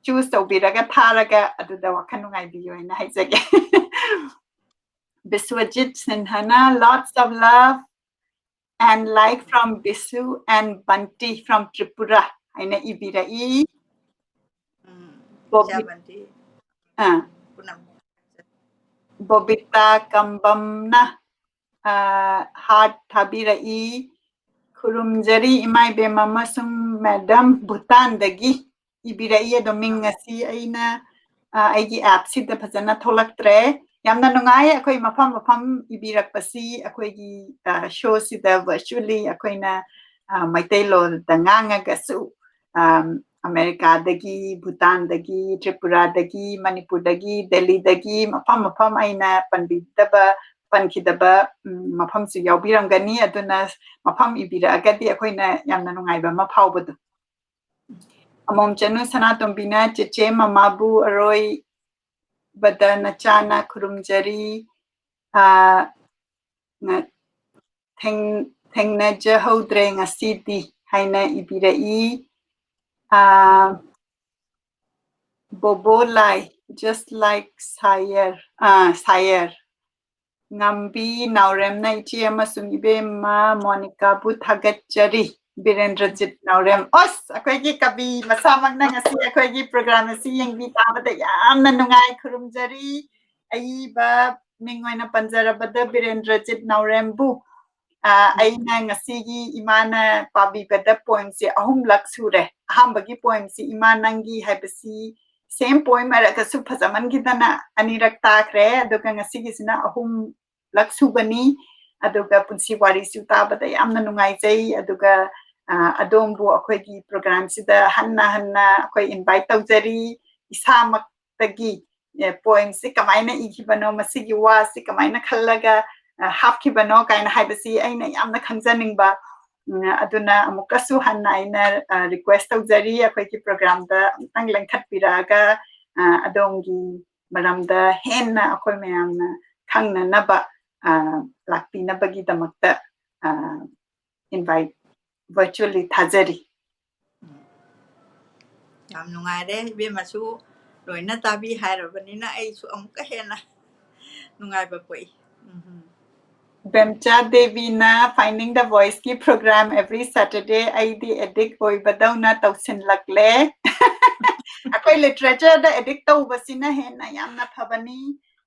choose ꯇꯧꯕꯤꯔꯒ ꯊꯥꯔꯒ ꯑꯗꯨꯗ ꯋꯥꯈꯜ ꯅꯨꯡꯉꯥꯏꯕꯤꯌꯨ ꯍꯥꯏꯅ ꯍꯥꯏꯖꯒꯦ꯫ Biswajit ꯁꯤꯟꯍꯅ lots of love and like from Bisu and Banti from Tripura ꯍꯥꯏꯅ ꯏꯕꯤꯔꯛꯏ꯫ ꯎꯝ, ꯕꯣꯕꯤ-, ꯏꯆꯥ ꯕꯟꯇꯤ ꯑꯥ, ꯄꯨꯅꯝ꯫ ꯕꯣꯕꯤꯇꯥ ꯀꯝꯕꯝꯅ, ꯑꯥ, heart ꯊꯥꯕꯤꯔꯛꯏ꯫ ꯈꯨꯔꯨꯝꯖꯔꯤ ꯏꯃꯥ ꯏꯕꯦꯝ ꯑꯃꯁꯨꯡ madam ꯚꯨꯇꯥꯟꯗꯒꯤ ꯏꯕꯤꯔꯛꯏ꯫ ꯑꯗꯣ ꯃꯤꯡ ꯉꯁꯤ ꯑꯩꯅ, ꯑꯥ, ꯑꯩꯒꯤ app ꯁꯤꯗ ꯐꯖꯅ ꯊꯣꯛꯂꯛꯇ꯭ꯔꯦ꯫ ꯌꯥꯝꯅ ꯅꯨꯡꯉꯥꯏ ꯑꯩꯈꯣꯏ ꯃꯐꯝ ꯃꯐꯝ ꯏꯕꯤꯔꯛꯄꯁꯤ꯫ ꯑꯩꯈꯣꯏꯒꯤ, ꯑꯥ, show ꯁꯤꯗ virtually ꯑꯩꯈꯣꯏꯅ, ꯑꯥ, ꯃꯩꯇꯩꯂꯣꯟꯗ ꯉꯥꯡꯉꯒꯁꯨ, ꯑꯥꯝ, ꯑꯃꯦꯔꯤꯀꯥꯗꯒꯤ, ꯚꯨꯇꯥꯟꯗꯒꯤ, ꯇ꯭ꯔꯤꯄꯨꯔꯥꯗꯒꯤ, ꯃꯅꯤꯄꯨꯔꯗꯒꯤ, ꯗꯦꯜꯂꯤꯗꯒꯤ, ꯃꯐꯝ ꯃꯐꯝ ꯑꯩꯅ ꯄꯟꯕꯤꯗꯕ, ꯄꯟꯈꯤꯗꯕ, ꯎꯝ, ꯃꯐꯝꯁꯨ ꯌꯥꯎꯕꯤꯔꯝꯒꯅꯤ꯫ ꯑꯗꯨꯅ ꯃꯐꯝ ꯏꯕꯤꯔꯛꯑꯒꯗꯤ ꯑꯩꯈꯣꯏꯅ ꯌꯥꯝꯅ ꯅꯨꯡꯉꯥꯏꯕ ꯑꯃ ꯐꯥꯎꯕꯗꯣ꯫ ꯑꯃꯣꯝꯆꯅꯨ ꯁꯅꯥꯇꯣꯝꯕꯤꯅ, "ꯆꯦꯆꯦ ꯃꯃꯥꯕꯨ ꯑꯔꯣꯏꯕꯗ ꯅꯆꯥꯅ ꯈꯨꯔꯨꯝꯖꯔꯤ꯫ ꯑꯥ, ꯉ-, ꯊꯦꯡ-, ꯊꯦꯡꯅꯖꯍꯧꯗ꯭ꯔꯦ ꯉꯁꯤꯗꯤ" ꯍꯥꯏꯅ ꯏꯕꯤꯔꯛꯏ꯫ ꯑꯥ, ꯕꯣꯕꯣ ꯂꯥꯏ, "Just like Sayer", ꯑꯥ, Sayer꯫ ꯉꯝꯕꯤ ꯅꯥꯎꯔꯦꯝꯅ, "ꯏꯆꯦ ꯑꯃꯁꯨꯡ ꯏꯕꯦꯝꯃ ꯃꯣꯅꯤꯀꯥꯕꯨ ꯊꯥꯒꯠꯆꯔꯤ"꯫ ꯕꯤꯔꯦꯟꯗ꯭ꯔꯖꯤꯠ ꯅꯥꯎꯔꯦꯝ꯫ ꯑꯁ, ꯑꯩꯈꯣꯏꯒꯤ ꯀꯕꯤ ꯃꯁꯥꯃꯛꯅ ꯉꯁꯤ ꯑꯩꯈꯣꯏꯒꯤ program ꯑꯁꯤ ꯌꯦꯡꯕꯤ ꯇꯥꯕꯗ ꯌꯥꯝꯅ ꯅꯨꯡꯉꯥꯏ꯫ ꯈꯨꯔꯨꯝꯖꯔꯤ꯫ ꯑꯏꯕ ꯃꯤꯡ ꯑꯣꯏꯅ ꯄꯟꯖꯔꯕꯗ ꯕꯤꯔꯦꯟꯗ꯭ꯔꯖꯤꯠ ꯅꯥꯎꯔꯦꯝꯕꯨ, ꯑ, ꯑꯩꯅ ꯉꯁꯤꯒꯤ ꯏꯃꯥꯅ ꯄꯥꯕꯤꯕꯗ poemꯁꯦ ꯑꯍꯨꯝꯂꯛ ꯁꯨꯔꯦ꯫ ꯑꯍꯥꯟꯕꯒꯤ poemꯁꯤ "ꯏꯃꯥ ꯅꯪꯒꯤ" ꯍꯥꯏꯕꯁꯤ same poem ꯑꯣꯏꯔꯒꯁꯨ ꯐꯖꯃꯟꯈꯤꯗꯅ ꯑꯅꯤꯔꯛ ꯇꯥꯈ꯭ꯔꯦ꯫ ꯑꯗꯨꯒ ꯉꯁꯤꯒꯤꯁꯤꯅ ꯑꯍꯨꯝꯂꯛ ꯁꯨꯕꯅꯤ꯫ ꯑꯗꯨꯒ "ꯄꯨꯟꯁꯤ ꯋꯥꯔꯤꯁꯨ" ꯇꯥꯕꯗ ꯌꯥꯝꯅ ꯅꯨꯡꯉꯥꯏꯖꯩ꯫ ꯑꯗꯨꯒ, ꯑ, ꯑꯗꯣꯝꯕꯨ ꯑꯩꯈꯣꯏꯒꯤ programꯁꯤꯗ ꯍꯟꯅ ꯍꯟꯅ ꯑꯩꯈꯣꯏ invite ꯇꯧꯖꯔꯤ꯫ ꯏꯁꯥꯃꯛꯇꯒꯤ, ꯑꯦ, poemꯁꯤ ꯀꯃꯥꯏꯅ ꯏꯈꯤꯕꯅꯣ, ꯃꯁꯤꯒꯤ ꯋꯥꯁꯤ ꯀꯃꯥꯏꯅ ꯈꯜꯂꯒ, ꯑ, ꯍꯥꯞꯈꯤꯕꯅꯣ ꯀꯥꯏꯅ ꯍꯥꯏꯕꯁꯤ ꯑꯩꯅ ꯌꯥꯝꯅ ꯈꯪꯖꯅꯤꯡꯕ꯫ ꯎꯝ, ꯑꯗꯨꯅ ꯑꯃꯨꯛꯀꯁꯨ ꯍꯟꯅ ꯑꯩꯅ, ꯑ, request ꯇꯧꯖꯔꯤ, ꯑꯩꯈꯣꯏꯒꯤ programꯗ ꯑꯃꯨꯛꯇꯪ ꯂꯦꯡꯈꯠꯄꯤꯔꯛꯑꯒ, ꯑ, ꯑꯗꯣꯝꯒꯤ ꯃꯔꯝꯗ ꯍꯦꯟꯅ ꯑꯩꯈꯣꯏ ꯃꯌꯥꯝꯅ ꯈꯪꯅꯅꯕ, ꯑ, ꯂꯥꯛꯄꯤꯅꯕꯒꯤꯗꯃꯛꯇ, ꯑ, invite virtually ꯊꯥꯖꯔꯤ꯫ ꯌꯥꯝ ꯅꯨꯡꯉꯥꯏꯔꯦ, ꯏꯕꯦꯝꯃꯁꯨ ꯂꯣꯏꯅ ꯇꯥꯕꯤ ꯍꯥꯏꯔꯕꯅꯤꯅ ꯑꯩꯁꯨ ꯑꯃꯨꯛꯀ ꯍꯦꯟꯅ ꯅꯨꯡꯉꯥꯏꯕ ꯄꯣꯛꯏ꯫ ꯎꯝ꯫ ꯕꯦꯝꯆꯥ ꯗꯦꯕꯤꯅ, "Finding the Voiceꯀꯤ program every Saturday ꯑꯩꯗꯤ addict ꯑꯣꯏꯕꯗꯧꯅ ꯇꯧꯁꯤꯜꯂꯛꯂꯦ"꯫ ꯑꯩꯈꯣꯏ literatureꯗ addict ꯇꯧꯕꯁꯤꯅ ꯍꯦꯟꯅ ꯌꯥꯝꯅ ꯐꯕꯅꯤ꯫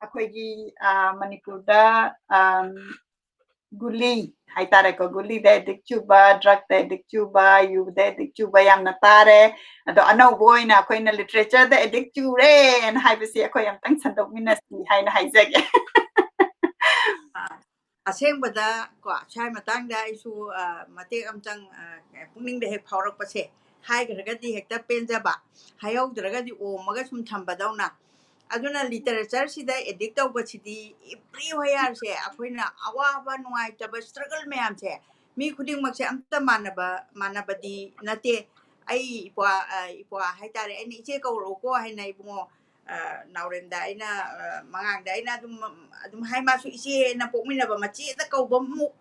ꯑꯩꯈꯣꯏꯒꯤ, ꯑ, ꯃꯅꯤꯄꯨꯔꯗ, ꯑꯝ, ꯒꯨꯂꯤ ꯍꯥꯏꯇꯥꯔꯦꯀꯣ, ꯒꯨꯂꯤꯗ addict ꯆꯨꯕ, drugꯇ addict ꯆꯨꯕ, ꯌꯨꯗ addict ꯆꯨꯕ ꯌꯥꯝꯅ ꯇꯥꯔꯦ꯫ ꯑꯗꯣ ꯑꯅꯧꯕ ꯑꯣꯏꯅ ꯑꯩꯈꯣꯏꯅ literatureꯗ addict ꯆꯨꯔꯦꯅ ꯍꯥꯏꯕꯁꯤ ꯑꯩꯈꯣꯏ ꯑꯝꯇꯪ ꯁꯟꯗꯣꯛꯃꯤꯟꯅꯁꯤ ꯍꯥꯏꯅ ꯍꯥꯏꯖꯒꯦ꯫ ꯑ, ꯑꯁꯦꯡꯕꯗ ꯀꯣ, ꯁ꯭ꯋꯥꯏ ꯃꯇꯥꯡꯗ ꯑꯩꯁꯨ, ꯑ, ꯃꯇꯦꯛ ꯑꯝꯇꯪ, ꯑ, ꯄꯨꯛꯅꯤꯡꯗ ꯍꯦꯛ ꯐꯥꯎꯔꯛꯄꯁꯦ, ꯍꯥꯏꯈ꯭ꯔꯒꯗꯤ ꯍꯦꯛꯇ ꯄꯦꯟꯖꯕ, ꯍꯥꯏꯍꯧꯗ꯭ꯔꯒꯗꯤ ꯑꯣꯝꯃꯒ ꯁꯨꯝ ꯊꯝꯕꯗꯧꯅ꯫ ꯑꯗꯨꯅ ꯂꯤꯇꯔꯦꯆꯔꯁꯤꯗ ꯑꯦꯗꯤꯛ ꯇꯧꯕꯁꯤꯗꯤ ꯏꯕ꯭ꯔꯤ ꯍꯣꯌꯥꯔꯁꯦ ꯑꯩꯈꯣꯏꯅ ꯑꯋꯥꯕ, ꯅꯨꯡꯉꯥꯏꯇꯕ, ꯁ꯭ꯇ꯭ꯔꯒꯜ ꯃꯌꯥꯝꯁꯦ ꯃꯤ ꯈꯨꯗꯤꯡꯃꯛꯁꯦ ꯑꯝꯇ ꯃꯥꯟꯅꯕ, ꯃꯥꯟꯅꯕꯗꯤ ꯅꯠꯇꯦ꯫ ꯑꯩ ꯏꯄ꯭ꯋꯥ, ꯑ, ꯏꯄ꯭ꯋꯥ ꯍꯥꯏꯇꯥꯔꯦ, ꯑꯩꯅ "ꯏꯆꯦ ꯀꯧꯔꯛꯎꯀꯣ" ꯍꯥꯏꯅ ꯏꯕꯨꯡꯉꯣ, ꯑ, ꯅꯥꯎꯔꯦꯝꯗ ꯑꯩꯅ, ꯑ, ꯃꯉꯥꯡꯗ ꯑꯩꯅ ꯑꯗꯨꯝ, ꯑꯗꯨꯝ ꯍꯥꯏ, ꯃꯥꯁꯨ ꯏꯆꯦꯅ ꯄꯣꯛꯃꯤꯟꯅꯕ ꯃꯆꯦꯗ ꯀꯧꯕ ꯑꯃꯨꯛ,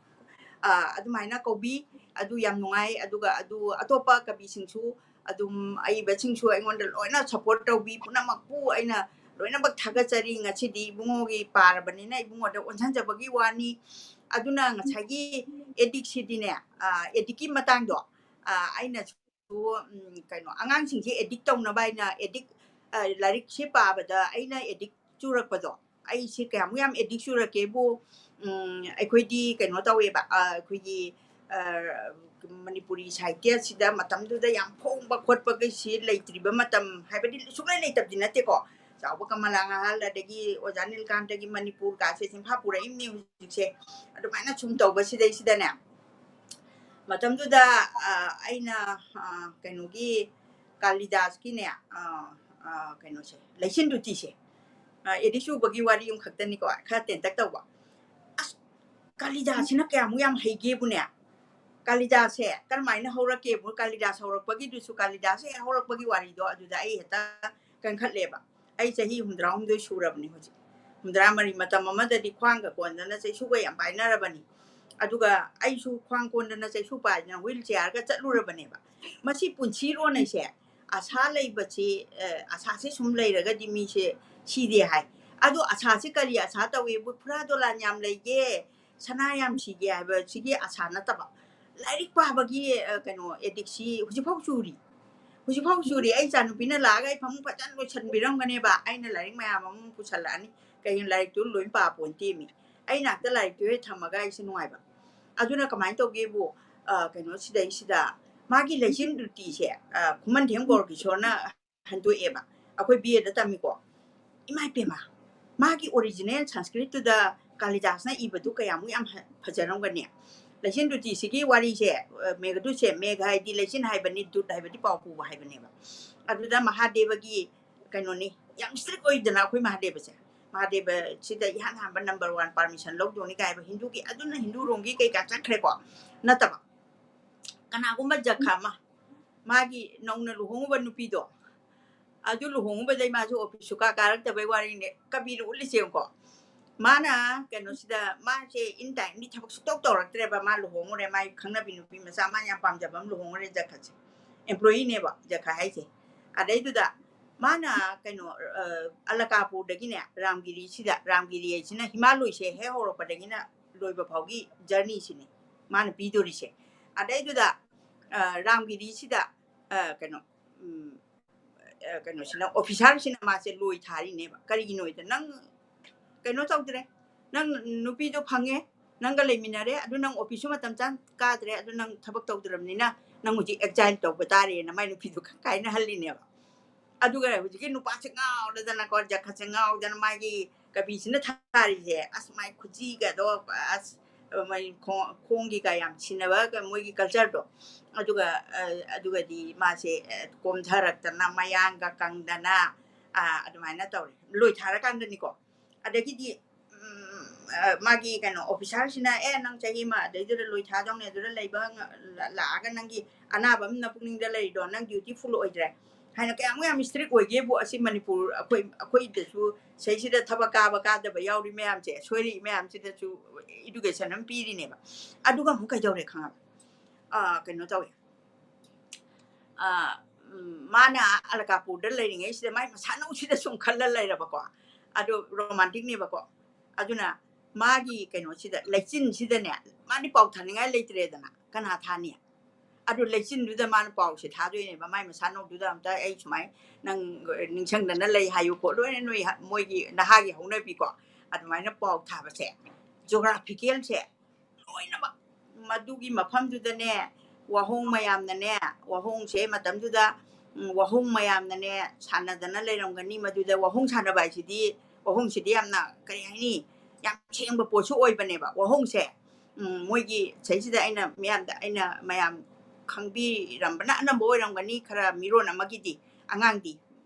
ꯑ, ꯑꯗꯨꯃꯥꯏꯅ ꯀꯧꯕꯤ꯫ ꯑꯗꯨ ꯌꯥꯝ ꯅꯨꯡꯉꯥꯏ꯫ ꯑꯗꯨꯒ ꯑꯗꯨ ꯑꯇꯣꯞꯄ ꯀꯕꯤꯁꯤꯡꯁꯨ ꯑꯗꯨꯝ ꯑꯏꯕꯁꯤꯡꯁꯨ ꯑꯩꯉꯣꯟꯗ ꯂꯣꯏꯅ ꯁꯞꯄꯣꯔꯠ ꯇꯧꯕꯤ꯫ ꯄꯨꯝꯅꯃꯛꯄꯨ ꯑꯩꯅ ꯂꯣꯏꯅꯃꯛ ꯊꯥꯒꯠꯆꯔꯤ꯫ ꯉꯁꯤꯗꯤ ꯏꯕꯨꯡꯉꯣꯒꯤ ꯄꯥꯔꯕꯅꯤꯅ ꯏꯕꯨꯡꯉꯣꯗ ꯑꯣꯟꯁꯤꯟꯖꯕꯒꯤ ꯋꯥꯅꯤ꯫ ꯑꯗꯨꯅ ꯉꯁꯥꯏꯒꯤ ꯑꯦꯗꯤꯛꯁꯤꯗꯤꯅꯦ, ꯑ, ꯑꯦꯗꯤꯛꯀꯤ ꯃꯇꯥꯡꯗꯣ, ꯑ, ꯑꯩꯅꯁꯨ, ꯎꯝ, ꯀꯩꯅꯣ, ꯑꯉꯥꯡꯁꯤꯡꯁꯦ ꯑꯦꯗꯤꯛ ꯇꯧꯅꯕ ꯍꯥꯏꯅ ꯑꯦꯗꯤꯛ, ꯑ, ꯂꯥꯏꯔꯤꯛꯁꯦ ꯄꯥꯕꯗ ꯑꯩꯅ ꯑꯦꯗꯤꯛ ꯆꯨꯔꯛꯄꯗꯣ, ꯑꯩꯁꯦ ꯀꯌꯥꯃꯨꯛ ꯌꯥꯝ ꯑꯦꯗꯤꯛ ꯆꯨꯔꯛꯀꯦꯕꯨ, ꯎꯝ, ꯑꯩꯈꯣꯏꯗꯤ ꯀꯩꯅꯣ ꯇꯧꯋꯦꯕ, ꯑ, ꯑꯩꯈꯣꯏꯒꯤ, ꯑ, ꯃꯅꯤꯄꯨꯔꯤ ꯁꯥꯍꯤꯇ꯭ꯌꯁꯤꯗ ꯃꯇꯝꯗꯨꯗ ꯌꯥꯝ ꯐꯣꯡꯕ ꯈꯣꯠꯄꯒꯩꯁꯤ ꯂꯩꯇ꯭ꯔꯤꯕ ꯃꯇꯝ, ꯍꯥꯏꯕꯗꯤ ꯁꯨꯡꯂꯩ ꯂꯩꯇꯕꯗꯤ ꯅꯠꯇꯦꯀꯣ꯫ ꯆꯥꯎꯕ ꯀꯃꯂꯥ ꯉꯍꯥꯜ, ꯑꯗꯒꯤ ꯑꯣꯖꯥ ꯅꯤꯜꯀꯥꯟꯇꯒꯤ ꯃꯅꯤꯄꯨꯔꯒꯥꯁꯦ ꯆꯤꯟꯐꯥ ꯄꯨꯔꯛꯏꯕꯅꯤ ꯍꯧꯖꯤꯛꯁꯦ꯫ ꯑꯗꯨꯃꯥꯏꯅ ꯁꯨꯝ ꯇꯧꯕꯁꯤꯗꯩꯁꯤꯗꯅꯦ, ꯃꯇꯝꯗꯨꯗ, ꯑ, ꯑꯩꯅ, ꯑ, ꯀꯩꯅꯣꯒꯤ ꯀꯥꯂꯤꯗꯥꯁꯀꯤꯅꯦ, ꯑ, ꯑ, ꯀꯩꯅꯣꯁꯦ, ꯂꯩꯆꯤꯟ ꯂꯨꯇꯤꯁꯦ, ꯑ, ꯑꯦꯗꯤꯛ ꯆꯨꯕꯒꯤ ꯋꯥꯔꯤ ꯑꯃꯈꯛꯇꯅꯤꯀꯣ, ꯈꯔ ꯇꯦꯟꯇꯛ ꯇꯧꯕ꯫ ꯑꯁ, ꯀꯥꯂꯤꯗꯥꯁꯁꯤꯅ ꯀꯌꯥꯃꯨꯛ ꯌꯥꯝ ꯍꯩꯒꯦꯕꯨꯅꯦ, ꯀꯥꯂꯤꯗꯥꯁꯁꯦ ꯀꯔꯝꯍꯥꯏꯅ ꯍꯧꯔꯛꯀꯦꯕꯨ, ꯀꯥꯂꯤꯗꯥꯁ ꯍꯧꯔꯛꯄꯒꯤꯗꯨꯁꯨ, ꯀꯥꯂꯤꯗꯥꯁ ꯍꯦꯛ ꯍꯧꯔꯛꯄꯒꯤ ꯋꯥꯔꯤꯗꯣ ꯑꯗꯨꯗ ꯑꯩ ꯍꯦꯛꯇ ꯀꯟꯈꯠꯂꯦꯕ꯫ ꯑꯩ ꯆꯍꯤ ꯍꯨꯝꯗ꯭ꯔꯥꯍꯨꯝꯗꯣꯏ ꯁꯨꯔꯕꯅꯤ ꯍꯧꯖꯤꯛ꯫ ꯍꯨꯝꯗ꯭ꯔꯥꯃꯔꯤ, ꯃꯇꯝ ꯑꯃꯗꯗꯤ ꯈ꯭ꯋꯥꯡꯒ ꯀꯣꯟꯗꯅ ꯆꯩꯁꯨꯒ ꯌꯥꯝ ꯄꯥꯏꯅꯔꯕꯅꯤ꯫ ꯑꯗꯨꯒ ꯑꯩꯁꯨ ꯈ꯭ꯋꯥꯡ ꯀꯣꯟꯗꯅ ꯆꯩꯁꯨ ꯄꯥꯏꯗꯅ ꯋꯤꯜ ꯆꯤꯌꯥꯔꯒ ꯆꯠꯂꯨꯔꯕꯅꯦꯕ꯫ ꯃꯁꯤ ꯄꯨꯟꯁꯤꯔꯣꯟ ꯍꯥꯏꯁꯦ, ꯑꯁꯥ ꯂꯩꯕꯁꯤ, ꯑ, ꯑꯁꯥꯁꯦ ꯁꯨꯝ ꯂꯩꯔꯒꯗꯤ ꯃꯤꯁꯦ ꯁꯤꯗꯦ ꯍꯥꯏ꯫ ꯑꯗꯣ ꯑꯁꯥꯁꯦ ꯀꯔꯤ ꯑꯁꯥ ꯇꯧꯋꯦꯕꯨ, ꯐꯨꯔꯥ ꯗꯣꯂꯥꯟ ꯌꯥꯝ ꯂꯩꯒꯦ, ꯁꯅꯥ ꯌꯥꯝ ꯁꯤꯒꯦ ꯍꯥꯏꯕꯁꯤꯒꯤ ꯑꯁꯥ ꯅꯠꯇꯕ, ꯂꯥꯏꯔꯤꯛ ꯄꯥꯕꯒꯤ, ꯑ, ꯀꯩꯅꯣ, ꯑꯦꯗꯤꯛꯁꯤ ꯍꯧꯖꯤꯛꯐꯥꯎ ꯆꯨꯔꯤ꯫ ꯍꯧꯖꯤꯛꯐꯥꯎ ꯆꯨꯔꯤ꯫ ꯑꯩ ꯏꯆꯥꯅꯨꯄꯤꯅ ꯂꯥꯛꯑꯒ ꯑꯩ ꯐꯃꯨꯡ ꯐꯖꯅ ꯂꯣꯏꯁꯟꯕꯤꯔꯝꯒꯅꯦꯕ꯫ ꯑꯩꯅ ꯂꯥꯏꯔꯤꯛ ꯃꯌꯥꯝ ꯑꯃ ꯄꯨꯁꯜꯂꯛꯑꯅꯤ꯫ ꯀꯩꯒꯤꯅꯣ, ꯂꯥꯏꯔꯤꯛꯇꯨ ꯂꯣꯏ ꯄꯥꯄꯣꯟꯇꯦꯃꯤ꯫ ꯑꯩ ꯅꯥꯛꯇ ꯂꯥꯏꯔꯤꯛꯇꯨ ꯍꯦꯛ ꯊꯝꯃꯒ ꯑꯩꯁꯦ ꯅꯨꯡꯉꯥꯏꯕ꯫ ꯑꯗꯨꯅ ꯀꯃꯥꯏꯅ ꯇꯧꯒꯦꯕꯨ, ꯑ, ꯀꯩꯅꯣ, ꯁꯤꯗꯩꯁꯤꯗ ꯃꯥꯒꯤ ꯂꯩꯆꯤꯟ ꯂꯨꯇꯤꯁꯦ, ꯑ, ꯈꯨꯃꯟꯊꯦꯝ ꯒꯣꯔꯀꯤꯁꯣꯔꯅ ꯍꯟꯗꯣꯛꯑꯦꯕ꯫ ꯑꯩꯈꯣꯏ ꯕꯤ ꯑꯦꯗ ꯇꯝꯃꯤꯀꯣ꯫ ꯏꯃꯥ ꯏꯄꯦꯝꯃ, ꯃꯥꯒꯤ ꯑꯣꯔꯤꯖꯤꯅꯦꯜ ꯁꯪꯁꯀ꯭ꯔꯤꯠꯇꯨꯗ ꯀꯥꯂꯤꯗꯥꯁꯅ ꯏꯕꯗꯨ ꯀꯌꯥꯃꯨꯛ ꯌꯥꯝ ꯍ-, ꯐꯖꯔꯝꯒꯅꯤ꯫ ꯂꯩꯆꯤꯟ ꯗꯨꯇꯤꯁꯤꯒꯤ ꯋꯥꯔꯤꯁꯦ, ꯑ, ꯃꯦꯘꯗꯨꯠꯁꯦ, ꯃꯦꯘ ꯍꯥꯏꯗꯤ ꯂꯩꯆꯤꯟ ꯍꯥꯏꯕꯅꯤ, ꯗꯨꯠ ꯍꯥꯏꯕꯗꯤ ꯄꯥꯎ ꯄꯨꯕ ꯍꯥꯏꯕꯅꯦꯕ꯫ ꯑꯗꯨꯗ ꯃꯍꯥꯗꯦꯕꯒꯤ ꯀꯩꯅꯣꯅꯤ, ꯌꯥꯝ strict ꯑꯣꯏꯗꯅ ꯑꯩꯈꯣꯏ ꯃꯍꯥꯗꯦꯕꯁꯦ꯫ ꯃꯍꯥꯗꯦꯕꯁꯤꯗ ꯏꯍꯥꯟ ꯍꯥꯟꯕ number one permission ꯂꯧꯗꯧꯅꯤ ꯀꯥꯏꯕ ꯍꯤꯟꯗꯨꯒꯤ, ꯑꯗꯨꯅ ꯍꯤꯟꯗꯨꯔꯣꯝꯒꯤ ꯀꯩꯀꯥ ꯆꯠꯈ꯭ꯔꯦꯀꯣ꯫ ꯅꯠꯇꯕ, ꯀꯅꯥꯒꯨꯝꯕ ꯖꯈ ꯑꯃ, ꯃꯥꯒꯤ ꯅꯧꯅ ꯂꯨꯍꯣꯡꯉꯨꯕ ꯅꯨꯄꯤꯗꯣ, ꯑꯗꯨ ꯂꯨꯍꯣꯡꯉꯨꯕꯗꯩ ꯃꯥꯁꯨ office ꯁꯨꯀꯥ ꯀꯥꯔꯛꯇꯕꯩ ꯋꯥꯔꯤꯅꯦ꯫ ꯀꯕꯤꯅ ꯎꯠꯂꯤꯁꯦ ꯌꯦꯡꯉꯨꯀꯣ꯫ ꯃꯥꯅ ꯀꯩꯅꯣꯁꯤꯗ, ꯃꯥꯁꯦ in time ꯗꯤ ꯊꯕꯛ ꯁꯨꯡꯇꯧ ꯇꯧꯔꯛꯇ꯭ꯔꯦꯕ꯫ ꯃꯥ ꯂꯨꯍꯣꯡꯉꯨꯔꯦ, ꯃꯥꯏ ꯈꯪꯅꯕꯤ ꯅꯨꯄꯤ ꯃꯆꯥ, ꯃꯥꯅ ꯌꯥꯝ ꯄꯥꯝꯖꯕ ꯑꯃ ꯂꯨꯍꯣꯡꯉꯨꯔꯦ ꯖꯈꯁꯦ꯫ Employee ꯅꯦꯕ ꯖꯈ ꯍꯥꯏꯁꯦ꯫ ꯑꯗꯩꯗꯨꯗ ꯃꯥꯅ ꯀꯩꯅꯣ, ꯑ, ꯑꯂꯀꯥꯄꯨꯔꯗꯒꯤꯅꯦ, ꯔꯥꯝꯒꯤꯔꯤꯁꯤꯗ, ꯔꯥꯝꯒꯤꯔꯤ ꯍꯥꯏꯁꯤꯅ ꯍꯤꯃꯥꯂꯣꯏꯁꯦ ꯍꯦꯛ ꯍꯧꯔꯛꯄꯗꯒꯤꯅ ꯂꯣꯏꯕ ꯐꯥꯎꯒꯤ journey ꯁꯤꯅꯤ ꯃꯥꯅ ꯄꯤꯗꯣꯔꯤꯁꯦ꯫ ꯑꯗꯩꯗꯨꯗ, ꯑ, ꯔꯥꯝꯒꯤꯔꯤꯁꯤꯗ, ꯑ, ꯀꯩꯅꯣ, ꯎꯝ, ꯑ, ꯀꯩꯅꯣꯁꯤꯅ, officer ꯁꯤꯅ ꯃꯥꯁꯦ ꯂꯣꯏ ꯊꯥꯔꯤꯅꯦꯕ꯫ ꯀꯔꯤꯒꯤꯅꯣꯗ, "ꯅꯪ ꯀꯩꯅꯣ ꯇꯧꯗ꯭ꯔꯦ, ꯅꯪ ꯅꯨꯄꯤꯗꯣ ꯐꯪꯉꯦ, ꯅꯪꯒ ꯂꯩꯃꯤꯟꯅꯔꯦ, ꯑꯗꯨ ꯅꯪ office ꯁꯨ ꯃꯇꯝ ꯆꯥꯅ ꯀꯥꯗ꯭ꯔꯦ, ꯑꯗꯨ ꯅꯪ ꯊꯕꯛ ꯇꯧꯗ꯭ꯔꯕꯅꯤꯅ ꯅꯪ ꯍꯧꯖꯤꯛ exile ꯇꯧꯕ ꯇꯥꯔꯦꯅ" ꯃꯥꯏ ꯅꯨꯄꯤꯗꯣ ꯀꯥꯏꯅꯍꯜꯂꯤꯅꯦꯕ꯫ ꯑꯗꯨꯒ ꯍꯧꯖꯤꯛꯀꯤ ꯅꯨꯄꯥꯁꯦ ꯉꯥꯎꯗꯅꯀꯣ, ꯖꯈꯠꯁꯦ ꯉꯥꯎꯗꯅ, ꯃꯥꯒꯤ ꯀꯕꯤꯁꯤꯅ ꯊꯥꯔꯤꯁꯦ, ꯑꯁ, ꯃꯥꯏ ꯈꯨꯖꯤꯒꯗꯣ, ꯑꯁ, ꯃꯣꯏ ꯈꯣꯡ-, ꯈꯣꯡꯒꯤꯒ ꯌꯥꯝ ꯁꯤꯟꯅꯕ ꯃꯣꯏꯒꯤ culture ꯗꯣ꯫ ꯑꯗꯨꯒ, ꯑ, ꯑꯗꯨꯒꯗꯤ ꯃꯥꯁꯦ, ꯑ, ꯀꯣꯝꯊꯔꯛꯇꯅ, ꯃꯌꯥꯡꯒ ꯀꯪꯗꯅ, ꯑ, ꯑꯗꯨꯃꯥꯏꯅ ꯇꯧꯔꯦ꯫ ꯂꯣꯏ ꯊꯥꯔꯀꯥꯟꯗꯅꯤꯀꯣ꯫ ꯑꯗꯒꯤꯗꯤ, ꯎꯝ, ꯑ, ꯃꯥꯒꯤ ꯀꯩꯅꯣ, officer ꯁꯤꯅ, "ꯑꯦ, ꯅꯪ ꯆꯍꯤ ꯑꯃ ꯑꯗꯩꯗꯨꯗ ꯂꯣꯏ ꯊꯥꯗꯧꯅꯦ, ꯑꯗꯨꯗ ꯂꯩꯕ ꯉ-, ꯂꯥ-, ꯂꯥꯛꯑꯒ ꯅꯪꯒꯤ ꯑꯅꯥꯕ ꯑꯃ ꯅꯄꯨꯛꯅꯤꯡꯗ ꯂꯩꯔꯤꯗꯣ, ꯅꯪ duty full ꯑꯣꯏꯗ꯭ꯔꯦ?" ꯍꯥꯏꯅ ꯀꯌꯥꯃꯨꯛ ꯌꯥꯝ strict ꯑꯣꯏꯒꯦꯕꯨ, ꯑꯁꯤ ꯃꯅꯤꯄꯨꯔ ꯑꯩꯈꯣꯏ, ꯑꯩꯈꯣꯏꯗꯁꯨ ꯁꯤꯗꯩꯁꯤꯗ ꯊꯕꯛ ꯀꯥꯕ ꯀꯥꯗꯕ ꯌꯥꯎꯔꯤ ꯃꯌꯥꯝꯁꯦ, ꯁꯣꯏꯔꯛꯏ ꯃꯌꯥꯝꯁꯤꯗꯁꯨ education ꯑꯃ ꯄꯤꯔꯤꯅꯦꯕ꯫ ꯑꯗꯨꯒ ꯑꯃꯨꯛ ꯀꯩꯗꯧꯔꯦ ꯈꯪꯉꯕ? ꯑ, ꯀꯩꯅꯣ ꯇꯧꯋꯦ꯫ ꯑ, ꯎꯝ, ꯃꯥꯅ ꯑꯂꯀꯥꯄꯨꯔꯗ ꯂꯩꯔꯤꯉꯩꯁꯤꯗ ꯃꯥꯏ ꯃꯁꯥꯅꯧꯁꯤꯗ ꯁꯨꯝ ꯈꯜꯂ ꯂꯩꯔꯕꯀꯣ꯫ ꯑꯗꯣ romantic ꯅꯦꯕꯀꯣ꯫ ꯑꯗꯨꯅ ꯃꯥꯒꯤ ꯀꯩꯅꯣꯁꯤꯗ, ꯂꯩꯆꯤꯟꯁꯤꯗꯅꯦ, ꯃꯥꯗꯤ ꯄꯥꯎ ꯊꯥꯅꯤꯡꯉꯥꯏ ꯂꯩꯇ꯭ꯔꯦꯗꯅ, ꯀꯅꯥ ꯊꯥꯅꯤ? ꯑꯗꯨ ꯂꯩꯆꯤꯟꯗꯨꯗ ꯃꯥꯅ ꯄꯥꯎꯁꯦ ꯊꯥꯗꯣꯏꯅꯦꯕ, ꯃꯥꯏ ꯃꯁꯥꯅꯧꯗꯨꯗ ꯑꯝꯇ ꯑꯩ ꯁꯨꯃꯥꯏ ꯅꯪ ꯅꯤꯡꯁꯤꯡꯗꯅ ꯂꯩ ꯍꯥꯏꯌꯨ ꯈꯣꯠꯂꯨ ꯍꯥꯏꯅ ꯅꯣꯏ ꯍ-, ꯃꯣꯏꯒꯤ ꯅꯍꯥꯒꯤ ꯍꯧꯅꯕꯤꯀꯣ, ꯑꯗꯨꯃꯥꯏꯅ ꯄꯥꯎ ꯊꯥꯕꯁꯦ, geographical ꯁꯦ ꯂꯣꯏꯅꯃꯛ ꯃꯗꯨꯒꯤ ꯃꯐꯝꯗꯨꯗꯅꯦ, ꯋꯥꯍꯣꯡ ꯃꯌꯥꯝꯅꯅꯦ, ꯋꯥꯍꯣꯡꯁꯦ ꯃꯇꯝꯗꯨꯗ, ꯎꯝ, ꯋꯥꯍꯣꯡ ꯃꯌꯥꯝꯅꯅꯦ ꯁꯥꯟꯅꯗꯅ ꯂꯩꯔꯝꯒꯅꯤ꯫ ꯃꯗꯨꯗ ꯋꯥꯍꯣꯡ ꯁꯥꯟꯅꯕ ꯍꯥꯏꯁꯤꯗꯤ, ꯋꯥꯍꯣꯡꯁꯤꯗꯤ ꯌꯥꯝꯅ, ꯀꯔꯤ ꯍꯥꯏꯅꯤ, ꯌꯥꯝ ꯁꯦꯡꯕ ꯄꯣꯠꯁꯨ ꯑꯣꯏꯕꯅꯦꯕ꯫ ꯋꯥꯍꯣꯡꯁꯦ, ꯎꯝ, ꯃꯣꯏꯒꯤ ꯁꯤꯗꯩꯁꯤꯗ ꯑꯩꯅ ꯃꯤꯌꯥꯝꯗ, ꯑꯩꯅ ꯃꯌꯥꯝ ꯈꯪꯕꯤꯔꯝꯕꯅ ꯑꯅꯝꯕ ꯑꯣꯏꯔꯝꯒꯅꯤ, ꯈꯔ ꯃꯤꯔꯣꯟ ꯑꯃꯒꯤꯗꯤ, ꯑꯉꯥꯡꯗꯤ꯫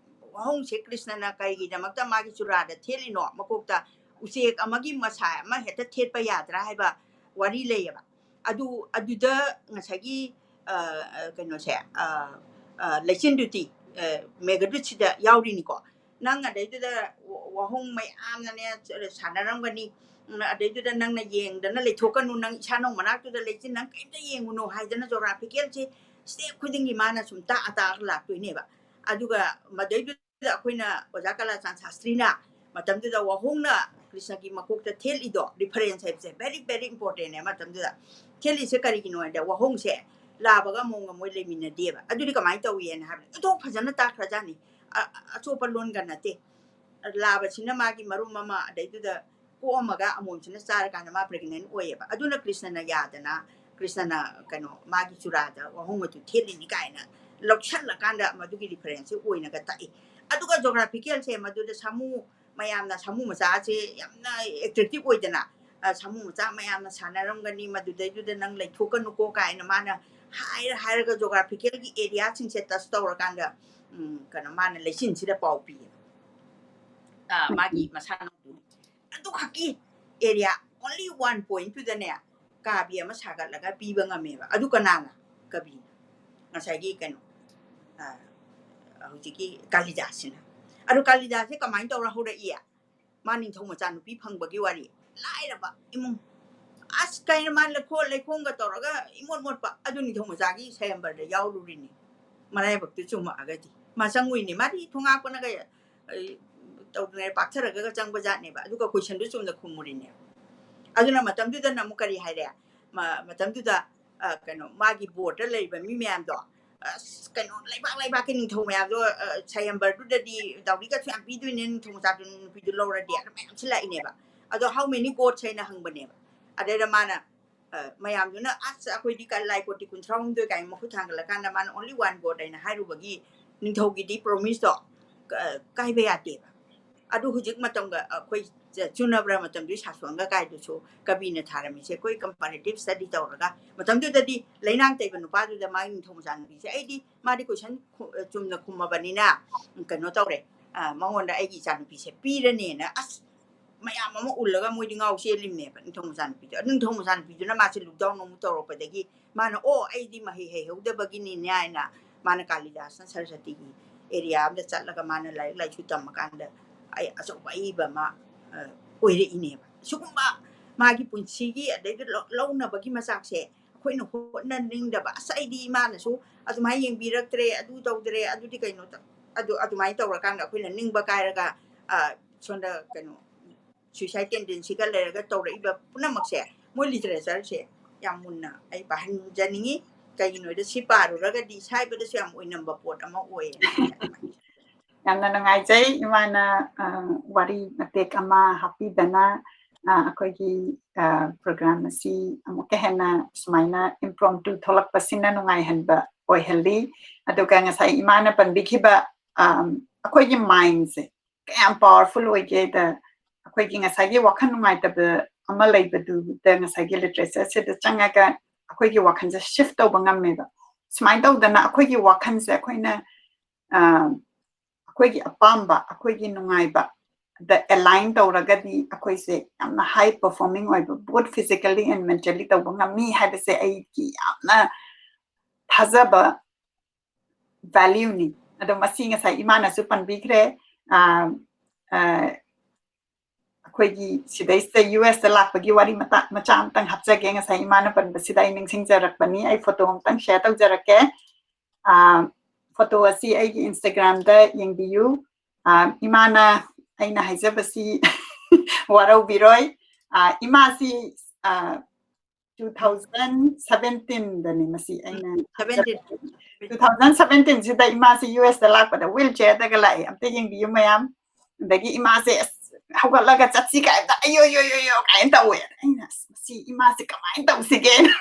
ꯋꯥꯍꯣꯡꯁꯦ ꯀ꯭ꯔꯤꯁꯅꯅ ꯀꯔꯤꯒꯤꯗꯃꯛꯇ ꯃꯥꯒꯤ ꯆꯨꯔꯥꯗ ꯊꯦꯠꯂꯤꯅꯣ, ꯃꯀꯣꯛꯇ ꯎꯆꯦꯛ ꯑꯃꯒꯤ ꯃꯁꯥ ꯑꯃ ꯍꯦꯛꯇ ꯊꯦꯠꯄ ꯌꯥꯗ꯭ꯔꯥ ꯍꯥꯏꯕ ꯋꯥꯔꯤ ꯂꯩꯌꯦꯕ꯫ ꯑꯗꯨ, ꯑꯗꯨꯗ ꯉꯁꯥꯏꯒꯤ, ꯑ, ꯑ, ꯀꯩꯅꯣꯁꯦ, ꯑ, ꯑ, ꯂꯩꯆꯤꯟꯗꯨꯗꯤ, ꯑ, ꯃꯦꯘꯗꯨꯠꯁꯤꯗ ꯌꯥꯎꯔꯤꯅꯤꯀꯣ꯫ ꯅꯪ ꯑꯗꯩꯗꯨꯗ ꯋꯥ-, ꯋꯥꯍꯣꯡ ꯃꯌꯥꯝꯅꯅꯦ ꯁꯥꯟꯅꯔꯝꯒꯅꯤ꯫ ꯎꯝ, ꯑꯗꯩꯗꯨꯗ ꯅꯪꯅ ꯌꯦꯡꯗꯅ ꯂꯩꯊꯣꯛꯀꯅꯨ, ꯅꯪ ꯏꯁꯥ ꯅꯧ ꯃꯅꯥꯛꯇꯨꯗ ꯂꯩꯆꯤꯟ ꯅꯪ ꯀꯔꯤꯝꯇ ꯌꯦꯡꯉꯨꯅꯨ ꯍꯥꯏꯗꯅ geographical ꯁꯦ step ꯈꯨꯗꯤꯡꯒꯤ ꯃꯥꯅ ꯁꯨꯝ ꯇꯥꯛꯑ ꯇꯥꯛꯑꯒ ꯂꯥꯛꯇꯣꯏꯅꯦꯕ꯫ ꯑꯗꯨꯒ ꯃꯗꯩꯗꯨꯗ ꯑꯩꯈꯣꯏꯅ ꯑꯣꯖꯥ ꯀꯂꯥꯆꯥꯟ ꯁꯥꯁꯇ꯭ꯔꯤꯅ ꯃꯇꯝꯗꯨꯗ ꯋꯥꯍꯣꯡꯅ ꯀ꯭ꯔꯤꯁꯅꯒꯤ ꯃꯀꯣꯛꯇ ꯊꯦꯠꯂꯤꯗꯣ, reference ꯍꯥꯏꯕꯁꯦ very, very important ꯅꯦ ꯃꯇꯝꯗꯨꯗ꯫ ꯊꯦꯠꯂꯤꯁꯦ ꯀꯔꯤꯒꯤꯅꯣ ꯍꯥꯏꯗ, ꯋꯥꯍꯣꯡꯁꯦ ꯂꯥꯕꯒ ꯑꯃꯣꯝꯒ ꯃꯣꯏ ꯂꯩꯃꯤꯟꯅꯗꯦꯕ꯫ ꯑꯗꯨꯗꯤ ꯀꯃꯥꯏꯅ ꯇꯧꯏꯅ ꯍꯥꯏꯕꯗ, ꯑꯗꯨꯝ ꯐꯖꯅ ꯇꯥꯛꯈ꯭ꯔꯖꯥꯠꯅꯤ꯫ ꯑ-, ꯑ-, ꯑꯆꯣꯞꯄ ꯂꯣꯟꯒ ꯅꯠꯇꯦ꯫ ꯑ, ꯂꯥꯕꯁꯤꯅ ꯃꯥꯒꯤ ꯃꯔꯨꯝ ꯑꯃ ꯑꯗꯩꯗꯨꯗ ꯀꯣꯛꯑꯝꯃꯒ ꯑꯃꯣꯝꯁꯤꯅ ꯆꯥꯔꯀꯥꯟꯗ ꯃꯥ pregnant ꯑꯣꯏꯌꯦꯕ꯫ ꯑꯗꯨꯅ ꯀ꯭ꯔꯤꯁꯅꯅ ꯌꯥꯗꯅ, ꯀ꯭ꯔꯤꯁꯅꯅ ꯀꯩꯅꯣ, ꯃꯥꯒꯤ ꯆꯨꯔꯥꯗ ꯋꯥꯍꯣꯡ ꯑꯗꯨ ꯊꯦꯠꯂꯤꯅꯤ ꯀꯥꯏꯅ ꯂꯧꯁꯜꯂꯀꯥꯟꯗ ꯃꯗꯨꯒꯤ reference ꯁꯦ ꯑꯣꯏꯅꯒ ꯇꯥꯛꯏ꯫ ꯑꯗꯨꯒ geographical ꯁꯦ ꯃꯗꯨꯗ ꯁꯥꯃꯨ, ꯃꯌꯥꯝꯅ ꯁꯥꯃꯨ ꯃꯆꯥꯁꯦ ꯌꯥꯝꯅ attractive ꯑꯣꯏꯗꯅ, ꯑ, ꯁꯥꯃꯨ ꯃꯆꯥ ꯃꯌꯥꯝꯅ ꯁꯥꯟꯅꯔꯝꯒꯅꯤ, ꯃꯗꯨꯗꯩꯗꯨꯗ ꯅꯪ ꯂꯩꯊꯣꯛꯀꯅꯨꯀꯣ ꯀꯥꯏꯅ ꯃꯥꯅ ꯍꯥꯏꯔ ꯍꯥꯏꯔꯒ geographical ꯒꯤ area ꯁꯤꯡꯁꯦ touch ꯇꯧꯔꯀꯥꯟꯗ, ꯎꯝ, ꯀꯩꯅꯣ, ꯃꯥꯅ ꯂꯩꯆꯤꯟꯁꯤꯗ ꯄꯥꯎ ꯄꯤꯌꯦꯕ꯫ ꯑ, ꯃꯥꯒꯤ ꯃꯁꯥꯅ ꯑꯗꯨꯈꯛꯀꯤ area, only one point ꯇꯨꯗꯅꯦ ꯀꯥꯕꯤ ꯑꯃ ꯁꯥꯒꯠꯂꯒ ꯄꯤꯕ ꯉꯝꯃꯦꯕ꯫ ꯑꯗꯨ ꯀꯅꯥꯅ? ꯀꯕꯤꯅ꯫ ꯉꯁꯥꯏꯒꯤ ꯀꯩꯅꯣ, ꯑ, ꯍꯧꯖꯤꯛꯀꯤ ꯀꯥꯂꯤꯗꯥꯁꯁꯤꯅ꯫ ꯑꯗꯨ ꯀꯥꯂꯤꯗꯥꯁꯁꯦ ꯀꯃꯥꯏꯅ ꯇꯧꯔ ꯍꯧꯔꯛꯏ? ꯃꯥ ꯅꯤꯡꯊꯧ ꯃꯆꯥ ꯅꯨꯄꯤ ꯐꯪꯕꯒꯤ ꯋꯥꯔꯤ꯫ ꯂꯥꯏꯔꯕ ꯏꯃꯨꯡ꯫ ꯑꯁ, ꯀꯩꯅꯣ, ꯃꯥ ꯂꯩꯈꯣ-, ꯂꯩꯈꯣꯡꯒ ꯇꯧꯔꯒ ꯏꯃꯣꯠ ꯃꯣꯠꯄ꯫ ꯑꯗꯨ ꯅꯤꯡꯊꯧ ꯃꯆꯥꯒꯤ ꯁꯌꯝꯕꯔꯗ ꯌꯥꯎꯔꯨꯔꯤꯅꯤ꯫ ꯃꯔꯥꯏꯕꯛꯇꯨ ꯆꯨꯝꯃꯛꯑꯒꯗꯤ꯫ ꯃꯥ ꯆꯪꯉꯨꯏꯅꯤ꯫ ꯃꯥꯗꯤ ꯊꯣꯡꯉꯥꯛꯄꯅꯒ, ꯑꯩ, ꯇꯧꯗ꯭ꯔꯤꯉꯩ ꯄꯥꯛꯊꯔꯒ ꯆꯪꯕ ꯖꯥꯠꯅꯦꯕ꯫ ꯑꯗꯨꯒ question ꯗꯨ ꯆꯨꯝꯅ ꯈꯨꯝꯃꯨꯔꯤꯅꯦꯕ꯫ ꯑꯗꯨꯅ ꯃꯇꯝꯗꯨꯗꯅ ꯑꯃꯨꯛ ꯀꯔꯤ ꯍꯥꯏꯔꯦ? ꯃ-, ꯃꯇꯝꯗꯨꯗ, ꯑ, ꯀꯩꯅꯣ, ꯃꯥꯒꯤ board ꯇ ꯂꯩꯔꯤꯕ ꯃꯤ ꯃꯌꯥꯝꯗꯣ, ꯑꯁ, ꯀꯩꯅꯣ, ꯂꯩꯕꯥꯛ ꯂꯩꯕꯥꯛꯀꯤ ꯅꯤꯡꯊꯧ ꯃꯌꯥꯝꯗꯣ, ꯑ, ꯁꯌꯝꯕꯔꯗꯨꯗꯗꯤ ꯗꯥꯎꯔꯤꯒꯁꯨ ꯌꯥꯝ ꯄꯤꯗꯣꯏꯅꯦ, ꯅꯤꯡꯊꯧ ꯃꯆꯥꯗꯨ ꯅꯨꯄꯤꯗꯨ ꯂꯧꯔꯗꯤ, ꯑꯗꯨ ꯃꯌꯥꯝꯁꯤ ꯂꯥꯛꯏꯅꯦꯕ꯫ ꯑꯗꯣ how many gods ꯍꯥꯏꯅ ꯍꯪꯕꯅꯦꯕ꯫ ꯑꯗꯩꯗ ꯃꯥꯅ, ꯑ, ꯃꯌꯥꯝꯗꯨꯅ, "ꯑꯁ, ꯑꯩꯈꯣꯏꯗꯤ ꯀ-, ꯂꯥꯏ ꯀꯣꯇꯤ ꯀꯨꯟꯊ꯭ꯔꯥ ꯍꯨꯝꯗꯣꯏ" ꯀꯥꯏꯅ ꯃꯈꯨꯠ ꯊꯥꯡꯒꯠꯂꯀꯥꯟꯗ ꯃꯥꯅ only one god ꯍꯥꯏꯅ ꯍꯥꯏꯔꯨꯕꯒꯤ ꯅꯤꯡꯊꯧꯒꯤꯗꯤ promise ꯇꯣ ꯀ-, ꯀꯥꯏꯕ ꯌꯥꯗꯦꯕ꯫ ꯑꯗꯨ ꯍꯧꯖꯤꯛ ꯃꯇꯝꯒ ꯑꯩꯈꯣꯏ ꯆꯨꯅꯕ꯭ꯔꯥ? ꯃꯇꯝꯗꯨꯒꯤ ꯁꯥꯁꯣꯟꯒ ꯀꯥꯏꯗꯨꯁꯨ ꯀꯕꯤꯅ ꯊꯥꯔꯝꯃꯤꯁꯦ꯫ ꯑꯩꯈꯣꯏ comparative study ꯇꯧꯔꯒ, ꯃꯇꯝꯗꯨꯗꯗꯤ ꯂꯩꯅꯥꯡ ꯇꯩꯕ ꯅꯨꯄꯥꯗꯨꯗ ꯃꯥꯒꯤ ꯅꯤꯡꯊꯧ ꯃꯆꯥꯅꯨꯄꯤꯁꯦ, ꯑꯩꯗꯤ ꯃꯥꯗꯤ question ꯈꯨ-, ꯆꯨꯝꯅ ꯈꯨꯝꯃꯕꯅꯤꯅ, ꯀꯩꯅꯣ ꯇꯧꯔꯦ, ꯑ, ꯃꯉꯣꯟꯗ ꯑꯩꯒꯤ ꯏꯆꯥꯅꯨꯄꯤꯁꯦ ꯄꯤꯔꯅꯦꯅ, ꯑꯁ, ꯃꯌꯥꯝ ꯑꯃ ꯎꯜꯂꯒ ꯃꯣꯏꯗꯤ ꯉꯥꯎ ꯆꯦꯜꯂꯤꯕꯅꯦꯕ, ꯅꯤꯡꯊꯧ ꯃꯆꯥꯅꯨꯄꯤꯗꯣ꯫ ꯑꯗꯨ ꯅꯤꯡꯊꯧ ꯃꯆꯥꯅꯨꯄꯤꯗꯨꯅ ꯃꯥꯁꯦ look down ꯑꯃꯨꯛ ꯇꯧꯔꯛꯄꯗꯒꯤ ꯃꯥꯅ, "ꯑꯣ, ꯑꯩꯗꯤ ꯃꯍꯩ ꯍꯩꯍꯧꯗꯕꯒꯤꯅꯤꯅꯦ" ꯍꯥꯏꯅ ꯃꯥꯅ ꯀꯥꯂꯤꯗꯥꯁꯅ ꯁꯔꯁꯇꯤꯒꯤ area ꯑꯃꯗ ꯆꯠꯂꯒ ꯃꯥꯅ ꯂꯥꯏꯔꯤꯛ ꯂꯥꯏꯁꯨ ꯇꯝꯃꯀꯥꯟꯗ ꯑꯩ ꯑꯆꯧꯕ ꯑꯏꯕ ꯑꯃ, ꯑ, ꯑꯣꯏꯔꯛꯏꯅꯦꯕ꯫ ꯁꯤꯒꯨꯝꯕ ꯃꯥꯒꯤ ꯄꯨꯟꯁꯤꯒꯤ, ꯑꯗꯩꯗ ꯂꯧ-, ꯂꯧꯅꯕꯒꯤ ꯃꯆꯥꯛꯁꯦ ꯑꯩꯈꯣꯏꯅ ꯍꯣꯠꯅꯅꯤꯡꯗꯕ, "ꯑꯁ, ꯑꯩꯗꯤ ꯏꯃꯥꯅꯁꯨ ꯑꯗꯨꯃꯥꯏꯅ ꯌꯦꯡꯕꯤꯔꯛꯇ꯭ꯔꯦ, ꯑꯗꯨ ꯇꯧꯗ꯭ꯔꯦ, ꯑꯗꯨꯗꯤ ꯀꯩꯅꯣ ꯇꯧ-," ꯑꯗꯨ, ꯑꯗꯨꯃꯥꯏꯅ ꯇꯧꯔꯀꯥꯟꯗ ꯑꯩꯈꯣꯏꯅ ꯅꯤꯡꯕ ꯀꯥꯏꯔꯒ, ꯑ, ꯁꯣꯝꯗ ꯀꯩꯅꯣ, suicide tendencyꯒ ꯂꯩꯔꯒ ꯇꯧꯔꯛꯏꯕ ꯄꯨꯝꯅꯃꯛꯁꯦ, ꯃꯣꯏ literatureꯁꯦ ꯌꯥꯝ ꯃꯨꯟꯅ ꯑꯩ ꯄꯥꯍꯟꯖꯅꯤꯡꯉꯤ꯫ ꯀꯩꯒꯤꯅꯣꯗ ꯁꯤ ꯄꯥꯔꯨꯔꯒꯗꯤ ꯏꯁꯥ ꯏꯕꯗꯁꯨ ꯌꯥꯝ ꯑꯣꯏꯅꯝꯕ ꯄꯣꯠ ꯑꯃ ꯑꯣꯏꯌꯦꯅ ꯈꯜꯂꯦ꯫ ꯌꯥꯝꯅ ꯅꯨꯡꯉꯥꯏꯖꯩ, ꯏꯃꯥꯅ, ꯑ, ꯋꯥꯔꯤ ꯃꯇꯦꯛ ꯑꯃ ꯍꯥꯞꯄꯤꯗꯅ, ꯑ, ꯑꯩꯈꯣꯏꯒꯤ, ꯑ, program ꯑꯁꯤ ꯑꯃꯨꯛꯀ ꯍꯦꯟꯅ ꯁꯨꯃꯥꯏꯅ impromptu ꯊꯣꯛꯂꯛꯄꯁꯤꯅ ꯅꯨꯡꯉꯥꯏꯍꯟꯕ ꯑꯣꯏꯍꯜꯂꯤ꯫ ꯑꯗꯨꯒ ꯉꯁꯥꯏ ꯏꯃꯥꯅ ꯄꯟꯕꯤꯈꯤꯕ, ꯑ, ꯑꯩꯈꯣꯏꯒꯤ mindꯁꯦ ꯀꯌꯥꯝ powerful ꯑꯣꯏꯒꯦꯗ, ꯑꯩꯈꯣꯏꯒꯤ ꯉꯁꯥꯏꯒꯤ ꯋꯥꯈꯜ ꯅꯨꯡꯉꯥꯏꯇꯕ ꯑꯃ ꯂꯩꯕꯗꯨꯗ ꯉꯁꯥꯏꯒꯤ literatureꯁꯤꯗ ꯆꯪꯉꯒ ꯑꯩꯈꯣꯏꯒꯤ ꯋꯥꯈꯜꯁꯦ shift ꯇꯧꯕ ꯉꯝꯃꯦꯕ꯫ ꯁꯨꯃꯥꯏꯅ ꯇꯧꯗꯅ ꯑꯩꯈꯣꯏꯒꯤ ꯋꯥꯈꯜꯁꯦ ꯑꯩꯈꯣꯏꯅ, ꯑ, ꯑꯩꯈꯣꯏꯒꯤ ꯑꯄꯥꯝꯕ, ꯑꯩꯈꯣꯏꯒꯤ ꯅꯨꯡꯉꯥꯏꯕ ꯗ align ꯇꯧꯔꯒꯗꯤ ꯑꯩꯈꯣꯏꯁꯦ ꯌꯥꯝꯅ high performing ꯑꯣꯏꯕ, both physically and mentally ꯇꯧꯕ ꯉꯝꯃꯤ ꯍꯥꯏꯕꯁꯦ ꯑꯩꯒꯤ ꯌꯥꯝꯅ ꯊꯥꯖꯕ valueꯅꯤ꯫ ꯑꯗꯣ ꯃꯁꯤ ꯉꯁꯥꯏ ꯏꯃꯥꯅꯁꯨ ꯄꯟꯕꯤꯈ꯭ꯔꯦ꯫ ꯑ, ꯑ, ꯑꯩꯈꯣꯏꯒꯤ ꯁꯤꯗꯩꯁꯤꯗ USꯇ ꯂꯥꯛꯄꯒꯤ ꯋꯥꯔꯤ ꯃꯇꯥ-, ꯃꯆꯥ ꯑꯃꯇꯪ ꯍꯥꯞꯆꯒꯦ꯫ ꯉꯁꯥꯏ ꯏꯃꯥꯅ ꯄꯟꯕꯁꯤꯗ ꯑꯩ ꯅꯤꯡꯁꯤꯡꯖꯔꯛꯄꯅꯤ꯫ ꯑꯩ photo ꯑꯃꯇꯪ share ꯇꯧꯖꯔꯛꯀꯦ꯫ ꯑ, photo ꯑꯁꯤ ꯑꯩꯒꯤ Instagramꯗ ꯌꯦꯡꯕꯤꯌꯨ꯫ ꯑ, ꯏꯃꯥꯅ ꯑꯩꯅ ꯍꯥꯏꯖꯕꯁꯤ ꯋꯥꯔꯧꯕꯤꯔꯣꯏ꯫ ꯑ, ꯏꯃꯥꯁꯤ, ꯑ, two thousand seventeenꯗꯅꯤ ꯃꯁꯤ ꯑꯩꯅ seventeen꯫ Two thousand seventeenꯁꯤꯗ ꯏꯃꯥꯁꯤ USꯇ ꯂꯥꯛꯄꯗ wheelchairꯗꯒ ꯂꯥꯛꯑꯦ꯫ ꯑꯝꯇ ꯌꯦꯡꯕꯤꯌꯨ ꯃꯌꯥꯝ꯫ ꯑꯗꯒꯤ ꯏꯃꯥꯁꯦ, "ꯑꯁ, ꯍꯧꯒꯠꯂꯒ ꯆꯠꯁꯤ" ꯀꯥꯏꯅ, "ꯑꯌꯣ, ꯌꯣ, ꯌꯣ, ꯌꯣ" ꯀꯥꯏꯅ ꯇꯧꯋꯦ꯫ ꯑꯩꯅ, "ꯑꯁ, ꯃꯁꯤ ꯏꯃꯥꯁꯦ ꯀꯃꯥꯏꯅ ꯇꯧꯁꯤꯒꯦꯅ?"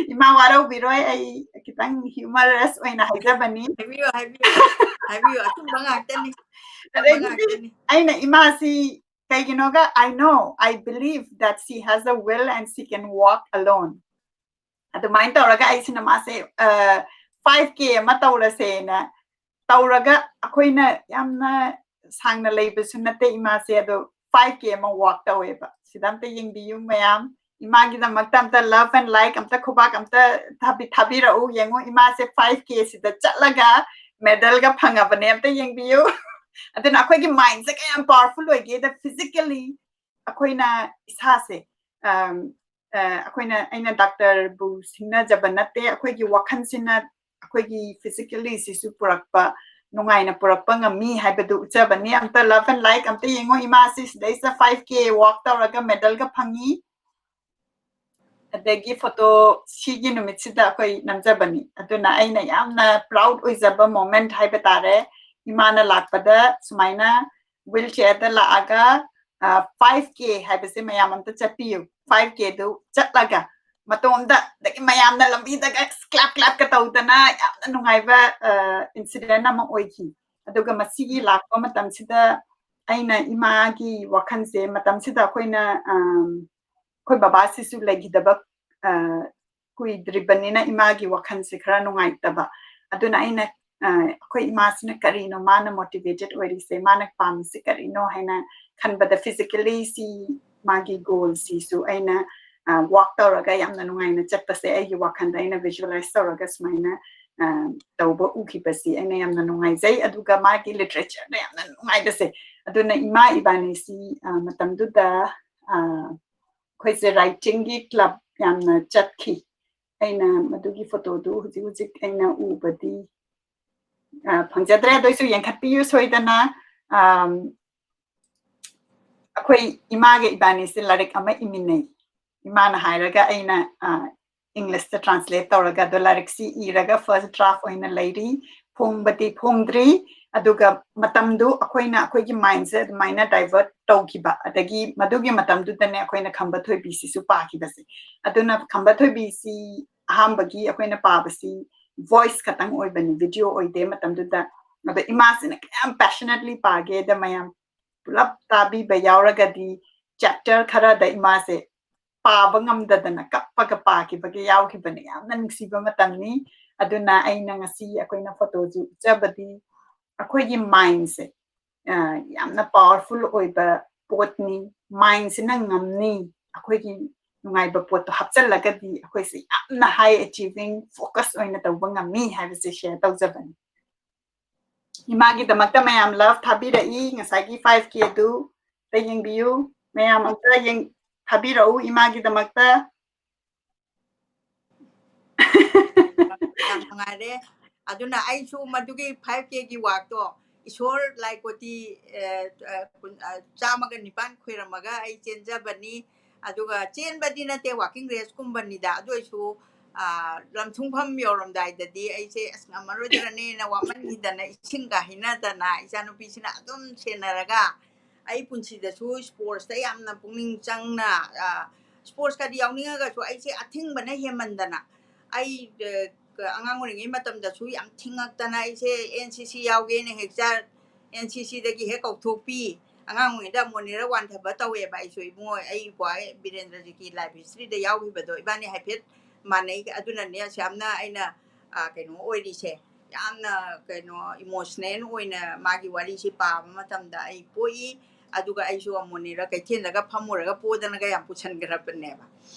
ꯏꯃꯥ ꯋꯥꯔꯧꯕꯤꯔꯣꯏ, ꯑꯩ ꯈꯤꯇꯪ humorous ꯑꯣꯏꯅ ꯍꯥꯏꯖꯕꯅꯤ꯫ ꯍꯥꯏꯕꯤꯌꯨ, ꯍꯥꯏꯕꯤꯌꯨ, ꯍꯥꯏꯕꯤꯌꯨ, ꯑꯆꯨꯝꯕ ꯉꯥꯛꯇꯅꯤ, ꯑꯆꯨꯝꯕ ꯑꯗꯒꯤꯗꯤ ꯉꯥꯛꯇꯅꯤ. ꯑꯩꯅ ꯏꯃꯥꯁꯤ ꯀꯩꯒꯤꯅꯣꯒ, I know, I believe that she has a will and she can walk alone. ꯑꯗꯨꯃꯥꯏꯅ ꯇꯧꯔꯒ ꯑꯩꯁꯤꯅ ꯃꯥꯁꯦ five K ꯑꯃ ꯇꯧꯔꯁꯦꯅ ꯇꯧꯔꯒ, ꯑꯩꯈꯣꯏꯅ ꯌꯥꯝꯅ ꯁꯥꯡꯅ ꯂꯩꯕꯁꯨ ꯅꯠꯇꯦ ꯏꯃꯥꯁꯦ, ꯑꯗꯣ five K ꯑꯃ walk ꯇꯧꯋꯦꯕ꯫ ꯁꯤꯗ ꯑꯝꯇ ꯌꯦꯡꯕꯤꯌꯨ ꯃꯌꯥꯝ, ꯏꯃꯥꯒꯤꯗꯃꯛꯇ ꯑꯝꯇ love and like, ꯑꯝꯇ ꯈꯨꯕꯥꯛ ꯑꯝꯇ ꯊꯥꯕꯤ-, ꯊꯥꯕꯤꯔꯛꯎ꯫ ꯌꯦꯡꯉꯨ, ꯏꯃꯥꯁꯦ five K ꯁꯤꯗ ꯆꯠꯂꯒ medalꯒ ꯐꯪꯉꯕꯅꯦ, ꯑꯝꯇ ꯌꯦꯡꯕꯤꯌꯨ꯫ ꯑꯗꯨꯅ ꯑꯩꯈꯣꯏꯒꯤ mindꯁꯦ ꯀꯌꯥꯝ powerful ꯑꯣꯏꯒꯦꯗ, physically ꯑꯩꯈꯣꯏꯅ ꯏꯁꯥꯁꯦ, ꯑꯝ, ꯑ, ꯑꯩꯈꯣꯏꯅ, ꯑꯩꯅ doctorꯕꯨ ꯁꯤꯡꯅꯖꯕ ꯅꯠꯇꯦ, ꯑꯩꯈꯣꯏꯒꯤ ꯋꯥꯈꯜꯁꯤꯅ ꯑꯩꯈꯣꯏꯒꯤ physicallyꯁꯤꯁꯨ ꯄꯨꯔꯛꯄ, ꯅꯨꯡꯉꯥꯏꯅ ꯄꯨꯔꯛꯄ ꯉꯝꯃꯤ ꯍꯥꯏꯕꯗꯨ ꯎꯠꯆꯕꯅꯤ꯫ ꯑꯝꯇ love and like ꯑꯝꯇ ꯌꯦꯡꯉꯣ, ꯏꯃꯥꯁꯤ ꯁꯤꯗꯩꯁꯤꯗ five K walk ꯇꯧꯔꯒ medalꯒ ꯐꯪꯉꯤ꯫ ꯑꯗꯒꯤ photo ꯁꯤꯒꯤ ꯅꯨꯃꯤꯠꯁꯤꯗ ꯑꯩꯈꯣꯏ ꯅꯝꯖꯕꯅꯤ꯫ ꯑꯗꯨꯅ ꯑꯩꯅ ꯌꯥꯝꯅ proud ꯑꯣꯏꯖꯕ moment ꯍꯥꯏꯕ ꯇꯥꯔꯦ꯫ ꯏꯃꯥꯅ ꯂꯥꯛꯄꯗ ꯁꯨꯃꯥꯏꯅ wheelchairꯗ ꯂꯥꯛꯑꯒ, ꯑ, five K ꯍꯥꯏꯕꯁꯦ ꯃꯌꯥꯝ ꯑꯝꯇ ꯆꯠꯄꯤꯌꯨ꯫ Five Kꯗꯨ ꯆꯠꯂꯒ ꯃꯇꯣꯝꯗ, ꯑꯗꯒꯤ ꯃꯌꯥꯝꯅ ꯂꯝꯕꯤꯗꯒ clap clapꯀ ꯇꯧꯗꯅ ꯌꯥꯝꯅ ꯅꯨꯡꯉꯥꯏꯕ, ꯑ, incident ꯑꯃ ꯑꯣꯏꯈꯤ꯫ ꯑꯗꯨꯒ ꯃꯁꯤꯒꯤ ꯂꯥꯛꯄ ꯃꯇꯝꯁꯤꯗ ꯑꯩꯅ ꯏꯃꯥꯒꯤ ꯋꯥꯈꯜꯁꯦ, ꯃꯇꯝꯁꯤꯗ ꯑꯩꯈꯣꯏꯅ, ꯑꯝ, ꯑꯩꯈꯣꯏ ꯕꯕꯥꯁꯤꯁꯨ ꯂꯩꯈꯤꯗꯕ, ꯑ, ꯀꯨꯏꯗ꯭ꯔꯤꯕꯅꯤꯅ ꯏꯃꯥꯒꯤ ꯋꯥꯈꯜꯁꯦ ꯈꯔ ꯅꯨꯡꯉꯥꯏꯇꯕ꯫ ꯑꯗꯨꯅ ꯑꯩꯅ, ꯑ, ꯑꯩꯈꯣꯏ ꯏꯃꯥꯁꯤꯅ ꯀꯔꯤꯅꯣ ꯃꯥꯅ motivated ꯑꯣꯏꯔꯤꯁꯦ, ꯃꯥꯅ ꯄꯥꯝꯃꯤꯁꯦ ꯀꯔꯤꯅꯣ ꯍꯥꯏꯅ ꯈꯟꯕꯗ, physically ꯁꯤ ꯃꯥꯒꯤ goalꯁꯤꯁꯨ ꯑꯩꯅ, ꯑ, walk ꯇꯧꯔꯒ ꯌꯥꯝꯅ ꯅꯨꯡꯉꯥꯏꯅ ꯆꯠꯄꯁꯦ ꯑꯩꯒꯤ ꯋꯥꯈꯜꯗ ꯑꯩꯅ visualize ꯇꯧꯔꯒ ꯁꯨꯃꯥꯏꯅ, ꯑ, ꯇꯧꯕ ꯎꯈꯤꯕꯁꯤ ꯑꯩꯅ ꯌꯥꯝꯅ ꯅꯨꯡꯉꯥꯏꯖꯩ꯫ ꯑꯗꯨꯒ ꯃꯥꯒꯤ literature ꯗ ꯌꯥꯝꯅ ꯅꯨꯡꯉꯥꯏꯕꯁꯦ꯫ ꯑꯗꯨꯅ ꯏꯃꯥ ꯏꯕꯥꯅꯤꯁꯤ, ꯑ, ꯃꯇꯝꯗꯨꯗ, ꯑ, ꯑꯩꯈꯣꯏꯁꯦ writingꯒꯤ club ꯌꯥꯝꯅ ꯆꯠꯈꯤ꯫ ꯑꯩꯅ ꯃꯗꯨꯒꯤ photoꯗꯨ ꯍꯧꯖꯤꯛ ꯍꯧꯖꯤꯛ ꯑꯩꯅ ꯎꯕꯗꯤ, ꯑ, ꯐꯪꯖꯗ꯭ꯔꯦ, ꯑꯗꯨ ꯑꯣꯏꯁꯨ ꯌꯦꯡꯈꯠꯄꯤꯌꯨ ꯁꯣꯏꯗꯅ꯫ ꯑꯝ, ꯑꯩꯈꯣꯏ ꯏꯃꯥꯒ ꯏꯕꯥꯅꯤꯁꯦ ꯂꯥꯏꯔꯤꯛ ꯑꯃ ꯏꯃꯤꯟꯅꯩ꯫ ꯏꯃꯥꯅ ꯍꯥꯏꯔꯒ ꯑꯩꯅ, ꯑ, Englishꯇ translate ꯇꯧꯔꯒ, ꯑꯗꯣ ꯂꯥꯏꯔꯤꯛꯁꯤ ꯏꯔꯒ first draft ꯑꯣꯏꯅ ꯂꯩꯔꯤ, ꯐꯣꯡꯕꯗꯤ ꯐꯣꯡꯗ꯭ꯔꯤ꯫ ꯑꯗꯨꯒ ꯃꯇꯝꯗꯨ ꯑꯩꯈꯣꯏꯅ ꯑꯩꯈꯣꯏꯒꯤ mindꯁꯦ ꯑꯗꯨꯃꯥꯏꯅ divert ꯇꯧꯈꯤꯕ, ꯑꯗꯒꯤ ꯃꯗꯨꯒꯤ ꯃꯇꯝꯗꯨꯗꯅꯦ ꯑꯩꯈꯣꯏꯅ ꯈꯝꯕ ꯊꯣꯏꯕꯤꯁꯤꯁꯨ ꯄꯥꯈꯤꯕꯁꯦ꯫ ꯑꯗꯨꯅ ꯈꯝꯕ ꯊꯣꯏꯕꯤꯁꯤ ꯑꯍꯥꯟꯕꯒꯤ ꯑꯩꯈꯣꯏꯅ ꯄꯥꯕꯁꯤ voice ꯈꯛꯇꯪ ꯑꯣꯏꯕꯅꯤ, video ꯑꯣꯏꯗꯦ ꯃꯇꯝꯗꯨꯗ꯫ ꯑꯗꯣ ꯏꯃꯥꯁꯤꯅ ꯀꯌꯥꯝ passionately ꯄꯥꯒꯦꯗ ꯃꯌꯥꯝ ꯄꯨꯂꯞ ꯇꯥꯕꯤꯕ ꯌꯥꯎꯔꯒꯗꯤ chapter ꯈꯔꯗ ꯏꯃꯥꯁꯦ ꯄꯥꯕ ꯉꯝꯗꯗꯅ ꯀꯞꯄꯒ ꯄꯥꯈꯤꯕꯒ ꯌꯥꯎꯈꯤꯕꯅꯤ꯫ ꯌꯥꯝꯅ ꯅꯨꯡꯁꯤꯕ ꯃꯇꯝꯅꯤ꯫ ꯑꯗꯨꯅ ꯑꯩꯅ ꯉꯁꯤ ꯑꯩꯈꯣꯏꯅ photoꯁꯨ ꯎꯠꯆꯕꯗꯤ ꯑꯩꯈꯣꯏꯒꯤ mindꯁꯦ ꯌꯥꯝꯅ powerful ꯑꯣꯏꯕ ꯄꯣꯠꯅꯤ꯫ Mindꯁꯤꯅ ꯉꯝꯅꯤ꯫ ꯑꯩꯈꯣꯏꯒꯤ ꯅꯨꯡꯉꯥꯏꯕ ꯄꯣꯠꯇꯣ ꯍꯥꯞꯆꯤꯜꯂꯒꯗꯤ ꯑꯩꯈꯣꯏꯁꯦ ꯌꯥꯝꯅ high achieving, focus ꯑꯣꯏꯅ ꯇꯧꯕ ꯉꯝꯃꯤ ꯍꯥꯏꯕꯁꯦ share ꯇꯧꯖꯕꯅꯤ꯫ ꯏꯃꯥꯒꯤꯗꯃꯛꯇ ꯃꯌꯥꯝ love ꯊꯥꯕꯤꯔꯛꯏ꯫ ꯉꯁꯥꯏꯒꯤ five K ꯑꯗꯨ ꯌꯦꯡꯕꯤꯌꯨ꯫ ꯃꯌꯥꯝ ꯑꯝꯇ ꯌꯦꯡ-, ꯊꯥꯕꯤꯔꯛꯎ ꯏꯃꯥꯒꯤꯗꯃꯛꯇ꯫ ꯌꯥꯝ ꯅꯨꯡꯉꯥꯏꯔꯦ꯫ ꯑꯗꯨꯅ ꯑꯩꯁꯨ ꯃꯗꯨꯒꯤ five Kꯒꯤ walkꯇꯣ ꯏꯁꯣꯔ ꯂꯥꯏ ꯀꯣꯇꯤ, ꯑ, ꯑ, ꯀꯨꯟ-, ꯑ, ꯆꯥꯝꯃꯒ ꯅꯤꯄꯥꯟ ꯈꯣꯏꯔꯝꯃꯒ ꯑꯩ ꯆꯦꯟꯖꯕꯅꯤ꯫ ꯑꯗꯨꯒ ꯆꯦꯟꯕꯗꯤ ꯅꯠꯇꯦ, walking raceꯀꯨꯝꯕꯅꯤꯗ꯫ ꯑꯗꯨ ꯑꯣꯏꯁꯨ, ꯑ, ꯂꯝꯊꯨꯡꯐꯝ ꯌꯧꯔꯝꯗꯥꯏꯗꯗꯤ ꯑꯩꯁꯦ ꯑꯁ ꯉꯝꯃꯔꯣꯏꯗ꯭ꯔꯅꯦꯅ ꯋꯥꯃꯟꯈꯤꯗꯅ ꯏꯁꯤꯡꯒ ꯍꯩꯅꯗꯅ ꯏꯆꯥꯅꯨꯄꯤꯁꯤꯅ ꯑꯗꯨꯝ ꯁꯦꯟꯅꯔꯒ ꯑꯩ ꯄꯨꯟꯁꯤꯗꯁꯨ sportsꯇ ꯌꯥꯝꯅ ꯄꯨꯛꯅꯤꯡ ꯆꯪꯅ, ꯑ, sportsꯀꯗꯤ ꯌꯥꯎꯅꯤꯡꯉꯒꯁꯨ ꯑꯩꯁꯦ ꯑꯊꯤꯡꯕꯅ ꯍꯦꯟꯃꯟꯗꯅ ꯑꯩ, ꯑ, ꯑꯉꯥꯡ ꯑꯣꯏꯔꯤꯉꯩ ꯃꯇꯝꯗꯁꯨ ꯌꯥꯝ ꯊꯤꯡꯉꯛꯇꯅ ꯑꯩꯁꯦ NCC ꯌꯥꯎꯒꯦꯅ ꯍꯦꯛ ꯆꯠ, NCCꯗꯒꯤ ꯍꯦꯛ ꯀꯧꯊꯣꯛꯄꯤ꯫ ꯑꯉꯥꯡ ꯑꯣꯏꯔꯤꯉꯩꯗ ꯑꯃꯣꯅꯦꯔ ꯋꯥꯟꯊꯕ ꯇꯧꯋꯦꯕ ꯑꯩꯁꯨ꯫ ꯏꯕꯨꯡꯉꯣ, ꯑꯩ ꯕꯣꯏ ꯕꯤꯔꯦꯟꯗ꯭ꯔꯖꯤꯠꯀꯤ life historyꯗ ꯌꯥꯎꯈꯤꯕꯗꯣ ꯏꯕꯥꯅꯤ ꯍꯥꯏꯐꯦꯠ ꯃꯥꯟꯅꯩ꯫ ꯑꯗꯨꯅꯅꯦ ꯑꯁꯨꯛ ꯌꯥꯝꯅ ꯑꯩꯅ, ꯑ, ꯀꯩꯅꯣ ꯑꯣꯏꯔꯤꯁꯦ꯫ ꯌꯥꯝꯅ ꯀꯩꯅꯣ emotional ꯑꯣꯏꯅ ꯃꯥꯒꯤ ꯋꯥꯔꯤꯁꯤ ꯄꯥꯕ ꯃꯇꯝꯗ ꯑꯩ ꯄꯣꯛꯏ꯫ ꯑꯗꯨꯒ ꯑꯩꯁꯨ ꯑꯃꯣꯅꯦꯔ ꯀꯩꯊꯦꯜꯗꯒ ꯐꯝꯃꯨꯔꯒ ꯄꯣꯗꯅꯒ ꯌꯥꯝ ꯄꯨꯁꯟꯈ꯭ꯔꯕꯅꯦꯕ꯫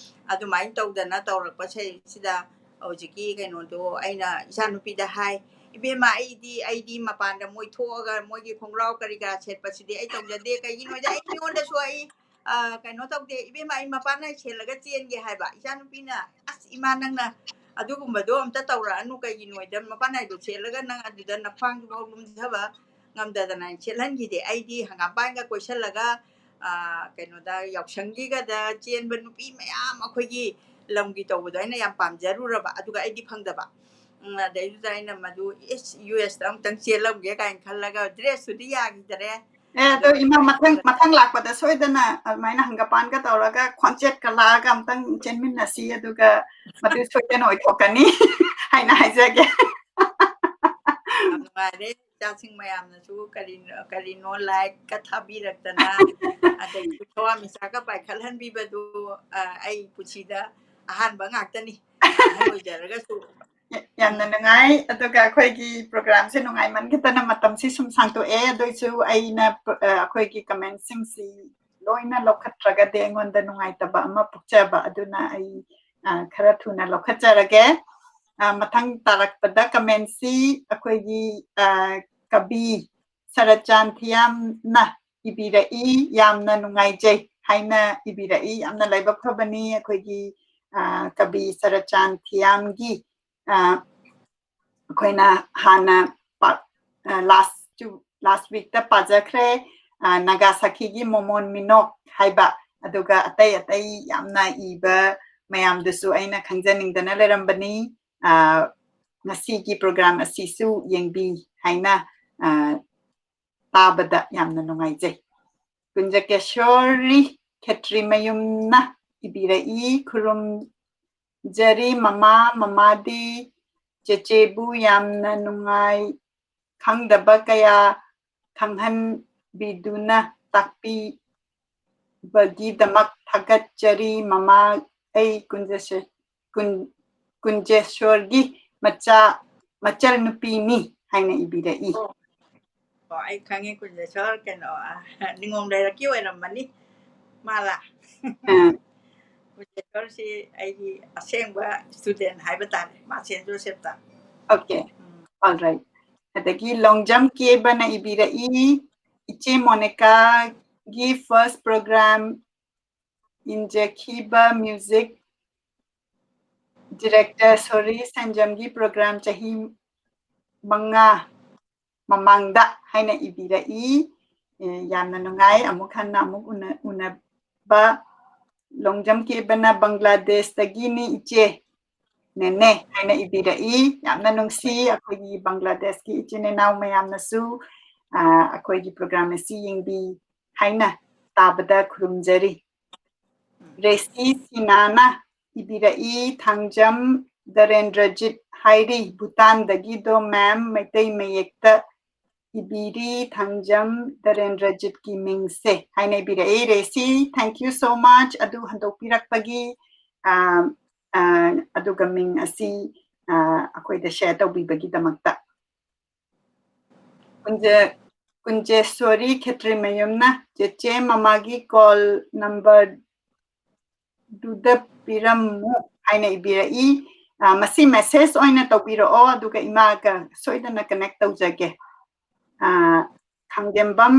ꯑꯗꯨꯃꯥꯏꯅ ꯇꯧꯗꯅ ꯇꯧꯔꯛꯄꯁꯤꯗ ꯍꯧꯖꯤꯛꯀꯤ ꯀꯩꯅꯣꯗꯣ ꯑꯩꯅ ꯏꯆꯥꯅꯨꯄꯤꯗ ꯍꯥꯏ, "ꯏꯕꯦꯝꯃ, ꯑꯩꯗꯤ, ꯑꯩꯗꯤ ꯃꯄꯥꯟꯗ ꯃꯣꯏ ꯊꯣꯛꯑꯒ ꯃꯣꯏꯒꯤ ꯈꯣꯡꯒ꯭ꯔꯥꯎ ꯀꯔꯤ ꯀꯔꯥ ꯁꯦꯠꯄꯁꯤꯗꯤ ꯑꯩ ꯇꯧꯖꯗꯦ꯫ ꯀꯩꯒꯤꯅꯣꯗꯤ ꯑꯩꯉꯣꯟꯗꯁꯨ ꯑꯩ, ꯑ, ꯀꯩꯅꯣ ꯇꯧꯗꯦ꯫ ꯏꯕꯦꯝꯃ, ꯑꯩ ꯃꯄꯥꯟ ꯅꯥꯏ ꯁꯦꯠꯂꯒ ꯆꯦꯟꯒꯦ" ꯍꯥꯏꯕ꯫ ꯏꯆꯥꯅꯨꯄꯤꯅ, "ꯑꯁ ꯏꯃꯥ, ꯅꯪꯅ ꯑꯗꯨꯒꯨꯝꯕꯗꯣ ꯑꯝꯇ ꯇꯧꯔꯛꯑꯅꯨ꯫ ꯀꯩꯒꯤꯅꯣꯗ ꯃꯄꯥꯟ ꯅꯥꯏꯗꯣ ꯁꯦꯠꯂꯒ ꯅꯪ ꯑꯗꯨꯗ ꯅꯈ꯭ꯋꯥꯡꯗꯨꯐꯥꯎ ꯂꯨꯝꯊꯕ ꯉꯝꯗꯗꯅ ꯁꯦꯠꯍꯟꯈꯤꯗꯦ꯫ ꯑꯩꯗꯤ ꯍꯪꯒꯥꯝꯄꯥꯟꯒ ꯀꯣꯏꯁꯜꯂꯒ, ꯑ, ꯀꯩꯅꯣꯗ, ꯌꯥꯎꯁꯪꯒꯤꯒꯗ ꯆꯦꯟꯕ ꯅꯨꯄꯤ ꯃꯌꯥꯝ ꯑꯩꯈꯣꯏꯒꯤ ꯂꯝꯒꯤ ꯇꯧꯕꯗꯣ ꯑꯩꯅ ꯌꯥꯝ ꯄꯥꯝꯖꯔꯨꯔꯕ꯫ ꯑꯗꯨꯒ ꯑꯩꯗꯤ ꯐꯪꯗꯕ꯫ ꯎꯝ, ꯑꯗꯩꯗꯨꯗ ꯑꯩꯅ ꯃꯗꯨ, "ꯏꯁ, USꯇ ꯑꯃꯨꯛꯇꯪ ꯆꯦꯜꯂꯝꯒꯦ" ꯀꯥꯏꯅ ꯈꯜꯂꯒ dressꯇꯨꯗꯤ ꯌꯥꯈꯤꯗꯔꯦ꯫ ꯑꯦ, ꯑꯗꯣ ꯏꯃꯥ, ꯃꯊꯪ, ꯃꯊꯪ ꯂꯥꯛꯄꯗ ꯁꯣꯏꯗꯅ ꯑꯗꯨꯃꯥꯏꯅ ꯍꯪꯒꯄꯥꯟꯒ ꯇꯧꯔꯒ ꯈꯣꯟꯆꯦꯠꯀ ꯂꯥꯛꯑꯒ ꯑꯝꯇꯪ ꯆꯦꯟꯃꯤꯟꯅꯁꯤ, ꯑꯗꯨꯒ ꯃꯗꯨ ꯁꯣꯏꯗꯅ ꯑꯣꯏꯊꯣꯛꯀꯅꯤ ꯍꯥꯏꯅ ꯍꯥꯏꯖꯒꯦ꯫ ꯌꯥꯝ ꯅꯨꯡꯉꯥꯏꯔꯦ, ꯏꯆꯥꯁꯤꯡ ꯃꯌꯥꯝꯅꯁꯨ ꯀꯔꯤꯅꯣ, ꯀꯔꯤꯅꯣ like ꯀ ꯊꯥꯕꯤꯔꯛꯇꯅ, ꯑꯗꯒꯤ ꯊꯋꯥꯟꯃꯤꯆꯥꯛꯀ ꯄꯥꯏꯈꯠꯍꯟꯕꯤꯕꯗꯨ, ꯑ, ꯑꯩ ꯄꯨꯟꯁꯤꯗ ꯑꯍꯥꯟꯕ ꯉꯥꯛꯇꯅꯤ, ꯑꯍꯟ ꯑꯣꯏꯖꯔꯒꯁꯨ꯫ ꯌꯥꯝꯅ ꯅꯨꯡꯉꯥꯏ꯫ ꯑꯗꯨꯒ ꯑꯩꯈꯣꯏꯒꯤ program ꯁꯦ ꯅꯨꯡꯉꯥꯏꯃꯟꯈꯤꯗꯅ ꯃꯇꯝꯁꯤ ꯁꯨꯝ ꯁꯥꯡꯇꯣꯛꯑꯦ꯫ ꯑꯗꯨ ꯑꯣꯏꯁꯨ ꯑꯩꯅ, ꯑ, ꯑꯩꯈꯣꯏꯒꯤ comment ꯁꯤꯡꯁꯤ ꯂꯣꯏꯅ ꯂꯧꯈꯠꯇ꯭ꯔꯒꯗꯤ ꯑꯩꯉꯣꯟꯗ ꯅꯨꯡꯉꯥꯏꯇꯕ ꯑꯃ ꯄꯣꯛꯆꯕ꯫ ꯑꯗꯨꯅ ꯑꯩ, ꯑ, ꯈꯔ ꯊꯨꯅ ꯂꯧꯈꯠꯆꯔꯒꯦ꯫ ꯑ, ꯃꯊꯪ ꯇꯥꯔꯛꯄꯗ comment ꯁꯤ ꯑꯩꯈꯣꯏꯒꯤ, ꯑ, ꯀꯕꯤ ꯁꯔꯠꯆꯥꯟ ꯊꯤꯌꯥꯝꯅ ꯏꯕꯤꯔꯛꯏ, "ꯌꯥꯝꯅ ꯅꯨꯡꯉꯥꯏꯖꯩ" ꯍꯥꯏꯅ ꯏꯕꯤꯔꯛꯏ꯫ ꯌꯥꯝꯅ ꯂꯥꯏꯕꯛ ꯐꯕꯅꯤ꯫ ꯑꯩꯈꯣꯏꯒꯤ, ꯑ, ꯀꯕꯤ ꯁꯔꯠꯆꯥꯟ ꯊꯤꯌꯥꯝꯒꯤ, ꯑ, ꯑꯩꯈꯣꯏꯅ ꯍꯥꯟꯅ ꯄꯥ-, ꯑ, last ꯇꯨ, last week ꯇ ꯄꯥꯖꯈ꯭ꯔꯦ, ꯑ, ꯅꯥꯒꯥ ꯁꯥꯈꯤꯒꯤ ꯃꯣꯃꯣꯟ ꯃꯤꯅꯣꯛ ꯍꯥꯏꯕ, ꯑꯗꯨꯒ ꯑꯇꯩ ꯑꯇꯩ ꯌꯥꯝꯅ ꯏꯕ ꯃꯌꯥꯝꯗꯨꯁꯨ ꯑꯩꯅ ꯈꯪꯖꯅꯤꯡꯗꯅ ꯂꯩꯔꯝꯕꯅꯤ꯫ ꯑ, ꯉꯁꯤꯒꯤ program ꯑꯁꯤꯁꯨ ꯌꯦꯡꯕꯤ ꯍꯥꯏꯅ, ꯑ, ꯇꯥꯕꯗ ꯌꯥꯝꯅ ꯅꯨꯡꯉꯥꯏꯖꯩ꯫ ꯀꯨꯟꯖꯀꯦꯁꯣꯔꯤ ꯈꯦꯇ꯭ꯔꯤꯃꯌꯨꯝꯅ ꯏꯕꯤꯔꯛꯏ, "ꯈꯨꯔꯨꯝꯖꯔꯤ ꯃꯃꯥ, ꯃꯃꯥꯗꯤ ꯆꯦꯆꯦꯕꯨ ꯌꯥꯝꯅ ꯅꯨꯡꯉꯥꯏ, ꯈꯪꯗꯕ ꯀꯌꯥ ꯈꯪꯍꯟꯕꯤꯗꯨꯅ ꯇꯥꯛꯄꯤꯕꯒꯤꯗꯃꯛ ꯊꯥꯒꯠꯆꯔꯤ ꯃꯃꯥ, ꯑꯩ ꯀꯨꯟꯖꯁꯦ-, ꯀꯨꯟ-, ꯀꯨꯟꯖꯦꯁꯣꯔꯒꯤ ꯃꯆꯥ, ꯃꯆꯜ ꯅꯨꯄꯤꯅꯤ" ꯍꯥꯏꯅ ꯏꯕꯤꯔꯛꯏ꯫ ꯑꯣ꯫ ꯑꯣ, ꯑꯩ ꯈꯪꯉꯦ, ꯀꯨꯟꯖꯦꯁꯣꯔ, ꯀꯩꯅꯣ, ꯑ, ꯅꯤꯉꯣꯝ ꯂꯩꯔꯛꯀꯤ ꯑꯣꯏꯔꯝꯃꯅꯤ, ꯃꯥꯂꯥ? ꯑ꯫ ꯀꯨꯟꯖꯦꯁꯣꯔꯁꯤ ꯑꯩꯒꯤ ꯑꯁꯦꯡꯕ student ꯍꯥꯏꯕ ꯇꯥꯔꯦ, ꯃꯥ ꯁꯦꯟ ꯖꯣꯁꯦꯐꯇ꯫ Okay, ꯎꯝ꯫ All right. ꯑꯗꯒꯤ ꯂꯣꯡꯖꯝ ꯀꯦꯕꯅ ꯏꯕꯤꯔꯛꯏ, "ꯏꯆꯦ ꯃꯣꯅꯤꯀꯥꯒꯤ first program ꯏꯟꯖꯈꯤꯕ music director ꯁꯣꯔꯤ ꯁꯟꯖꯝꯒꯤ program ꯆꯍꯤ ꯃꯉꯥ ꯃꯃꯥꯡꯗ" ꯍꯥꯏꯅ ꯏꯕꯤꯔꯛꯏ꯫ ꯑꯦ, ꯌꯥꯝꯅ ꯅꯨꯡꯉꯥꯏ ꯑꯃꯨꯛ ꯍꯟꯅ ꯑꯃꯨꯛ ꯎꯅ-, ꯎꯅꯕ꯫ ꯂꯣꯡꯖꯝ ꯀꯦꯕꯅ "ꯕꯪꯒ꯭ꯂꯥꯗꯦꯁꯇꯒꯤꯅꯤ ꯏꯆꯦ, ꯅꯦꯅꯦ" ꯍꯥꯏꯅ ꯏꯕꯤꯔꯛꯏ꯫ ꯌꯥꯝꯅ ꯅꯨꯡꯁꯤ ꯑꯩꯈꯣꯏꯒꯤ ꯕꯪꯒ꯭ꯂꯥꯗꯦꯁꯀꯤ ꯏꯆꯤꯟ ꯏꯅꯥꯎ ꯃꯌꯥꯝꯅꯁꯨ꯫ ꯑꯩꯈꯣꯏꯒꯤ ꯄ꯭ꯔꯣꯒ꯭ꯔꯥꯝ ꯑꯁꯤ ꯌꯦꯡꯕꯤ ꯍꯥꯏꯅ ꯇꯥꯕꯗ ꯈꯨꯔꯨꯝꯖꯔꯤ꯫ ꯔꯦꯁꯤ ꯁꯤꯅꯥꯅ ꯏꯕꯤꯔꯛꯏ, ꯊꯥꯡꯖꯝ ꯗꯔꯦꯟꯗ꯭ꯔꯖꯤꯠ ꯍꯥꯏꯔꯤ, ꯚꯨꯇꯥꯟꯗꯒꯤꯗꯣ ꯃꯦꯝ, ꯃꯩꯇꯩ ꯃꯌꯦꯛꯇ ꯏꯕꯤꯔꯤ, ꯊꯥꯡꯖꯝ ꯗꯔꯦꯟꯗ꯭ꯔꯖꯤꯠꯀꯤ ꯃꯤꯡꯁꯦ ꯍꯥꯏꯅ ꯏꯕꯤꯔꯛꯏ꯫ ꯔꯦꯁꯤ, thank you so much ꯑꯗꯨ ꯍꯟꯗꯣꯛꯄꯤꯔꯛꯄꯒꯤ, ꯑ, ꯑ, ꯑꯗꯨꯒ ꯃꯤꯡ ꯑꯁꯤ, ꯑ, ꯑꯩꯈꯣꯏꯗ ꯁꯦꯌꯔ ꯇꯧꯕꯤꯕꯒꯤꯗꯃꯛꯇ꯫ ꯀꯨꯟꯖꯦ-, ꯀꯨꯟꯖꯦꯁ꯭ꯋꯔꯤ ꯈꯦꯇ꯭ꯔꯤꯃꯌꯨꯝꯅ, "ꯆꯦꯆꯦ, ꯃꯃꯥꯒꯤ ꯀꯣꯜ ꯅꯝꯕꯔꯗꯨꯗ ꯄꯤꯔꯝꯃꯨ" ꯍꯥꯏꯅ ꯏꯕꯤꯔꯛꯏ꯫ ꯑ, ꯃꯁꯤ ꯃꯦꯁꯦꯖ ꯑꯣꯏꯅ ꯇꯧꯕꯤꯔꯛꯑꯣ, ꯑꯗꯨꯒ ꯏꯃꯥꯒ ꯁꯣꯏꯗꯅ ꯀꯅꯦꯛ ꯇꯧꯖꯒꯦ꯫ ꯑ, ꯈꯥꯡꯖꯦꯝꯕꯝ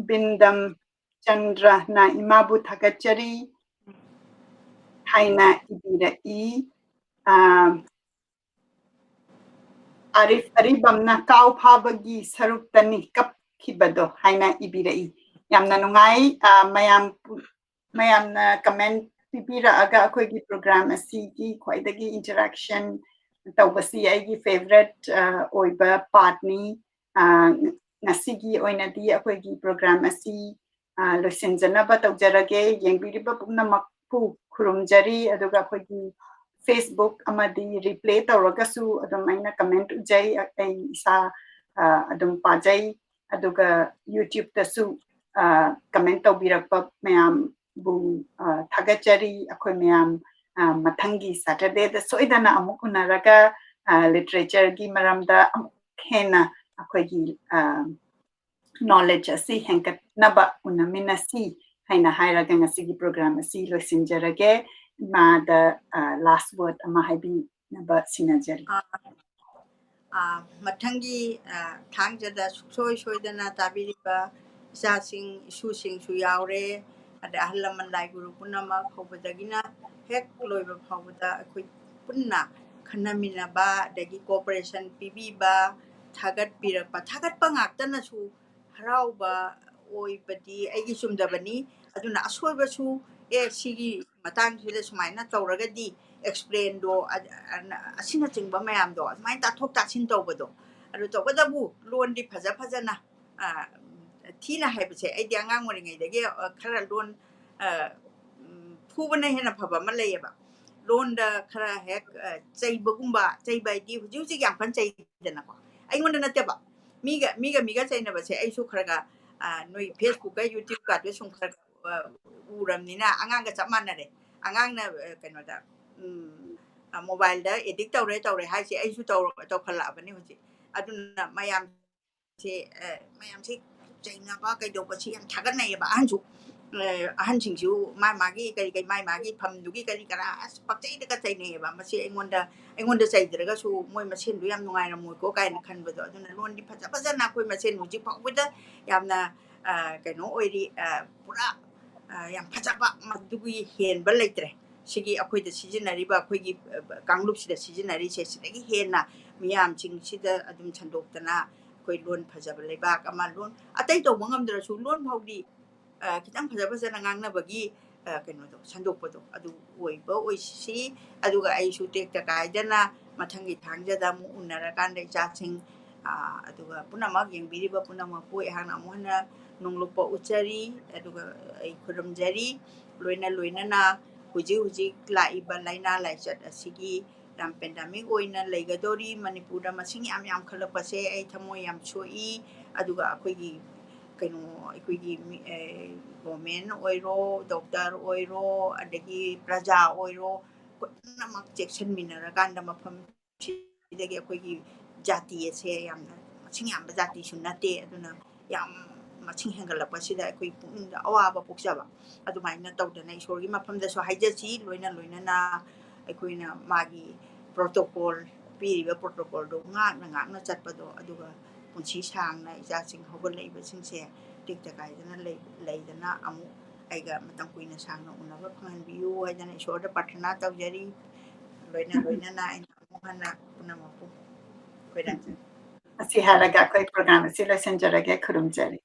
ꯕꯤꯟꯗꯝ ꯆꯟꯗ꯭ꯔꯅ "ꯏꯃꯥꯕꯨ ꯊꯥꯒꯠꯆꯔꯤ" ꯍꯥꯏꯅ ꯏꯕꯤꯔꯛꯏ꯫ ꯑ, ꯑꯥꯔꯤꯐ ꯑꯔꯤꯕꯝꯅ "ꯀꯥꯎ ꯐꯥꯕꯒꯤ ꯁꯔꯨꯛꯇꯅꯤ ꯀꯞꯈꯤꯕꯗꯣ" ꯍꯥꯏꯅ ꯏꯕꯤꯔꯛꯏ꯫ ꯌꯥꯝꯅ ꯅꯨꯡꯉꯥꯏ꯫ ꯑ, ꯃꯌꯥꯝ ꯄꯨ-, ꯃꯌꯥꯝꯅ ꯀꯃꯦꯟ ꯄꯤꯕꯤꯔꯛꯑꯒ ꯑꯩꯈꯣꯏꯒꯤ ꯄ꯭ꯔꯣꯒ꯭ꯔꯥꯝ ꯑꯁꯤꯒꯤ ꯈ꯭ꯋꯥꯏꯗꯒꯤ ꯏꯟꯇꯔꯦꯛꯁꯟ ꯇꯧꯕꯁꯤ ꯑꯩꯒꯤ ꯐꯦꯚꯔꯦꯠ, ꯑ, ꯑꯣꯏꯕ ꯄꯥꯔꯠꯅꯤ꯫ ꯑ, ꯉꯁꯤꯒꯤ ꯑꯣꯏꯅꯗꯤ ꯑꯩꯈꯣꯏꯒꯤ ꯄ꯭ꯔꯣꯒ꯭ꯔꯥꯝ ꯑꯁꯤ, ꯑ, ꯂꯣꯏꯁꯤꯟꯖꯅꯕ ꯇꯧꯖꯔꯒꯦ꯫ ꯌꯦꯡꯕꯤꯔꯤꯕ ꯄꯨꯝꯅꯃꯛꯄꯨ ꯈꯨꯔꯨꯝꯖꯔꯤ꯫ ꯑꯗꯨꯒ ꯑꯩꯈꯣꯏꯒꯤ Facebook ꯑꯃꯗꯤ ꯔꯤꯄ꯭ꯂꯦ ꯇꯧꯔꯒꯁꯨ ꯑꯗꯨꯝ ꯑꯩꯅ ꯀꯃꯦꯟ ꯎꯖꯩ, ꯑꯩ ꯏꯁꯥ, ꯑ, ꯑꯗꯨꯝ ꯄꯥꯖꯩ꯫ ꯑꯗꯨꯒ YouTube-ꯇꯁꯨ, ꯑ, ꯀꯃꯦꯟ ꯇꯧꯕꯤꯔꯛꯄ ꯃꯌꯥꯝꯕꯨ, ꯑ, ꯊꯥꯒꯠꯆꯔꯤ꯫ ꯑꯩꯈꯣꯏ ꯃꯌꯥꯝ, ꯑ, ꯃꯊꯪꯒꯤ Saturday-ꯗ ꯁꯣꯏꯗꯅ ꯑꯃꯨꯛ ꯎꯅꯔꯒ, ꯑ, literature-ꯒꯤ ꯃꯔꯝꯗ ꯑꯃꯨꯛ ꯍꯦꯟꯅ ꯑꯩꯈꯣꯏꯒꯤ, ꯑ, knowledge ꯑꯁꯤ ꯍꯦꯟꯒꯠꯅꯕ ꯎꯅꯃꯤꯟꯅꯁꯤ ꯍꯥꯏꯅ ꯍꯥꯏꯔꯒ ꯉꯁꯤꯒꯤ ꯄ꯭ꯔꯣꯒ꯭ꯔꯥꯝ ꯑꯁꯤ ꯂꯣꯏꯁꯤꯟꯖꯔꯒꯦ꯫ ꯏꯃꯥꯗ, ꯑ, last word ꯑꯃ ꯍꯥꯏꯕꯤꯅꯕ ꯁꯤꯟꯅꯖꯔꯤ꯫ ꯑ, ꯑ, ꯃꯊꯪꯒꯤ, ꯑ, ꯊꯥꯡꯖꯗ ꯁꯨꯡꯁꯣꯏ ꯁꯣꯏꯗꯅ ꯇꯥꯕꯤꯔꯤꯕ ꯏꯆꯥꯁꯤꯡ, ꯏꯁꯨꯁꯤꯡꯁꯨ ꯌꯥꯎꯔꯦ꯫ ꯑꯗ ꯑꯍꯜ ꯂꯃꯟ ꯂꯥꯏ ꯒꯨꯔꯨ ꯄꯨꯝꯅꯃꯛ ꯍꯧꯕꯗꯒꯤꯅ ꯍꯦꯛ ꯂꯣꯏꯕ ꯐꯥꯎꯕꯗ ꯑꯩꯈꯣꯏ ꯄꯨꯟꯅ ꯈꯟꯅꯃꯤꯟꯅꯕ, ꯑꯗꯒꯤ cooperation ꯄꯤꯕꯤꯕ, ꯊꯥꯒꯠꯄꯤꯔꯛꯄ, ꯊꯥꯒꯠꯄ ꯉꯥꯛꯇꯅꯁꯨ ꯍꯔꯥꯎꯕ ꯑꯣꯏꯕꯗꯤ ꯑꯩꯒꯤ ꯆꯨꯝꯗꯕꯅꯤ꯫ ꯑꯗꯨꯅ ꯑꯁꯣꯏꯕꯁꯨ, "ꯑꯦ, ꯁꯤꯒꯤ ꯃꯇꯥꯡꯁꯤꯗ ꯁꯨꯃꯥꯏꯅ ꯇꯧꯔꯒꯗꯤ explain-ꯗꯣ, ꯑ-, ꯑ-, ꯑꯁꯤꯅꯆꯤꯡꯕ ꯃꯌꯥꯝꯗꯣ ꯑꯗꯨꯃꯥꯏꯅ ꯇꯥꯊꯣꯛ ꯇꯥꯁꯤꯟ ꯇꯧꯕꯗꯣ, ꯑꯗꯨ ꯇꯧꯕꯇꯕꯨ ꯂꯣꯟꯗꯤ ꯐꯖ ꯐꯖꯅ, ꯑ, ꯊꯤꯅ ꯍꯥꯏꯕꯁꯦ ꯑꯩꯗꯤ ꯑꯉꯥꯡ ꯑꯣꯏꯔꯤꯉꯩꯗꯒꯤ, ꯑ, ꯈꯔ ꯂꯣꯟ, ꯑ, ꯎꯝ, ꯐꯨꯕꯅ ꯍꯦꯟꯅ ꯐꯕ ꯑꯃ ꯂꯩꯌꯦꯕ꯫ ꯂꯣꯟꯗ ꯈꯔ ꯍꯦꯛ, ꯑ, ꯆꯩꯕꯒꯨꯝꯕ, ꯆꯩꯕ ꯍꯥꯏꯗꯤ ꯍꯧꯖꯤꯛ ꯍꯧꯖꯤꯛ ꯌꯥꯝ ꯀꯟꯅ ꯆꯩꯗꯅꯀꯣ꯫ ꯑꯩꯉꯣꯟꯗ ꯅꯠꯇꯦꯕ꯫ ꯃꯤꯒ, ꯃꯤꯒ ꯃꯤꯒ ꯆꯩꯅꯕꯁꯦ ꯑꯩꯁꯨ ꯈꯔ ꯈꯔ, ꯑ, ꯅꯣꯏ Facebook-ꯀ YouTube-ꯀꯗꯣ ꯁꯨꯝ ꯈꯔ ꯈꯔ, ꯑ, ꯎꯔꯕꯅꯤꯅ ꯑꯉꯥꯡꯒ ꯆꯞ ꯃꯥꯟꯅꯔꯦ꯫ ꯑꯉꯥꯡꯅ, ꯑ, ꯀꯩꯅꯣꯗ, ꯎꯝ, ꯑ, mobile-ꯗ addict ꯇꯧꯔꯦ, ꯇꯧꯔꯦ ꯍꯥꯏꯁꯦ ꯑꯩꯁꯨ ꯇꯧꯔ-, ꯇꯧꯈꯠꯂꯛꯑꯕꯅꯤ ꯍꯧꯖꯤꯛ꯫ ꯑꯗꯨꯅ ꯃꯌꯥꯝ ꯁꯦ, ꯑ, ꯃꯌꯥꯝꯁꯦ ꯆꯩꯅꯕ ꯀꯩꯗꯧꯕꯁꯤ ꯌꯥꯝ ꯊꯥꯒꯠꯅꯩꯌꯦꯕ ꯑꯍꯟꯁꯨ꯫ ꯑ, ꯑꯍꯟꯁꯤꯡꯁꯨ ꯃꯥ ꯃꯥꯒꯤ ꯀꯔꯤ ꯀꯔꯤ, ꯃꯥꯏ ꯃꯥꯒꯤ ꯐꯝꯗꯨꯒꯤ ꯀꯔꯤ ꯀꯔꯥ ꯑꯁ ꯄꯪꯆꯩꯗꯒ ꯆꯩꯅꯩꯌꯦꯕ꯫ ꯃꯁꯤ ꯑꯩꯉꯣꯟꯗ, ꯑꯩꯉꯣꯟꯗ ꯆꯩꯗ꯭ꯔꯒꯁꯨ ꯃꯣꯏ ꯃꯁꯦꯟꯗꯨ ꯌꯥꯝ ꯅꯨꯡꯉꯥꯏꯔꯝꯃꯣꯏꯀꯣ ꯀꯥꯏꯅ ꯈꯟꯕꯗꯣ꯫ ꯑꯗꯨꯅ ꯂꯣꯟꯗꯤ ꯐꯖ ꯐꯖꯅ ꯑꯩꯈꯣꯏ ꯃꯁꯦꯟ ꯍꯧꯖꯤꯛ ꯐꯥꯎꯕꯗ ꯌꯥꯝꯅ, ꯑ, ꯀꯩꯅꯣ ꯑꯣꯏꯔꯤ, ꯑ, ꯄꯨꯔꯥ, ꯑ, ꯌꯥꯝ ꯐꯖꯕ, ꯃꯗꯨꯒꯤ ꯍꯦꯟꯕ ꯂꯩꯇ꯭ꯔꯦ꯫ ꯁꯤꯒꯤ ꯑꯩꯈꯣꯏꯗ ꯁꯤꯖꯤꯟꯅꯔꯤꯕ, ꯑꯩꯈꯣꯏꯒꯤ, ꯑ, ꯀꯥꯡꯂꯨꯞꯁꯤꯗ ꯁꯤꯖꯤꯟꯅꯔꯤꯁꯦ ꯁꯤꯗꯒꯤ ꯍꯦꯟꯅ ꯃꯤꯌꯥꯝꯁꯤꯡꯁꯤꯗ ꯑꯗꯨꯝ ꯁꯟꯗꯣꯛꯇꯅ ꯑꯩꯈꯣꯏ ꯂꯣꯟ ꯐꯖꯕ ꯂꯩꯕꯥꯛ ꯑꯃ, ꯂꯣꯟ ꯑꯇꯩ ꯇꯧꯕ ꯉꯝꯗ꯭ꯔꯁꯨ ꯂꯣꯟ ꯐꯥꯎꯗꯤ, ꯑ, ꯈꯤꯇꯪ ꯐꯖ ꯐꯖꯅ ꯉꯥꯡꯅꯕꯒꯤ, ꯑ, ꯀꯩꯅꯣꯗꯣ, ꯁꯟꯗꯣꯛꯄꯗꯣ ꯑꯗꯨ ꯑꯣꯏꯕ ꯑꯣꯏꯁꯤ꯫ ꯑꯗꯨꯒ ꯑꯩꯁꯨ ꯇꯦꯛꯇ ꯀꯥꯏꯗꯅ ꯃꯊꯪꯒꯤ ꯊꯥꯡꯖꯗ ꯑꯃꯨꯛ ꯎꯅꯔꯀꯥꯟꯗ ꯏꯆꯥꯁꯤꯡ, ꯑ, ꯑꯗꯨꯒ ꯄꯨꯝꯅꯃꯛ ꯌꯦꯡꯕꯤꯔꯤꯕ ꯄꯨꯝꯅꯃꯛꯄꯨ ꯑꯩꯍꯥꯛꯅ ꯑꯃꯨꯛ ꯍꯟꯅ ꯅꯣꯡꯂꯨꯛꯄ ꯎꯠꯆꯔꯤ, ꯑꯗꯨꯒ ꯑꯩ ꯈꯨꯔꯨꯝꯖꯔꯤ꯫ ꯂꯣꯏꯅ ꯂꯣꯏꯅꯅ ꯍꯧꯖꯤꯛ ꯍꯧꯖꯤꯛ ꯂꯥꯛꯏꯕ ꯂꯥꯏꯅꯥ ꯂꯥꯏꯆꯠ ꯑꯁꯤꯒꯤ ꯌꯥꯝ pandemic ꯑꯣꯏꯅ ꯂꯩꯒꯗꯧꯔꯤ꯫ ꯃꯅꯤꯄꯨꯔꯗ ꯃꯁꯤꯡ ꯌꯥꯝ ꯌꯥꯝꯈꯠꯂꯛꯄꯁꯦ ꯑꯩ ꯊꯃꯣꯏ ꯌꯥꯝ ꯁꯣꯛꯏ꯫ ꯑꯗꯨꯒ ꯑꯩꯈꯣꯏꯒꯤ ꯀꯩꯅꯣ, ꯑꯩꯈꯣꯏꯒꯤ ꯃꯤ-, ꯑꯦ, government ꯑꯣꯏꯔꯣ, doctor ꯑꯣꯏꯔꯣ, ꯑꯗꯒꯤ ꯄ꯭ꯔꯖꯥ ꯑꯣꯏꯔꯣ, ꯄꯨꯝꯅꯃꯛ ꯆꯦꯛꯁꯤꯟꯃꯤꯟꯅꯔꯀꯥꯟꯗ ꯃꯐꯝ ꯁꯤꯗꯒꯤ ꯑꯩꯈꯣꯏꯒꯤ ꯖꯥꯇꯤ ꯑꯁꯦ ꯌꯥꯝꯅ ꯃꯁꯤꯡ ꯌꯥꯝꯕ ꯖꯥꯇꯤꯁꯨ ꯅꯠꯇꯦ꯫ ꯑꯗꯨꯅ ꯌꯥꯝ ꯃꯁꯤꯡ ꯍꯦꯟꯒꯠꯂꯛꯄꯁꯤꯗ ꯑꯩꯈꯣꯏ ꯄꯨꯛꯅꯤꯡꯗ ꯑꯋꯥꯕ ꯄꯣꯛꯆꯕ꯫ ꯑꯗꯨꯃꯥꯏꯅ ꯇꯧꯗꯅ ꯏꯁꯣꯔꯒꯤ ꯃꯐꯝꯗꯁꯨ ꯍꯥꯏꯖꯁꯤ, ꯂꯣꯏꯅ ꯂꯣꯏꯅꯅ ꯑꯩꯈꯣꯏꯅ ꯃꯥꯒꯤ protocol, ꯄꯤꯔꯤꯕ protocol-ꯗꯣ ꯉꯥꯛꯅ ꯉꯥꯛꯅ ꯆꯠꯄꯗꯣ, ꯑꯗꯨꯒ ꯄꯨꯟꯁꯤ ꯁꯥꯡꯅ ꯏꯆꯥꯁꯤꯡ ꯍꯧꯒꯠꯂꯛꯏꯕꯁꯤꯡꯁꯦ ꯇꯦꯛꯇ ꯀꯥꯏꯗꯅ ꯂꯩ-, ꯂꯩꯗꯅ ꯑꯃꯨꯛ ꯑꯩꯒ ꯃꯇꯝ ꯀꯨꯏꯅ ꯁꯥꯡꯅ ꯎꯅꯕ ꯐꯪꯍꯟꯕꯤꯌꯨ ꯍꯥꯏꯗꯅ ꯏꯁꯣꯔꯗ ꯄ꯭ꯔꯥꯊꯅꯥ ꯇꯧꯖꯔꯤ꯫ ꯂꯣꯏꯅ ꯂꯣꯏꯅꯅ ꯑꯩꯅ ꯑꯃꯨꯛ ꯍꯟꯅ ꯄꯨꯝꯅꯃꯛꯄꯨ ꯈꯣꯏꯔꯝꯖꯔꯤ꯫ ꯑꯁꯤ ꯍꯥꯏꯔꯒ ꯑꯩꯈꯣꯏ program ꯑꯁꯤ ꯂꯣꯏꯁꯤꯟꯖꯔꯒꯦ꯫ ꯈꯨꯔꯨꯝꯖꯔꯤ꯫